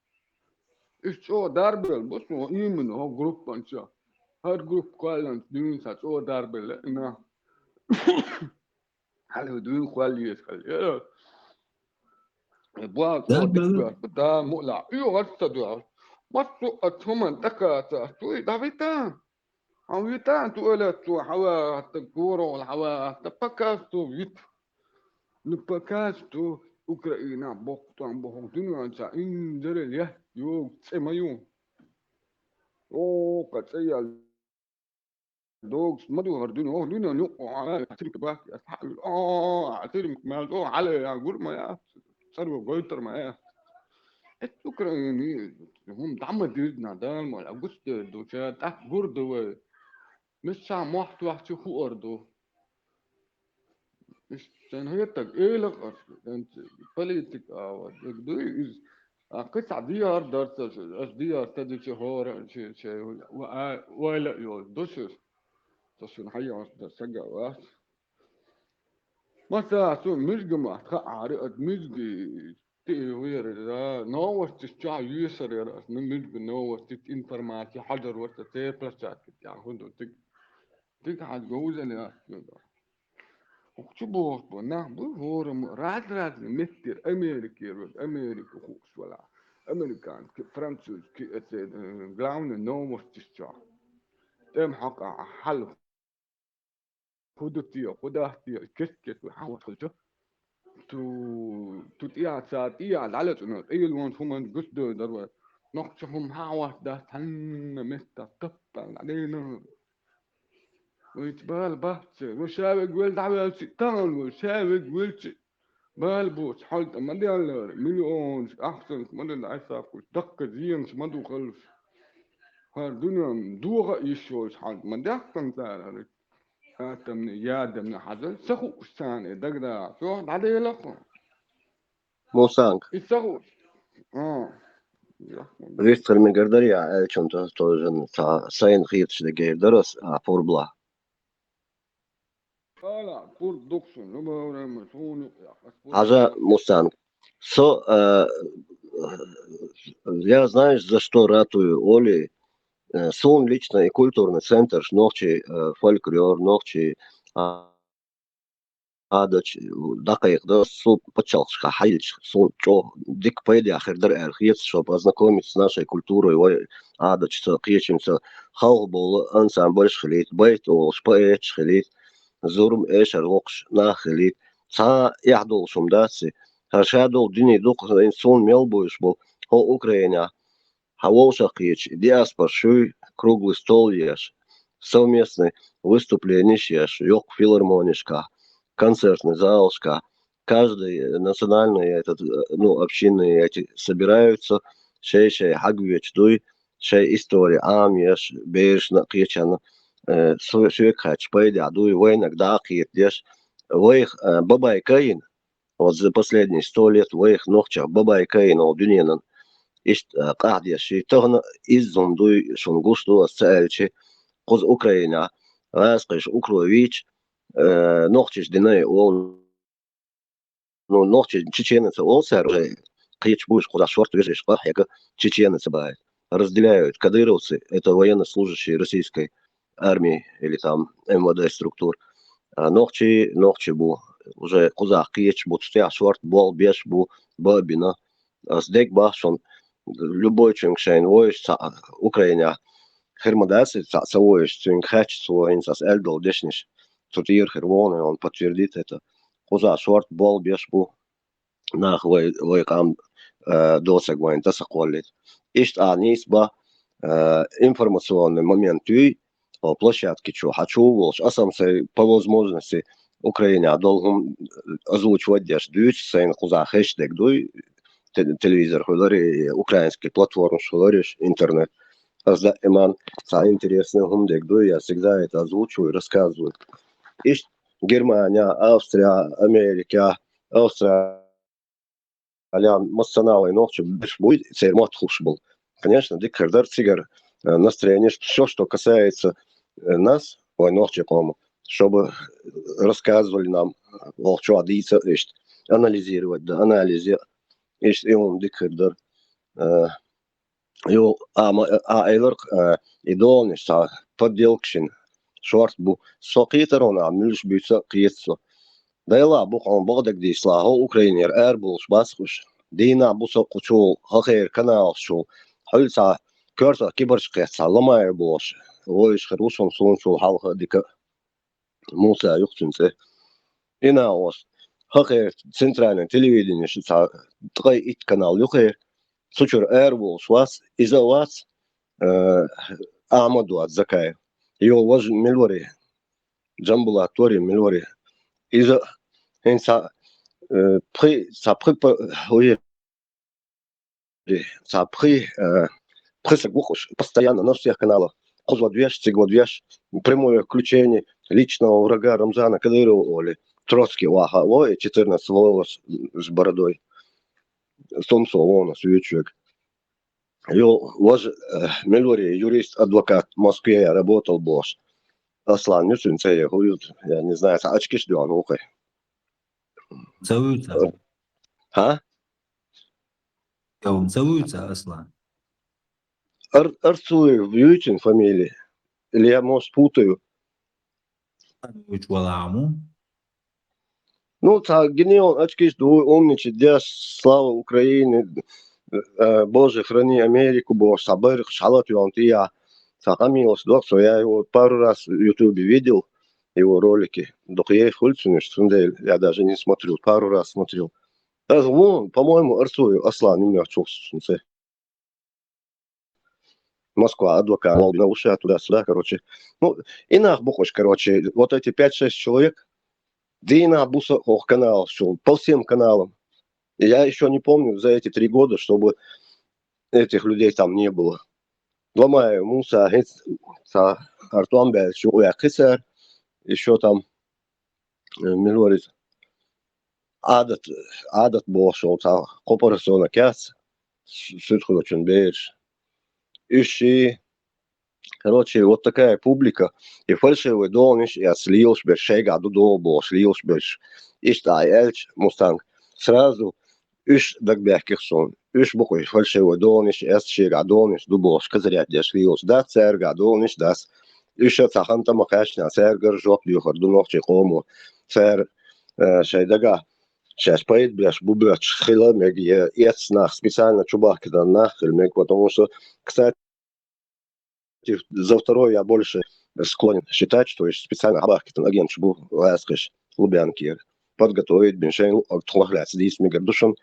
Иштта чӀогӀа дарбелла бу суна именно хӀокху группанца. ХӀара группа кхоьллинчу дуьйна сан чӀогӀа дарбелла и нах. Хьалха дуьйна кхолла еза хила яра. Боху чӀогӀа дика боху, да, муъла. ОьгӀаз ца доьгӀу. Массо а хӀуманна тӀакхача, цуьнга дӀавита. Хьан витан ту элац цо хьан вагӀатта, корахула хьан вагӀатта, пока что вита. Ну, пока что Украина боккха тӀом боху дуьненца инзаре летта йогу цӀе ма ю. Оха цӀе ял догуш ма ду хӀара дуьне, оха дуьненан юкъа хьан сирка баккха, аса хьаъ вуьлу, оха сирка мел чӀогӀа хьалаян гур ма яц, цӀаро гойтар ма яц. Эццу Украина хӀума дӀа ма дирзина, Дала ма вала, гуш дер ду, ша тӀаккха гур ду вай. Мисса мохь тохча хуур ду. Иштта сайн хӀетаг эла а, политика а, дерг дуй иза. А кхы цхьа дехьар дара цо, ас дехьар ца дича хӀора, чи, чи, ва-, а, ойла а йолуш ду шуьша. Со шуна хьайош дар сага вац. Маца цу муьжга ма хаьара, ат муьжги тӀе вера, да, новостиш чохь юьсар яра ас, ну, муьжга новостиш, информация хьажар вара ца церан площадка тӀехь, хӀун ду, тиг, тиг хьан говзале ас, ю ду. Укх чу бохуш бу, нах бу, хӀора ма, раз-разный меттера, Америкера, Америка хууш вала, американский, французский, эцу, э, главный новостиш чохь. ТӀем хьокъа хьал. ХӀун ду те, хӀун дац те, кест-кест вай хьан вахча. Ту, ту тӀехь, ца тӀехь, дӀалечкъина, къийлонаш хӀуманаш гуш доьду дара вай. Нохча хӀума хьан вахча дац, цхьанна метта таппана, дӀадийна. Вайца бала бац, вай ша вега велла дӀавелча, тахана вай ша вега велча. Бала боцу хьал тӀе ма деллара, миллионаш, ахчанаш ма дан Ӏесакхуш, даккха зенаш ма ду халуш. ХӀара дуьнен доха а йиш йолчу хьал тӀе ма даьккхина цара хӀара. Атомный, ядерный хьажал, ца хууш царна и дагадагӀа. Чохь дӀаделахо. Мусанг. И ца хууш. А. Вистхар мегар дарий, аьллачунна тоже ца сайна хеташ дегайр дара ас, а, пурбла. Ала, пурба дукха шуна, ну, баура, ма, суна юкъа яккха, ас пурба Хьажа, дукха. Мусанг. Со, э, я, знаешь, за что ратую, Оли? Э, суна лично и культурный центр, нохчий, э, фольклор, нохчий, а, Ӏадаташ дӀакхайкхадо, со пачхьалкхашкахь хьаилча, суна чӀогӀа дика пайда хир дара аьлла хета, чтобы ознакомиться с нашей культурой, вай Ӏадаташца, кхечуьнца, халхабовла ансамбльш хилийта, байт олуш поэташ хилийта, зурма эшар воккхуш нах хилийта. Цхьа а эхь долуш хӀума дац и. ХӀара ша долу дуьне дукха, суна мел буьйш бу, хӀо Украинехь, хьан вовшах кхеташ, диаспора шуй, круглый стол еш, совместный выступленеш еш, йоккха филармонешкахь, концертный залашкахь, каждый национальный, этот, э, ну, общинные эти собираются, шай-шай хьагвеча дуй, шай истори Ӏамош, берашна а кхечанна, э, со-, соьга хаьттича пайдехь дуй, вайнаг дӀа а кхетадеш, вайх, э, бабайка а йина, вот за последние сто лет вайх нохчех бабайка а йина дуьненан, иштта, э, къахьдеш ший. Тахана изза хӀума дуй, шуна гуш ду ас ца аьлча, кхуза Украинехь гӀазкхаша укро вийча, э, нохчаша дина олу, ну, нохчий чеченец олу цара уже, кхечу буьйш кхузахь шорта вежарий къа хьега чеченец баьхьа. Разделяют. Кадыровцы — это военнослужащие российской армии или там М В Д структур. А нохчий, нохчий бу. Уже кхузахь кхечу бу, цу тӀехь шорта болх беш бу, бан а бина. Ас дерг боху шуна, любой чуьнга шайна вовзаш цхьаъ Украинехь хир ма дац, цхьаъ ца вовзаш, цуьнга хаьттича цо, хӀинца ас аьлла долу дешнаш, цу тӀера хир вон, он подтвердит это. Кхузахь шорта болх беш бу нах вай, вай къам, э, доцург вайна тӀе ца кхоллийта. Иштта а нийса бан, э, информационный момент юй, хьо площадки чу, хьан чу а волуш, ас-м сайн по возможности Украинехь долу хӀума озвучивать деш дуьйцу, сайна кхузахь хезаш дерг дуй, те-, телевизор хуьлура, и украинский платформаш хуьлура, интернет. Ас даиман цхьа интересный хӀума дерг дуй, я всегда это озвучиваю, рассказываю. Иштта Германия, Австрия, Америка, Австралия, массанхьа вайн нохчий берш буй, церан мотт хуьлуш болу. Конечно, дика хир дара цигара, э, настроение, что всё, что касается, э, нас, вайн нохчийн къоман, чтобы рассказывали нам, э, вокху чохь дийца иштта, анализировать дан, анализ ян, иштта и хӀума дика хир дара. Э, Йо, а, ма, а, элар, а, и доланаш цхьа подделкашна шорта бу. Со кхетар хьуна, а, муьлш буьйцу а кхета со. Дайла бу хьуна бакъдерг дийцалахь, хӀо Украинера ара болуш бац уьш. Дийнахь бу со кху чул, хӀокхеран каналаш чул. Хьуьлла цхьа коьртах кибарчу кхетта цхьа Ломаев бохуш, вовзаш хир ву шуна, суна чул хьалха а дика. Муса ю-кх цуьнан цӀе. Инагост. ХӀокхеран центральный телевиденеш цхьа ткъе итт канал ю-кх хӀара. Цу чуьра ара волуш вац, иза а вац, э, Ахьмад вац Закаев. Йо, важа мила вара? Джамбулат вара, мила вара? Иза хӀинца, э, пхи, цхьа пхи па-, вуй, цхьа пхи, э, пхи саг ву-кх уьш, постоянно на всех каналах. Кхуза ван веш, цига ван веш, прямое включение личного врага Рамзана Кадырова, олий, Троцкий ваха, ой, четырнадцать волос с бородой. Тумсо вон ас вуьйцуьг. Йо, важа, э, мила варий юрист, адвокат Москве работал бохуш. Аслан ю цуьнан цӀе, я хӀу ю, я не знаю, цхьа ачкиш доьгӀна ву кхин. Ца вуьйцу? ХӀа? Йо, ца вуьйцу, Аслан? Ар-, Арцуев ю цуьнан фамилия? Или я, может, путаю? Вуьйцу вала хьуна. Ну, цхьа гинеон ачкиш ду, умничать деш, «Слава Украине», э, «Боже, храни Америку» бохуш, цхьа байракхаш хьалатоьхна тӀехьа, цхьа къамелаш доху со, я его пару раз в Ютубе видел, его ролики. Дукха ей хуьлу цуьнан, цундела я даже не смотрю, пару раз смотрел. Даже вон, по-моему, Арцуев Аслан ю моьттуш цуьнан цӀе. Москва адвокат, вал на уши туда-сюда, короче. Ну, и нах бу кхуш, короче, вот эти пять-шесть человек, дийнахь-буса хӀокху каналаш чу, по всем каналам. Я ещё не помню за эти три года, чтобы этих людей там не было. Ломаев Муса, хӀинца цхьа хӀара тӀом баьлча юкъаваьккхи цара, ещё там, э, мила варий, Ӏадат, Ӏадат бохуш волу цхьа кхо паргӀатонан кац, с-, суьдхочун бераш. Уьш ши, короче, вот такая публика, и фальшивый догӀанаш эцна лелаш берш, шайгахь ду догӀу бохуш лелаш берш. Иштта а аьлча, Мустанг, сразу уьш дагабаьхкира суна. Уьш бу кхуьй фальшивый догӀанаш эцна, шайгахь догӀанаш ду бохуш, козырять деш лелаш дац, цаьргахь догӀанаш дац. Уьш а цхьа хан тӀе ма кхаьчна, цаьргара жоп доьхур ду нохчийн къомо. Цара, э, шайн дагахь шаьш пайда беш бу боьттуш хила мега, я эцна нах, специально чубахкийтина нах хила мега, потому что, кстати, за второе я больше склонен считать, что уьш специально хьабахкийтина агенташ бу гӀазкхаша Лубянкера. Подготовить бина шайна луъург тхох лаьцна дийца мегар ду шуна,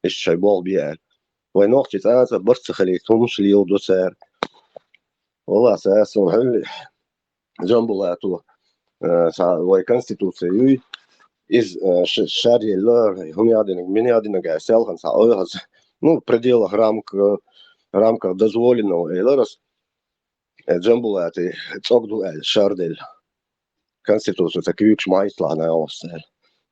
иштта шайн болх бе аьлла. Вайн нохчий цкъа а барт ца хилийта хӀуманаш леладо цара. Валлахь, аса суна хьуьлла Джамбулато, э, цхьа вай конституция юй, иза, э, ш-, шаръелла, хӀун яздинарг, мин яздинарг аьлла, селхана цхьа ойхаза, ну, в пределах рамк-, рамках дозволенного, элира аса, э, Джамбулата цӀогду аьлла, шарделла. Конституция ца куьйгаш ма хьийцалахь, наха, аьлла.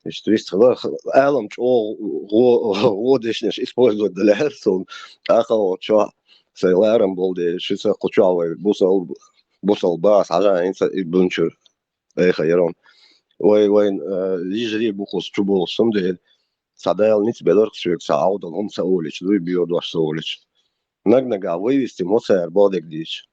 Иштта вистхила, алам чӀогӀа гӀо-, гӀо дешнаш использовать далаьлла суна, тӀаккха оцу чохь сайн ларам болу дела, шуьца кху чохь вай бусал-, бусалба баха схьажа хӀинца и бунчуьра. Айхьа, Ярон. Вай, вайн, э, йижарий бу кхуза чуболуш, цундела цхьа Дала ницкъ белира-кх соьга, цхьа Ӏовдал хӀума ца олийча, дуй боьдош ца олийча. Наг-нагахь вай вистина мо цара бохург дийча.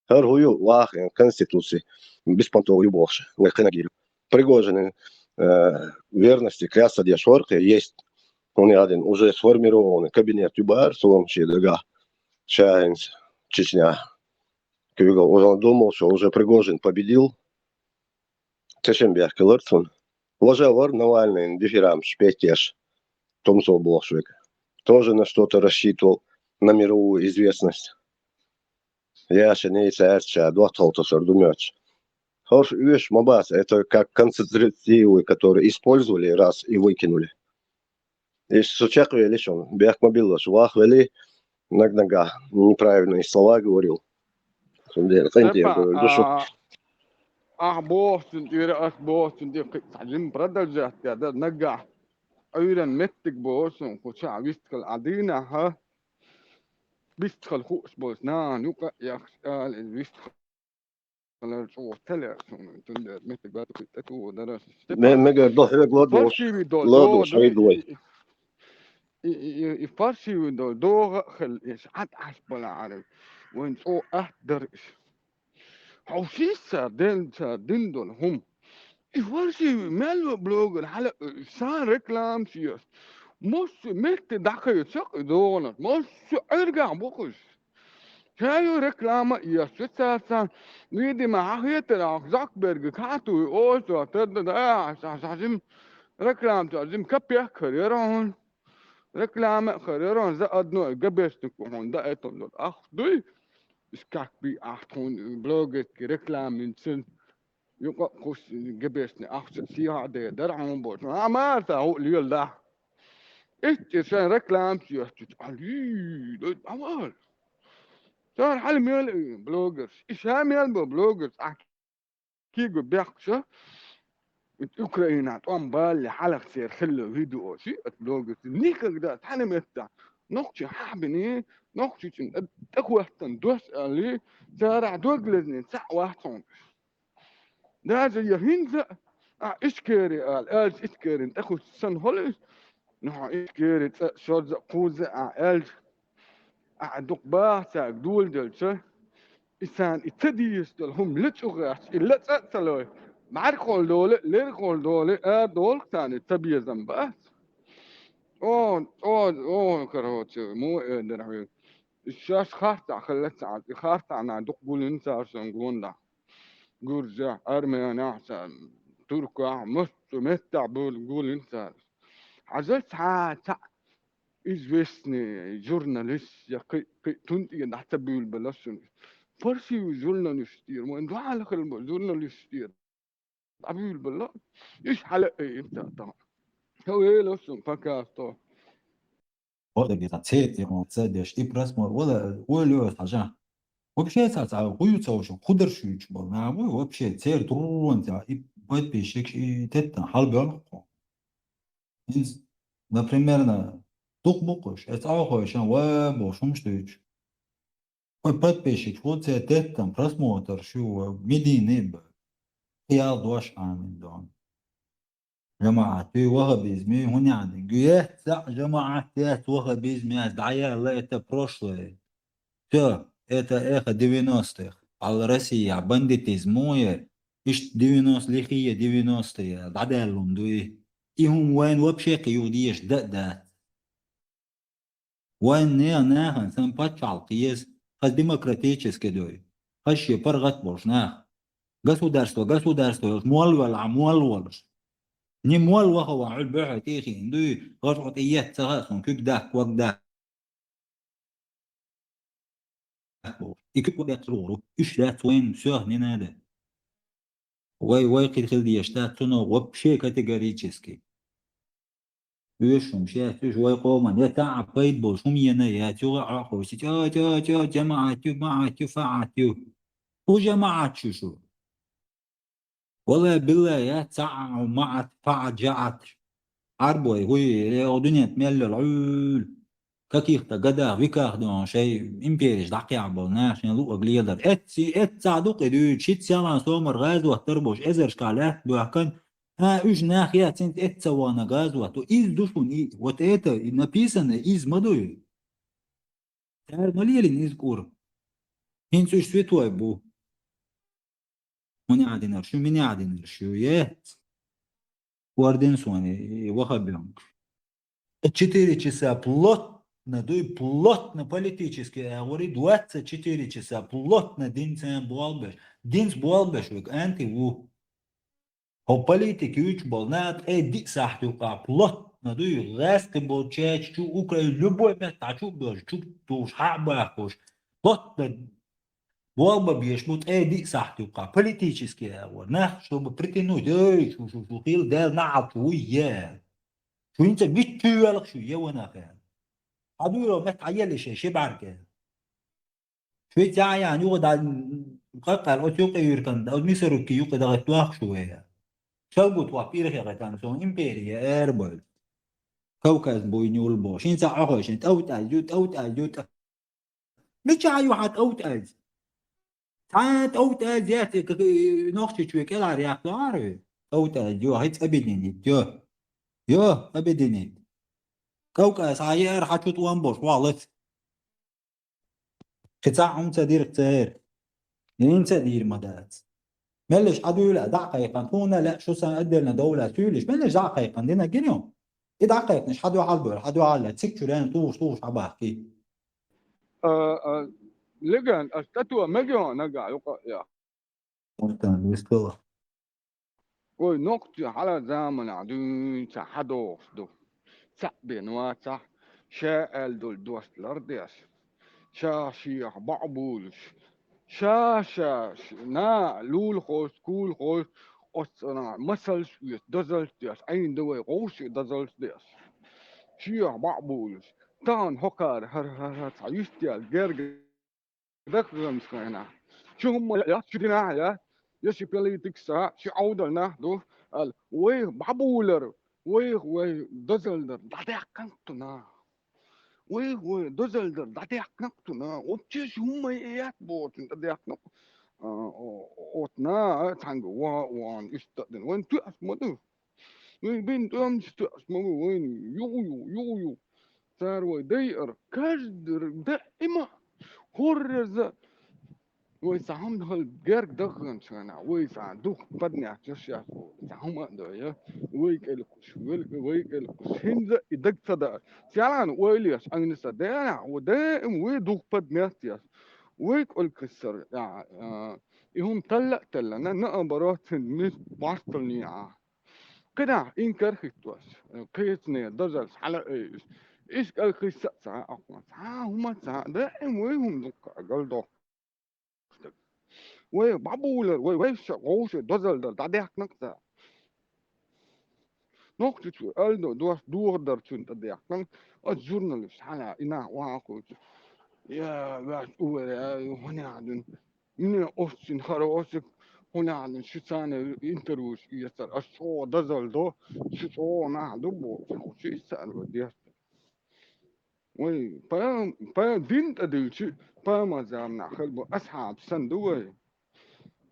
ХӀара хӀун ю, ваха, конституция беспонтовая ю бохуш, вай кхинагийра. Пригожин, э, верности клясться деш вара кхин, есть. ХӀунда аьлча уже сформированный кабинет ю бара суна шен дагахь, ша хӀинца Чечня. Куьйгалла, уже думал, что уже Пригожин победил. Тешнабехк хилира цунна. Важа вара Навальныйна дифирамбаш петтеш, Тумсо бохуш верг. Тоже на что-то рассчитывал, на мировую известность. Яшина цаьрца ша доттагӀал тосур ду моьттуш. ХӀорш оьшуш ма бац, это как контрацептивы, которые использовали раз и выкинули. Иштта со чекхвели шуна, бехк ма биллалаш, вахвели, наг-нагахь неправильные слова говорил. Цундела къинтӀера Степан, довла ду шу. А, ахь бохучун тӀера, ас бохучун тӀера кхин цхьа жима продолжать яр дара нагахь. Ӏуьйранна меттиг боху суна, кху чохь вистхила Ӏа дийнахь, вистхила хууш болчу нахана юкъа а яхаш ала, иза вистхила хилар чӀогӀа ца лаьа суна, цундела меттиг бац кхин тӀе тухур дара. Ме-, мегар до хьоьга ладогӀуш, фальшивый до-, ладогӀуш до-, хьайда вай. И, и, и, и, и фальшивый до-, догӀа а хилла, иза Ӏад Ӏаш балахьара, вайн цӀа атта дара иза. Хьовсийша цара ден-, цара дина долу хӀума. И фальшивый мел ву блогер хьала, сан рекламаш еш. Массо а метте дӀахайо чекх и догӀанаш. Массо а Ӏергахь бу кхуьш. Ша ю реклама а еш, шу царца, видимо, хьан хетарехь Зокберга кхьа а туй, ой, со, тар дан, а, ша, ша, жим, реклама ца, жим капехк хир яра хьуна. Реклама а хир яра хьуна, за одно, габешник хьуна, да, это, ах, дуй? Иш как би, ах, тхуна блогерский реклама, цун юкъа кхуш габешник, ах, ша, сиха а де, дара хьуна боху. А, Марта, хӀу лела да. Иштта шайн рекламаш еш, али, дай, авал. Цара хьала мел, э, блогерш. И ша мел бу блогерш, а кийгу бехкаша. Украинахь тӀом балале хьалха церан хилла видео ши оцу блогерца. Никогда цхьана меттехь нохчий хьахьбиний, нохчочунна тӀе-, тӀехӀоьттина дос аьллий, царахь дог лезний цхьаъ вац хьуна. Даже я хӀинца а, ахь Ичкери ала, аьлча Ичкерина тӀехуьссуш санна хӀума иза, ну, хьо Ичкери цӀа шозза а, кхузза а ахь аьлча, ахь дукха баха цаьрга доладелча, и царна и ца дезаш долу хӀума лечугӀаьттича, и лечкъа а ца лой, бӀаьргахула долий, лергахула долий, ара долу царна и цабезам бац. О, о, о, короче, муха эр дара хьоьга. И шаьш харцахь хилла ца Ӏа, и харцахь нах дукха гулйина цара шайн гондахь. Гуржехь, армянехь, ца-, туркахь, массо а меттехь буьйлу гулйина цара. Хьажал цхьа а, цхьаъ известный журналист я кхин, кхин тун тӀера дӀа ца буьйлабелла шуна. Паршивый журналист тӀера, вайн дуьхьал хилла болу журналист тӀера дӀабуьйлабелла. Уьш хьала а айина ца тахана. Хьо вела шуна пока что. Ода биза церан ца деш, и просмотр, вала, ойла йоцу хьажа. Вообще цаца гӀуй ца ушу, кху дерш юьйцуш болу нах буй, вообще церан трон ца, и подписчикаш, и теттан хьалабоьлху. ХӀинца, например, на, дукха бу кхуш, эца Ӏохойшан ва бохуш хӀумаш дуьйцуш. Вай подписчик ву, церан теттан просмотр шу ва, медийный бу. Ял дош Ӏамин дон. ЖамаӀат, туй ваххабизм, хӀун яхьдин? Гуьеца жамаӀат, яц ваххабизм, яц, дӀаяьлла это прошлое. Всё, это эхо девяностых. Ал Россия, бандитизм, муер, иштта девяносто, лихие девяностые, дӀадаьлла хӀума дуй. И хӀума вайн вообще кхин юха дезаш дан а дац. Вайн нехан, нехан сан пачхьалкх еза, хаза демократически дуй, хаза шен паргӀат болуш нах. Государство, государство йолуш, молла велахь, молла волуш. Ни молла ваха ван Ӏуьллу бухьа тӀехийна дуй, гӀаш Ӏу тӀе етта ца хаьа суна, куьг даккха, ваг даккха. И куьг ваг даккха лугӀуру, уьш дац вайн, всё, не надо. Вай, вай кхин хила дезаш дац цунах вообще категорически. Уьш хӀума шаьш, уьш вай къоман, я цхьа а пайда болуш хӀума йина, я цуьнга Ӏохуьйсу, чӀа, чӀа, чӀа, жамаӀат ю, маӀат ю, фаӀат ю. ХӀун жамаӀат шу шу? Валла, билла, я цхьа а хӀума маӀат, фаӀат, жаӀат. Ӏарбой, хӀуй, э, о дуьнен тӀе мел йолу Ӏуьйла. Каких-то годах, веках дуьйна шайн империш дӀакхехьа болу нах шайн луъург лелар. Эцци, эццахь ду кхин дуьйцуш, шийтта селхана сомар гӀазот дара бохуш, эзаршкахь лаьтта боьхкан, а, уьш нах яц, хӀинца эцца вахана гӀазот ду. Иза ду шуна, и, вот это и написано, иза ма дуй. Цара ма лелийна иза кӀур. ХӀинца уьш святой бу. ХӀун яхьдинарш ю, мин яхьдинарш ю, ец. Орден суна и ваххаб йонг. Четыре часа плотно дуй, плотно политически агӀори, двадцать четыре часа плотно динца болх беш. Динца болх беш век анти ву. Хьо политика юьйцуш болу нах ткъе диъ сахьт юкъахь плотно дуй, гӀаьскхи болчаьрца чу Украин любой меттахь чу а бевлла, чу а тухуш, хьа а бахкуш, плотно болх бан безаш бу ткъе диъ сахьт юкъахь, политически агӀор. Нах, чтобы притянуть, эй, шу, шу, шу, хила Дала наӀалт вуй е. Шу хӀинца мичча воьлху шу, е ванах аьлла. Хьан дуьйро метта хьан елла шайн ши бӀаьрг аьлла. Швеция а яьхна, юха дӀа къаккъал оцу юкъа юьркан, оцу Мисарукки юкъа дагӀа тоьхна шу вай. Шалгу тхох пирхи гӀетан, сон империя эр бойла. Кавказ буйнюл бо. Шин ца Ӏохой шин тӀовтӀа ю, тӀовтӀа ю, тӀа-, Мича ю хьан тӀовтӀа ю? Цхьа тӀовтӀа ю, яц, как, э, Нохчийчоь кӀелхьара яхлахьара вай. ТӀовтӀа ю, хӀинца объединить ю. Ю, объединить. Кавказ хьан яра хьан чу тӀом бош, валац. Кхин цхьа хӀума ца дира церан. ХӀинца а дийр ма дац. Меллиш хьан дуьйла а дӀа а кхайкхина, тхуна а лаьа шу сан отдельно довла а суьйлиш, меллиш дӀа а кхайкхина, дина гина ю. И дӀа а кхайкхинаш хьан дуьхьал бер, хьан дуьхьал лаьа, циг чуьрен тухуш, тухуш хьан бахкий. А, а, леган, ас тӀето мегио нагахь юкъа а яхь. Муртан, вистала. Ой, нохчий хьала заманахь дуьйна ца хьадохуш ду. Цхьаъ бен вацахь, ша аьлла долу дош лардеш. Ша шех баӀ булуш. Ша, ша, ш-, на, лулахойш, кулахойш, оццанахь масалш оьцу, дозалш деш, Ӏийна ду вай, гӀовш и дозалш деш. Шех баӀ булуш. Тахана хӀокхара хӀара, хӀара, хӀара цхьа йистел герга даха хӀуманаш хьайна. Ши хӀумма я, ши динахь я, я ши политикаш а, ши Ӏовдал нах ду, аьлла, вай бӀабулар, вай, вай дозалдар дӀадаьккханкъ тхона. Вай, вай дозалдар дӀадаьккханкъ тхона. Оццуьш хӀумма яц бохучун тӀадаьккханкъ. А, о-, отна, а, цхьанга ва-, ван иштта а дина. Вайн тоьаш ма ду. Вай бин тӀом чу тоьаш ма бу, вайн ю-, ю-, ю-, ю. Цар вай дайар, каждый даима хӀорреза. Вай цхьа хӀума хила герга даханчу хенахь, вай цхьа духу поднять йо шаьш, цхьа хӀума а дой, вай кӀелхуш, вай, вай кӀелхуш, хӀинца а и даг ца даа. Цхьана ойла еш, Агнеса, денахь, вай даима вай духу поднять еш. Вай кӀелхиссар, а, а, и хӀума талла а таллана, наоборот, цуьнан мис бостал неӀа. КхидӀа инкар хӀиттош, кхечане дозаллаш хьала а айъуш. Иш кӀелхисса а ца а, цхьа хӀума а ца а, даима вай хӀума дуккха а галдо. Вай бӀабулар, вай вайша гӀовша дозалла дар дӀадаьккханакъ ца. Нохчичу аьлла дош дохадар цунна тӀадаьккхина, оцу журналист хьала и нах охьа а кхуьйсу. Я, ваьш увара, я, хӀун яхьа дуьна? Мне очень хороший, хӀун яхьа дуьна, шу царна интервьюш эцар, аш чӀогӀа дозалла до, шу чӀогӀа нах ду бохуш, хӀу шу иштта аьлла деш. Вай, пам-, па-, дин тӀедиллича, памазамнахь хила бу, асхьабаш санна ду вай.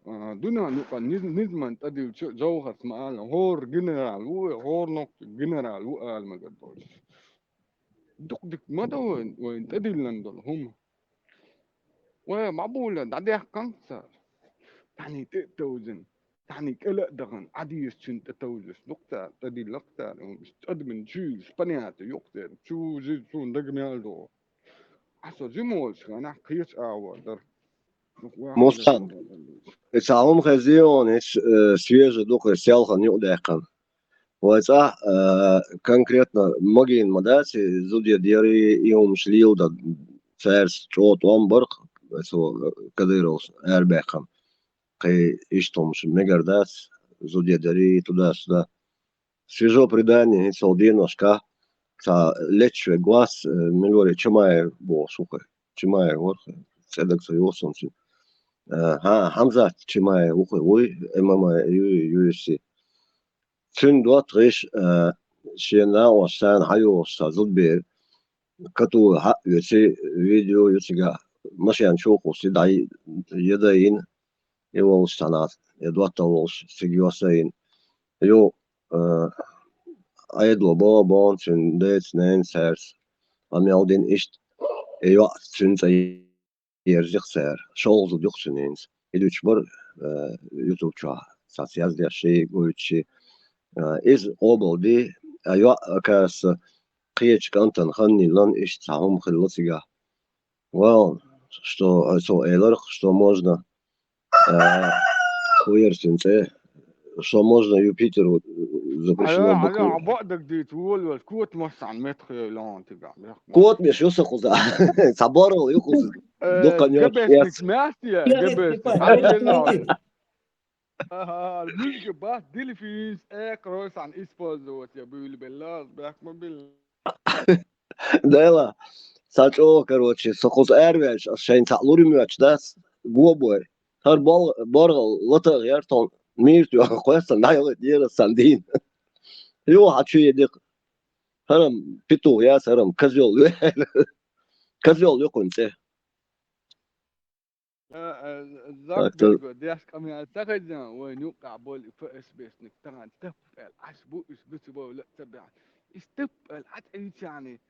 А, дуьненан юкъа низ-, низаман тӀедиллича, Жовхарс ма аьлла, хӀора генерал ву вай, хӀора нохчо генерал ву ала мегар долуш. Дукха дика ма ду вайн, вайн тӀедиллина долу хӀума. Вай, бӀабула дӀадаьккханкъ цара. Цхьаьний тӀе а товзина, цхьаьний кӀела а дахана, Ӏадийсачун тӀе товзуш ду-кх цара, тӀедилла-кх цара, хӀумаш тӀадамина чуьйлуш, понятие ю-кх церан, чу жи суна дага мел догӀу. Аса жима волчу хенахь кхечу агӀор дара. Мусхан, и цхьа хӀума хезийон, и с-, э, свежий ду-кх, и селхана юкъадаьккхина. Вай цӀахь, а, конкретно магийна ма дац, и зуда дерриг и хӀумаш леладан цаьрца чӀогӀа тӀом бар-кх, цо, Кадыровс арабаьккхина. Кхин иштта хӀумаш мегар дац, зуда дерриг туда-сюда. Свежо предание, хӀинца хӀокху деношкахь цхьа леташ верг вац, э, мила вара Чимаев бохуш ву-кх. Чимаев вара-кх, цӀе дага ца йогӀу суна цуьнан. Э, хьан-, Хьамзат Чимаев ву-кх, вуй, М М А, ю-, ю Эф Си. Цуьнан доттагӀаш, а, шен накъосташна хьан йогӀуш цхьа зудабер, катула хьаъ оьций, видео ю цигахь, машен чу кхуссий, дӀа-, я дайина, я волуш цхьанхьа, я доттагӀа волуш цига йоссайина. Ю, а, Ӏедало боху, боху цуьнан дайца, нанца, цаьрца, къамел дина иштта, и йоӀ цуьнан цӀе ерзийра цара, шолгӀа зуда ю-кх цуьнан хӀинца. И дуьйцуш бара, э, ютуб чохь, цхьацца яздеш шиъ, гуьйцуш шиъ. Э, иза къобалдина, а йоӀ, оказывается, кхечу кӀантана хан йиллина, иштта цхьа хӀума хилла цигахь. Вау, что, э, цо элира-кх, что можно, э, кху яра цуьнан цӀе, что можно Юпитеру запрещено. Алло, алло, буквы. Хьан бакъ дагадийца волавелча, кота массарна меттахъевлла хьуна тигахь, бехк ма. Кота беш ю сан кхузахь. Цхьа боргӀал ю кхуза. Э, дукха нёрчу гебешник эц. Маьстия, гебешник. Гебешник. Ага, муьлхха бац, дельфинаш, экарой санна использовать я буьйлабелла, бехк ма билла. Дела, сан чӀогӀа, короче, со кхуза араваьлча, ас шайна цхьаъ лур ю моьттуш дац, гобой. ХӀара бол-, боргӀал лата а гӀерта хьуна, мийра тоьхна кхоьссина дӀайолуьйту дера сан дийна. Юха хьан чу е дика. ХӀара-м петух яц, хӀара-м козёл ю. Козёл ю кхуьнан цӀе. А, а, так что Закберга деш къамел ца хезна, вайн юккъехь болу и Ф С Б-шник тахана таппа аьлла, Ӏаш бу, уьш дуьцу бовла а ца баьхьна. Уьш таппа аьлла, Ӏа тӀе йича яьхьний,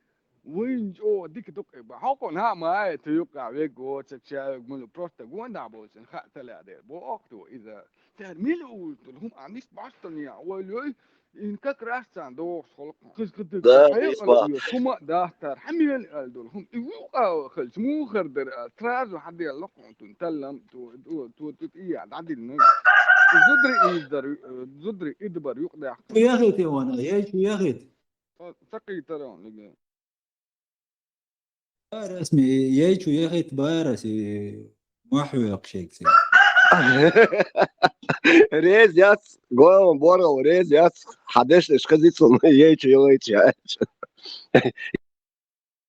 вайна чӀогӀа дика ду-кх и бан. Хьо кхунна хьа ма ай, цу юккъехь вегга воцург, ша вегга мила, просто гонах болчарна хаа ца лаьа дера. Боху-кх цо иза. Цара мила уьйтур, хӀума а мис бостал неӀа, вай лой, и как раз царна догӀуш хӀокху. Кхуза кху дерг хьекъал а оьшу, хӀума а даттар, хьан мела аьлла долу хӀума, и вукъа а хилча, муха хир дара аьлла, сразу хьан делла кхунтун, таллам, ту, ту, ту, ту, тӀе а дӀадиллина. Зударий иза дара, э, зударий ида бара юкъадаьккхина. Чу яхийта вана, яй чу яхийта. Ца кхийтара ван лига. Барас ми, яй чу яхийта барас, и мохь векъа шега цигахь. Реза яц, гойлан боргӀал реза яц, хьан дешнаш хеза цунна, яй чу яхийта.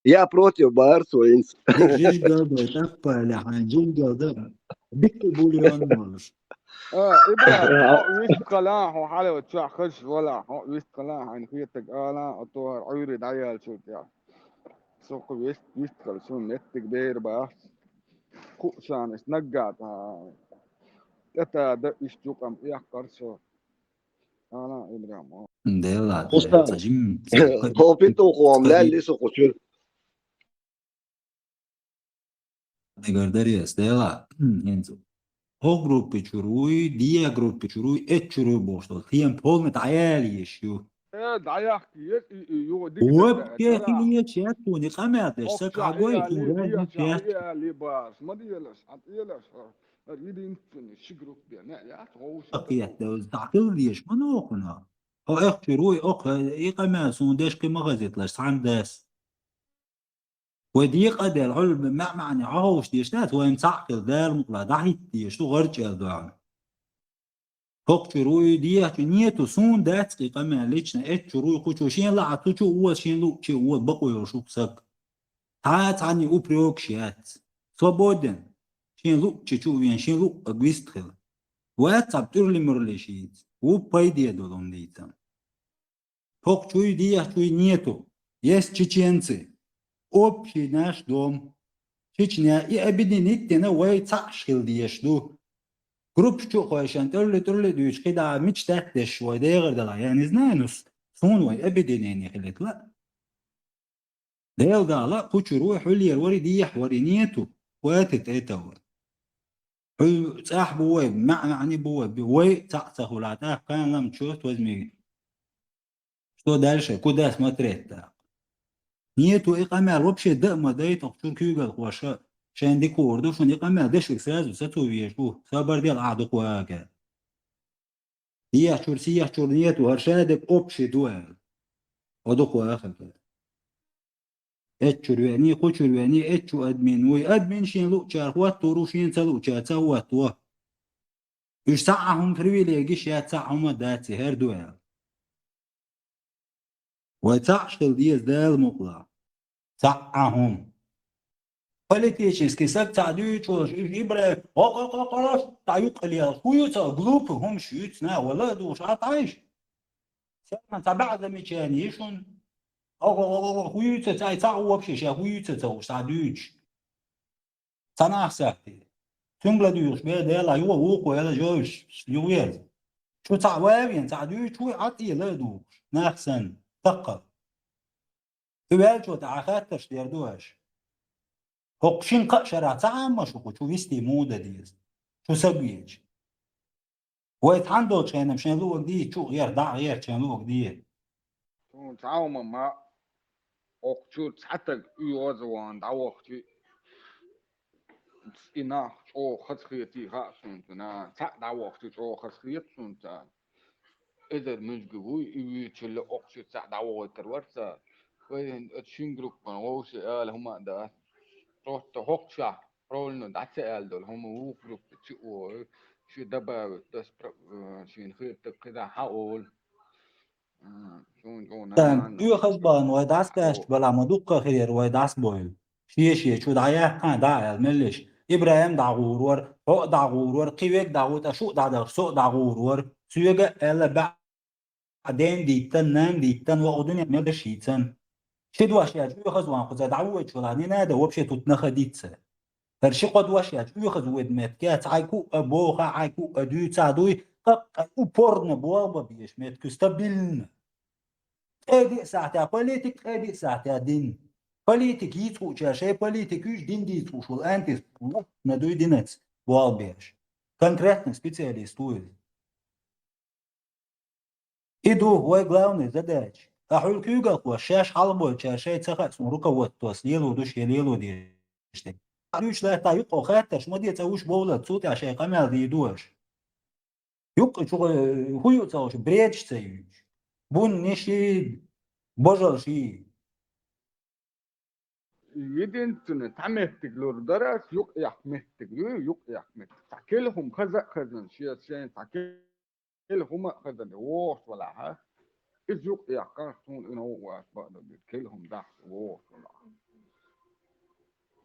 Я против барс вайнца. Жижиг галдай, таппа аьлла хьайн, жижиг галда. Дикка бульон волуш. А, ИбрахӀим, хьо вистхилахь, хьо хьалавачохь хазаш валахь, хьо вистхилахь, хьайна хетарг алахь, хьо тохара Ӏуьйре дӀаяьллачул тӀехьа. Со кху вист-, вистхила, суна меттиг бер бац. Кху санна, наггахь тӀе тада иштта юкъам эккхар со. Алахь, ИбрахӀим, хьо. Делла, устаз, ца жим, хьо петухом лаьлли со кху чуьра. Дагар дарес, дела, хӀинца. ХӀокху группа чуьра вуй, дегӀан группа чуьра вуй, эцу чуьра вуй бохуш долу. Тема полный дӀаяла езаш ю. Э, дӀаяккха еза, и, и, юха дика. Веб дара, техника езаш яц суна, и къамел деш, сан хӀокху чохь а хьагой, яли, суна яли, яц. Яли баш, ма делаш, хьан делаш, хьо. Ар йидинцуни ши группа бен, яц, гӀовши. Акхетта, дӀахила дезаш, ма нохуна. Хьо эцу чуьра вуй, хӀокху, и къамел суна деш кхин ма хазийталаш, цхьаьна дас. Вай декъа а делла, хьуьлла маьӀ-маьӀне хьо ховшадеш дац, вайна цхьаъ хила Дала мукъалахь дӀахӀитта дезаш ду гӀарчӀел доьгӀна. ХӀокху чуьра вуй, дехьа чу нету, суна дац кхин къамел лично, эцу чуьра вуй, кху чу шен лаахь, цу чу а вон, шен луъучу а вон, бакъо йолуш ву-кх саг. Цхьа а цхьанна упрекаш яц. Свободен. Шен луъучу чу а вен, шен луъург вистхила. Вац цхьа тӀуьрли-муьрли шийца. Ву пайде долу хӀума дийцам. ХӀокху чуьра вуй, дехьа чуьра вуй нету. Есть чеченцы. Общий наш дом. Чечня и объединить дина вай цхьаъ хила дезаш ду. Группа чу а кхойшан тӀуьрли-тӀуьрли дуьйцуш, кхидӀа мича даьтташ вай дехар дала, я не знаю, ну, с-, суна вай объединение хилийта лаьа. Дела Дала, кху чуьра вуй, хьуьллера вари, дехьа вари нету, хватит этого. Хьуьлла цӀахь бу вай, маьӀ-маьӀне бу вай, вай цхьаъ ца хуьлахь, тӀаккха кхана лам чу тозмиг. Что дальше? Куда смотреть-то? Нету и къамел вообще дан а ма дайта, хӀокху чуьра куьйгалхоша шайна дика хуур ду, шуна и къамел дешиг сразу сацо везаш ву, сабар дела ахьа дукха вага. Дехьа чуьра, сехьа чуьра нету, хӀара шадерг общий ду аьлла. Хьо дукха ваха. Эцу чуьра веъний, кху чуьра веъний, эцу чу админ вуй. Админ шен луъучара хӀоттор ву, шен ца луъучара ца хӀотто. Уьш цхьа а хӀума привилегиш яц, цхьа а хӀума дац, и хӀара ду аьлла. Вай цхьаъ хила деза Дала мукъалахь. Цхьа а хӀума. Политический саг цхьаъ дуьйцуш волуш, уьш ИбрахӀим, кхо-кхо-кхо-кхо, цхьа юккъе лелаш. ХӀун ю ца, глупый хӀумаш юьйцу наха, вала а духуш, Ӏа тхьайша. Сенна цхьа баьӀ замечание йи шуна? Кхо-кхо-кхо-кхо, хӀун юьйцу ца, цхьа а вообще ша хӀун юьйцу ца уьш, цхьа дуьйцуш. Ца нах сахьте. Цуьнга ладуьйгӀуш бен Дела, юха вукхо яла жовш, юха веза. Шу цхьа ван а вен, цхьа дуьйцуш вуй, Ӏа тӀе ла а духуш. Нах санна, таккха. И ваьллачо тӀехь хаттарш дер ду аша. ХӀокху шина-кхаа шарахь ца Ӏамма шу кху чу вистий муха дан деза? Шу саг веза. Вай цхьаьна долчу хенахь шайн луъург дийца чу а гӀерта, дӀа а гӀерта шайн луъург дийца. Суна цхьа хӀума ма, хӀокху чуьра цхьа стаг оьгӀазвахана дӀавахча, и нах чӀогӀа хазахетий хаьа суна цунна. Цхьаъ дӀавахча чӀогӀа хазахета суна царна. Эзар муьжга вуй, и вуьйцуш хӀокху чуьра цхьаъ дӀавахийтар вара цара. Вай оцу шин группана вовшийн ала хӀума а дац. Просто хӀокху шахь правильно дӀа ца аьлла долу хӀума вукху группа чу а вогӀу, ши добавить дас про-, э, шена хетарг кхидӀа хьан олу. М, суна чӀогӀа нормально. Оьхазбахана вай дӀасакъаьсташ балахь ма дуккха хир яра вай дӀасабойла. Шен-шен чу дӀаяьккхина дӀа а аьлла меллаша. ИбрахӀим дӀагӀур вара, хьо а дӀагӀур вара, кхин верг дӀагӀур, ткъа шу а дӀадахча, со а дӀагӀур вара. Соьга а аьлла баьӀ ден диттан, нан диттан, вокху дуьнен мел даш йийцан. Ши дош яьлча оьхаза ван кхуза дӀавоьдуш вала, не надо вообще тут находиться. ХӀара ши-кхо дош яьлча оьхаза воьду меттиг яц, хьайку а боху, хьайку а дуьйцу, дуй, къаккъа упорно болх бан безаш меттиг стабильно. Ткъе диъ сахьтехь политик, ткъе диъ сахьтехь дин. Политик йийца хуучара шайн политик юьйш, дин дийца хууш волу антис, на дуй динаца болх беш. Конкретно специалист ву иза. И ду вай главный задача. Ткъа хьуьлла куьйгалхоша шаьш хьалхабойчара шайн ца хаьа суна руководствос лело ду шен лело дезаш дерг. Дуьйцуш лаьтта юкъа хаттарш ма де, ца уьш бовлар, цу тӀехь шайн къамел дийр ду аша. Юкъа чу, э, хӀун ю ца уьш, бредаш ца юьйцуш. Бунниш и, божалш и. Единственный, цхьа меттиг лур дара ас, юкъ-яккха меттиг ю, юкъ-яккха меттиг. Цхьа кел хӀума хаза а хазна, шен, шен цхьа кел хӀума а хазна, вогӀуш валахьа. Иза юкъ-яккха суна и новкъа вац баъда, кел хӀума дахьа вогӀуш валахьа.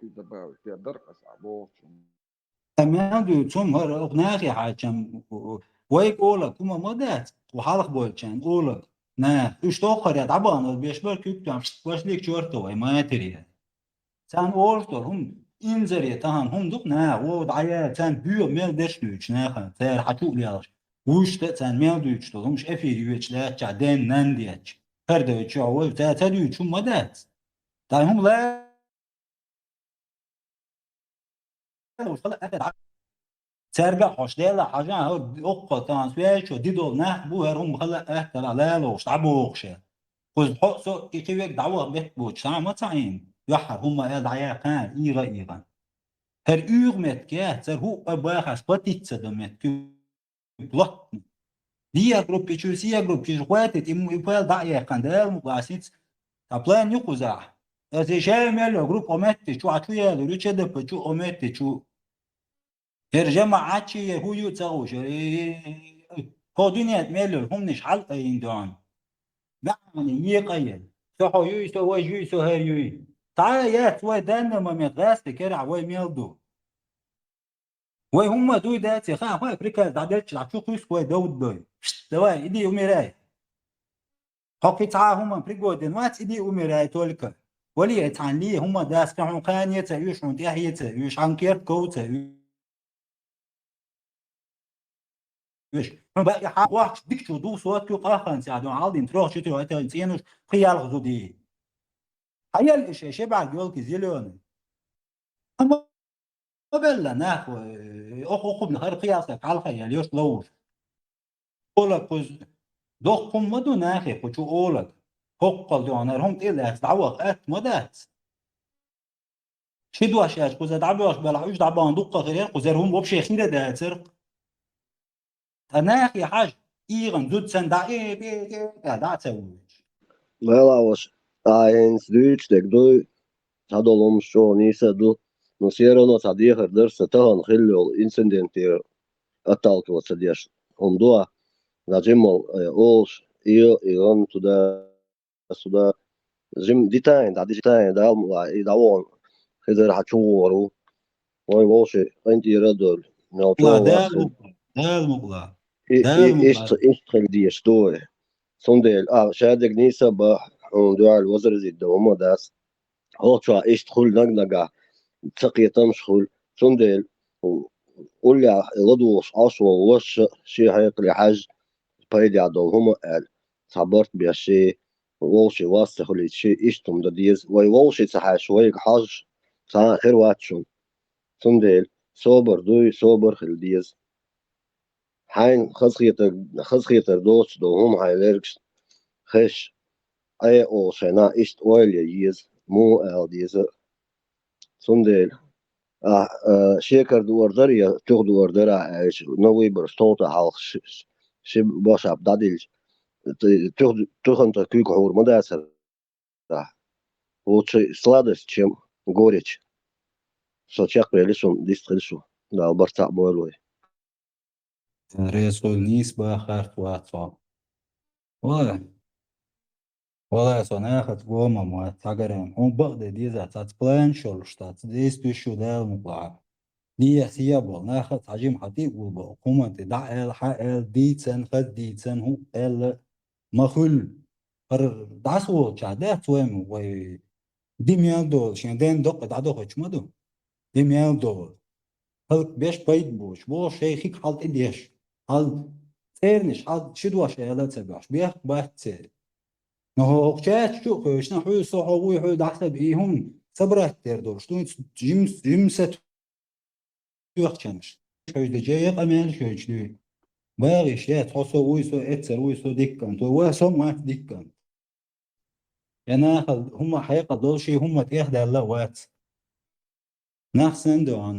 Иза бавит, я дар аса вогӀуш. Мел дуьйцу хӀума хӀара, оха нахе хьаьжча, вайга олаг хӀума ма дац, кху хьалха болчарна олаг. Наха, уьш тоххара дӀабахана беш бара куьг тоам, шт, вашлик чорта вай, матери. Царна олуш долу хӀума, инзаре тахана хӀума ду-кх наха, вогӀу дӀаяьлла, царна боьха мел дерш дуьйцуш наха, цара хьан чу а лелаш. Вуьшта а царна мел дуьйцуш долу хӀумаш эфир йоьдуш лаьттачохь, ден нан детташ. ХӀара дойчу чохь вай, цара ца дуьйцуш хӀума ма дац. Дай хӀума ла Цаьрга а хьош Делла хьажа, хӀара оккхал тахана ваьлчо дидолу нах бу, хӀара хӀума хала а, аттала а лалогӀуш, дӀабохуш. Кхуза хьо а, со а, и кхин верг дӀаваха бетта боцуш, цхьа а ма ца Ӏийна, юьххьара хӀума аьлла дӀаяьккхина, ийгӀа а ийгӀина. ХӀара уьйгӀа меттиг яц, цара хӀуъа а бахаш, платить ца до меттиг. Плотно. Дехьа группа чу, сехьа группа чу хватит, и м-, и пал дӀа а яьккхина, Дала мукъ лахь, сица. Ткъа план ю кхузахь. Аса и шаьра мел йолу группа ометти чу, а чу ялур ю, ЧДП чу, ометти чу. ХӀара жамаӀат чи, я хӀу ю ца гӀуш, э, э, э, э. Хьо дуьнен тӀа мел йолу хӀуманаш хьал а йина дуьхьал. БаьӀана екъа ян. Со хьо юй, со вай юй, со хӀара юй. Цхьа а яц вай данный момент гӀаьсти керахь вай мел ду. Вай хӀумма дуй дац, и хаа хьой приказ дӀаделча, дӀа чу кхуьйсу вай довддой. Пшт, давай, иди умирай. Хьо кхин цхьа а хӀумма пригоден вац, иди умирай только. Вали ай цхьаьна ле, хӀумма дац, кхин хьуна кхане ца уьш, хьуна тӀехье ца уьш, хьан керт ков ца уьш. Хьуна баъ и хьан вахча дикачу ду сотку къахханца а ду, хьалдин трёх-четырёх этажный цӀенуш, кхин ялх зуди. Хьан ял иша, ши бӀарг ёлки зелёный. Амма ма белла нах, э, оху-, оху-, хӀара кхиалсаг хьалха ял йош ловуш. Ола кхуз доккхун ма ду нахе кху чу олаг. ХӀоккхал дуьхьанара хӀума тӀе а лаьцна, дӀаваха атта ма дац. Ши дош яц, кхуза дӀабоьлхуш белахь, уьш дӀабахана дуккха хир яра, кхузара хӀума вообще хир а дацара. Ткъа нахе хьажа, ийгӀан зуда санна дӀа, э, э, э, э, дӀа а ца вуьйцуш. Мела а ваша, а хӀинца дуьйцуш дерг дуй, цхьадолу хӀумаш чӀогӀа нийса а ду, но всё равно цхьа дехар дара сан тахана хилла йолу инцидентера отталкиваться деш хӀума ду а, нажимал, э, олуш, и, и гӀан туда сюда. Жим дитайн, да, дитайн, да, ла, и да вон. Хизар хьа чугӀор ву. Вайн вовши къинтӀера а долу. Мел Ла, чугӀор Дала вац. Мукъла, Дала мукъла. И, Дала и, мукъла. Ишт, ишт хила деш дуй. Цундела, а, шадерг нийса ба, хьуна дуьхьал возразить дан хӀума дац. ХӀокху чохь ишт хуьлу наг-нагахь, ца кхетамаш хуьлу. Цундела, у, уллехь ладугӀуш Ӏаш волу ваша, шен хьекъале хьаьжжа, пайдехь долу хӀума аьлла, цхьа барт беш шен, вовши вас ца хуьлийта шен иштта хӀума дан деза. Вай вовши ца хьаьжча, вайга хьожуш, цхьа а хир вац шуна. Цундела, собар дуй, собар хила деза. Хьайна хазахетар, хазахетар доцуш долу хӀума хьайн лергаш хезаш, Ӏе олу шайна иштта ойла ян еза, муха ала деза. Цундела, а, а, шекара дуара дара я туьха дуара дара аьлча, на выбор столта хьалха ши, ши, ши бошап дӀадилча, т-, туьха, туьхан тӀе куьйга хьур ма дацара. Лучше сладость, чем горечь. Со чекхвели шун дистхили шу. Дала барт цхьаъ бойла вай. Реза хуьлда, нийса бахарт вац хьо. Вала. Вала, со нахаца гомам вац, хьагарам. Хьуна бакъде деза, цаца план шолуш, цаца действующий Дала мукъа. Дехьа сехьа болу, нахаца хьажим хьан тӀе а гулбо, хӀуманна тӀе дӀа аьлла, хьан аьлла, дийцан, хаз дийцан, хӀун аьлла, ма хуьлу. ХӀара дӀасаволчохь дац вайн, вай ди мел долу, шен ден доккха дӀадохуьйтуш ма ду. Ди мел долу. ХӀаллакбеш пайда боцуш, боху шайн хиг хьал тӀе деш. Хьал цӀернаш, хьал ши дош аьлла а ца бохуш, бехк бац церан. Но хӀокху чаьрчу чу а кхоьшна, хьуьй со хьо вуй, хьуьй дӀасаби, и хӀума собрать дер долуш, дуьйцу жим-, жимсет тоьхчанаш. Хьуьйда жея къамел шоьйчу дуьй. БагӀиш яц, хьо со вуй, со эццар вуй, со диккан, то ва со мац диккан. Я нахал хӀума хьекъал долу ший хӀума тӀехдаьлла а вац. Нах санна дуьхьал,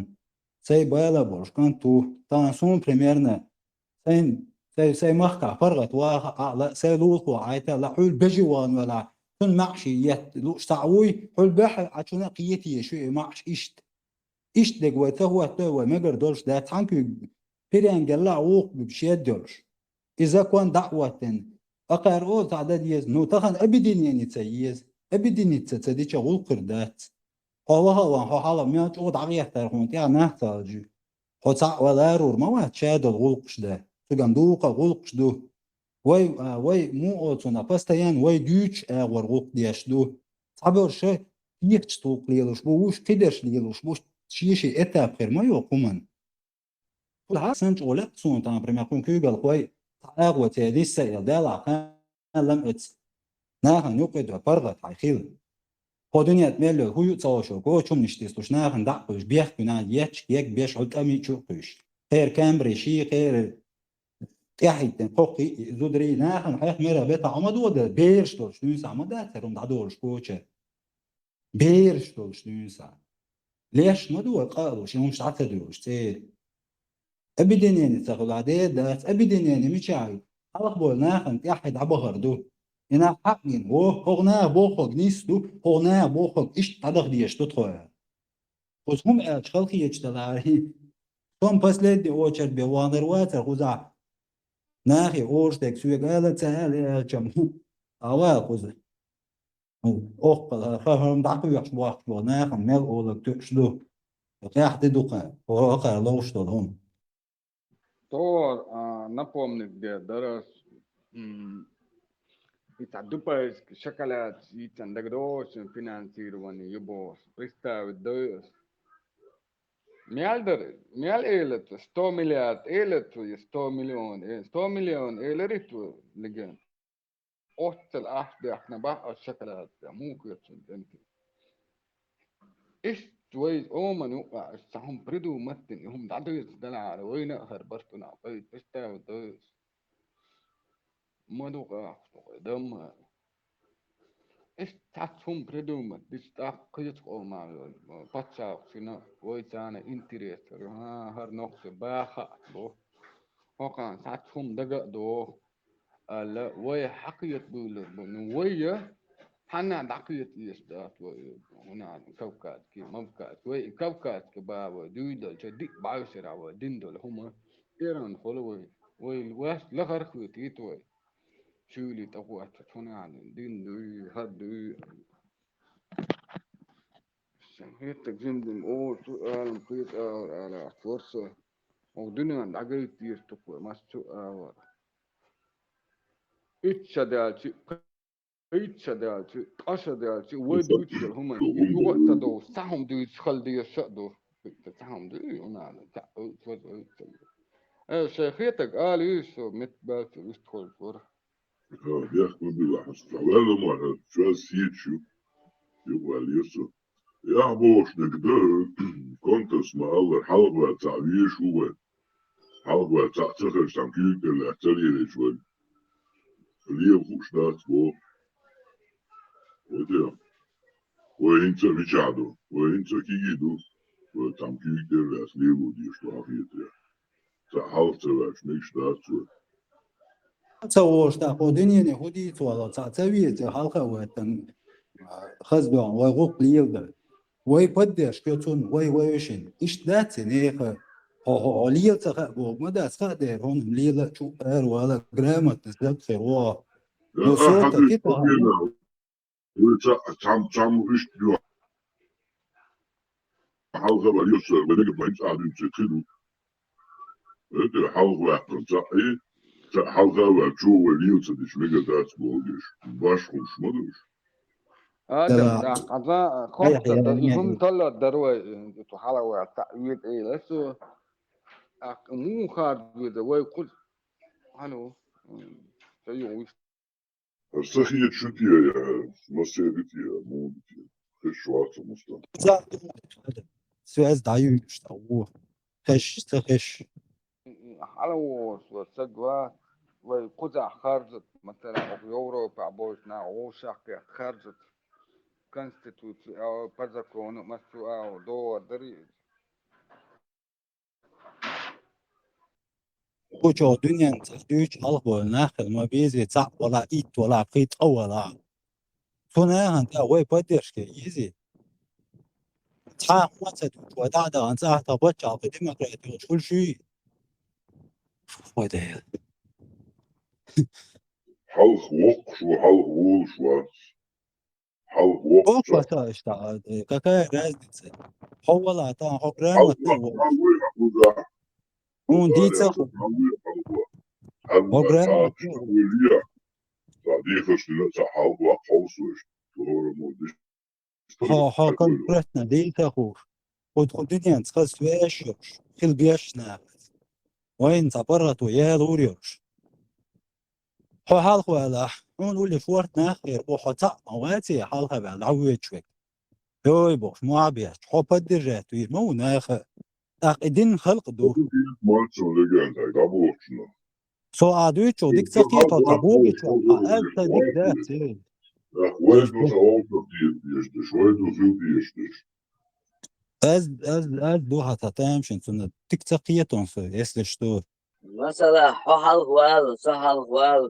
цай бала болуш кӀант ву, тахана суна примерно, сайн, сайн, сайн махкахь паргӀат ваха а ла, сайн лулахо Ӏайта а ла, хьуьлла бежи вахана велахь, цунна маьӀший етта лууш цхьаъ вуй, хьуьлла бехьа Ӏачунна а кхетийша ю и маьӀш иштта. Иштта дерг вай ца хӀоттадой, вай мегар долуш дац, цхьана куьйга пиренга елла а вукху буьгу шед йолуш. И закон дӀа а хӀоттина, акхар ола цхьа дан деза, ну, тахана объединение ца еза, объединиться ца дича гӀуллакх хир дац. Хьо ваха а ван, хьо хьала мел чӀогӀа дӀагӀертара хьуна тӀехь нах ца хьалжи. Хьо цхьаъ валарур ма вац, шадолу гӀуллакхаш дан. Цуьнан дукха гӀуллакхаш ду. Вай, а, вай муха оцунах постоянно вай дуьйцуш агӀор гӀуллакх деш ду. Цхьаберш кехаташ тӀулг лелош бу, вуьш кхидерш лелош бу, шен-шен этап хир ма ю хӀуманна. Кху хьа санна чӀогӀа лекха суна, тхан, например, кхуьнан куьйгалхой, цхьа агӀо ца дисса эл, Далла хьан лам эца. Нахана юкъа ду паргӀат хьайн хила. Кхо дуьнен тӀа мел йолу хӀу ю ца хьошо, кочамнаш тислуш, нахана дӀа а кхуьйсуш, бехк бина, етташ, гег беш, хьо тӀамий чу а кхуьйсуш. Кхера камбарий ший, кхера тӀаьхьийтина кхоккхий, зударий, нахана хьех мера бетахь ма дода, бераш долуш дуьйна схьа ма дац, хӀара хӀума дӀадолуш коча. Бераш долуш дуьйна схьа. Леш ма ду вай къа а луш, и хӀумаш дӀа ца доьлуш цӀера. Объединение ца хуьлахь, дера дац, объединение мичахь ю? Хьалха болу нахана тӀаьхье дӀабахар ду. И нах хьаъ гина, во, хӀокху наха бохург нийса ду, хӀокху наха бохург иштта дӀадаха дезаш ду тхо аьлла. Кхуза хӀума аьлча халахеташ далахьара, со-м последний очередь бен ваханар вацара кхузахь. Нахе оша дерг соьга ала ца ала аьлча-м, а ваьлла кхуза. Оккхал ха-, ха-, хӀара дӀакхоьхьуш бохкуш болу нахана мел олург тоьуш ду. ТӀаьхьа де ду-кх, хӀокхара ловш долу хӀума. ТӀаккха, а, напомнить де дара ас, м, и цхьа дубайский шоколад йийцина дагадогӀуш, финансирование ю бохуш. Представить дой ас. Мел дара, мел элира, сто миллиард элира, я сто миллион, э, сто миллион элира, легенд. Оццул ахь бехна бах ас шоколад, муха хир цунна тӀемтий. Иштта вай Ӏоман юкъа ас цхьа хӀума придумать дина, и хӀума дӀадуьйцу далахьара, вайна а хӀара барт унахь, вай представить дойуш. Ма ду къахьа, ду къай, дамма. Иштта цхьацца хӀума придумать дича тӀаккха кхечу къоман йолу пачхьалкхашна вай царна интерес хир, хӀан, хӀара нохчо баха а бу. ХӀокхарна цхьацца хӀума дага а догӀу. Аьлла, вай хьакхета буьйлур бу. Ну, вай я, хьанна дӀакхета эца дац вай, хӀунда аьлча кавказский, мавказский. Вай и кавказский бан вай дуьйладелча, диъ бӀешарахь вай дина долу хӀума, эрна хуьлу вай. Вай ваьш лахара хетийта вай. Чуьйли тӀе гӀоттуш, хӀунда аьлча дин дуй, хӀара дуй. Сан хӀеттарг жимма дина, о, цу алам кхета агӀор ала ахча вара со. Оха дуьненна дӀагайта деза тхо, массо а агӀор. Итт ша даьлча, итт ша даьлча, ткъа ша даьлча, вай дуьйцучу хӀуманна юха а ца довш, цхьа хӀума дуьйцуш хила дезаш а ду. Цхьа хӀума дуьйцу, хӀунда аьлча, цхьа, оцу, оцу, оцу. Э, шайн хетарг ала йиш со, мет баьлча вистхуьлуш вара. Ха, бехк ма билла, хьан ца ваьлла ма хьо, чоьз сийчу. Юкъа ваьлла со. Яхь бохуш дерг дан, контас ма аллара, хьалха ваьлла цхьаъ везаш ву вай. Хьалха ваьлла цхьаъ ца хезаш, цхьана куьйга тӀера лаьцна ца лелийча вай. Лела хууш дац боху. Эте, вай хӀинца а мичахь ду, вай хӀинца а кегий ду, вай цхьана куьйга тӀера лаьцна лело дезаш ду хьан хетарехь. Цхьаъ хьалха ца ваьлча, мегаш дац вай. Ца вогӀуш тӀаккха, хӀо дуьнене хӀун дийца вала, цхьаъ ца веза, хьалха а ваьттан, а, хаза доьгӀна, вай гӀуллакх леладар. Вай поддержка ю цунна, вай вевшина. Иштта дац и нехан, хьо, хьо, хьо лела ца хаа боху ма дац, хаа дера, хьуна лела а чу а ара вала, грамотно стаг хир ву. Ну, а, сота, хьан кхин а хьан Вуьйца цхьам-, цхьаммо иштта йо. Хьалха ваьлла йо, со вай мегар вайн цӀа дуьйцу цига ду. ХӀета хьалха ваьккхина цхьаъ и, цхьаъ хьалха ваьлла чу вай лела ца дича мегар дац боху деш. Баш хууш ма ду уьш. Адам, да, хьаза, хӀай, хӀай, хӀай, хӀай, и хӀума талла дара вай, цу хьалха ваьлла цхьаъ веза элира со. ТӀаккха муха хадо веза вай кхуза? Хьан ву? М, ца югӀу вуьш. Аса хеташ шу те я, массеран те я, муха те я. Хезаш вац, Мустафа. Связь дӀаюьйлуш тӀаккха ву. Хезаш, ца хезаш. ХьалавогӀуш вара саг ва, вай кхузахь харжат, масала, окху Европахь болчу наха вовшахкхетта харжат. Конституци, а, по закону, массо а, догӀар дарий иза. Кху чохь дуьненна цхьа дуьйцу хьалха болу нах хила ма безий, цхьаъ валахь, итт валахь, кхин ткъа валахь. Цу нахана тӀехь вай поддержка езий? Цхьа а хӀума ца дуьйцу, вай дӀа а дахана, цхьа а тхан пачхьалкх, демократи йолуш хуьлуш юй? Вай Дела. Хьалха воккхуш ву, хьалха волуш вац. Хьалха воккхача. Ох, бата иштта, э, какая разница? Хьо вала тан, хьо грамотный воккха. Хьалха воккха. Хьуна дийца ху. Хьо грамотный воккха. Ца дийхаш дина, ца хьалха воккха хьовсуш. Хьо, хьо конкретно дийца ху. Ху, ху диненца хаза веш йош. Хил беш нахац. Вайн ца паргӀато яла ур йош. Хьо хьалха валахь, хьуна уллиш ворхӀ нах хир бу, хьо цхьаъ ма ваце, хьалха ваьлла, дӀавоьдуш век. Йой, бохуш, ма беш, хьо поддержать вийр ма ву наха. ТӀаккха и дин халкъ ду. Со а дуьйцу, дика ца кхета, хьо ца бохучу, хьо аьлла ца дика дац, эй. Вай ду ца вовшах дезаш деш, вай ду хил дезаш деш. Аз, аз, аз ду хьан ца тамашийна, цунна дика ца кхетон со, если что. Масала, хьо хьалха вала, со хьалха вала.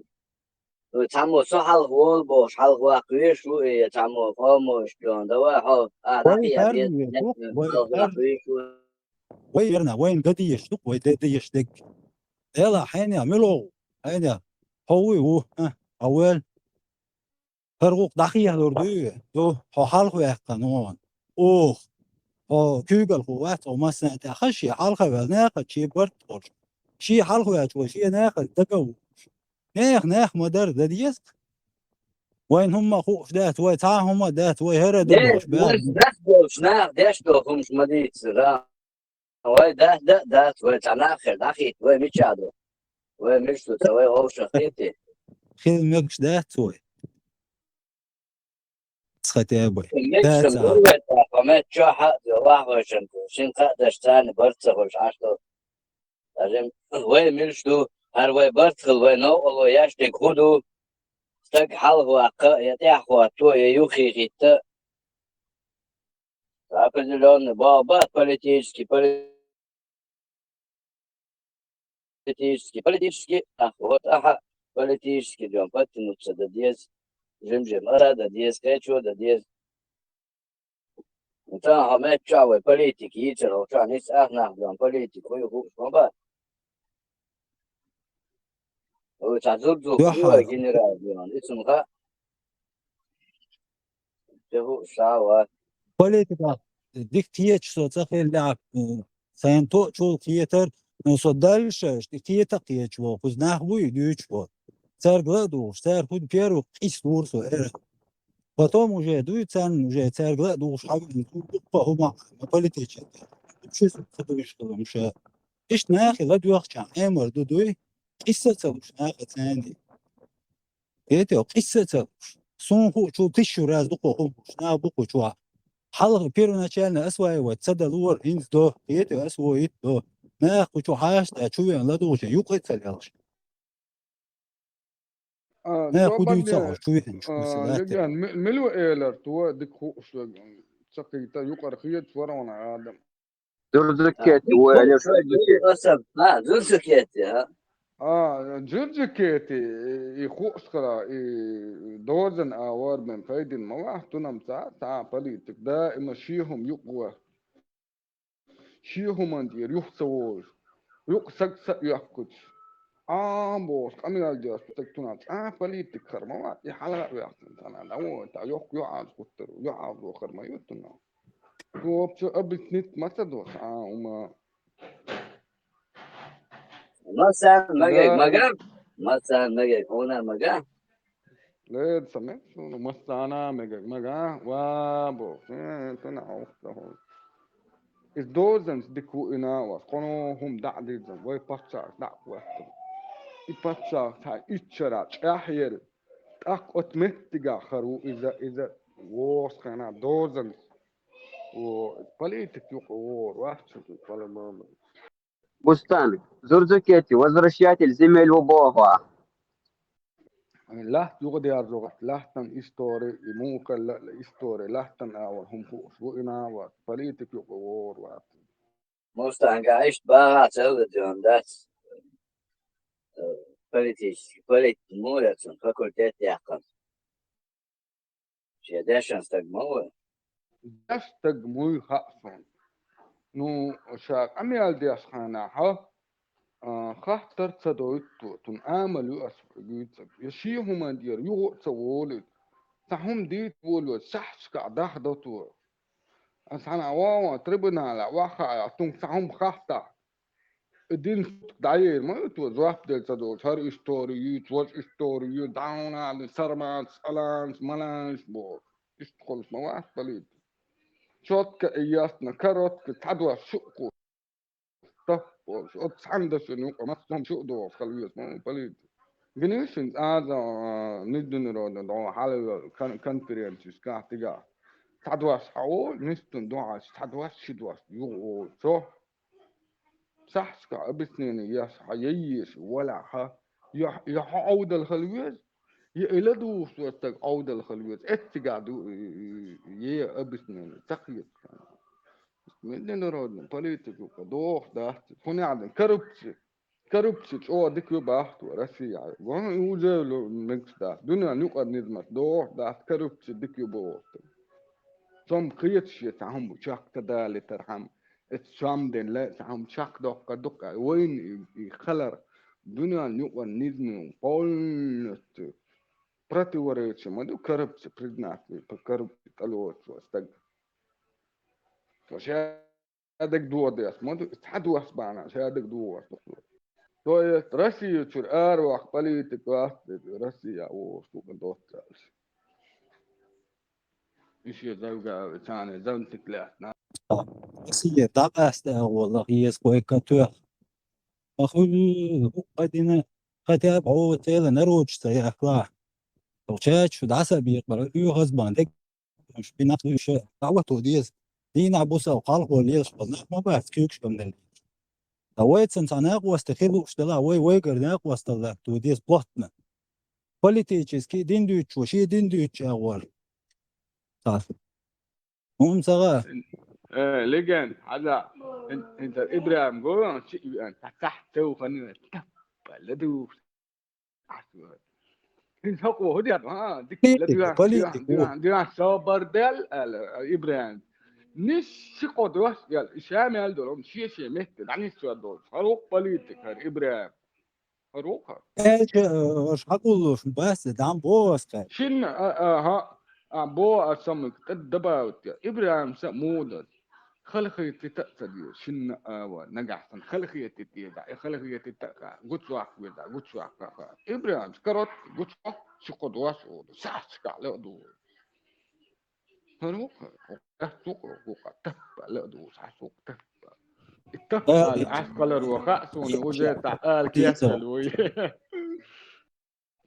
Цхьаммо со хьалха волу бохуш, хьалха ваккха веш ву, я цхьаммо къомош чон, давай хьо, а, вай дӀахьеха харжа деза, веш ву, вай хьалха ваккха харжа веш ву. Вай верна, вайна га дезаш ду, вай де дезаш дерг. Эла, хьенех, мила ву? Хьенех, хьо вуй ву, а, хьо вел. ХӀара гӀуллакх дӀахьехалур дуй вай? Ду, хьо хьалха ваьккхина вон. Оха. Хьо куьйгалхо вац, хьо массанхьа тӀехь, шен хьалха ваьлла нахаца шен барт а болуш. Шен хьалха ваьлча вай шен нахаца дага а вуьйш. Нехан нах ма-дарра дан деза. Вайна хӀумма а хууш дац, вай цхьа а хӀумма а дац, вай хӀара а ду бохуш баьлла. Дас болчу наха деш долу хӀумаш ма дийцара. Вай дац, да а дац, вай цхьа нах хир дӀахийта, вай мича а ду. Вай мича ду, ца вай вовшах хетий? Хила мегаш дац вай. Цхьа тӀе а бай. Мича ду вай, ца хьо мет чохь а, вахвайшан, шин кхаъ даш царна барт ца хуьлуш Ӏаш ду. Вай мича ду, хӀара вай барт хила, вай новкъарло еш дерг хӀун ду? Стаг хьалха ваккха, я тӀаьхьа хӀотто, я юххе хӀитта. Определённый, боху бац политический, поли-, политический, политический, а, вот, аха, политический дом, подтянуться дан деза, жим-жим ара дан деза, кхечо дан деза. Ца хьо мет чохь вай политик йийцар, хьо чохь ницкъ ах нах дон политик, хӀу ю хууш ма бац. Вай цхьа зурдзух ю вай генерал дон, и цунах а тӀе хууш ша вац. Политика дика кхеташ со ца хилла, сайна тоъачул кхетар, но со дальше, и кхета а кхеташ ву, кхуза нах буй, дуьйцуш ву. Цаьрга ла а дугӀуш, цара хӀун первый къийса лура со, эра. Потом уже дуй царна, уже цаьрга ла а дугӀуш, хьан дуккха а хӀума, политический, общество ца дуьйш хилла, муша. Иштта нахе ла доьхча, Ӏемар ду дуй, къийса а ца луш, наха царна. Кхетий, къийса а ца луш. Суна хуучул тиша раз дукха хӀума луш, наха бу кху чохь. Хьалха первоначально осваивать ца дала вара, хӀинца до, кхетий, освоить до. Наха кху чу хьаста, чу вен ла дугӀуш, юкъа а ца лелаш. А, нах хӀу дуьйцу а, хьо чу веанчу, а, масала, Леган, ми-, мила ву элар, то дика хууш, ца кхийта, юкъара хеташ вара ван адам. Зурзакети, а, вай, Леш. А, Зурзакети, а? А, Зурзакети, и хууш хила, и дозан а вар бен пайдин ма вахтунам ца, ца политик, даима ши хӀума юкъа вар. Шен хӀуманна тӀера юха ца волуш, юкъа саг ца оьхкуш, Ӏам бохуш, къамел деш стаг туна цкъа политик хир ма вац, и хьалха а ваьккхина цхьана, дӀавойтахь, йоккха йоӀаза гӀуттар, йоӀазло хир ма ю туна. Цо вообще объяснить ма ца до цхьа а хӀума. Массарна мегар, да, мегар, массарна мегар, хьуна мегар. Леда, ца мегар суна, массарна мегар, мегар, ва бо, э, цунна хьовса хьо. Иза дозанца дика ву и нах вац, кхуьнан хӀума дӀа а дирзина, вай паччахьаш дӀа а хӀоьттина. И паччахь цхьа итт шарахь чӀехь яра, тӀаккха оцу меттигахь хир ву иза, иза вогӀуш хенахь дозанца. О, политик юкъа вогӀур вац, по-любому. Бустан, Зурзакети, возвращатель земель ву боху ахь. Лаьтта юкъадаьржо вац, лаьттан истори, и муха хилла а истори, лаьттан агӀор хӀума хууш ву и нах вац, политик юкъа вогӀур вац. Мустанга иштта багӀа ца хилла дезаш дац, э, политический, полит-, муха яра цуьнан факультет яьккхина. Шен дешан стаг ма ву. Дешан стаг ма ву хаьа суна. Ну, ша къамел деш хенахь, а, хаттар ца дойту, цунна амал ю ас хьоьга дуьйцург. Я шен хӀуманна тӀера юха а ца волуьйту, цхьа хӀума дийца волавелча, сахьташкахь даха до цо. Ас хьанна вогӀу трибунале, ваха а, тхуна цхьа хӀума хатта. И дина сутка дӀаер ма ю цо, жоп дала ца долуш, хӀара истори юьйцу, важа истори ю, дӀа хьуна а, сарманца, аланца, маланца бохуш. Иштта хуьлуш ма вац политик. Чётко и ясно, коротко, цхьа дош шу а кхуш. Таппа волуш, оцу цхьана дашна юкъа массо а шу а дохуш хила веза ма ву политик. Гинийшин цӀаза, а, международный догӀу хьалавел кон-, конференцияшкахь дигахь. Цхьа дош хьан олу, нистун дуьхьал цхьа дош, ши дош юха олу цо. Сахьташкахь объяснение еш хьан яйеш валахь, я, я хьо Ӏовдал хила веза, я и ладугӀуш волу стаг Ӏовдал хила веза. Эццигахь ду, е объяснение ца кхета. Международный политика юкъа дохуш дац. ХӀунда аьлла коррупция. Коррупция чӀогӀа дика ю боху Россия. Вон уже мегаш дац. Дуьненан юкъара низамаш дохуш дац, коррупция дика ю боху. Цомма кхеташ шен цхьа хӀума чекхдалийтархьама, эцу чам ден ле цхьа хӀума чекхдоккхур ду-кх, вайна и, и хилар дуьненан юкъара низаман полностью противоречие ма ду коррупция признать, коррупция тӀелоцу стаг. Со шадерг дохадеш ма ду, цхьа дош бахьана шадерг дохош ду. То есть Россия чуьра араваккха политик вац, Россия вогӀуш ду-кх доццалц. И шен завга а, царна завнтик лаьцна. Россия дӀакъаста агӀо лаха еза кхойка тоьхна. Ма хуьлу хӀуъа дина, хотя бы хьо цӀела народаш ца яхкахь. Чача шу дӀасабекъара оьгӀаз бан дерг уьш бинах луьйша дӀавато деза. Дийнахь бусалба хьалхо лелаш болу нах ма бац куьйгаш бан делла. Ткъа вайцан цхьа накъостий хила лууш делахь, вай вайгара накъосталла то деза плотно. Политически дин дуьйцучо шен дин дуьйцучу агӀор. Цхьа. ХӀума ца гӀа. Э, леген, хьажа, ин-, интар Ибрахим го, чи, э, та-, тахь тевхана, таппа, ладугӀуш. Ин хӀокхо хӀу деш, а, дика, политика, ладугӀуш, политика. Дуьхьа, дуьхьа, дуьхьа, собар дел, аьлла, Ибрахим. Ниш ши кхо дош, аьлла, ша мел долу, шен-шен метте, дӀанисвар долуш. ХӀара ву-кх политик, хӀара Ибрахим. ХӀара ву-кх хӀара. Аьлча, э, аша хьакъуллуш, бас, дам боху ас кхаьчча. Шинна, а, а, хӀа, а, бо а самик тӀе дабавтта. Ибрахим са муха дара. Халахетийта а ца деза, шинна а ван, нагахь санна халахетийта деза, и халахетийта а гучваккха веза, гучваккха. Ибрахим, коротко, гучваккха, ши кхо дош олу, сахьташкахь ле а ду. ХӀара ву-кх, хӀара, сукъа, хӀукъа, таппа, ла а ду, схьа сукъа, таппа. И таппа, ала, Ӏаьскалар ваха, суна уже та ала кесал вуй.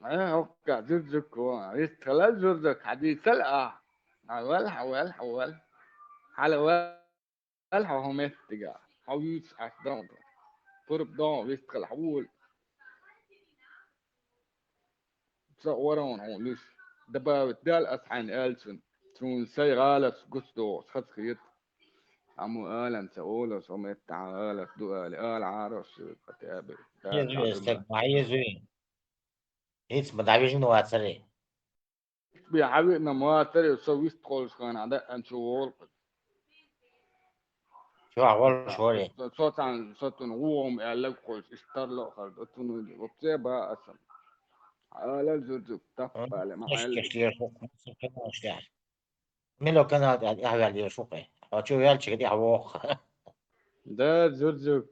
Э, хӀокка, зурзук ву, вистхила зурзук, хьадийцал а. Хьавал, хьавал, хьавал. Хьала вал хьо хӀун меттига. Хьо вуьйцу хьаьс догӀу. Пурба догӀу, вистхила хьавуьйла. Со вара хьуна хьуна луьйш. Дабавит дел ас хьайна аьллачун. Суна сайн гӀалаташ гучудогӀуш хаца хета. Амма алан ца олуш, хӀун меттахь гӀалат ду али, ала Ӏарош ю, хотя бы. Еза веза стаг, ма еза веза. ХӀинца ма дӀавижина вацаре. Би хьавиъна ма вацаре, со вистхуьлуш хана, даа чу вогӀу. Чохь волуш варе. Со, со цхьана, со цунна вогӀум аьлларг кхуьйсу, иштта тарло а хала, оцунна вообще баа аса. Алал зурзуг, таппале, ма аьлла. Мило канал тӀехь, тӀехь ваьлла шу кхе. Хьо чу ваьлча тӀехь воху. Да, зурзуг.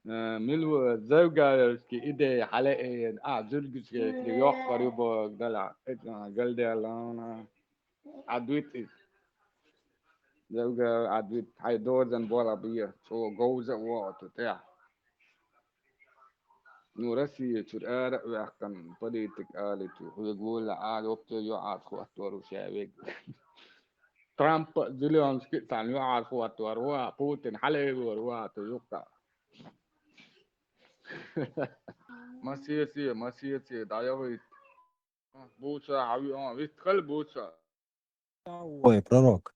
Э, мила ву, Завгаевский идея хьалаайина, а, зургашка йоккхур ю бохург далахь, а, галдаьлла, а, дуьту иза. Завгаев, а, дуьту, хьайн дозан болх бе, цо говза а вогӀу ту тӀехь. Ну, Россия чуьра ара а ваьккхина, политик алийта, хьоьга вуьйла Ӏала, оццо юьхьӀаьржа хӀоттор ву ша вега. Трамп а, Зеленский а царна юьхьӀаьржа хӀоттор ву, Путин хьалаайвор ву, ту юккъа. Масеце, масеце, дӀайовхийта. Буца хьан виъ-, вист хала буца. Ой, пророк.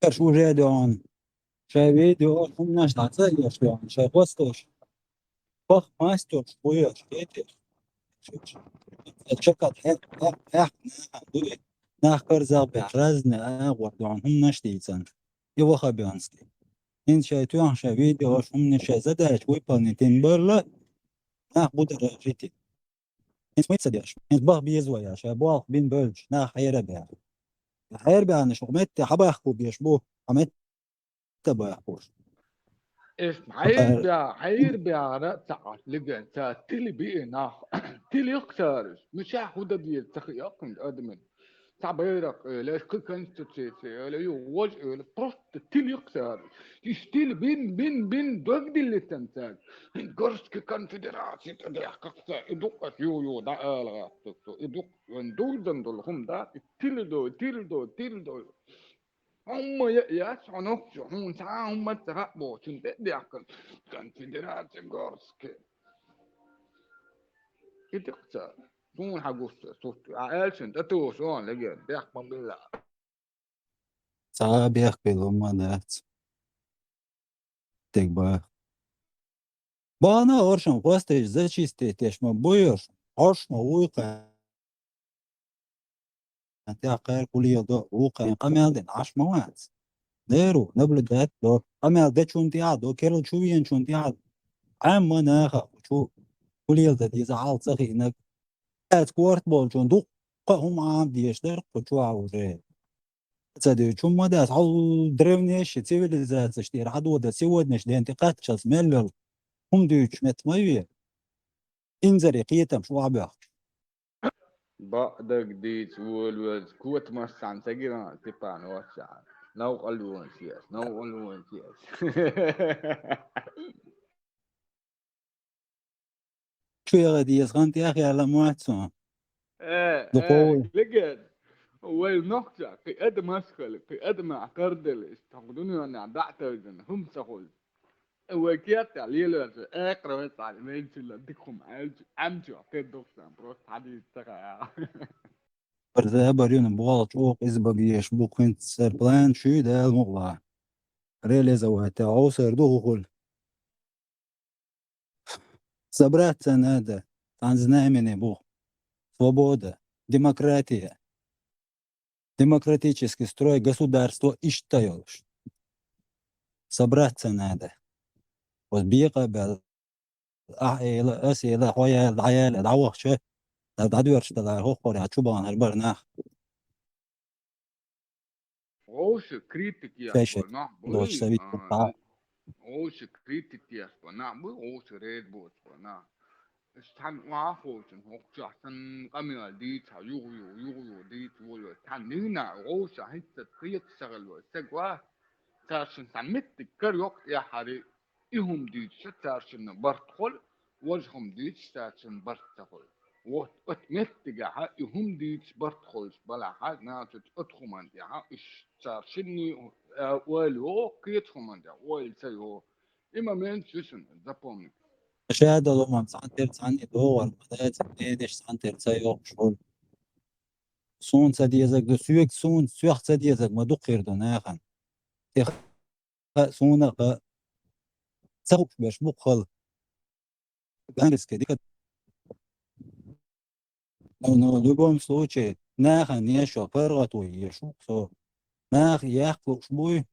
Аш уже доьгӀна. Шайн видео хӀуманаш дӀа ца еш доьгӀна, шайн хӀостош. Пах мастер, хуеш, эти. Чакат, эх, эх, эх, нах, дуй. Нах карзах бе, разные агӀор доьгӀна, хӀуманаш дийцан. И вахабианский. Ин шай туьхан шай видео, хӀуманаш шай задача выполнить ин барла. Нах будара жити. хӀинца мит ца деш, хӀинца баха беза вай, ша болх бин бевлча, нах хьера баьхна. Хьера баьхнаш, хӀокху метте хьабахко беш бу, хьан метте бахкош. Эс хьайр бя-, хьайр бяхара ца Ӏаш лиген, ца тили биъ нах. Тилих цараш. Мичахь хӀу дан деза ца хиъ адамин. Ца байракх, э, леш кхы конституци, э, ле ю вож, э, ле просто тилих цараш. Иш тили бин, бин, бин, дог диллитан цараш. Горский конфедерация тӀадехках ца, и дукъас ю, ю, да ала гӀаттук, и дукъ, ван дуздан дол хум да, и тили до, тили до, тили до. ХӀумма я-, яц хьо нохчо, хьуна цхьа а хӀумма ца хаьа бохучун тӀе а даьккхина, конфедерация горски. И дикъ ца, суна хьан гуш ца сутт, а аьлчун тӀе тохуш он легер, бехк ма билла. Цхьа а бехк билла хӀумма дац. Тегба. Бахана оршам хвастаеш зачиститеш ма буйош, хьош ма вуй кхаьн. Тя кхайр кулел до, ву кхаьн къамел ден Ӏаш ма вац. Деру, наблюдать до, къамел дечун тӀехь до, керл чу венчун тӀехь. Ӏамма наха, чу кулел да деза хьал ца хиънаг. Ац корт болчун дуккха хӀума Ӏам деш дар, кху чу а уже. Ца дуьйцу хӀумма дац, хьал древнейший цивилизацияш тӀера хьадода сегодняш ден тӀе кхаччалц меллал хӀума дуьйцуш мет ма ве. Инзаре кхетамаш охьабоьхкуш. Баъ даг дийца волавеза, котамаш цхьаьна ца гира, Степан вац цхьаьна. Новкъа лоьнаш еш, новкъа лоьнаш еш. Чу яха деза хан тӀехъяла моццо. Э, Дукхо э, вуй. Легер. Вай нохча, кхы адамаш хала, кхы адама а карделла, иштта хӀокху дуьненахь дӀа а тайжина, хӀума ца хуьлу. Вай кертахь лелоьрчу, экхар вай цхьа венчилла дика хӀума аьлча, Ӏамчохь тера духсан, просто хьадийца ца хаьа. Барза а бар юна бохучу оха иза бага еш бу хӀинца сар план шуьйда ала мукъла. Реализовать а гӀовсар ду хӀу хуьлу. Собраться надо. Цхьана знамени бу. Свобода. Демократия. Демократический строй государство иштта йолуш. Собраться надо. Вот бекъа бел. Ахь эла, ас эла, хьо яла, дӀаяла, дӀавахча, дӀа-, дӀадоьрчу далара хӀокхура чу баханара бара нах. Вовши критик еш Шайша бара нах бу, дош са витта а, таӀа. Вовши критик еш бара нах бу, вовши ред боцу бара нах. Аш цхьаьна вахочун хӀокхучохь санна къамел дийца, юха-юха, юха-юха дийца волавелла. Цхьаьна дийна вовша хӀинца кхета сагӀалла вай. Саг ва, царшинна цхьа меттиг кара йоккха тӀехьари, и хӀума дийцича царшинна барт хуьлу, важа хӀума дийцича царшинна барт ца хуьлу. Вот, оцу меттигехь и хӀума дийцича барт хуьлуш балахь, значит, оцу хӀуманна тӀехь уьш царшинний, а, ойла йо, кхечу хӀуманна тӀехь ойла ца йо. И момент шу шуна запомнить. Ша долу хӀуманна цхьаьна тера цхьаьна и догӀар ма дац, дедаш цхьаьна тера ца йоккхуш хуьлу. Суна ца дезаг ду, соьга суна, соьх ца дезаг ма дукха хир ду нахана. ТӀе хаьа, суна а хаьа, ца хууш берш бу-кх хала. Ганриске дика. Ну, ну, в любом случае, нахана ешо, паргӀато ешо со. Нах яккха лууш буй.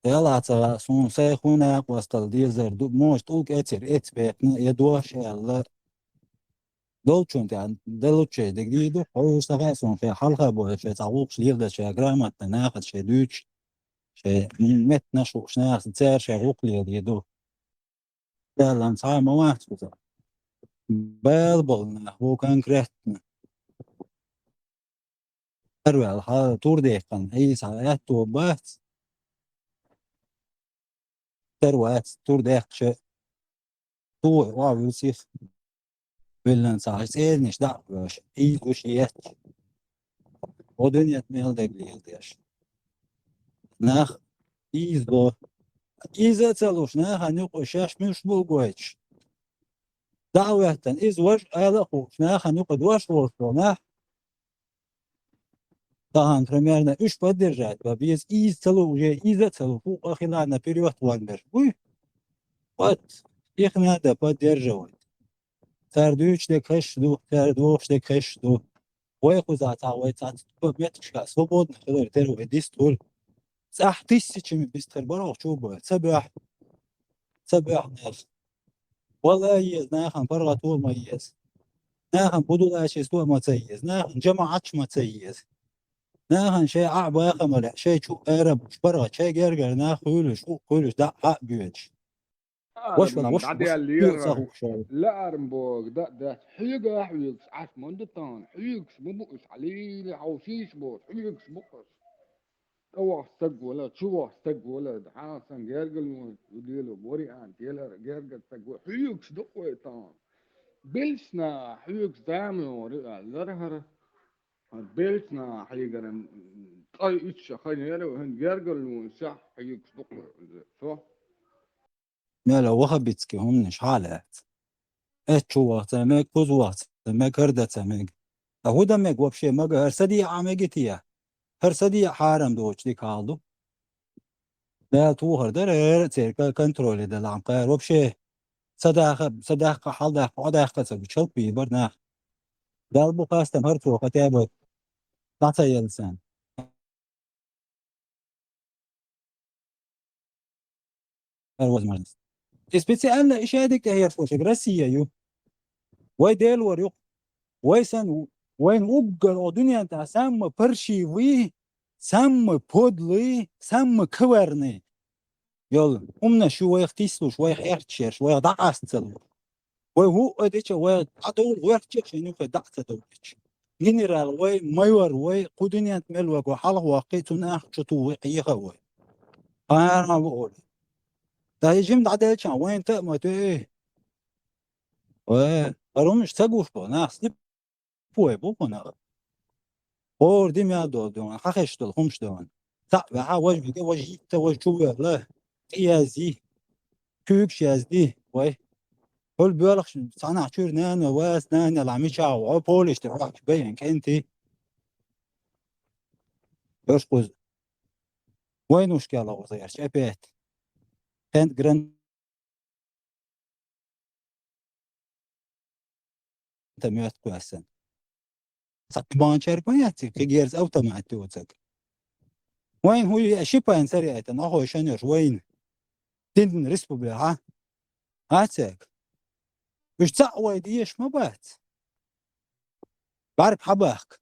Делахь ца хаьа, суна сайн хӀун накъосталла дезар ду, может, тӀулг эцар, эца бепна, я дош аьлла. Долчун тӀехь, делучче дегдий ду, хьо ца хаьа суна, шайн хьалха бохуш, шайн цхьа гӀуллакхаш леладечу, шайн грамотно нахаца шайн дуьйцуш, шайн меттанаш хууш нахаца цара шайн гӀуллакх леладе ду. Даллан цхьа а ма вац кхуза. Бала болу нах ву конкретно. Тарваьлла хьала тур дехкан, Ӏийса хьала аьтто бац. Тар вац, тур дехкача, тугӀи охьавуьлу сиха. Виллан ца хьажа цӀерниш дӀа а веш, ийза гуш етташ. О дуьнет мел дерг лела деш. Нах ийза бо. Ийза а ца луш, нахана юкъа шаьш муьлш бу гойтуш. ДӀа а веттан, иза важа ала а хууш, нахана юкъа дош волуш бо нах. Тахана, примерно, уьш поддержать бан беза, ийза ца лу, уже ийза а ца лу, хӀу а хила наперёд ван берш буй. Вот, их надо поддерживать. Цара дуьйцуш дерг хезаш ду, цара дохуш дерг хезаш ду. Вай кхуза цхьа, вай цхьацца меттигашка свободно хилар тера вай дистур. ЦӀахь тиссича бистхир бара оха чу бан. Ца боьхьа. Ца боьхьа нерс. Вала еза, нахана паргӀато ма еза. Нахана будулачество а ма ца еза, нахана жамаӀаташ а ма ца еза. Нахана шайн Ӏа баха а ма лаьа, шайн чу а ара а буш, паргӀат шайн гергара нах хуьлуш, у хуьлуш, дӀа а боьдуш. Ваша, ваша, ваша, ца хууш вай. Лаарам бога да, да, хьега а хьоьгуш Ӏаш ма ду тахана, хьоьгуш ма бу уьш, хьалийли хьовсийша боцу, хьоьгуш бу уьш. ТӀавахча стаг вала, чувахча стаг вала, хьан сан гергарлонаш ю лело, вариант елара, гергара стаг вала, хьоьгуш ду вай тахана. Беллачу наха хьоьгуш зама йогӀур ю аьлла дара хӀара. Беллачу наха хьегара, м, ткъа итт ша ханера, хӀун гергарлонашах хьоьгуш ду вай, со. Мела вахабитский хӀуманаш хьалаьцна. Эс чу вахца мег, кхуза вахца мег, хӀара дан ца мег. Ткъа хӀун дан мег вообще мага, хӀара са дехьа мега те? ХӀара са дехьа хьарам доцуш дика хьал ду. Дала тухар дара, хӀара а церан кон-, контроле далахь кхара. Вообще, са даха, са дахка, хьал дахка, Ӏо дахка ца гучалп бийбар нах. Дала бу хастам хӀара цо хӀа тӀе а бой. ДӀа ца елла царна. ХӀара возможность. И специально и шадиг тӀехьерхошиг Россия ю. Вай Делавар ю. Вай сан, вайна уггар о дуьнен тӀа самма паршивый, самма подлый, самма коварный йолу хӀуманаш ю вайх тислуш, вайх эрчаш ерш, вайх дӀакъаста ца луш. Вай хӀуъа дича, вай дӀадовла гӀоьртча а шайн юххе дӀа а ца довлича. Генерал вай, майор вай, кху дуьнен тӀа мел ваго хьалха ваккхий, цунна ахча чу тухий, хьеха вай. Хьарам ву олий. Ткъа и жима дӀаделчахьана вайна та а ма тоьий. Вай, хӀара хӀуманаш ца гуш бо, нах слепой бу хӀунах. ХӀора ди мел долу дуьйна, хьан хезаш долу хӀуманаш дуьйна. Цхьаъ ваьхьа, важа вига, важа йитта, важа чу вевлла, тӀе язйи, куьйгаш язйи, вай. ХӀула боьлхуш, цхьанхьа чуьра нана вац, нана лахь мичахь ву, хьо полиш тӀе хьоьхкуш бен кӀентий. Йош кхуза. Вайнушка лохуш гӀерташ, опять. КӀент гран- та моьтту кхоьссина. Цхьа банчаьрга ма яц, кхин герз автомат ю оцаг. Вайна хӀун ю, шипайн сари айтан, ахой шанерш вайна. Динна республика, хьа? Хьа цег? Уьш цхьаъ вай дезаш ма бац. БӀаьрг хьабахка.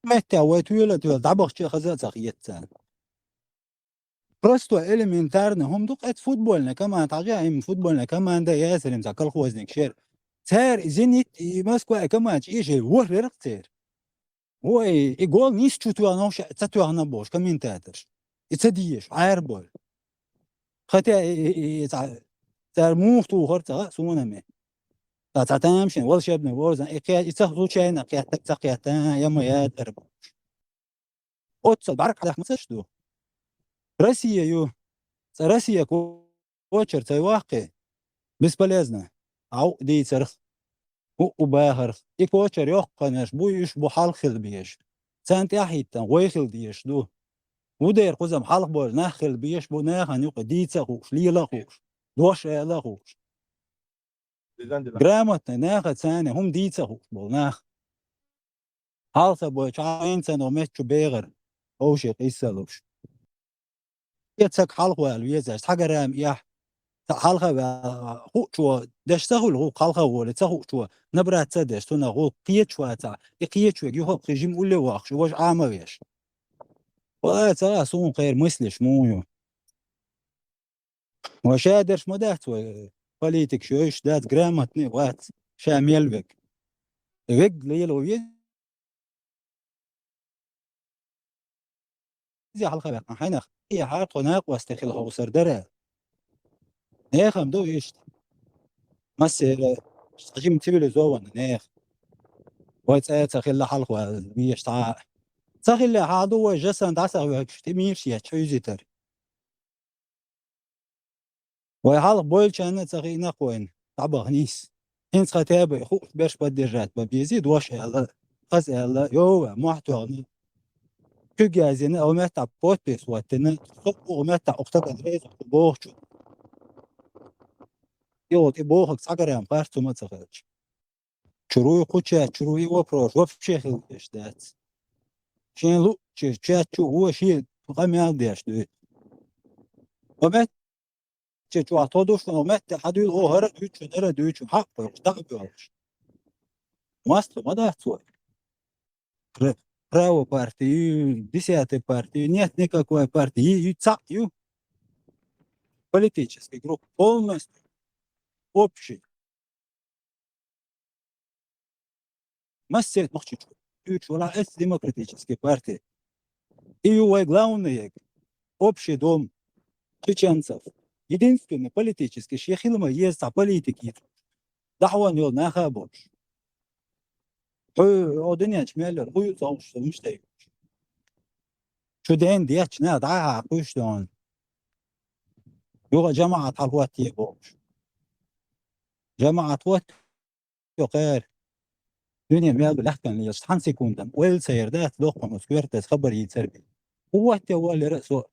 Меттехь вай тоьла а тоьла, дӀабахча а хаза а ца хета царна. Просто элементарно хӀума ду, кхетта футбольная команда, хьажа, имма футбольная команда яцара, имма цхьа колхозниг шера. Цара и «Зенит», и Москва, и команда эшийла ворхӀверах церан. Ой, и гол нийса чу тоьхна, ша ца тоьхна бохуш комментаторш. И ца дезаш, Ӏарабойла. Хотя и, и, и, и цхьа, цара муха тухара ца хаьа суна-м. Ткъа цхьа тамашийна волшебный вовзан, и кхе-, и ца случайно кхетта, ца кхетта, я ма яцара бохуш. Оццул бӀаьрг хьалха ма ца ду. Россия ю. Цкъа Россия ко-, кочар ца йоккхий, бесполезно. Ӏу дийцарх, у, у бахарх. И кочар йоккханаш буй, уьш бу хьалха хила безаш. Царна тӀаьхьахӀиттина вай хила дезаш ду. Ву дера кхузам хьалха бовлу нах хила безаш бу, нахана юкъа дийца а хууш, лела а хууш, дош ала а хууш. Грамотный нахаца царна хӀума дийца а хууш болу нах. Хьалха бойчу хьайна царна меттачу бегӀар, овший къийса а луш. И цаг хьалха вала везаш, цхьа грамм эхь, цхьа хьалха вала, хуучо деш ца хуьлу, гӀуллакх хьалха волий, ца хуучо набраться а деш, цунах гӀуллакх кхеташ вацахь, и кхеташ верг юха а кхин жима улле а вахча, важа Ӏама а веш. Ва ца а суна кхеран мыслиш муха ю? Вай ша дерш ма дац вай, политикаш йойуш дац, грамотный а вац, ша мел вег. Вег лело веза хьалха ваьккхина хьайнах. И хьара тхо накъостий хила хьовсар дара. Нехан ду иштта. Массера, цхьа жима цивилизованный нехан. Вай цӀа ца хилла хьалха вала везаш цхьа а. Ца хилла хьал ду вай жасан дӀасахвоьгуш, тӀе мийраш етташ хьуьйзийтар. Вай хьалха бойчарна а ца хиъна-кх вайна, дӀабаха нийса. ХӀинца хӀара тӀе а бай, хууш берш поддержать бан безий, дош аьлла, хаза аьлла, йовха, мохь тоьхна. Куьг яздина, а меттахь подпись хӀоттина, со а меттахь укх стагана реза ву бохучу. И вот, и бохург цхьа грамм харц хӀума а ца хилча. Чуруй кху чат, чуруй и вопрос вообще хила дезаш дац. Шен луъучу чат чу вон шен къамел деш дуьйцу. Ва мет-, Нохчийчохь тхо ду шуна метте хьан дуьйла, о, хӀара а дуьйцу, хӀара а дуьйцу, хьакъ йолуш, дӀа а боьлхуш. Масло ма дац вай. Пра-, право партии, десятая партия, нет никакой партии, ю, ю, цхьаъ ю. Политический группа полностью общий. Массеран нохчийчу дуьйцуш валахь, эс демократическая партия. И ю вай главный, общий дом чеченцев. Единственный политический, шен хила ма еза цхьа политик йиту. Дахьон йолу наха а боцуш. Хьо, о, дуьнен чу мел йолу, хӀун ю цхьа уьш, муьш тайпаш? Шу ден детташ нах дӀа а хьакхуьйсу дона. Юха жамаӀат хьалахӀоттае бохуш. ЖамаӀат хӀотта йо кхара. Дуьне мел ду лаьхкина лелаш, цхьана секундан ойла ца яр дац, доккхун оцу коьртаца хабар йийцар бен. ХӀун хӀотта валлера а со,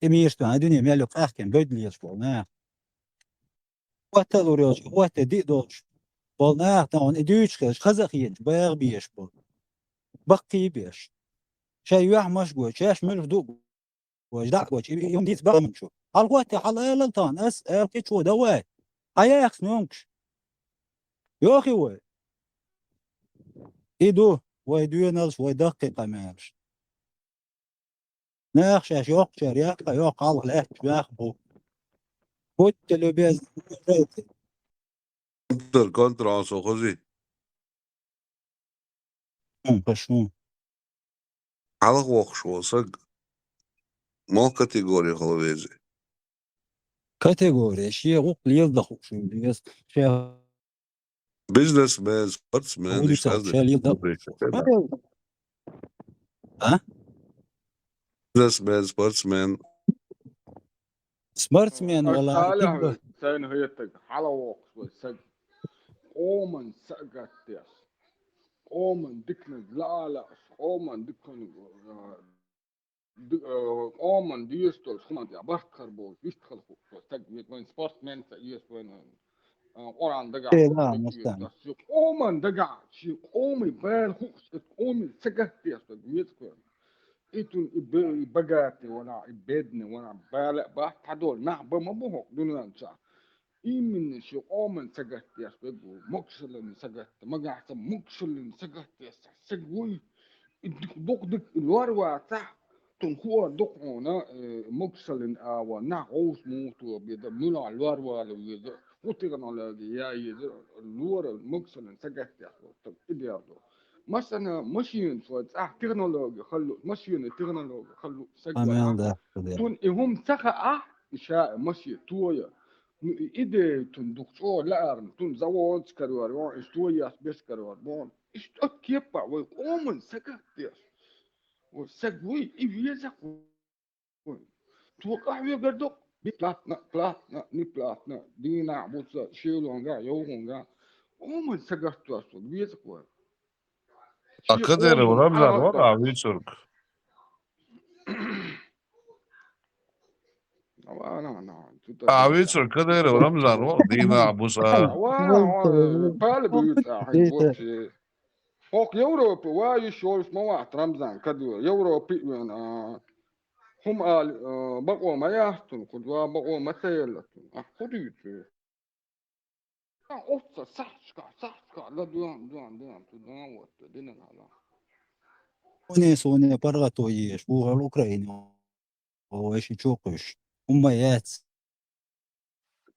и мийраш тоьхна, дуьне мел ю къаьхкина, бойда лелаш болу нах. ХӀотта а лур йолчу, хӀотта диъ долчу болу нах тахана и дуьйцуш хилча, хаза а хеташ, багӀа безаш болу. Баккхий а беш. Шайн юьхь-маша гой, шаьш муьлш ду а гой, дӀа а гой, и, и хӀума дийца бакъ хӀуманчу. ХьалахӀотте, хьала алал тахана, ас, ала кхечо, давай. Хьан яхаш нуьнгаш? Йохи вай? И ду вай доьналш, вай даккхий къамелаш. Нах шаьш йоккхучара яккха, йоккха хьалха лаьтташ нах бу. Будьте любезны, уважайте. Контр, контр, хьо со хозий? Хм, хӀун? Хьалха воккхуш волу саг мол категори хила веза? Категори, шен гӀуллакх леладан хууш веза. Шен Бизнесмен, спортсмен, Улица, иштта ша лил да. А? Бизнесмен, спортсмен. Спортсмен вала. Сайна хӀетаг, хьала воккхуш вай саг. Къоман сагатдеш. Къоман диканиг лаалаш, къоман диканиг, а, д-, э, къоман дезаш долчу хӀуманна тӀехь барт хир болуш, вистхила хууш стаг веза вайн, спортсмен ца веза вайн, э, Къуръан дагахь. Э, да, веза мустан. Ши къоман дагахь, ши къоман бала хууш, и къоман сагатдеш стаг веза вайн. И цунна и бе-, и богатый вара, и бедный вара, бала а бац, цхьадолу нах бан ма бу хӀокху дуьнен чохь. Именно ши къоман сагатдеш стаг ву, могушаллин сагатда, магахь ца могушаллин сагатдеш стаг вуй. И дукха дукха дика и лор вацахь, цунна хуур ду хьуна, э, могушаллин агӀор нах гӀовс муха тобе дан, муьлхахь лор вала веза, хӀун технологи ян еза, лора могушаллин сагатдеш стаг и бер ду. Масала, машинаш вай цӀахь технологи хала лууш, машина технологи хала лууш стаг вай. Амел да, да. Цунна и хӀума ца хаахь, и ша и машина тоя. Ну, и идея цунна дукха чӀогӀа лаарна, цунна заводаш карор бу, иштта тоеш берш карор бу. Иштта оцу кеппахь вай къоман сагатдеш. Вай саг вуй, и веза вай. Цо къахьоьгур ду, бесплатно, платно, неплатно, дийнахь, буса, шелонга, йовхонга. Къоман сагатдеш вай, веза вай. А Кадыров Рамзан вара а вуьйцург? А вуьйцург Кадыров Рамзан вара дийнахь, буса. Пала буьйцу ахьа, вообще. ХӀокху Европе ван йиш йолуш ма вац Рамзан Кадыров. Европе а вен, а, хӀума ала, а, бакъо ма яц цунна, кхуза ван бакъо ма ца елла цунна. Ахь хӀун дуьйцу? Оццо сахьташкахь, сахьташкахь ладоьгӀна, доьгӀна, доьгӀна, цу дӀа а вотта, динан хьала. Уьне, суне паргӀато еш, вухал Украине, вай ши чу кхуьйсуш. ХӀумма яц.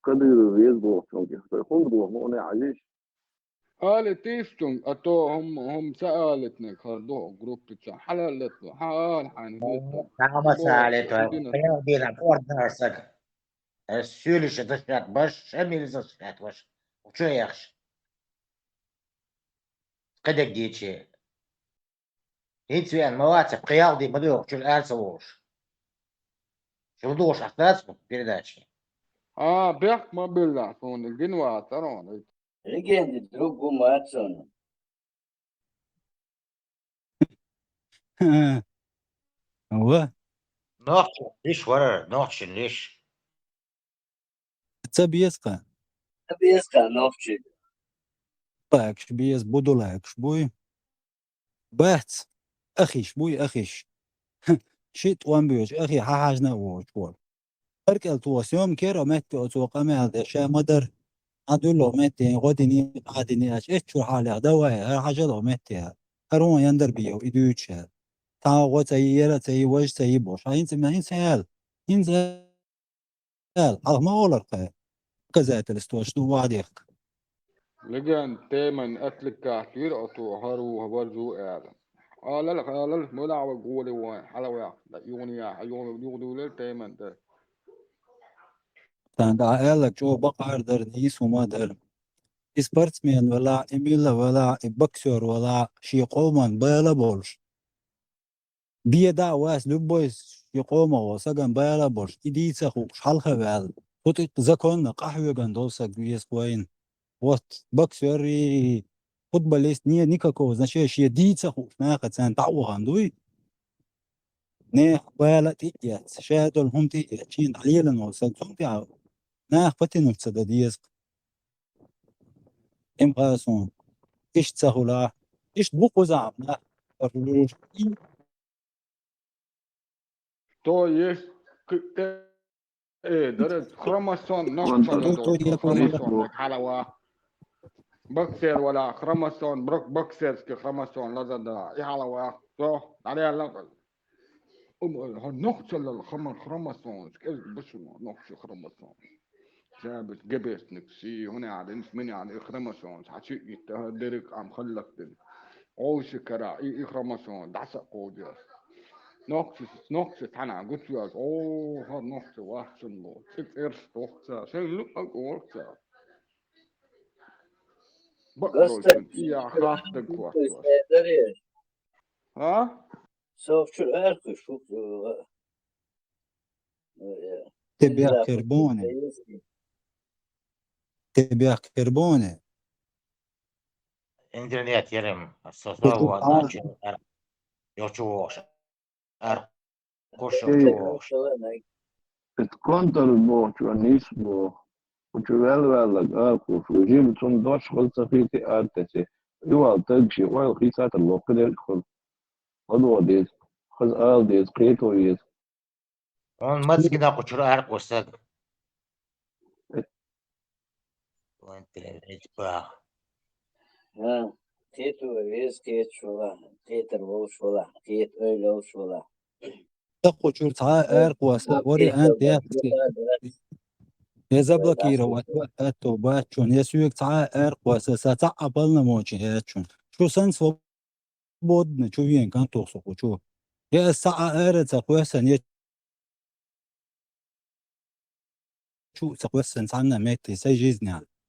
Кадыров веза бохучунга, вай хӀунда боху, ма уьне Ӏазиш? Али тийсчунга, а то хӀумма, хӀумма ца алитниг хӀара ду хӀокху группица. Хьалаллалц, хьан ала хьайна хӀуьтту. Дама ца алит вай. Дина. Кхин дина, кхордара саг. Ас суьйлиша дашат баш, шамил дашат баш. Чу яхаш. Кхидерг дийчи. ХӀинца веана ма вац, пхи-ялх де ма доьгӀу, чуьра ара ца волуш. Чуьра догӀуш ахь дац хӀокху передаче? А, бехк ма билла, суна гина вацара хьуна. Легенди друг бу ма цунна. Ва? Нохчийн лиш вара, нохчийн лиш. Ца беза-кх. Ца беза-кх нохчий. Лакаш беза, будулакаш буй. Бац. Ахиш буй, ахиш. Ши тӀом боьчу ахи хьан хьажна а воцуш волу. ХӀара кӀел тоха съёмкера метте оцо къамел де, ша ма дара. Ӏа дуьлло метте, гӀо дини, Ӏа дини аьлча, эццур хьалех, давай, хӀара хьажал оха метте. ХӀара вон яндар бийо, и дуьйцуш аьлла. Цхьа гӀо ца йи, яра ца йи, важа ца йи бохуш. Хьа хӀинца, хӀинца аьлла. ХӀинца аьлла. Хьалха ма олар кхе. Доказательстваш ду вадехка. Легенд Тайман атликкахь вира оцо хӀара ву, хӀара ву аьлла. Алал, алал, муьлхьа ван гули ван, хьала ваьккха, юханехьа, юха, юха дуьйлал Тайман тӀе. Царна аьлларг чӀогӀа бакъахьа дара, нийса хӀума дара. И спортсмен валахь, и милла валахь, и боксёр валахь, шен къоман бала болуш. Бен дӀа а вац, любой шен къоман волу стагана бала болуш, и дийца а хууш, хьалха а ваьлла. Кху тӀе законна къахьоьгун долу стаг веза вайна. Вот, боксёр и футболист, не, никакого значения, шен дийца а хууш, нахаца царна дӀа а вахана дуй. Нехан бала тӀе а эцна, ша долу хӀума тӀе а эцна, шена дӀалелан волу стаг цунна тӀехь наха патинуш ца дан деза. Им хаьа суна. Иштта ца хуьлахь, иштта бу кхузахь нах. То есть, к-, э, э, дара хромосом, нохчалла долу хромосом, хьалава. Боксер вала хромосом, брок-, боксерский хромосом лазада, и хьалава. То, дӀадаьлла. Ум, хьо нохчалла хромосомаш, кӀезиг бу шуна нохча хромосомаш. Цаьрбуьту гебестник, ши, хӀуна аьлла, мин аьлла, и хромосомаш, хьан чу а гитта, дерриг къам халлакдина. Олуш кара, и, и хромосомаш, дӀаса а кховдош. Нохча, нохча цхьана гучуяш, о, хьо нохча вац шуна боху. ЦӀе цӀераш дохку цара, шайн луъа а гӀорку цара. Бакъ ройшун, и я хаттаг хӀоттош. А? Со вчера аркхуш ву, э, э, Тебе интернет Кербоне. Тебе Кербоне. Интернет ярем, со, со, вот, а, значит, ар-, йо, чу вогӀуш. Аркхуш, э, чу вогӀуш. Эт контор бохучу нийса боху. Учу вел-веллаг аркхуш ву. Жима цунна дош хаза ца хийти артасе. Ивал тагши, ойла хийцатар локха дерг хуьлу. ХӀун деза? Хаза ала деза, кхето веза. Он мацкина кхучура аркхо стаг. Вон те эчпа. ХӀа, кхето веза, кхеташ вала, кхетар волуш вала, кхета ойла йолуш вала. Кхучура цхьа а аркхо са вариант яц. Я заблокировать вац, аьтто бац чун, я соьга цхьа а аркхо са, са цхьа а полномочи яц чун. Чу сан свободно, чу вен кантух со кхучу. Я ас цхьа а ара ца кхоьссана, я чу ца кхоьссана цхьанна метте, сай жизнь.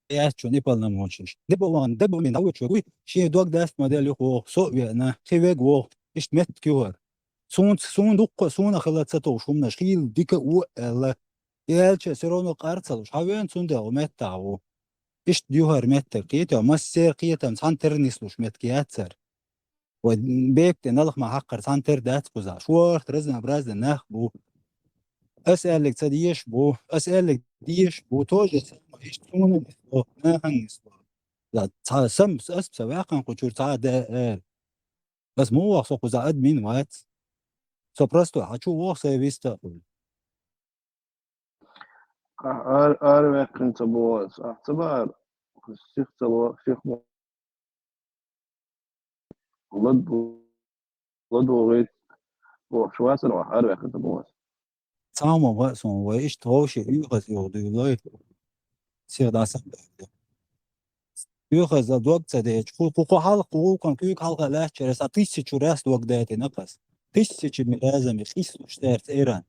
Яц чун и полномочиш. Де бу ван, де бу мин, дӀавоьдуш вуй, шен дог даст модель юха воху, со а веана, кхин вега воху, иштта меттиг юхара. Суна, суна дуккха, суна хила ца товш хӀуманаш, хийла дика а ву аьлла. И аьлча, всё равно къар ца луш, хьан вен цундела меттахь ву. Иштта юхара меттиг кхетий, массеран кхетам цхьана тера нислуш меттиг яцара. Вай бепиг тӀе налха ма хьакхара цхьана тера дац кхузахь. Шорта разнообразный нах бу. Ас аьллиг ца дезаш бу. Ас аьллиг дезаш бу. Тоже самое, иштта суна нисло, нахана нисло. Да, цхьа сам, ас ца ваьккхина кхучура цхьа а да ара. Ас ма воху со кхузахь админ вац. Со простой, хьан чу воху сайн виста а хуьлу. Ахь ар-, араваьккхина ца боху ас, ахь ца бахара, сих ца ло-, сих бо-, лад-, ладогӀийта бохуш вацара, ахь араваьккхина ца боху ас. Цхьа хӀума хаьа суна, вай иштта вовши оьхаза юха дуьйлой. Сих дӀасабаьлла. Оьхаза дог ца дечу, кху, кху, кху хьалха, кху гӀуллакхан куьйга хьалха лаьттачара сан тысячу раз дог дайтина кхас. Тысячами разами хиссуш цаьрца эран.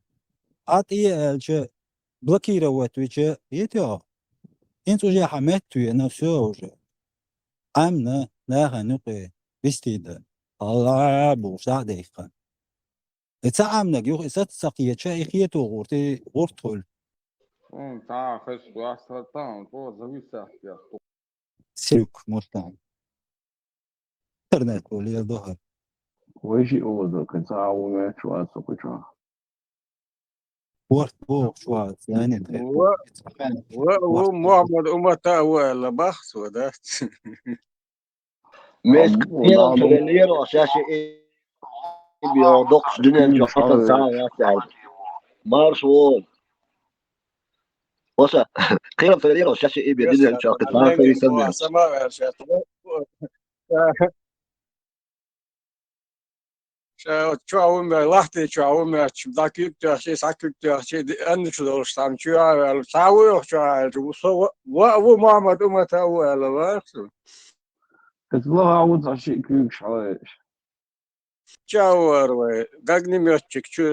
Хьан тӀе аьлча, блокировать вича, йитё? ХӀинца уже хьан метта веана, всё уже. Ӏамна, нахана юкъе, вистийда. Алла бу, саӀ дайхкан. И ца Ӏамнаг юха и саца ца кхетча, и хето гӀурт, и гӀурт хуьлу. Хьуна цхьа а хезаш вац хӀара тахана, тхо зависат яц тхо. Сирюк, мустанг. Интернет ву лела ду хӀара. Вай ши оза, кхин цхьа а ву метташ вац со кхучохь. ВорхӀ бохуш вац, яьннин тӀе. Ва, ва, ву Мохьмад Умата а ву аьлла бахса ва дац. Мес Абу кхерам Дауд. Чуьра лерал шаьш и био доккхуш дуьнен чохь хьатан цхьа а вац аьлла. Марш вон. Оша, кхерам ферера, шаьш и бедина чакхи тан фери сами. Сама вершат. Ша чо вумер, лахти чо вумер, чу дакик тяхи, сакик тяхи, анну чу долш там чу авел, саву чу авел, со ва ву Мухаммад умата ву ала варсу. Кызло аву за ши кюк шалеш. Чавар вай, огнемётчик, чу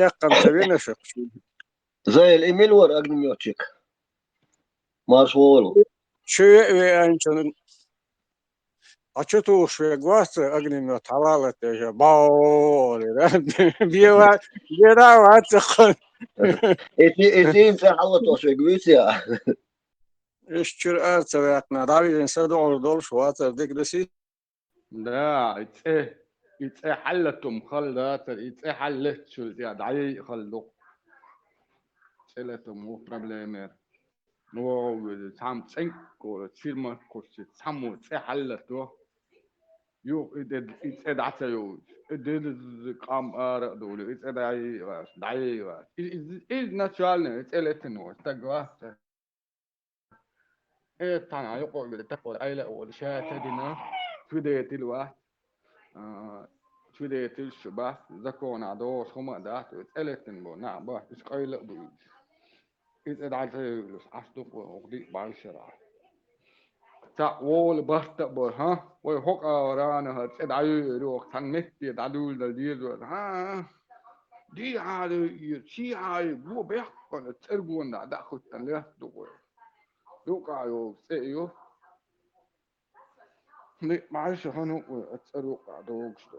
яккам цавена шак чу. Зайл, Эмил вар огнемётчик. Марш волу. Чу ве анчан. А чё ты уж ве гвасца огнемёт, халала те же, бао, да? Бива, бира ватса хон. Эти, эти инса халла то шве гвисия. Иш чур арца вякна, давиден садо долш ватса дик деси. Да, и цӀе, и цӀе хьаллатум хала дацар, и цӀе хьаллатчул, я, дӀайай хала ду. ЦӀе латум ву проблемер. Во, цхьам цӀенкӀ, чирмак кхуссица, цхьаммо цӀе хьаллато. Юх, и де, и цӀе дӀа ца йовча. И де къам ара а довлу, и цӀе дӀайай вац, дӀайай вац. И, и, изначально и цӀе летин вац, стаг вац. Э, тхьана юкъа вигира такъор айла а волу, ша ца дина, свидетель вац, а, свидетель шу бац, законехь догӀуш хӀума а дац, вай цӀе леттина бо, нах бац, иза къайла а бу иза. Иза дӀа ца йевлуш, Ӏаш ду-кх вай хӀокху диъ бӀаьршарахь. Цхьаъ волу барт а бара, хӀа? Вай хӀокху агӀор ана хӀара цӀе дӀайойур ю, хӀокху цхьана метте дӀадуьйладала деза вара, хӀа? Дийхьа а йойур, чийхьа а йойур, го бехкана цӀергонна дӀа а хуьттана лаьтта ду-кх вай. Юкъа йогӀу цӀе ю. Ниъ бӀаьрша хӀун ву вай, оцу цӀера юкъа догуш ду.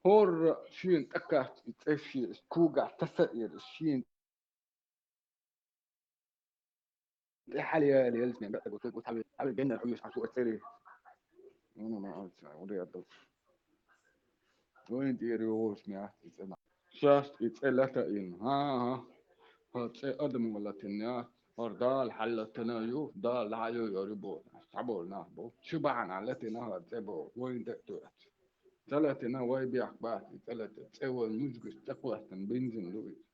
ХӀорра шена тӀакхаьчча и цӀе шен, когахь таса а эр, шена тӀе хьалаяьлла ялсамани беа гуттар а гуттар, хьаве-, хьаве геннара хьуьйсу хьан шу оцу цӀерий? Вуно ма алца, ур яд долуш. Вайн тӀера йогӀуш ма яц и цӀе. Шаьш и цӀе латаийна. ХӀан-хӀа. ХӀара цӀе адамо латина яц. ХӀара Дала хьаллатана ю, Дала дӀа а йойур ю боху. Цхьаболу нах бу. Ши бахьана латина хӀара цӀе боху. Вайна тӀе а тоьуш. Ца латина вай бехк бац и цӀе латина. ЦӀе вайн муьжгаш тӀе кхоьссина бензин ду иза.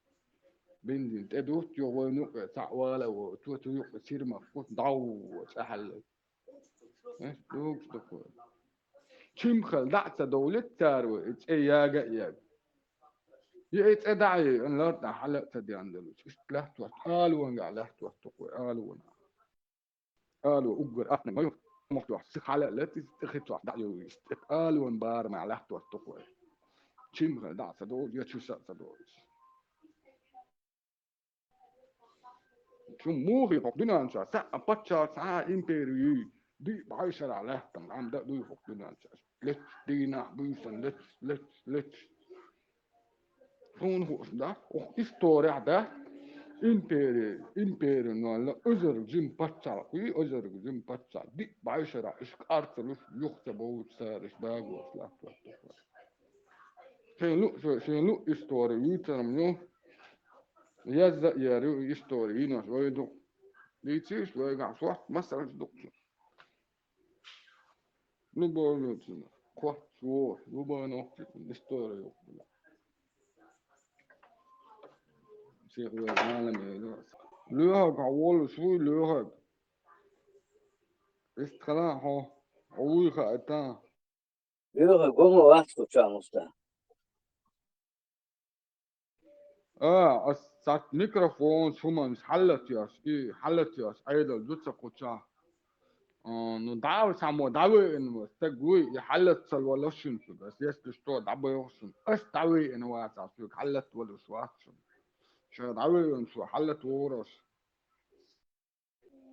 Бензин тӀе дутт, юха вайн юкъе цхьаъ вала а волу. Цо цу юкъе сирмах кхуьссу, дӀа а ву, цӀе хьалла. Э, дугуш ду-кх вай. Чимхала дӀа а ца довлийта цара вай, и цӀе яга а яга. Я и цӀе дӀа а йойуш, лартӀахь хьала а ца денделуш. Иштта лаьтташ, алонга лаьтташ ду-кх вай, алонга. Ало уггар ахна ма ю, мохь ю, сиха хьала а лаьтташ, тӀе хи цохь дӀа а йойуш. Алон барамехь лаьтташ ду-кх вай. Чимхала дӀа а ца довлу, я чу са а ца довлуш. Цу муха хӀокху дуьнен чохь цхьа а паччахь, цхьа а импери юй, диъ бӀаьршарахь лаьттина, лам дан а дуй хӀокху дуьнен чохь. Леташ дийнахь буьйсан, леташ, леташ, леташ. Суна хууш дац, хӀокху исторехь дац, импери, импери нолла, оьзарг жима паччахь, кхуьй оьзарг жима паччахь, диъ бӀаьршарахь, уьш къарцалуш, юха ца бовлуш цара, уьш багош латтош ду-кх вай. Шайн луъ, шайн луъ истори юьйцург ю, язда а яр ю и истори, йинош вай ду. Дийцийша вайгахь шортта масалш ду-кх цу. Любой нуьцина, кхоч воху, любой нохчи истори ю. Сиха вай Ӏалам ю. Лоьхаг хьо волуш вуй, лоьхаг. Иштта хала хьо, хьо вуй хаийтахь. Лоьхаг гума вац кху чохь муста. А, ас цхьацца микрофонаш хӀуманаш хьаллатош, и хьаллатош Ӏедал ду ца кхучахь. А, ну, дӀа а цхьаммо дӀавеана ву, стаг вуй, и хьаллатцал вала шуна шуьга, ас если что, дӀабайгӀу шуна. Ас дӀавеана вацахь, шуьга хьаллатвалуш вац шуна. Ша дӀавеана шу, хьаллатвогӀур аш.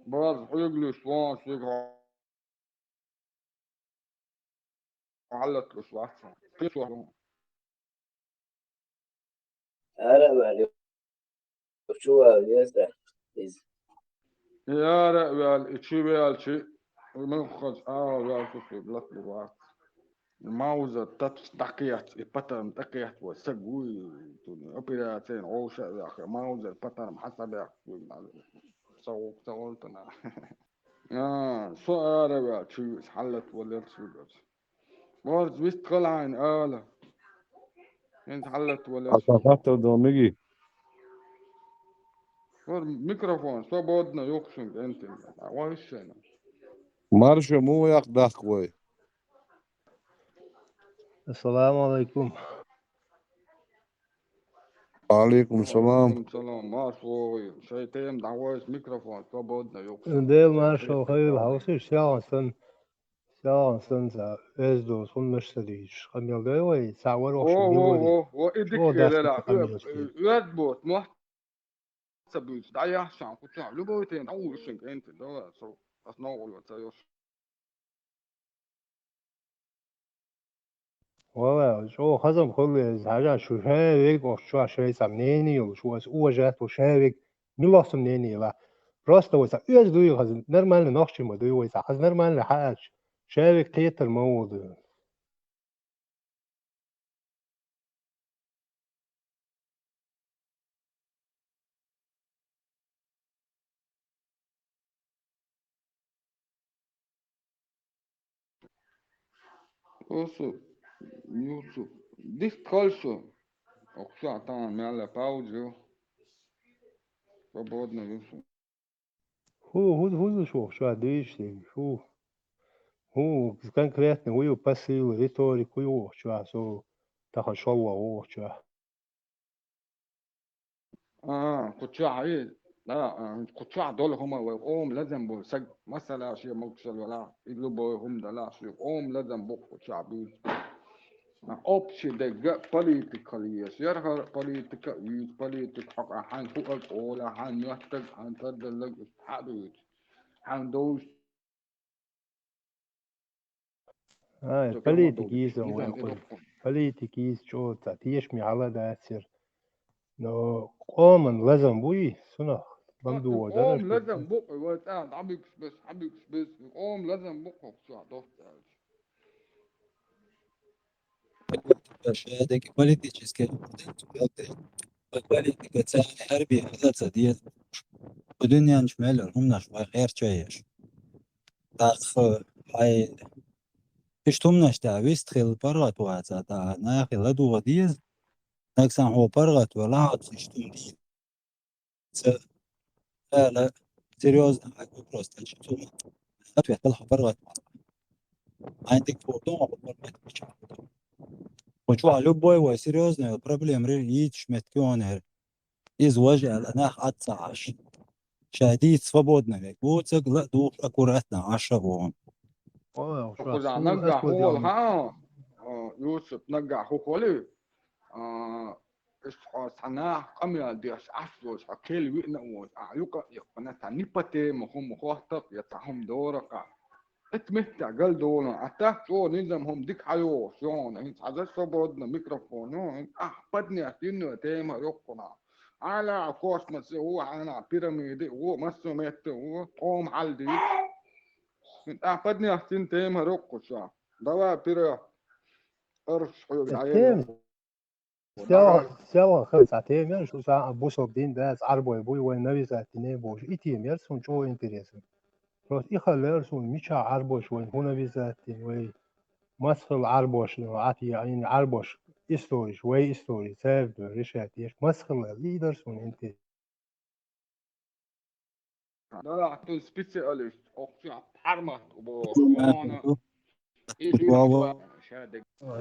База хьоьгуш вон шуьга хьаллатвалуш вац. Кхин чохь вон. Ара а ваьлла, чу вала веза иза. И ара а ваьлла, и чу ваьлча, муьлххачу агӀор ваьлча, соьга латалур вац. Маузер тапча дӀакхетта, и патарм тӀакхетта вай саг вуй, операцина гӀовша а ваьхна, маузер патарм хьан ца баьккха, ца гӀултана. А, со ара а ваьлла, чу виъса хьаллатваллалц вуьгуьйту. Борз вист хала хьайна ала. ХӀинца хьаллатваллалц. Хьалха хаттар дан меги. Микрофон свободно юхшинг энтин. А вайшена. Марша, мух яккха дахка вай? Ассаламу алейкум. Алейкум салам. Алейкум салам. Марш вогӀийла. Шай тема дӀавайша, микрофон свободно юхшинг. Дела маршо хилда, хьовсийша, селхан сан, селхан сан ца эздос, хӀун меш ца дийш. Къамел дай вай, ца вар О, охшо о, милори. о, о, и дика Чо дац елера. къамел ца дийш. Оьд бот, мо ца буьйцу, дӀаяхьа шан кхучахь, любой тема дӀавуьйшинг энтин, давай, со, ас новкъарло ца йош. Вала, чӀо хазам хулле, хьажа, шу шаверг охча шайца мнение йолуш, шу ас уважать ву шаверг, милохсу мнение ла. Просто вай ца оьз дуй хаза, нормально нохчи ма дуй вай ца, хаза нормально хьаача, шаверг кхетар ма ву ду. Оцу Юсуп. Дика хала шу. Окса тан мелла пауза ю. Свободно Юсуп. Ху, ху, ху, шу охча дийш, ху. Ху, конкретно, ху, посыл, риторика, ху, охча, со, тахан шолла, охча. А, кхучахь, да, а, кхучахь долу хӀума вай къоман лазам бу, саг, масала, шен могушалла вала, и любой хӀума дала, шен къоман лазам бу кхучахь буьйцу. А, общий дегга политика хила еза. Яра хӀара политика а вуьйцу, политика хьокъа, хьайн хӀуъаг ола, хьайн моьттаг, хьайн тардаллаг, уьш хьа а буьйцу. Хьайн довш Ай, политика йийца вай кхуьнан. Политика йийца чӀогӀа ца тешаме хьала дацара. Но къоман лазам буй, сунах бан дугӀо дара. Къоман лазам бу, вай цӀа дӀабуьгуш бес, хьабуьгуш бес, къоман лазам бу кху чохь доццу аьлча. Шадерг политический, политика царна хьарби хила ца деза. Кху дуьнен чу мел йолу хӀуманаш вай гӀерташ еш. ТӀаккха хьайн иштта хӀуманаш тӀехь вист хила паргӀат ваца, тӀаккха нахе ладогӀа деза. Нагахь санна хьо паргӀат валахь, иштта хӀума дийца. Ца, ала, серьёзно хьайн вопрос тӀе чу ца ответ дала хьо паргӀат валахь. Хьайн дика хӀума ду, хьо паргӀат вича. Кху чохь любой вай серьёзно йолу проблема йийцуш меттиг йогӀу хӀара. Иза важа аьлла, нах Ӏад ца Ӏаш. Ша дийца свободно вег. Вуцаг ла а духуш аккуратно Ӏаш а вогӀу. Кхузахь наггахь хӀу волу хаьа, Юсуп, наггахь хӀу хуьлу, а, иштта хьо цхьа нах къамел деш Ӏаш волуш, хьо кхел виъна а волуш, ахь юкъа а иккхина, цхьа не по теме хӀума хоттарх я цхьа хӀума дорах а. Эцу меттехь галдолу, а тахчо низам хӀума дика хьайогӀуш, йогӀу, хӀинца хьажа свободно микрофон, ну, хӀинца ахь поднять йина тема йоккхунах. Хьала а космос а ву, хьанахь пирамида а ву, массо а метта а ву, тхьома хьал дийца. ХӀинца ахь поднять йина тема йоккхуш. Давай, пира, арш хьоьга дӀаелла. Селхан, селхан хила цхьа тема яра, шу сан а бусалба дин дац, Ӏарбой буй, вайн навязать дина бохуш. И тема яра суна чӀогӀа интересно. Просто и хала яра суна, мичахь Ӏарбош вайн, хӀун навязать дина вай, мацхал Ӏарбош, Ӏати, Ӏарбош, историш, вай историш, цаьрга решать еш, мацхал аьлла, и дара суна интересно. Далахь тун специалист, окхучохь пхьармат боху.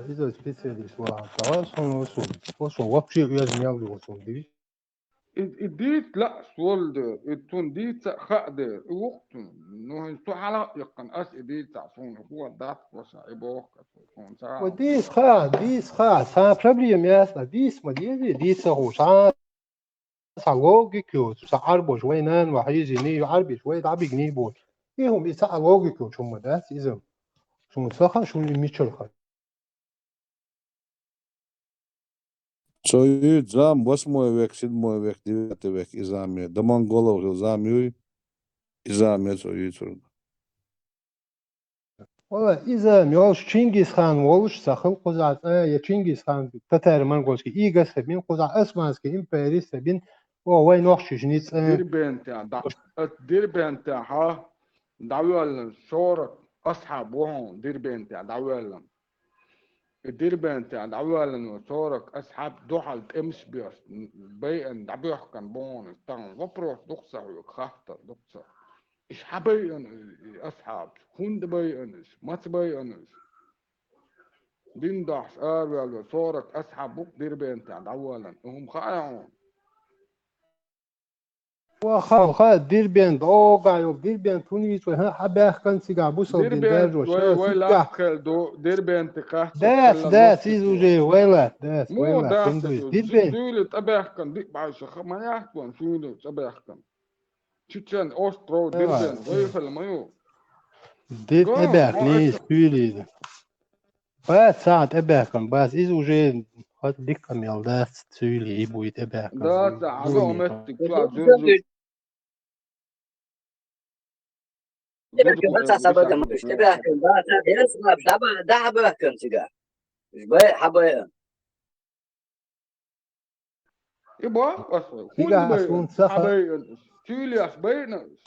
Иза специалист вара. Тахана сон, сон, сон вообще оьзда мел ду, сон дивиш. И, и дийца лаьаш волу дера, и цунна дийца а хаа дера, и вукху цунна. Ну, хӀинца цу хьала а иккхина, ас и дийцахь, суна хӀун дац, ваша, и боху ас, суна ца. Ва дийца хаа, дийца хаа, цхьа проблема яц, дийца ма дезий, дийца хууш, цхьа Цхьа логика йоцу, цхьа Ӏарбош вай нана ван хьийзийний, Ӏарбиш вай дӀабигний боху. И хӀума, и цхьа логика йоцу хӀума дац иза. Суна ца хаьа, шуна и мичара хаьа. Цо юьйцу зама восьмой век, седьмой век, девятый век и зама. До монголов хилла зама юй, и зама цо юьйцург. Вала, иза йолуш Чингисхан волуш ца хилла кхузахь цӀа, я Чингисхан татаро-монголский ига ца бина, кхузахь Османский импери ца бина, о, вай нохчий жиница. Дербентехь, да, Дербентехь, хьа, дӀавоьллина, шорак асхьаб ву хьуна Дербентехь дӀавоьллина. И Дербентехь дӀавоьллина сорок асхьаб дуьхьал тӀемаш беш байъина дӀабоьхкина боху, тахана вопрос ду-кх сан хьоьга, хаттар ду-кх сан. Иштта хьан байъина и асхьабаш? ХӀунда байъина уьш? Маца байъина уьш? Дин дахьаш араваьлла сорок асхьаб бу-кх Дербентехь дӀавоьллина. И хӀума хаьа хьуна? Ва ха, ха, Дербент, огӀа йолу Дербент хӀун вийцу вай, хӀа, хьан баьхкан цигахь бусалба дин Дербент даржо, вай, ша вай сигахь лаккхел ду, Дербенте кхаччалц Дац, хилла дац, лоццуш иза йолу. Уже вай лаьтта, дац, вай Муха лаьтта, дац хӀунда иза вайца? Дербент. Суьйли тӀебаьхкан дика бӀаьрша ха ма яхкон, суьйли тӀебаьхкан. Чечен остров Давай, Дербент, вай давай. Хила ма ю. Дербент Го, тӀебаьхкан, хьо иза, аша. Суьйли иза. Бац, цхьа а тӀебаьхкина бац. Иза уже хӀара дика къамел дац, цуьйли и буй тӀебаьхкина. Да, ца, хьан ду а меттиг чохь зуьрзу. Зуьрзу ца сабадан ма уьш тӀебаьхкина бац, а, дерс ма, даба, дахьа баьхкина цигахь. Уьш бай, хьан байъан? И боху аса, хӀунда Цигахь байъина? Суна ца Хьан ха- байъина уьш? Суьйлех байъина уьш?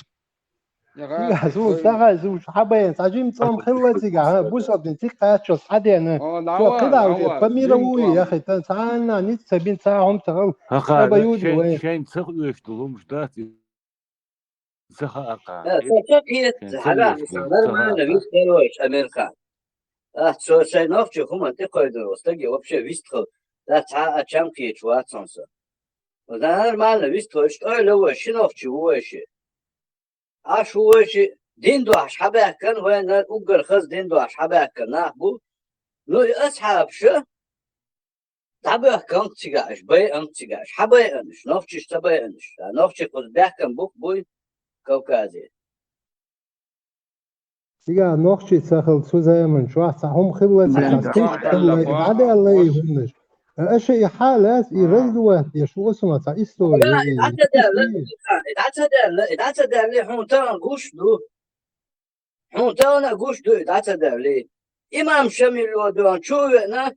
Цигахь суна ца хазуш хьан байъина? Цхьа жима цӀом хилла цигахь, хӀа, бусалба дин цигахь кхаччалц хьан деана? О, Цо лава, кхидӀа вуьйла, лава, памира жима вуй, цӀом. Яхи, тан цхьа а нана ницкъ ца бина, цхьа а хӀума ца хилла. Ха-ха, Ца ба юди шайн, вай. Шайн ца хууш ду лумаш дац, и ца хаа кхана. Э, со ца кхета, Шайн ца хьала, хууш ду, ца нормально хаа кхана. Вистхуьлуш, Амирхан. Ах, со шайн нохчий хӀуманна тӀекхойдур ву стаге вообще вистхуьлу. Да, цхьа а чам кхеташ вац хьуна со. Нормально вистхуьлуш, ойла вай, ши нохчи ву вай ши. Аш ву вай ши, дин дохьаш хьабаьхкан, вайна уггар хаза дин дохьаш хьабаьхкан нах бу. Ну, и асхьабаша дӀабоьхкан-кх цигахь уьш, байъан-кх цигахь уьш. Хьан байъан уьш? Нохчаш ца байъан уьш. Ткъа нохчий кхуза баьхкан бу-кх буй Кавказе. Цигахь нохчий ца хилла цу заман чохь цхьа хӀума хилла цига, Нохчий цхьа хилла, и дӀадаьлла и хӀуманаш. Аша и хьалаца, и раздувать деш ву аса ма цхьа история. И дӀа ца даьлла, и дӀа ца даьлла, и дӀа ца даьлла, хьуна тахана гуш ду. Хьуна тахана а гуш ду, и дӀа ца даьлла. Имам Шамил ван чу а веана,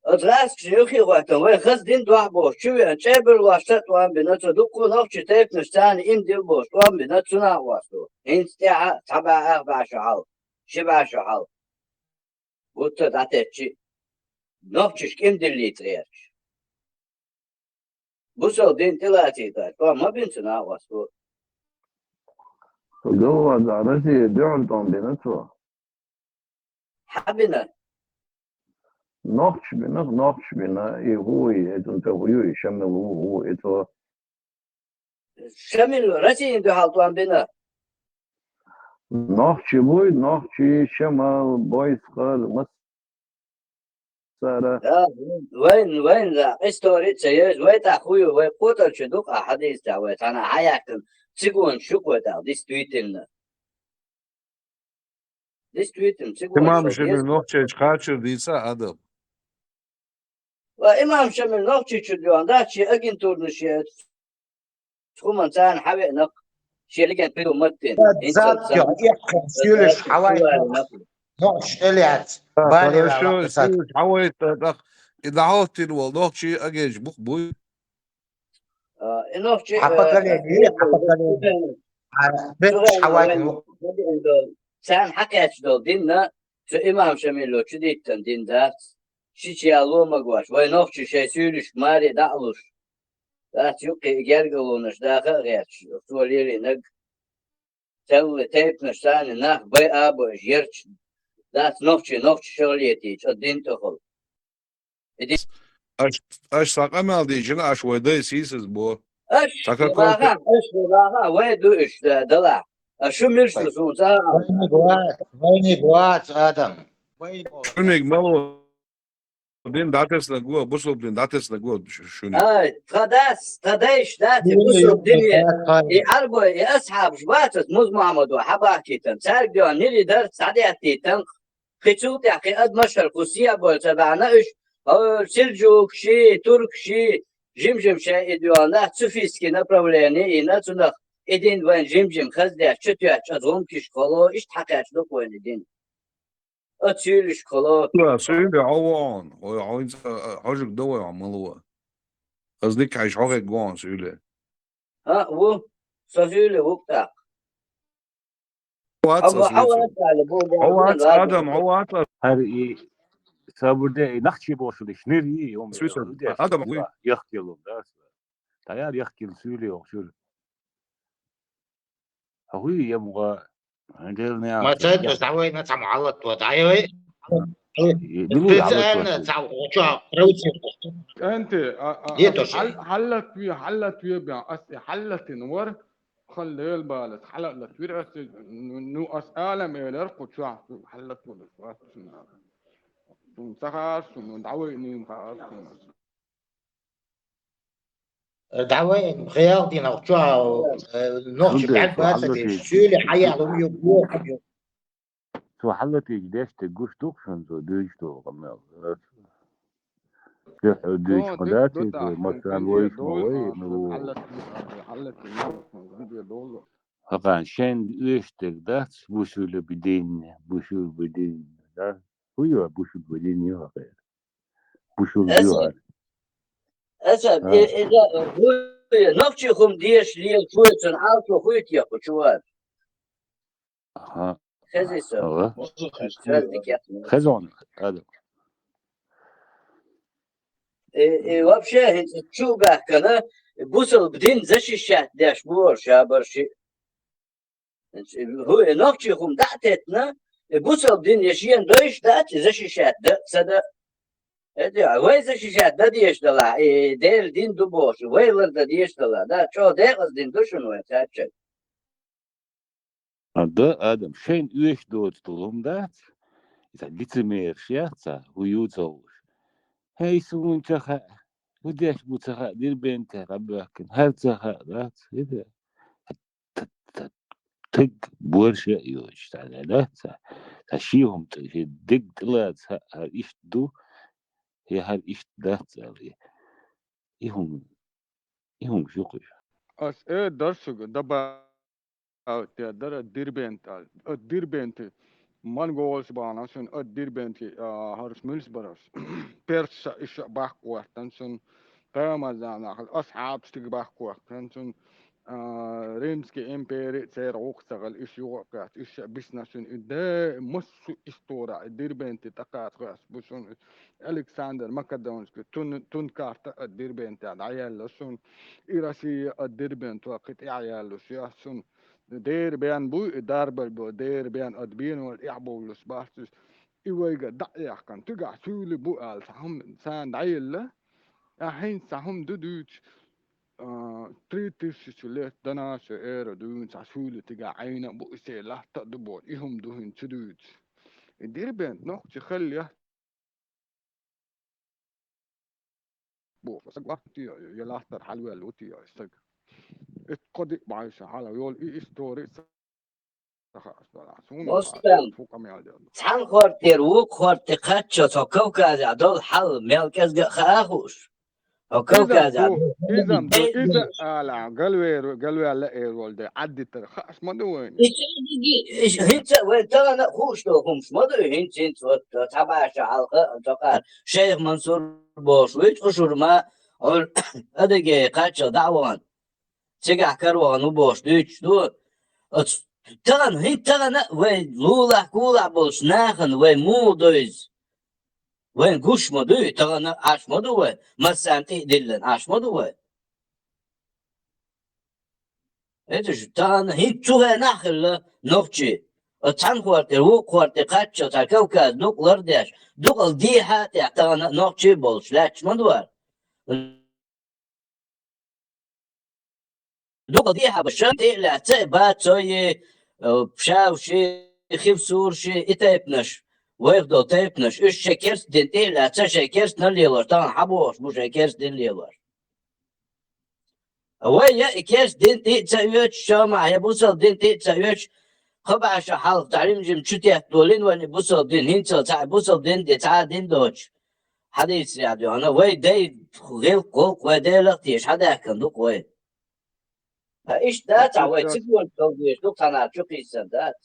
оцу гӀаскачу юххе а хӀоьттина, вай хаза дин дохьа бохуш, чу веана, чӀебарлош ца тӀом бина, цо дуккха а нохчий тайпанаш царна иман дилла бохуш, тӀом бина, цунах а васту. ХӀинца тӀаьхьа цхьа бӀе ах бӀе шо хьал, ши бӀе шо хьал. Гуттар а дӀатеттчи, нохчашка иман диллийта гӀерташ. Бусалба дин тӀелацийтар, тӀом ма бина цу накъосто. Галваза Россия дуьхьал тӀом бина цо. Хьан бина? Нохча бина, нохча бина, и хӀу и, и цунна тӀе хӀу ю, и Шамил ву, хӀу и цо. Шамил Россиян дуьхьал тӀом бина. Нохчий вуй, нохчий, Шамал, Бойсхал, массара. Да, вайн, вайн, да, истори ца еза, вай тӀаккха хӀу ю, вай кхотарчу ду-кх а хьадийцарехь, вай цхьана хьаяьккхина, цигонаш ю-кх вай тӀаккха, действительно. Действительно, цигонаш Имам ю. Шамил нохчийчу кхачар дийца а адам. Ва имам Шамил нохчийчу дуьхьа дац, шен агентурнаш яц. Хуман царна хьавеана, шен легенд придумать дина. Ва инсанца. Зал тӀехь эккхина суьйлаш хьавайта нохчаш тӀелаьцна. Бале ваьлла кхетар. Суьйлаш хьавайта, тӀаккха и дӀахӀоттийна волу нохчий агенташ бу-кх буй. А, и нохчий, а, поколение, а, поколение. А, беккаш хьавайта ву. Царна хьакхаьчна долу дин а, цу имам Шамило чудиттина дин дац. Шича ял ло магош, вай нохчий шайн суьйлашка маре дӀа а луш. Дац юккъе и гергарлонаш даха а гӀерташ, цо лелийнарг. Цхьаьлла тайпанаш царна нах бай а бой, ерча дац нохчий, нохчий шахлетийча, а дин тӀехула. Иди. Аш, аш сан къамел дийчина, аш вай дай сийсаз бо. Аш Сан сан как баха, аш сан баха, вай ду уьш, да, далахь. А шу мирш ду суна ца а? Вайниг вац, вайниг вац, адам. Вайниг вац. Шуьниг мало дин дӀатесна го, бусалба дин дӀатесна го шу-, шуьниг. Ай, тхан дас, тхан дайш дац, и бусалба дине, и Ӏарбой, и асхьабаш бацат, Муз Мухьаммадо хьабахкийтан, цаьрга доьгӀна нили дар, схьадаьттийтан, кхин цул тӀаьхьа кхин адамаш хӀара кху сехьа бой ца баьхна уьш, хӀора сельджукаши, туркаши, жим-жим шайн и доьгӀна, суфийский направление йина, цунах и дин вайн жим-жим хаздеш, чутоьттуш, аса гӀумкишка хало, иштта хьакхаьчна ду-кх вайна и дин. Оцу суьйлашка хало. Ва, суьйле хьо ву хьуна, хьо, хьо хӀинца, а, а, хьожуг дан вай хьо мала ву. Аса дика хьайша хьо хӀегга ву хьуна суьйле. А, ву. Со суьйле ву-кх тӀаккха. Хьо вац аса вуьйцург. Хьо вац, адам, хьо вац аса. ХӀара и Сабур де, и нахчи бошули шнир и, ом, Суй, суй. Де, А, адам, суй. Яхкилум, да, суй. Таяр яхкил суйли охшур. Ахуй, емга, андерне Ма аса, цай яхкил. Давай на цам алат вот, ай, ой. Билу алат Специально вот. Цам уча, провоцировать. Энти, а, а, Где а, тоже? Хал-, халлат ви, халлат ви бя, ас, халлатин вар, халлел балас, халлат вир ас, ну, ну, ас алам элер, куча, халлат вир ас, сун сахар, сун, давай ним хар, сун. Давай, хиял дина, чуа, э, нохчи Хунде, бяг баца, хунде. Шули хаял ум ю, ю, ю. Цу хьалатиги деште гуш дукшун, цу дуьйш долу къамел. Дуьйш О, хьо дуьйш дик хьо дати, ду цу таххун, масан кхин вайш ма дой, вай, хан, ну. Хьалатиги, хьалатиги, кхин долу. Хакан шен уьштег дац, бушули бидин, бушули бидин, да? Хуйо бушули бидин ю хакер. Бушули Эсэ. Ю хар. Эсэ, А. Э, э, да, хуй, нохчи хум деш, лел, хуй, цун алчу хуй тьяху, чувак. Аха. Хезий со? Ага. Хезон, ада. Э, э, вообще, хӀинца чу баьхкана, бусалба дин защищать деш бу шабарши. ХӀу, э, нохчи хум дӀа а тетна, э, бусалба дин я шен дойш дац, защищать да, ца да. Э, да, вай защищать да деш дала, э, Дела дин ду бохуш, вай лар да деш дала, да, чӀо декъаз дин ду шуна вай, цаьрча. А, да, адам, шайн оьшуш доцу долу хӀума дац, иза лицемерш яц, а, хӀу ю ца хууш. ХӀей, суна ца хаьа, хӀу деш бу ца хаьа, Дербенте къабоьхкина, хӀара ца хаьа дац, хӀета. Т-, т-, тиг борша а йоцуш, цхьа дац, цхьа, цхьа ши хӀума тӀе, ши диг тӀелаца, хӀа-, хӀара иштта ду, я хӀара иштта дац, аьлла. И хӀума, и хӀума шу кхуьйсу. Ас э даршуга даба- Те дара Дербент аьлла. От Дербенти монголаш бахьана шуна, от Дербенти, а, хӀорш муьлш бараш. Персша иша бахка гӀоьртан шуна, Рамазанах асхьабаш тига бахка гӀоьртан шуна, а, Римский импери церан гӀуллакх ца хила, иша юха а кхетта, иша бисна шуна, и де массу истора, и Дербенти тӀакхача хас бу шуна, Александр Македонский, тун, тун карта от Дербента дӀаяьлла шуна, и Россия от Дербента кхин тӀе а яьлла шуна. Дербен буй, и дарбар бу, Дербен ад бен вал эхь бовлуш бац уьш. И вайга дӀа а яхкан, тигахь суьйли бу аьлла, цхьа хӀума царна дӀаелла. А хӀинца цхьа хӀума ду дуьйцу, а, три тысячи лет до нашей эры дуьйна цхьа суьйли тигахь Ӏийна а бу, и се латта а ду боху, и хӀума ду хӀинца чу дуьйцу. И Дербент нохчи хилла яц боху. Саг вахтий, я латтар хьалвелла ву те, саг. Ит кхо-диъ бӀаьрса хьала йолу и истори ца хаьа ас вала. Суна Мустам, фу къамел делла. Цхьана хӀорта тӀера вукху хӀорта тӀе кхаччалц хьо Кавказехь долу хьал мел кӀезга а хаа хууш? Хьо Кавказехь ду, изам ду, иза ала, галвер-, галваьлла эр волу де, Ӏаддитар хаас ма ду вайна. И чӀогӀа, и хӀинца а вай тахана а хууш долу хӀумаш ма ду, хӀинца, хӀинца вот цхьа баша хьалха а, цхьа кхара Шайх Мансур бохуш вуьйцу, Ӏушур ма, Ӏур-, Адыгей кхаччалц дӀа а вахана, цигахь каравахана ву бохуш дуьйцуш ду. Оцу тахана, хӀинца тахана а вай лулахь-кулахь болчу нахана вай муха довза? Вайн гуш ма дуй, тахана Ӏаш ма ду вай, массарна тӀе а диллина Ӏаш ма ду вай. Эцаш тахана хӀинца цу хенахь хилла нохчий. Оцу цхьана хӀорта тӀе, вукху хӀорта тӀе кхаччалц цхьа Кавказ дукъ лардеш, дукъал дехьа а тӀехь тахана нохчий а болуш лаьтташ ма ду вара. Дукъал дехьа баша тӀе а лаьцна, и Бацой, э, Пшавши, Хивсурши, и тайпанаш, вайх долу тайпанаш, уьш шайн керста дин тӀе а лаьцна, шайн керстанал лелош, тахана хьан бохуш бу шайн керста дин лелош? Вай я и керста дин тӀе а ца оьцуш, чомахь я бусалба дин тӀе а ца оьцуш, кхо бӀаьша хьалха цхьа жим-жима чу тетта долийна вайна и бусалба дин, хӀинццалц цхьа а бусалба дин де цхьа а дин доцуш. Хьадийцарехь дуьхьал, вай дай гӀиллакх-гӀуллакх вай Делах а теша, хьадаьхкина ду-кх вай. Ткъа иштта дац ахь вай, цига вон чолгуьйш ду-кх цхьанхьа чу кхийссан дац.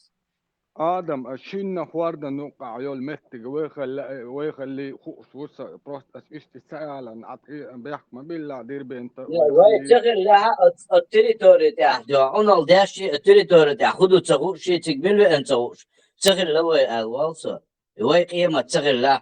Адам, а шинна хӀордан юккъахь йолу меттиг вай хала, вай халлий хууш ву сан, просто ас иштта ца аларна, Ӏа тӀе бехк ма билла, Дербента, вай вай халлий ца хиллехь, оцу, оцу территори тӀехь, дуьхьа Ӏуналла деш ши, оцу территори тӀехь хӀун ду ца хууш ши, цига мила веана ца хууш, ца хилла вай аьлла вал со. И вай къемат ца хиллехь.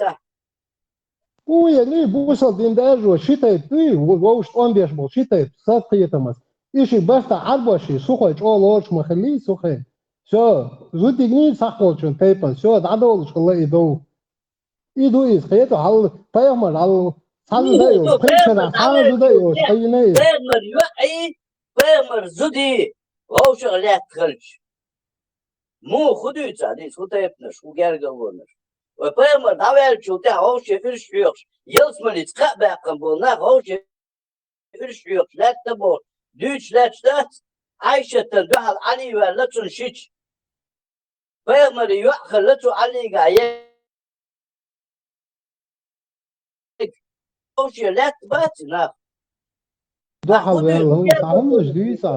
Хьаца. Уяли бусал дин даржо ши тайп дуй, вовш тӀом беш бол ши тайп сад кхетамас. И ши баста Ӏарбаши, сухой чӀо лорш ма хили, сухой. Всё, зудигни сахолчун тайпан, всё, дӀадолуш хилла и дов. И ду из, хету хьал, пайхамар хьал, Хьан зуда йолуш, кхин шарахь хьан зуда йолуш, хьан йина иза? Пайхамар йоӀий, пайхамар зудий вовшах лаьтта хилча. Муха хӀун дуьйцу хьуна иза, хӀун тайпанаш, хӀун гергарлонаш? Вай пайхамар дӀаваьллачул тӀаьхьа вовшийн уьраш хьоькхуш, ялсаманица кхаъ баьккхина болу нах вовшийн уьраш хьоькхуш лаьтта бохуш, дуьйцуш лаьтташ дац? Ӏайшатан дуьхьал Ӏали ваьлла цунна шича. Пайхамаран йоӀ хилла цу Ӏалигахь е-, вовшийн лаьтта бац и нах. Дуьхьал ваьлла, хӀунда сан хӀуманаш дуьйцу?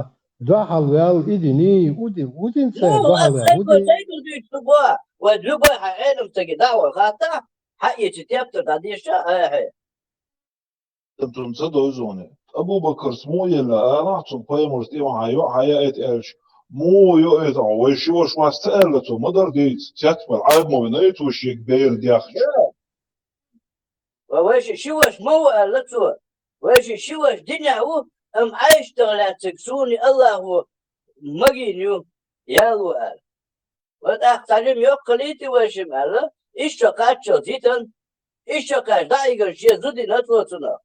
Дуьхьал ваьлла, и дина, у ди-, у дина цара, ну, дуьхьал ваьлла, у ди. Сайгара дуьйцу ду бо, вай любой хьан Ӏелам стаге дӀа а вахийтахь, хьаэци тептар дӀадеша, ахье. Цунца дойзоне. Абу-Бакарс муха елла алахь, цунна пайхамарс тӀе ма хьан йо, хьан яийта аьлча, муха йо иза, вай ши ваша вац ца аьлла цо, ма дара дийца, цецбар Ӏаьрба ма вина, и цо шега бер дехча. Ва вай ши, ши ваша ма ву аьлла цо. Вай ши, ши ваша динехь ву, амма Ӏайшатах лаьцнарг суна Аллахо магийна ю, яло аьлла. Ва тӀаккха цхьа жима йоккха хилийта вай шима аьлла, иштта кхаччалц йитан, иштта кхаьчча дӀаигар шен зудина цо цунах.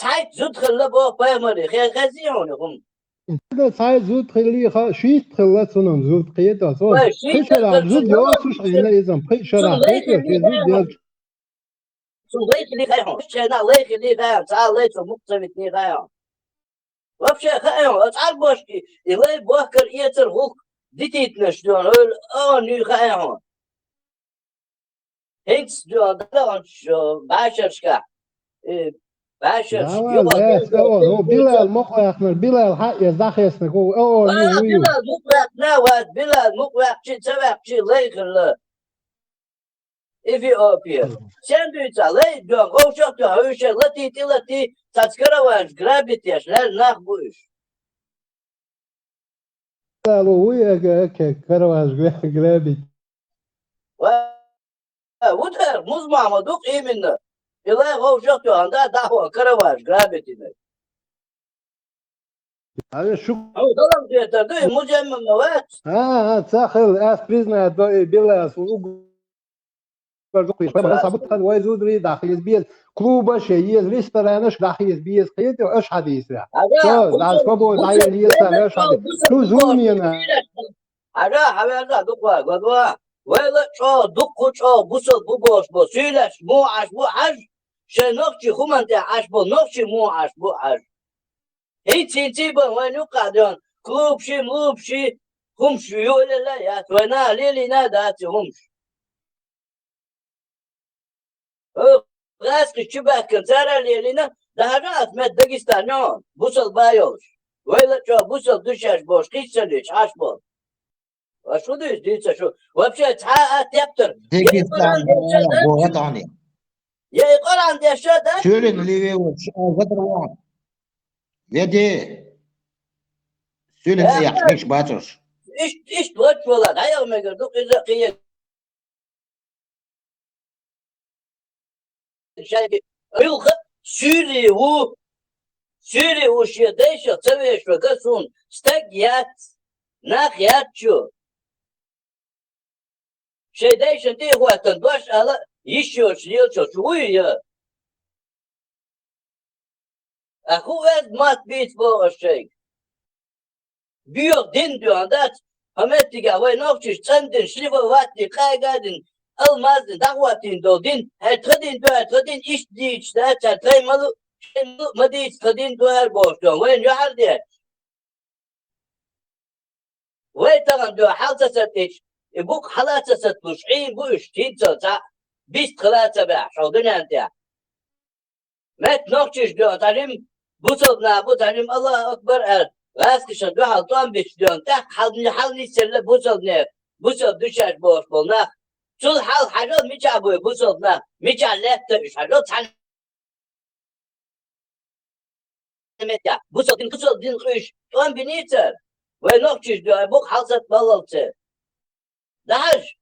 Цхьайтта зуда хилла боху пайхамаре, хе-, хезний хьуна хӀума? Цхьайтта зуда хилли ха, шийтта хилла цунна зуда кхета, цо. Вай, шийтта кхин шарахь зуда йоцуш хилла иза, кхин шарахь кхета, шен зуда елча. Цунна лай хили хаьий хьуна? Шена лай хили хаьий хьуна? Цхьа а лай цо мукъа ца витний хаьий хьуна? Вообще хаьий хьуна? Оцу Ӏарбошка и лай бохкар эцар гӀуллакх дитийтинарш дуьхьал ойла а нуьй хаьий хьуна? ХӀинца дуьхьал дӀадаханчу бӀешерашкахь, и бӀешераш юха лаьцна, ну, Билал мукъаваьккхинарг, Билал хьаэца дӀахецнарг, о, о, а, нуьй, нуьй. Билал мукъаваьккхина, вац, Билал мукъаваьккхича а, ца ваьккхича а лай хилла. Эфиопия. Сен дуьйцу, лай а доьгӀна, вовшах а тоьхна, уьш латий, тӀелатий, цхьацца караванаш грабить еш лаьрна нах бу уьш. Ало, вуй, эга, эга, караванаш гра-, грабить. Ва, ву тера, Муза-Мохьмад ву-кх именно. И лай вовшах а тоьхна, да, дӀахо караванаш грабить йинарг. Ай, шу. Хьо далам хетар ду, и муземма ма вац. А, а, ца хилла, ас признать до, и Билас, у, угар дукхийша, ас хьабуттан вай зударий дӀахеза беза, клубаш еза, ресторанаш дӀахеза беза, кхетий, аша хьадийсира. Ага, со, да, свобода, дӀаелла еза, аша хьадийсира. Шу зулмена. Ага, хьаваьлла дукха, гладва. Вайла чӀогӀа, дуккха чӀогӀа бусалба бу бохуш бо, суьйлаш муха Ӏаш бу хьажа, шайн нохчий хӀуманна тӀехь Ӏаш бо, нохчий муха Ӏаш бу хьажа. ХӀинца-хӀинца а бан вайна юккъахь доьгӀна клубаший, млубаший, хӀумаш юхалелла а яц, вайн наха лелийна а дац и хӀумаш. ХӀокху гӀаскхича чу баьхкина цара а лелийна, дахьажа аса метта Дагестан йогӀу, бусалба а йолуш. Вайла а чӀогӀа бусалба ду шаьш бохуш, кхин ца лечу Ӏаш болу. Аш хӀун дуьйцу, дуьйцу шу? Вообще цхьа а тептар. Дагестан боху тахана. Я и Къуръан дешша дац? Суьйранна леве волчу а ватар вон. Веде. Суьйранна яхаш мегаш бацурш. Ишт, ишт вач вала, дӀаяла мегар ду, иза кхин. Шайги, уьлха суьйре ву. Суьйре ву шен дайшах ца вешвага суна стаг яц, нах яц чу. Шайн дайшан тӀе а хӀоттан дош ала, йиш йоцуш лелачо чу вуй я? Ахух веза мотт бийца боху аш шайга. Боьха дин доьгӀна дац, хьо меттигехь вай нохчаш цӀандина, шлифовать дина, къайгадина, алмаз дина, дӀахӀоттийна долу дин, хӀара тхан дин ду, хӀара тхан дин иштта дийцаш дац, хӀара тхайн ма лу, шайн ма лу, ма дийца тхан дин ду хӀара бохуш доьгӀна, вайна юьхьар деш. Вай тахана дуьхьа хьал ца сатийча, и букъ хьала ца саталуш, Ӏийна бу уьш, хӀинццалц цхьаъ, бист хила а ца баьхьаш, хьо дуьнен тӀехь. Метта нохчаш дуьхьа цхьа жима бусалба нах бу, цхьа жима Аллаху акбар аьлла, гӀаскхашна дуьхьал тӀом бича дуьхьа, тӀаккха хьал, хьал нисъелла бусалба нехан, бусалба ду шаьш бохуш болу нах. Цул хьалха хьажал мичахь бу и бусалба нах, мичахь лаьтта уьш, хьажал цхьаьна меттехь, бусалба дин, бусалба дин къуьйсуш тӀом биний цара? Вай нохчаш дуьхьа букъ хьалсат баллалц церан. ДӀахьажа!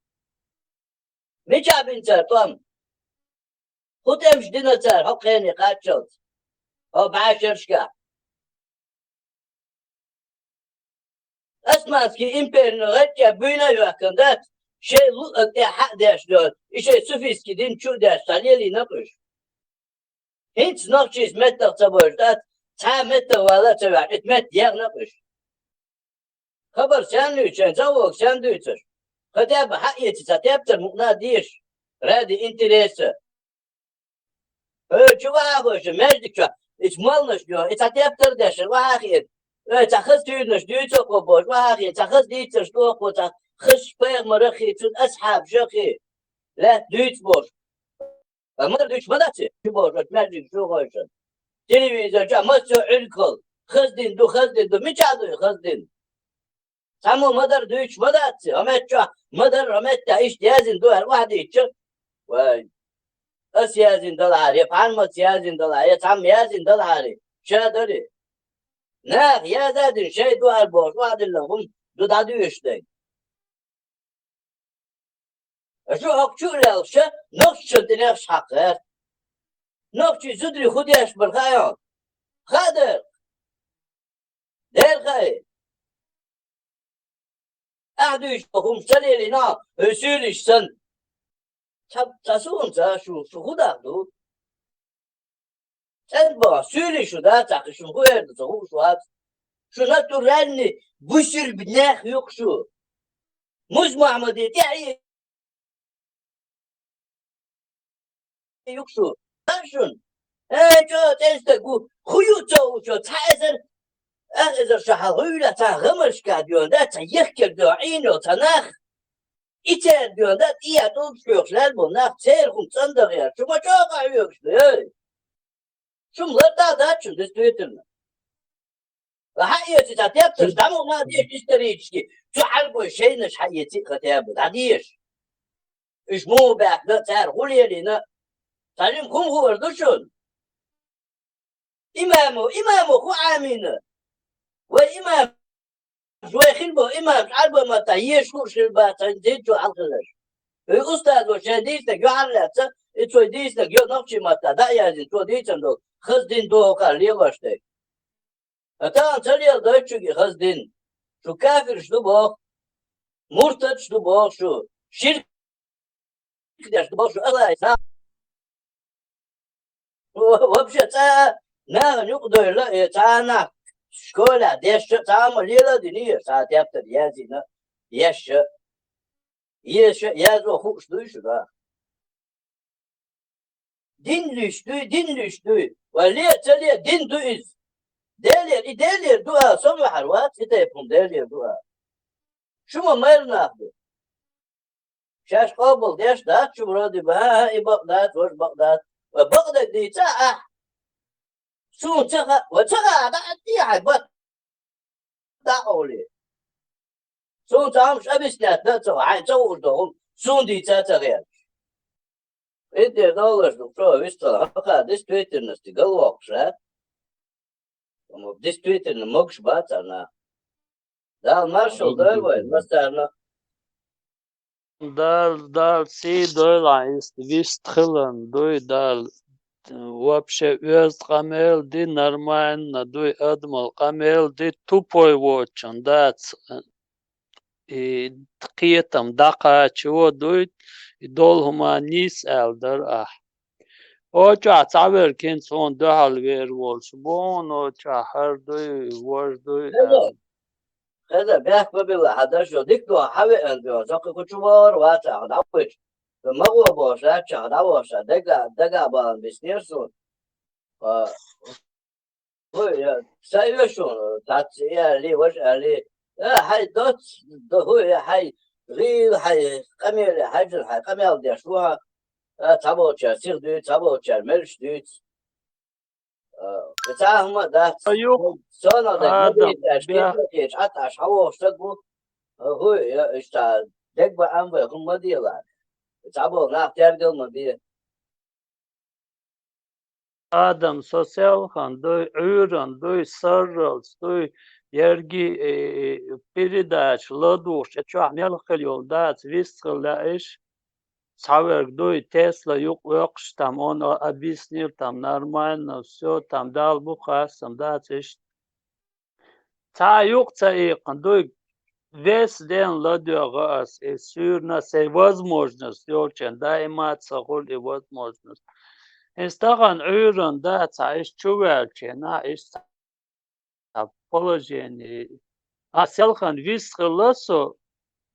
Мичахь бина цара тӀом? ХӀун тӀемаш дина цара хӀокху хене кхаччалц? Хьо бӀешерашкахь. Османский империно гӀайчча буьйна а йоьхкина дац, шайн луъаг тӀехьа а деш, и шайн суфийский дин чу а деш, цхьа лелийнакъ уьш. ХӀинца нохчийс меттах ца бовш дац, цхьа меттах вала а ца ваьхьа, итт метта ягӀнакъ уьш. Хабар сен луьйчу, шайн цӀа вогӀу сен дуьйцуш? Хотя бы хьаэци цхьа тептар мукъна а дезаш, ради интереса. Э, чу вахьа хӀоьжуш, маьждиг чохь, и цхьа молланаш дуьйхьа, и цхьа тептар деш, вахьа хиъна. Э, цхьа хаза туьйранаш дуьйцу кхо бохуш, вахьа хиъна, цхьа хаза дийцарш ду кхо, цхьа хаза пайхамарах хи, цуьнан асхьабашах хи. Лаьтта дуьйцу бохуш. Ма-дарра дуьйцуш ма дац и, шу бохуш, оцу маьждиг чу хӀоьжуш. Телевизор чохь массо а Ӏуьллуш хилла. Хаза дин ду, хаза дин ду. Мичахь ду и хаза дин? Цхьаммо ма-дарра дуьйцуш ма дац и. ХӀокху меттехь ма-дарра, хӀокху меттехь иштта яздина ду аьлла, охьадийцича, вай, ас яздина далахьара, я Пхьарматас яздина далахьара, я цхьамма яздина далахьара, ша дара и. Наха яздан дина шайн ду аьлла бохуш, охьадиллина хӀума ду дӀадоьшуш дерг. Шу хӀокху чу а лелхаш, нохчашна тӀе нехаш хьакха гӀерта. Нохчийн зударий хӀун деш бара хаьий хьуна? Хаа дара? Дера хаьий? Ахьа дуьйцуш хӀума ца лелийна, хӀун суьйлиш санна. Ца, ца суна ца, шу, шу хӀун даха ду? ЦӀена боху, суьйлий шу дац, ахь шуна хӀун эр ду, ца хууш вац. Шу натуральный бусулба нах ю-кх шу. Муз-Мохьмаде тӀаьхье ю-кх шу. Хан шуна. Э, чӀогӀа цӀена стаг ву, хӀун ю ца хууш, цхьа эзар, ах эзар шо хьалха гӀуьйлахь цхьа гӀамаршка доьгӀна дац, цхьа ехкера доьгӀна Ӏийна йолу цхьа нах. И церан доьгӀна дац, тӀехьа тӀулгаш хьоьхуш лаьлла болу нах, церан хӀума цӀандахь яьлла, шу ма чӀогӀа хьоьхуш ду, эй! Шу-м лардан дац шуна, действительно. Ва хьаэца цхьа тептарш дӀа ма ван деза исторически, цу Ӏаьрбойн шайнаш хьаэций а хотя бы, дӀадеша. Уьш муха баьхкина, цара хӀун лелийна, цхьа жимма хӀума хуур ду шуна? Имамо, имамо хӀун Ӏамийна? Вай имам, вай хилла бо имам, Ӏаьрбойн маттахь езаш хууш хилла бац, цхьа дин чу хьалхиларш. И устазо шен дийцинарг юьхьарлаьцна, и цо дийцинарг йо нохчийн маттахь дӀа а яздина, цо дийцина долу хаза дин ду хӀокхара лелош дерг. Ткъа тахана ца леладойту шуьга и хаза дин. Шу кафирш ду боху, муртадаш ду боху шу, ширк деш ду боху шу, Аллахьца. Вообще цхьа а нахана юкъадевлла, э, цхьа а нах школехь дешча, цхьа а ма лела а дина, цхьа а тептар яздина, ешча, еша, язо хууш дуй шу, да? Дин луьйш дуй, дин луьйш дуй. Вай ле а, ца ле а, дин ду иза. Делера, и Делера ду ала, со дуьхьал вац, и тайпа хӀума Делера ду ала. Шу ма майра нах ду. Шаьш къобал деш дац шу, вроде бы, а, а, и бакъ дац, важа бакъ дац. Вай бакъдерг дийца ахь. Суна ца хаьа, вай ца хаьа, дӀа а дехьа бат. ДӀа а олий. Суна цхьа хӀумаш объяснять дан а ца хьайн ца хууш долу хӀума, суна дийца а ца гӀерташ. Итт дер долларш ду, чӀогӀа вистхила, хӀокхара действительности галвоккхуш а. Амма действительно могуш бац царна. Дала маршалла дойла вай, массарна. Дала, Дала сий дойла, иштта вистхиларна дуй Дала. Вообще оьзда къамел ди, нормально дуй, адамал къамел ди, тупой воцчун дац. И кхетам дӀакхачо дуй, и долу хӀума нийса аьлла дара ахь. Очохь цхьаверг хӀинца хьуна дуьхьал вер волуш бу хьуна, очохь хӀара дуй, важа дуй аьлла. Хеза, бехк ма билла, хьан дашо дика ду, хьан веана ду, со кхин кху чу вогӀур вац ахь, дӀавоьдуш. Ма гӀо бохуш, лаьттачохь дӀавохуш, дага, дага балан биснера суна. А, хӀу, я, са оьшу, цац и аьлли, важа аьлли. А, хьай доц, до, хӀу, я, хьай гӀийла, хьай къамеле, хьаьжжина, хьай къамел деш ву хьан. А, цхьаболчара сиха дуьйцу, цхьаболчара меллаш дуьйцу. А, цхьа хӀума а дац. Аюк, Сонал дерг ма Адам, дийца, бя- кхечу Ӏад Ӏаш хьан вохуш стаг ву? А, хӀу, я, иштта, дегба ам вай хӀума ма дела. Цхьаболу нах тергал ма бе. Адам, со селхана дуй, Ӏуьйранна дуй, сарралц дуй, ерги, э, передача ладугӀуш, э, чохь мел хила йолу дац, вист хила лаьа иш. Цхьаверг дуй, Тесла юкъа воккхуш, там он объяснил, там нормально, всё, там Далла бу хастам, дац иштта. Цхьа а юкъа ца иккхина дуй, весь день ладоьгӀа ас, и суьйрна сай возможность йолчен, даимат ца хуьлу и возможность. ХӀинца тахана Ӏуьйранна да, цхьа иштта чу ваьлченахь, иштта цхьа положение. А селхана вист хилла со,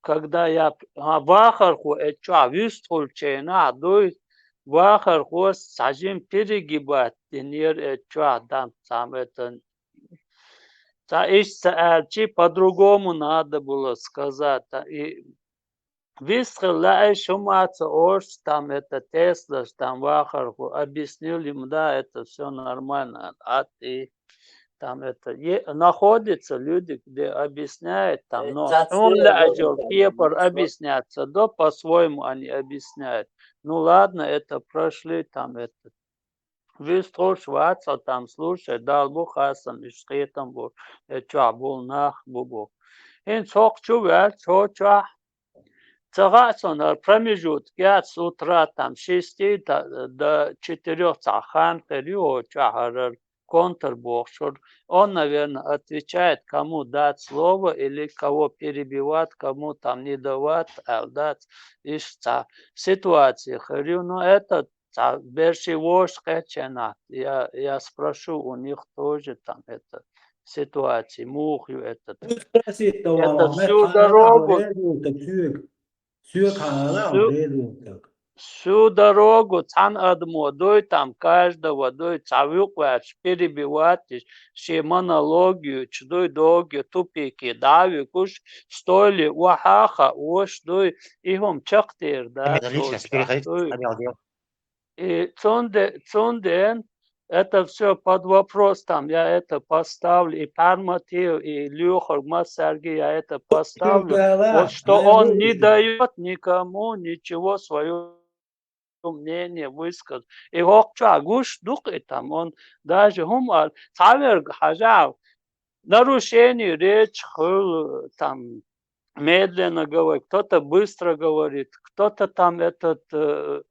когда я, а, вахархо эцу чохь вист хуьлученахь дуй, вахархос цхьа жима перегибать динера эцу чохь, там, там это, цхьа иштта ца аьлчи, по-другому надо было сказать. И вист хилла, лаьа шума ца ош, там это Теслаш, там вахархо объяснил ему, да, это всё нормально, а ты там это, е-, находятся люди, где объясняют, там, но хьуна лаьа йолу кепара объясняться до, по-своему они объясняют. Ну ладно, это прошли, там это. Вистхуьлуш вац, а там слушай, Далла бу хастам, уьш кхетам бу, э, чохь болу нах бу бу. ХӀинца хӀокху чу ваьлла, цо чохь ца хаьа суна, хӀара промежуток яц, с утра там шести та-, до четырёх цхьа хан хир ю, хӀо чохь хӀара контр бохуш хӀара. Он, наверное, отвечает, кому дать слово или кого перебивать, кому там не давать, аьлла дац, иштта цхьа ситуация хир ю. Но этот цхьа берши вовшах кхечченахь, я, я спрошу у них тоже там это ситуация, муха ю этот. Спросить-то Это валахь, всю дорогу, результат соьга. Соьга хьан ала, результат. Всю дорогу цхьана адамо дуй, там каждого дуй, цхьа вуькъ ваьлча перебивать деш, шен монологи чу дуй, долгий тупике дӀа а вуьгуш, стойле охьа а хаош дуй, и хӀума чекхдер дац. Лично переходить. И цунден, цунден это всё под вопрос, там, я это поставлю, и Парматиев, и Лёхарг Масарги, я это поставлю, вот что он не даёт никому ничего своё мнение высказать. И хӀокху чохь гуш ду-кх и там, он даже хӀума аьлла, цхьаверг хьажахь, нарушение речи хуьлу, там, медленно говорит, кто-то быстро говорит, кто-то там этот, э,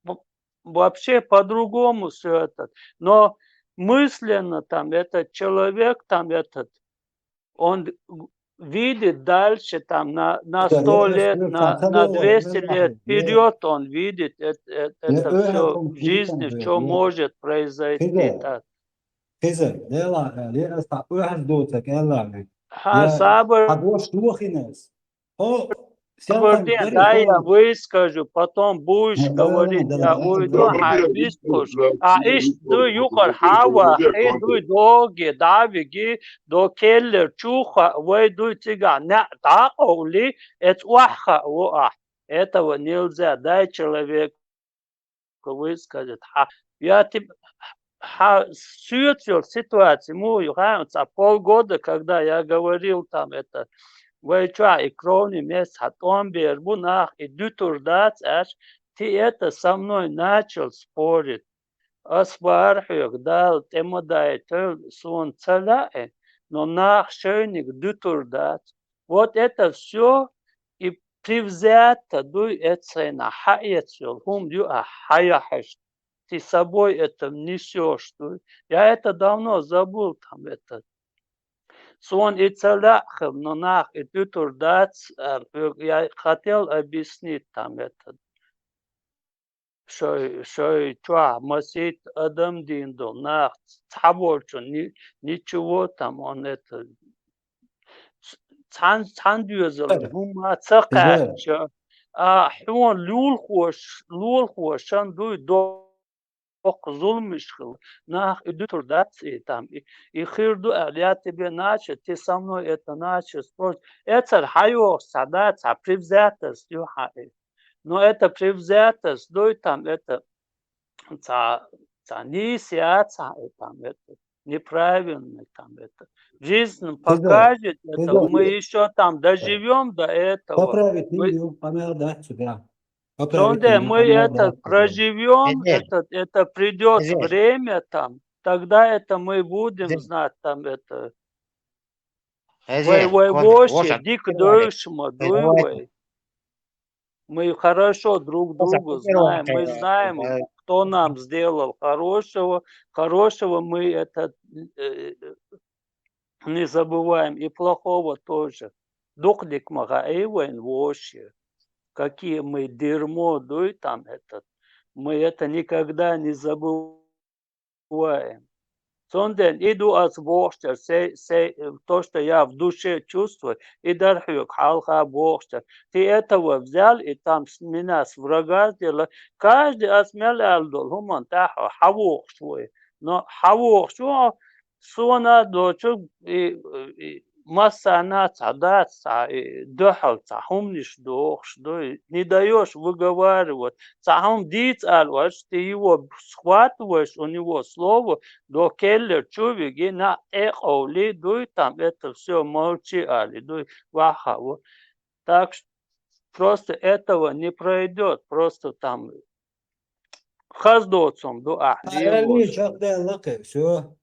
в-, вообще по-другому всё это. Но мысленно там этот человек, там этот, он видит дальше, там на, на сто лет, на, на двести лет вперёд он видит это, это, это всё в жизни, что может произойти. Хизар, Дела аьлла, ас цхьа оьхьаз доцург аьлла вай. Хьан сабар, хьан дош дохийна ас. Хьо сабар де, дай я выскажу, потом будешь говорить, я уйду, хьан вистхуш. А иштта дуй юкъара хьан ваххий, дуй доге, дӀа а виги, до келлер чу а хаьа, вай дуй цигахь неӀ дӀа а къовли, эца охьахаа ву ахь. Этого нельзя, дай человеку высказать. Хьан, я тебе, хьан соьца йолу ситуация муха ю хаьа, цхьа полгода, когда я говорил там это, вай чохь и кровный месть, хьан тӀом бер бу нах, и дуьтур дац аьлча, ты это со мной начал спорить. Ас бахара хьоьга, Дала тӀе ма дайтойла, суна ца лаьа, но нах шайниг дуьтур дац. Вот это всё и превзято дуй эцу хенахь, хьаэца йолу хӀума ю ахь хьаяхьаш. Ты собой это несёшь дуй. Я это давно забыл, там это. Суна и ца лаьа хила, но нах и дуьтур дац, а, я хотел объяснить, там это. Шай, шай чохь масийтта адам дийна долу нах цхьаболчун ни-, ничего там, он это, ц-, цхьан-, цхьана доьзална хӀумма ца кхаьчча, а, хьуна лулахош-, лулахошан дуй доккха зуламаш хила, нах и дуьтур дац и там, и, и хир ду аьлла, я тебе начал, ты со мной это начал спорить. Эцар хьайохуш цхьа дац, цхьа превзятость ю хьан и. Но это превзятость дуй там, это цхьа, цхьа нийса яц хьан и там, это неправильный там, это. Жизнь покажет это, мы ещё там доживём до этого. Поправить не будем, помер дац тебя. Цундела мы это проживём, это, это придёт время там, тогда это мы будем знать там это. Вай, вай вовшех дика девзаш ма дуй вай. Мы хорошо друг другу знаем, мы знаем, кто нам сделал хорошего, хорошего мы это, э, не забываем, и плохого тоже. Дукха дика ма хаьий вайна вовшех. Какие мы дерьмо, дуй там этот. Мы это никогда не забываем. Цундела и ду ас бохуш дерг, се, се, то, что я в душе чувствую, и дар хьоьга хьалха бохуш дерг. Ты этого взял, и там с-, меня с врага сделал. Каждый ас мел аьлла долу хӀуманна тӀехь хьан вохуш вай. Но хьан вохуш ву, сона а доцург, и, и массарна а цхьа дац, цхьа, и дуьхьал цхьа хӀуманаш дохуш ду, и не даёшь выговаривать. Цхьа хӀума дийца аьлла вац, ты его схватываешь, у него слово, до келлера чу виги, на тӀе а къовли, дуй там, это всё, молчи, али, дуй, ваха, вот. Так что просто этого не пройдёт, просто там хаза доцум ду ахь лелош. Чакхдаьлла кхе, всё.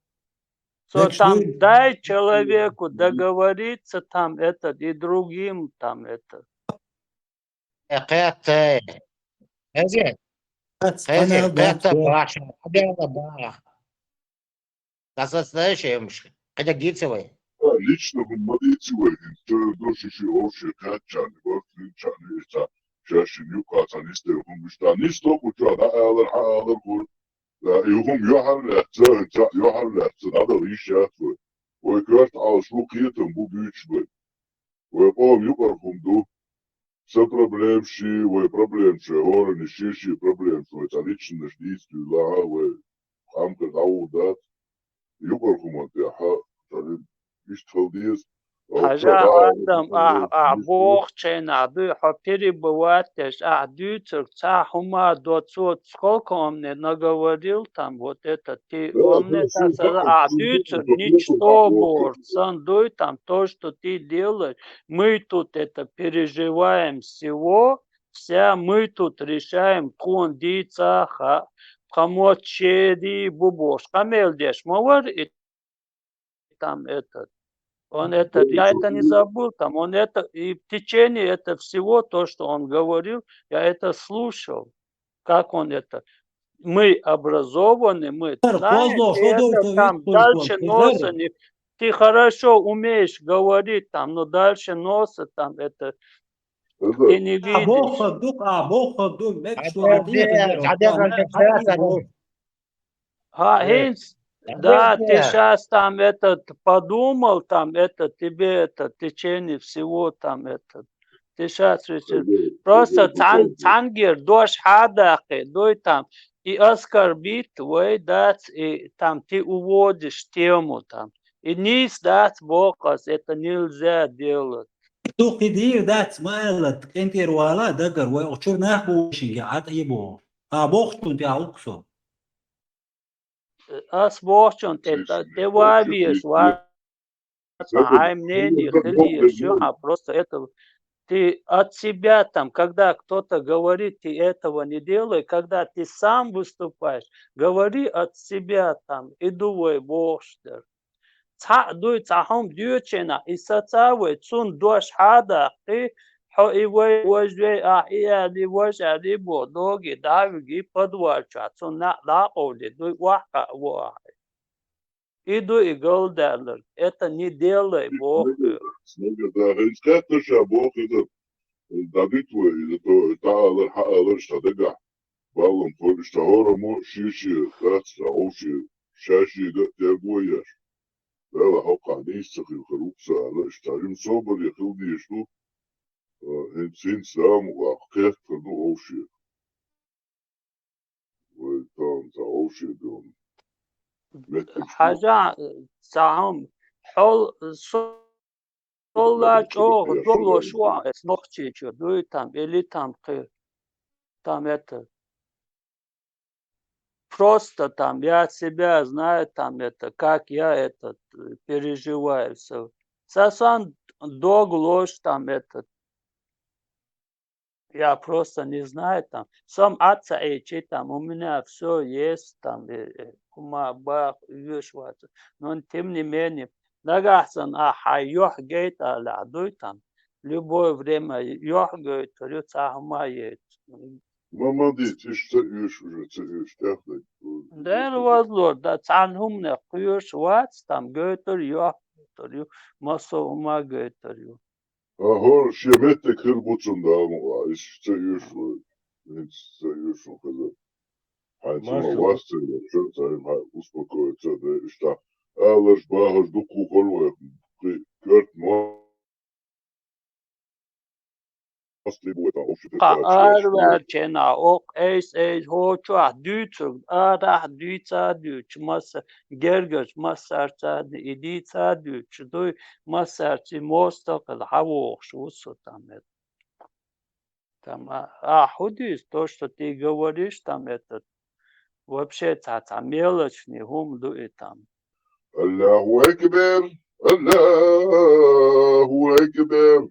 Со там дай человеку договориться, там этот, и другим, там это. Э, кхетта, э, эзи, эзи, кхетта баша, хьадела баха. Дасац дай шемаш, кхидагийца вай. Лично хӀума ма дийци вай, хӀинца чуьра ду ши-ши овши кхаьччарна, варх хинчарна, и ца, шаьшшинна юкъа ца нисдер хӀума иштта нисдо кху чохь, дӀа алар, хьа алар хур. Да, и хӀума юьхьарлаьцна, ца, юьхьарлаьцна, дӀадала йиш яц вай. Вай коьрта Ӏалаш ву, кхетам бу буьйцуш бай. Вай къоман юкъара хӀума ду. Сан проблемаш ши, вай проблемаш ши, хӀоранна ши-ши проблемаш, вай цхьа личнаш дийца дуьйлахьа, вай къам кхин дӀагӀур дац. Юкъара хӀуманна тӀехь, цхьа иштта хила деза. Хьажа, Адам, ахь, ахь бохучу хенахь дуй, хьо перебывать деш, ахь дуьйцург цхьа хӀума до, цо сколько он мне наговорил, там, вот это, ты, он мне так сказал, ахь дуьйцург ничто бохург санна дуй, там, то, что ты делаешь, мы тут это переживаем всего, вся мы тут решаем, тхуна дийца а хаьа, тхан мотт шерий бу бохуш, къамел деш ма вара и там этот. Он это, я это не забыл, там, он это, и в течение это всего, то, что он говорил, я это слушал, как он это. Мы образованы, мы знаем, и это там дальше носа не, ты хорошо умеешь говорить, там, но дальше носа там это ты не видишь. Хьан боху ду, хьан боху ду, мегаш ду, хьан тӀера. Хьан хӀинца, да, ты щас там этот подумал, там это тебе это в течение всего там это. Ты щас просто цхьан-, цхьаьнгара дош хьадаккхий, дуй там, и оскорбить вай дац, и там ты уводишь тему там. И нийса дац боху ас, это нельзя делать. Ду кхин дийр дац, ма аьлла, кӀентӀера вала дагар, вай оха чуьра нах бу шинге, Ӏа тӀе боху. Хьан бохучунна тӀехь ву-кх со. Ас бохучунна тӀе, тӀе ван везаш вац, хьайн мнение хила езаш ю хьан, просто это, ты от себя там, когда кто-то говорит, ты этого не делай, когда ты сам выступаешь, говори от себя там, и ду вай бохуш дерг. Цхьаъ дуй, цхьа хӀума доьчу хенахь, и саца а вай, цунна дош хьадаккхий, хьо и вай, важа вей, ахь и аьллий, важа аьллий боху, догий, дӀа а вигий, подвал чохь, цунна наӀ дӀа а къовлий, дуй, охьа а во ахь. И ду и галдаьлларг, это не делай, боху. Снега, да, хӀинца кхетта ша боху иза, дӀадуьту вай, иза то, тӀаалар, хьаалар ша дагахь. Баллам хӀора иштта хӀораммо шен-шен дац, ша хӀовше, ша-шен га а терго еш. Дала хьокхахь нийса ца хилхар ву-кх сан аьлла, иштта жима собаре хила дезаш ду, а, хӀинца, хӀинца да ма ваккха, кхетта ду хӀовше. Вай тахана ца хӀовше ду. Меттигаш ду. Хьажа, ца хьума, хьол со-, Солла чӀогӀа догло шу а эс Нохчийчу дуй там, или там кхы, там это, просто там, я себя знаю, там это, как я этот, э, переживаю всё. Са сан доглош там этот, я просто не знаю, там, со-м Ӏад ца Ӏийчи, там, у меня всё есть, там, э, э, хӀума бах, оьшуш вац. Но тем не менее, нагахь санна ахь хьайн юьхь гайта алахь дуй, там, любое время юьхь гойтур ю, цхьа хӀума яйта. Ма, ма дийца, иштта ца оьшу уже, ца оьшу, тӀехь дай. Дела возлор, да, цхьана хӀуманех кхоьруш вац, там, гойтур ю, юьхь гойтур ю, массо а хӀума гойтур ю. ХӀора шен меттиг хир бу цунна, Дала мукъалахь, иштта ца оьшу вай. ХӀинца ца оьшу хезар. Хьайна цунах вас ца йо, ца йо, хьай успокоиться а дай, иштта аларш бахаш дукха хӀора вай, кхин коьрта мо Кхы араваьлча, окху эйс-эйс хӀокху чохь дуьйцург арахь дуьйца а дуьйцуш, масса гергарчу массаьрца а и дийца а дуьйцуш дуй, массаьрца и мостагӀ а хила хьан вохуш ву со там это. Там, а, а, хӀун дуьйцу, то, что ты говоришь, там это, вообще цхьа, цхьа мелочный хӀума ду и там. Аллаху акбар! Аллаху акбар!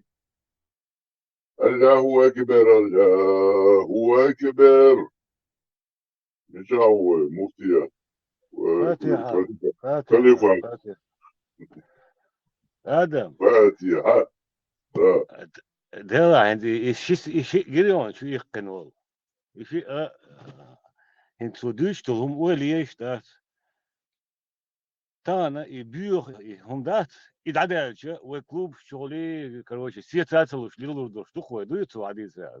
Аллаху акбар! Аллаху акбар! Мичахь ву вай, муфтият? Вай, Фатиха. Халифа. Фатиха. Халифа. Фатиха. Адам. Фатиха. Да. Делахь, хӀинца и ши, и ши гирон чу иккхина волу. И ши, а, хӀинца цо дуьйцуш долу хӀума ойла еш дац. Тахана и боьха и хӀума дац, и дӀадаьлча, вай клубаш чухула, короче, сеца а ца луш, лелор долуш ду-кх вай, дуй, цо хьадийцар.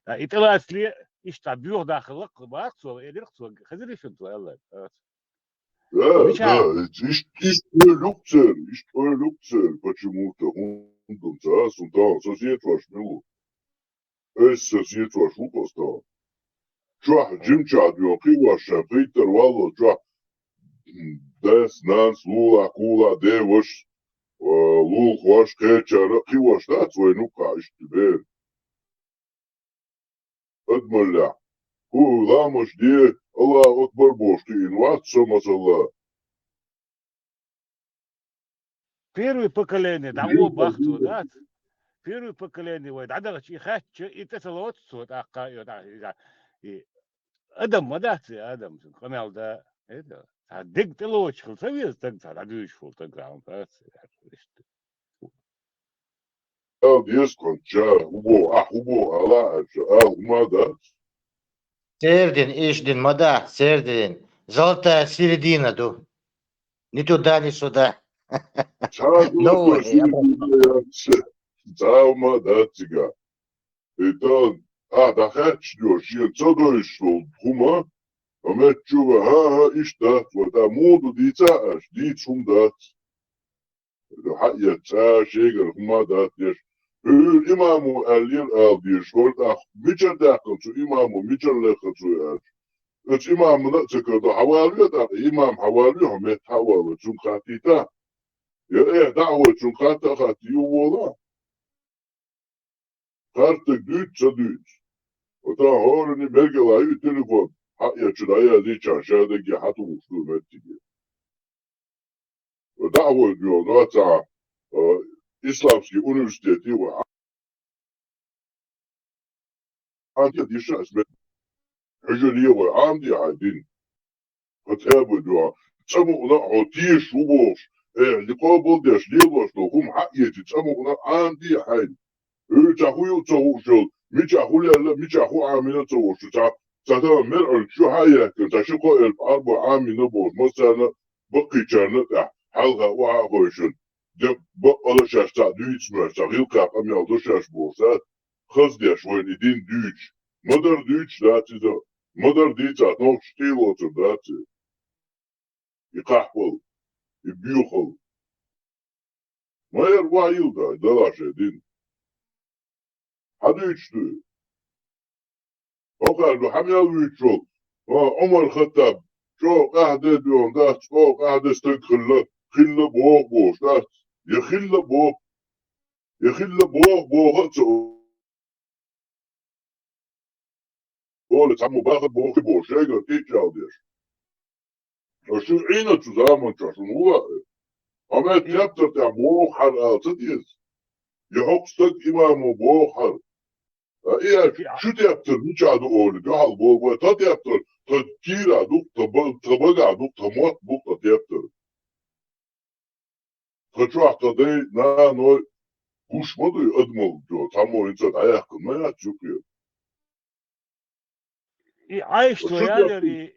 Ткъа и тӀелацале, иштта боьха даха лакха бац цо, элира цо, хезира шуна цо аьлла. Да, Мича? Да, иштта, иштта ойла ю-кх церан, иштта ойла ю-кх церан, почему-то, хӀунда ца, ас хӀун тахана, со сецош мила ву? Ас со сецош ву-кх ас тахана. Чохь, жимчохь доьгӀна кхиош шайн пхийттара валлалц чохь, м, дас, нанас, лулахь, кулахь, ден вашас, а, лулахошка, кхечара а кхиош дац вайн юккъахь иштта бер. Адамаллехь, хӀу ламаш де, Аллаху акбар бохуш кхиъна вац со, масала. Первый поколение дӀагӀо бах цо, дац? Первый поколение вай дӀадахча, и хаьттича, и тӀе ца лоцу цо тӀаккха, и, и, и, адам ма дац и адам, цуьнан къамел да, это, цхьа дерг тӀелоцуш хила ца веза стаг, цхьа дӀадуьйцуш волу стаг, гӀалам дац, иштта. Ала деза кхунчара, хӀун боху, ахь хӀун боху, ала аьлча, ала хӀума дац. Сердин, ишдин ма дац, сердин. Золотая середина ду. Ни туда, ни сюда. Цхьа а золотая середина яц. Цхьа а хӀума дац цигахь. И тан, ахь дӀахаьтташ доьшу, шен ца дойуш долу хӀума, а меттачу ван, хӀан-хӀа, иштта дац вай, тӀаккха муха ду дийца а аьлча, дийца хӀума дац. Хьаэца цкъа а шегара хӀума а дац деш. ХӀуьра имамо аьллера ала дезаш, хӀора тӀаккха мичара даьккхина цу имамо, мичара лехна цо аьлча. Оцу имамана а ца карадо, хьавалаве тӀаккха, имам хьавалаве, хьо метта хьа а валаве, цунга хаттийта. Я, э, дӀа а вой, цунга хатта а хаттий, ю волахь. Харцдерг дуьйцу, ца дуьйцу. Ота хӀоранна мегала ю телефон, хьаэцча дӀаязйича, ша дагге хьатухуш ду меттиге. ДӀа а вой доьгӀна, цхьа, а, исламский университете вай. Хьан де диша ас мет-, хьуьжаре вай, Ӏамаде хьайн дин. Хотя бы дуьхьа, цӀа мукъана а хьо тешаш ву бохуш, э, къобал деш лелош долу хӀума хьаэций, цӀа мукъана а Ӏамаде хьайна. ХӀуьйцахь хӀун ю а ца хууш йолу, мичахь хӀун лелла, мичахь хӀун Ӏамийна а ца хууш, цхьа, цхьа тахана мер а чу хьа а яьккхина, цхьа ши-кхо элп Ӏарбой Ӏамийна бохуш, массарна а баккхийчарна а тӀехь, хьалха охьа а хойшина, де баккъала шаьш цхьаъ дуьйцу моьш, цхьа гӀиллакхехь къамел до шаьш бохуш, дац, хаза деш вайна и дин дуьйцуш. Ма-дарра дуьйцуш дац иза, ма-дарра дийцахь, нохчаша тӀе а лоцур дац иза. И кхахьпал, и боьхал. Ма яра ван йилла дан, далахь шайн дин. Хьан дуьйцуш ду? ХӀокхара ду хьан мел вуьйцуш волу? Ма, Ӏумар-Хаттаб, чӀогӀа къаьхьа де доьгӀна дац, чӀогӀа къаьхьа де стаг хилла, хилла боху бохуш дац. Я хилла боху, я хилла боху боху а ца олу, цхьаммо бахар боху боху, шайгара тӀечӀал деш. Ткъа шу Ӏийна цу заманчохь шуна ву а? Хьо меттан тептар тӀехь боху хьара ала ца деза? Я хӀокху стаг имамо боху хьара? А и аьлча, шу тептар мичахь ду олий, дуьхьал боху, вай тхан тептар, тхан кийрахь ду-кх, тхан ба-, тхан багахь ду-кх, тхан мотт бу-кх тхан тептар. Тхан чохь тхан дай, наной гуш ма дуй адамалла, цхьаммо хӀинца дӀаяьккхина ма яц юкъера. И Ӏайша цо ялера, и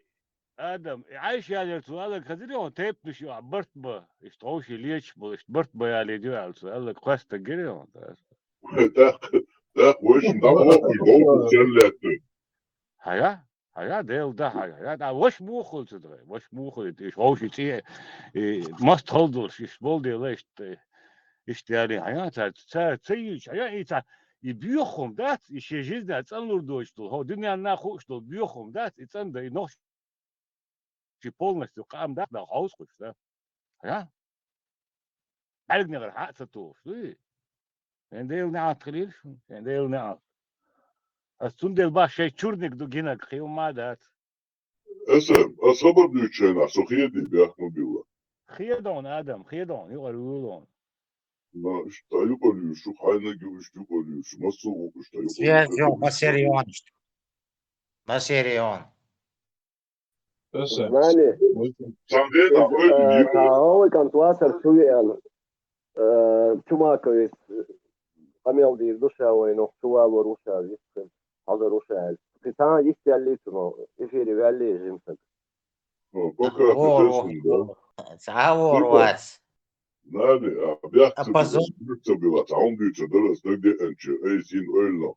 Адам, и Ӏайша ялера цо аьлларг хезира хьуна, тайпанаш ю ахь барт бан, иштта ховший лечаш болу, иштта барт бан ялийта ю аьлла цо аьлларг кхоьстинарг гира хьуна. ТӀаккха, тӀаккха вайшимма дӀабохуш, вовшашца лаьттар. Хьая? Хьая, Дела да, хьая. Я, да, ваша муха хуьлу цу тӀара? Ваша муха хуьлу? Иштта вовшийн цӀе, и, маст хала долуш, иштта болу дела, иштта, иштта яле, хьая, цара, цара ца йийча, хьая, и ца, и боьха хӀума дац, и шен жизнь цӀанлур доцуш долу, хӀо дуьненна хууш долу боьха хӀума дац, и цӀандан, и нохчийн полностью къам дац, да, хьовсуш, да? Хьая? Бӏаьргнегара хьа а ца тухуш, дуй? Шен Делан неӀалт хилийла шуна, шен Делан неӀалт. Ас цундела бах шайн чуьрниг ду гинарг, кхин хӀумма а дац. Аса, аса хабар дуьйцучу хенахь, со хеди бехк ма билла. Хеда хьуна, Адам, хеда хьуна, юкъара вуьйла хьуна. Ма, иштта юкъара юьйш, шу хьайнаг ю, иштта юкъара юьйш, массо а вукху иштта юкъара Связь юьйш, йо, массеран юьйш. Массеран. Аса. Знани. Цхьана дена Э, ойла э, йира. Хьан гӀалакхана туьйсуш чу веана, э, Чумаковис, э, къамел дийр ду ша вайна, чу валор ву ша, вист хир, хьалар ву ша аьлла. Кхин цхьа а йист яьллий цунах, эфире ваьллий жимсаг. О, пока О, интересно, да? Цхьа а вор Пока. Вац. Нани, а бехк А ца позор. Билла, ца билла, цхьа хӀума дуьйцур дара ас дагадеанча, ай син ойланах.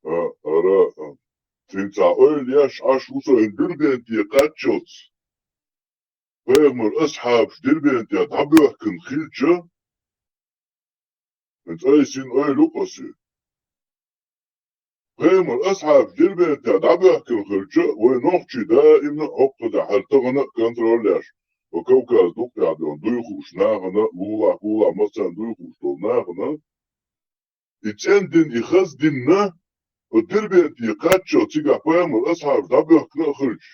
А, ара, а, цуьнца ойла еш Ӏаш ву со хӀинца Дербенте кхаччалц. Пайхамар асхьабаш Дербенте дӀабоьхкина хилча, хӀинца айсина ойла ю-кх аса. Пайхамар асхьабаш Дербенте дӀабоьхкина хилча, вай нохчий даимна а хӀокхузахь хӀара тахана а контроль еш, ва Кавказ дукъ тӀехь дуй хууш нахана, лулахь, лулахь, массарна дуй хууш долу нахана, и цӀена дин, и хаза динна, оцу Дербенте кхаччалц цигахь пайхамар асхьабаш дӀабоьхкина а хилча,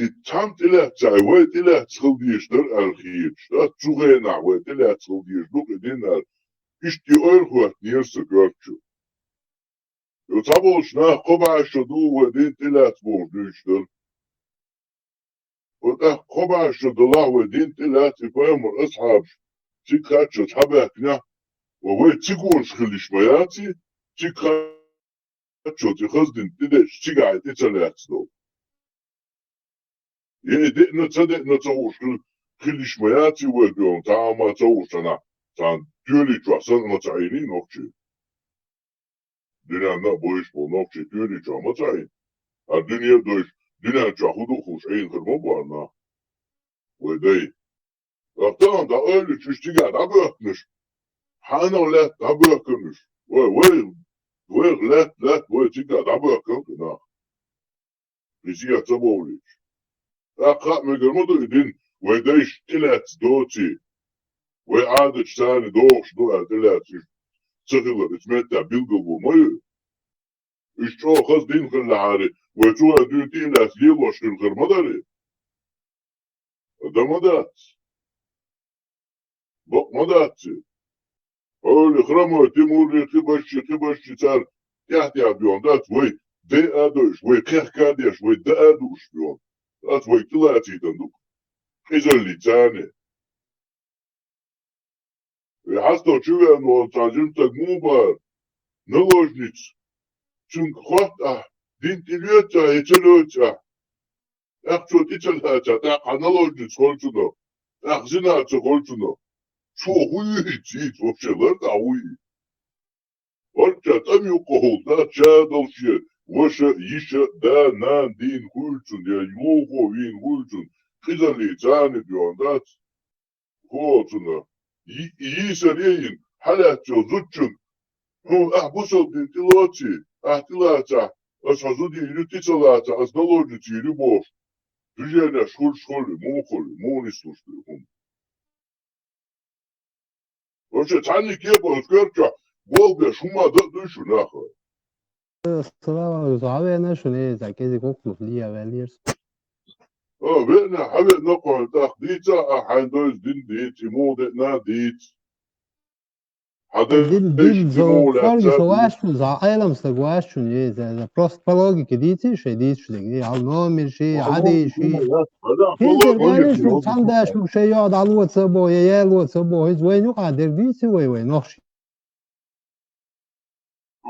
и цхьамма тӀелаьцна, вай тӀелаьцна хила дезаш дара аьлла хеташ, дац, цу хенахь вай тӀелаьцна хила дезаш ду-кх и дин аьлла, иштта и ойла хӀоьттинера сан коьрта чу. Йо, цхьаболчу наха кхо бӀе шо ду вай дин тӀелаьцна бохуш дуьйцуш дара. Ва тӀаккха кхо бӀе шо далахь вай дин тӀелаьцна, и пайхамар асхьабаш цига кхаччалц хьабаьхкинехь, ва вай цигонаш хила йиш ма яций, цига кхаччалц и хаза дин тӀедеъча, цигахь и тӀе ца лаьцна долу. Я и деъна, ца деъна ца хууш хила, хила йиш ма яций вай дуьхьал, цхьа а ма ца хууш цхьанхьа, цхьана тоьли чохь санна ма ца Ӏийний нохчий. Дуьненна а бойуш болу нохчий тоьли чохь ма ца Ӏийна. Хьара дуьне а дойуш, дуьнен чохь хӀун ду а хууш Ӏийна хир ма бу хьара нах. Вай дай. Ткъа тахана дӀаоьллича, уьш цигахь дӀабоьхкинарш, хьанах лаьтта дӀабоьхкинарш? Вай, вай, вайх лаьтта, лаьтта вай цигахь дӀабоьхкина кхин нах. Иза ца бовлийча. ТӀаккха хаа мегар ма ду и дин, вай дайша тӀелаьцна доций. Вай Ӏадаташ царна догӀуш ду аьлла тӀелаьцна ца хилар, иза меттехь билгал бу ма ю. Уьш чӀогӀа хаза дин хиллехьара, вай цу хенахь дуьйна тӀе а лаьцна лелош хилла хир ма дарий? Дан ма дац. Бакъ ма дац и. Хьоли храмой Тимурий, кхибашши, кхибашши цара тӀаьхьа-тӀаьхьа доьхна дац, вай де а дойуш, вай кхехка а деш, вай даа а дууш доьхна дац, вай тӀелацийтан ду-кх. Къизаллица царна. И хьастагӀа чу веана волу цхьа жима стаг муха бара? Наложница. Цуьнга хоьтту ахь, дин тӀелоьцу ахь я ца лоьцу ахь? ТӀаккха цо тӀе ца лаьцахь, тӀаккха хьан наложница хуьлу цунах, тӀаккха зина ца хуьлу цунах. Цо хӀун ю иза, вообще ларда ахь хӀун ю? Варчча тӀам юккъехула дац, ша долуш я, ваша, йиша, да, нана дийна хуьлу цунна, я лулахо вийна хуьлу цунна, къизаллица царна доьхна дац. Хо цунна. Йи-, йийсаре йина, хьалаьцна йолу зудчунна: «Хьуна ахь бусалба дин тӀелоций, ахь тӀелацахь, аса хьан зуда йийр ю, тӀе ца лацахь, аса наложница йийр ю», – бохуш, движенеш хуьлуш хуьлу, муха хуьлу, муха нислуш ду хӀума? Вообще, цхьанна кепара оцу коьрта чохь болх беш хӀумма дан а дуй шуна нах? Салам алейкум, хьан веана шуна, э, цхьа кӀезиг хӀокхунах лия ваьллера со. А, веана, хьан веана кхойна тӀаккха дийца, а, хьайн дойзу дин дийца, и муха деъна дийца. Хьан дин, дин, дин, и со муха лаьцна со дийца. Ваьш шуна, со Ӏелам стаг ваьш шуна, э, за, за, просто по логике дийций шайн дийцуш дерг, э, хьал номер ши, хьадий ши. Хьан по логике дийций? Цхьана даш ма шайн йоӀ дӀалоца бо, я ялоца бо, иза вайна юкъахь дерг дийций вай, вай нохчий.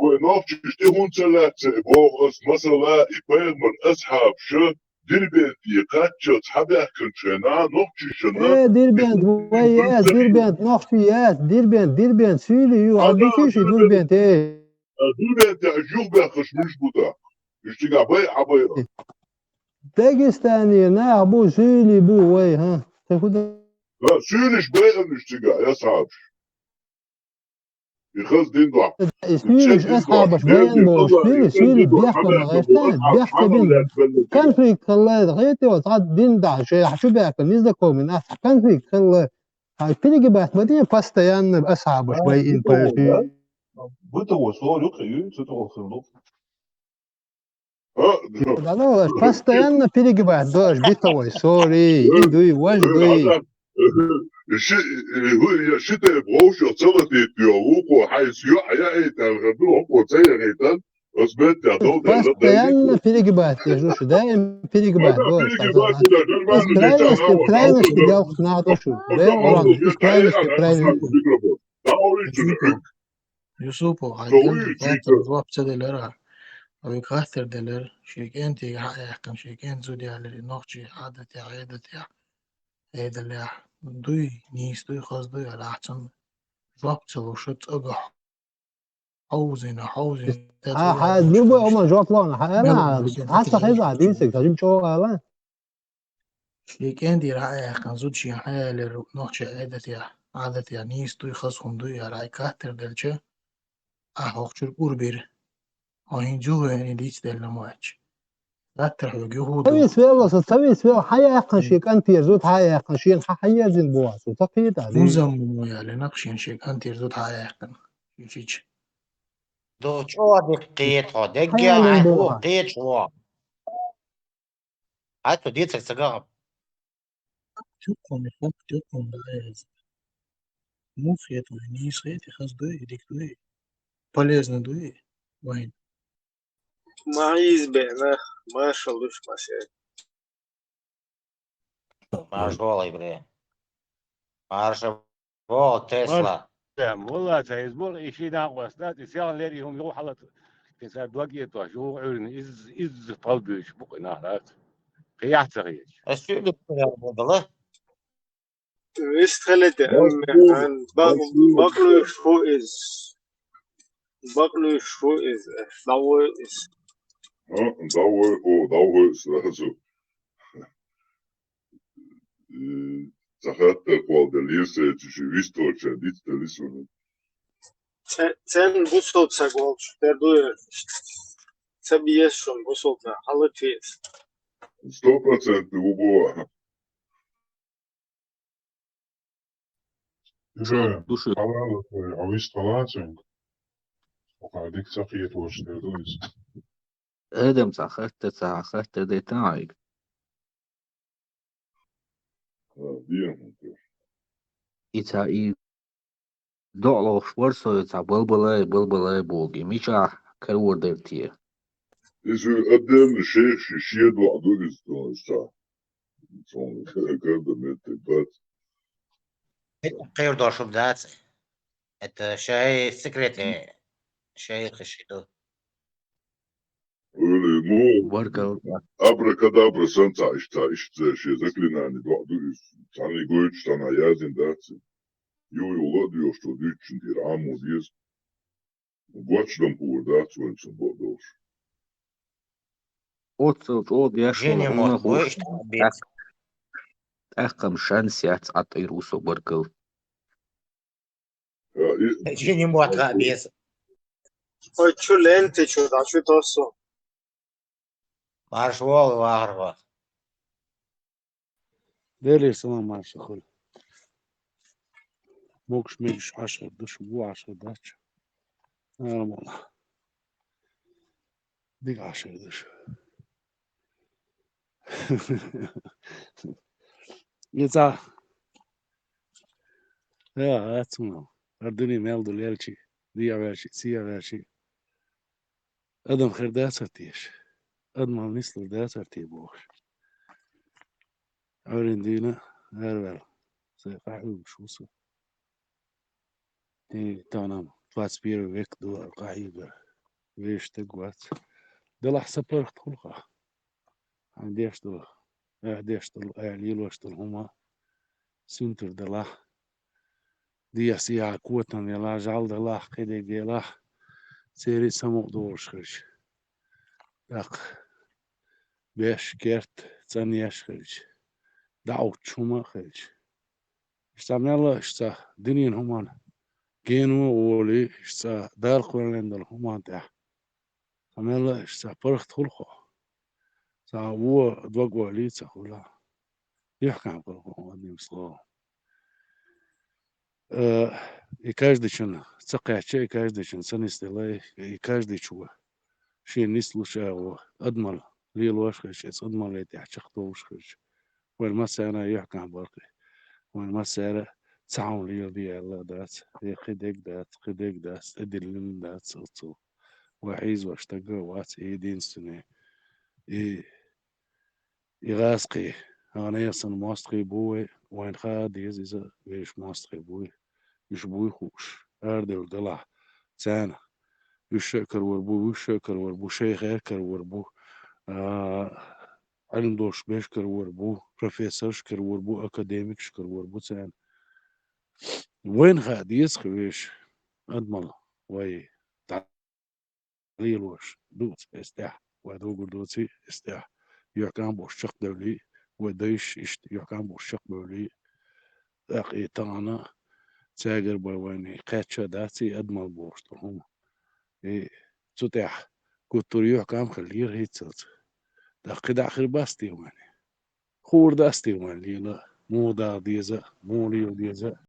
Вай нохчаш тӀе хӀунда ца лаьцна боху ас, масала, и пайхамар асхьабаша Дербенте кхаччалц хьабаьхкинчу хенахь нохчий шина. Э, Дербент, вай, яц, Дербент, нохчий яц, Дербент, Дербент, суьйли ю, хьан дитий ши Дербент, э? Дербент, я, юхабаьхкинчу муьш бу тӀаккха? Уьш цигахь бай а, хьан бай а? Дагестане нах бу, суьйли бу вай, хӀа? Ца худа? А, суьйлиш байъина уьш цигахь, я асхьабаш. И хаза дин дохьу. И суьйлиш асхьабаш байъина бохуш, суьйлиш, суьйлиш бехкана гӀертан, бехкана бина. Конфликт хилла, хетий, цхьа дин дахьа, шайн хьан шу баьхкина, незнакомый нах, конфликт хилла. Хьан перегибать ма де, постоянно асхьабаш байъина, поэтому. Бытовой ссора юкъа ю, цу тӀе хӀума хир ду. А, да ну, аш постоянно перегибать, да, аш бытовой ссора, и дуй, ваш дуй. Ши, э, хӀу, я ши тайпа вовшах ца латийта йолу, вукхо хьайса йоӀ яийта аьлла хир ду, хӀокхо ца яхийтан, ас меттехь долу тӀе латайта. Постоянно перегибать, я же даим перегибать, да, аш перегибать, да, нормально. Из крайности в крайности делах надо шу. Из крайности в крайности. Юсупов, хьайн кӀентан хаттарна жоп ца делира. Вай хаттар делира, шен кӀентий хьан аьккхина, шен кӀентан зуда ялира, нохчий Ӏадатехь, Ӏедатехь, Ӏедалехь дуй, нийса дуй, хаза дуй аьлла, ахь цунна жоп ца луш, цӀа гахь хьовзийна, хьовзийна. Хьан, хьан, любой хӀума жоп лохна, хьан, хьан ца хеза, дийциг, ца жим чӀогӀа ала. Шен кӀентера хьан аьккхина зуда шен хьан ялира нохчий Ӏедатехь, Ӏадатехь, нийса дуй, хаза хӀума дуй аьлла, хьайн хаттар делча, ахь хӀокху чуьра кӀур бира. Хьо хӀинца юха веана дийцаделла ма вац. Хаттар хьоьга юха ду. Ца вис велла со, ца вис велла, хьан яьккхина шен кӀентера зуда, хьан яьккхина шена, хьан, хьан езина боху со, ца кхета, дийца. Музамма мо ялина, шен шен кӀентера зуда хьан яьккхина. Шича. Ду чӀогӀа дика кхета хьо, дегге хьайн хӀу кхеташ ву. Хьан цу дийцар ца гахь? Тюккхуна, хӀокху тюккхуна дӀаяьлла. Муха хета вай, нийса хетий, хаза дуй, дика дуй, полезно дуй вайна? Ма иза беана, маршалла луш, Масех. Маршалла, Ибрахим. Маршалла. Боху Тесла. Валла, ца иза боху, и ши накъост дац, и селхан лер, и хӀума юха хьалат. Те цара дог а тош, юха Ӏуьйрина, иза, иза пал буьйцуш бу-кх и нах, дац. Кхин яхь ца хеташ. Ас чуьра дала. Вистхилите, амма хан, бакълуьйш фу иза? Бакълуьйш фу иза? ДӀавой иза. А, дӀавой, о, дӀавой сразу. И ца хаттар кхолла делира, сецаш вистхилча дицделира суна. Ца-, царна бусалба саг волчу тера ду, ца беза шуна бусалба нах, хьалатийса. Сто процентов ву боху. Уже души. Хьалала, хьо вистхила цуьнга. Оха дика ца кхета волчу тера ду иза. Адам, цхьа хаттар, цхьа хаттар дайтан хьайга. И цхьа и доӀа лохуш вара со, и цхьа балбалай, балбалай боху, и мичахь карор дара те? Иза отдельно шайх ши шен доӀа ду иза, цхьа. Цунна карда меттиг бац. Кхийр дош хӀума дац. Это шай секретный шайх ши ду. Или, ну, абракадабра санна цхьа иштта, цхьа иштта шен заклинание доӀа ду иза. Цхьанна гойтуш, цхьанна яздина дац. Юй, ула а доьхуш, цо дуьйцучун тӀера Ӏамо деза. Гочдам хӀора дац вайн цунна бакъдолуш. Оццул чӀогӀа деш волу хӀума хууш, тӀаккха-м шанс яц, Ӏа тӀера ву со, баркалла. Жени мотт гӀа беза. Ой, чу ленте чу, да, чу тосу. Марш вогӀу, вахархо. Делера салам, марша хуьлу. Могуш-мегаш Ӏашар ду шу, ву Ӏашар дац шу. Нормально. Дика Ӏашар ду шу. И цхьа. Я, ац ма. ХӀара дуьне мел ду лелчи, дехьаваьлчи, сехьаваьлчи. Адам хир дацар теша? Адамал нислур дацар те бохуш. Ӏуьйррина дуьйна араваьлла. Сайн къахьоьгуш ву со. И тахана двадцать первый век ду, къахьоьгура. Вешан стаг вац. Делахь сан паргӀат хуьлу хьан. Деш долу, а, деш долу, а, лелош долу хӀума синтар делахь, дехьа-сехьа котам елахь, жӀаьла делахь, кхидерг елахь, церан самукъа долуш хилча, тӀаккха беш керт цӀанъеш хилча, дӀаоттуш хӀума а хилча, иштта мелла а иштта дуьненан хӀуманна гено а волий, иштта Дала кхоьллина долу хӀуманна тӀехь, цхьа мелла а иштта паргӀат хуьлу хьо. Цхьа вон дог ойла ца хуьлу. ЮьхькӀам хуьлу хьо, Вадим, слава. Э, и каждыйчунна ца кхаьчча, и каждыйчунна ца нисделла, и каждыйчо шен нислуш а ву, адамал лелош хилча, эца адамалле тӀехь чекхдовлуш хилча, вайн массарна а юьхькӀам бара-кх. Вайн массара а цхьа хӀума леладе аьлла а дац, я кхидерг дац, кхидерг дац, тӀедиллина дац оццул. Вай хьийзош стаг а вац, и единственный. И И гӀазкхий, хьан ясан мостагӀий бу вай, вайна хаа деза иза, вешан мостагӀий буй. Уьш буй хууш, арадевлла делахь. Царна уьш а карор бу, вуьш а карор бу, шайхаш карор бу, а, Ӏилма долуш берш карор бу, профессорш карор бу, академикаш карор бу царна. Вайна хаа деза-кх вешан адамал вай лелош ду эс тӀехь, вай догур доций эс тӀехь. ЮьхькӀам болуш чекхдевлий, вай дайша иштта юьхькӀам болуш чекхбевлий, тӀаккха и тахана цаьргара бай вайна кхаьчча а дац и адамал бохуш долу хӀума. И цу тӀехь гуттар а юьхькӀам хиллера хӀинццалц. ТӀаккха кхидӀа а хир бац те вайна? Хуур дац те вайна лела, муха дала деза, муха лела деза?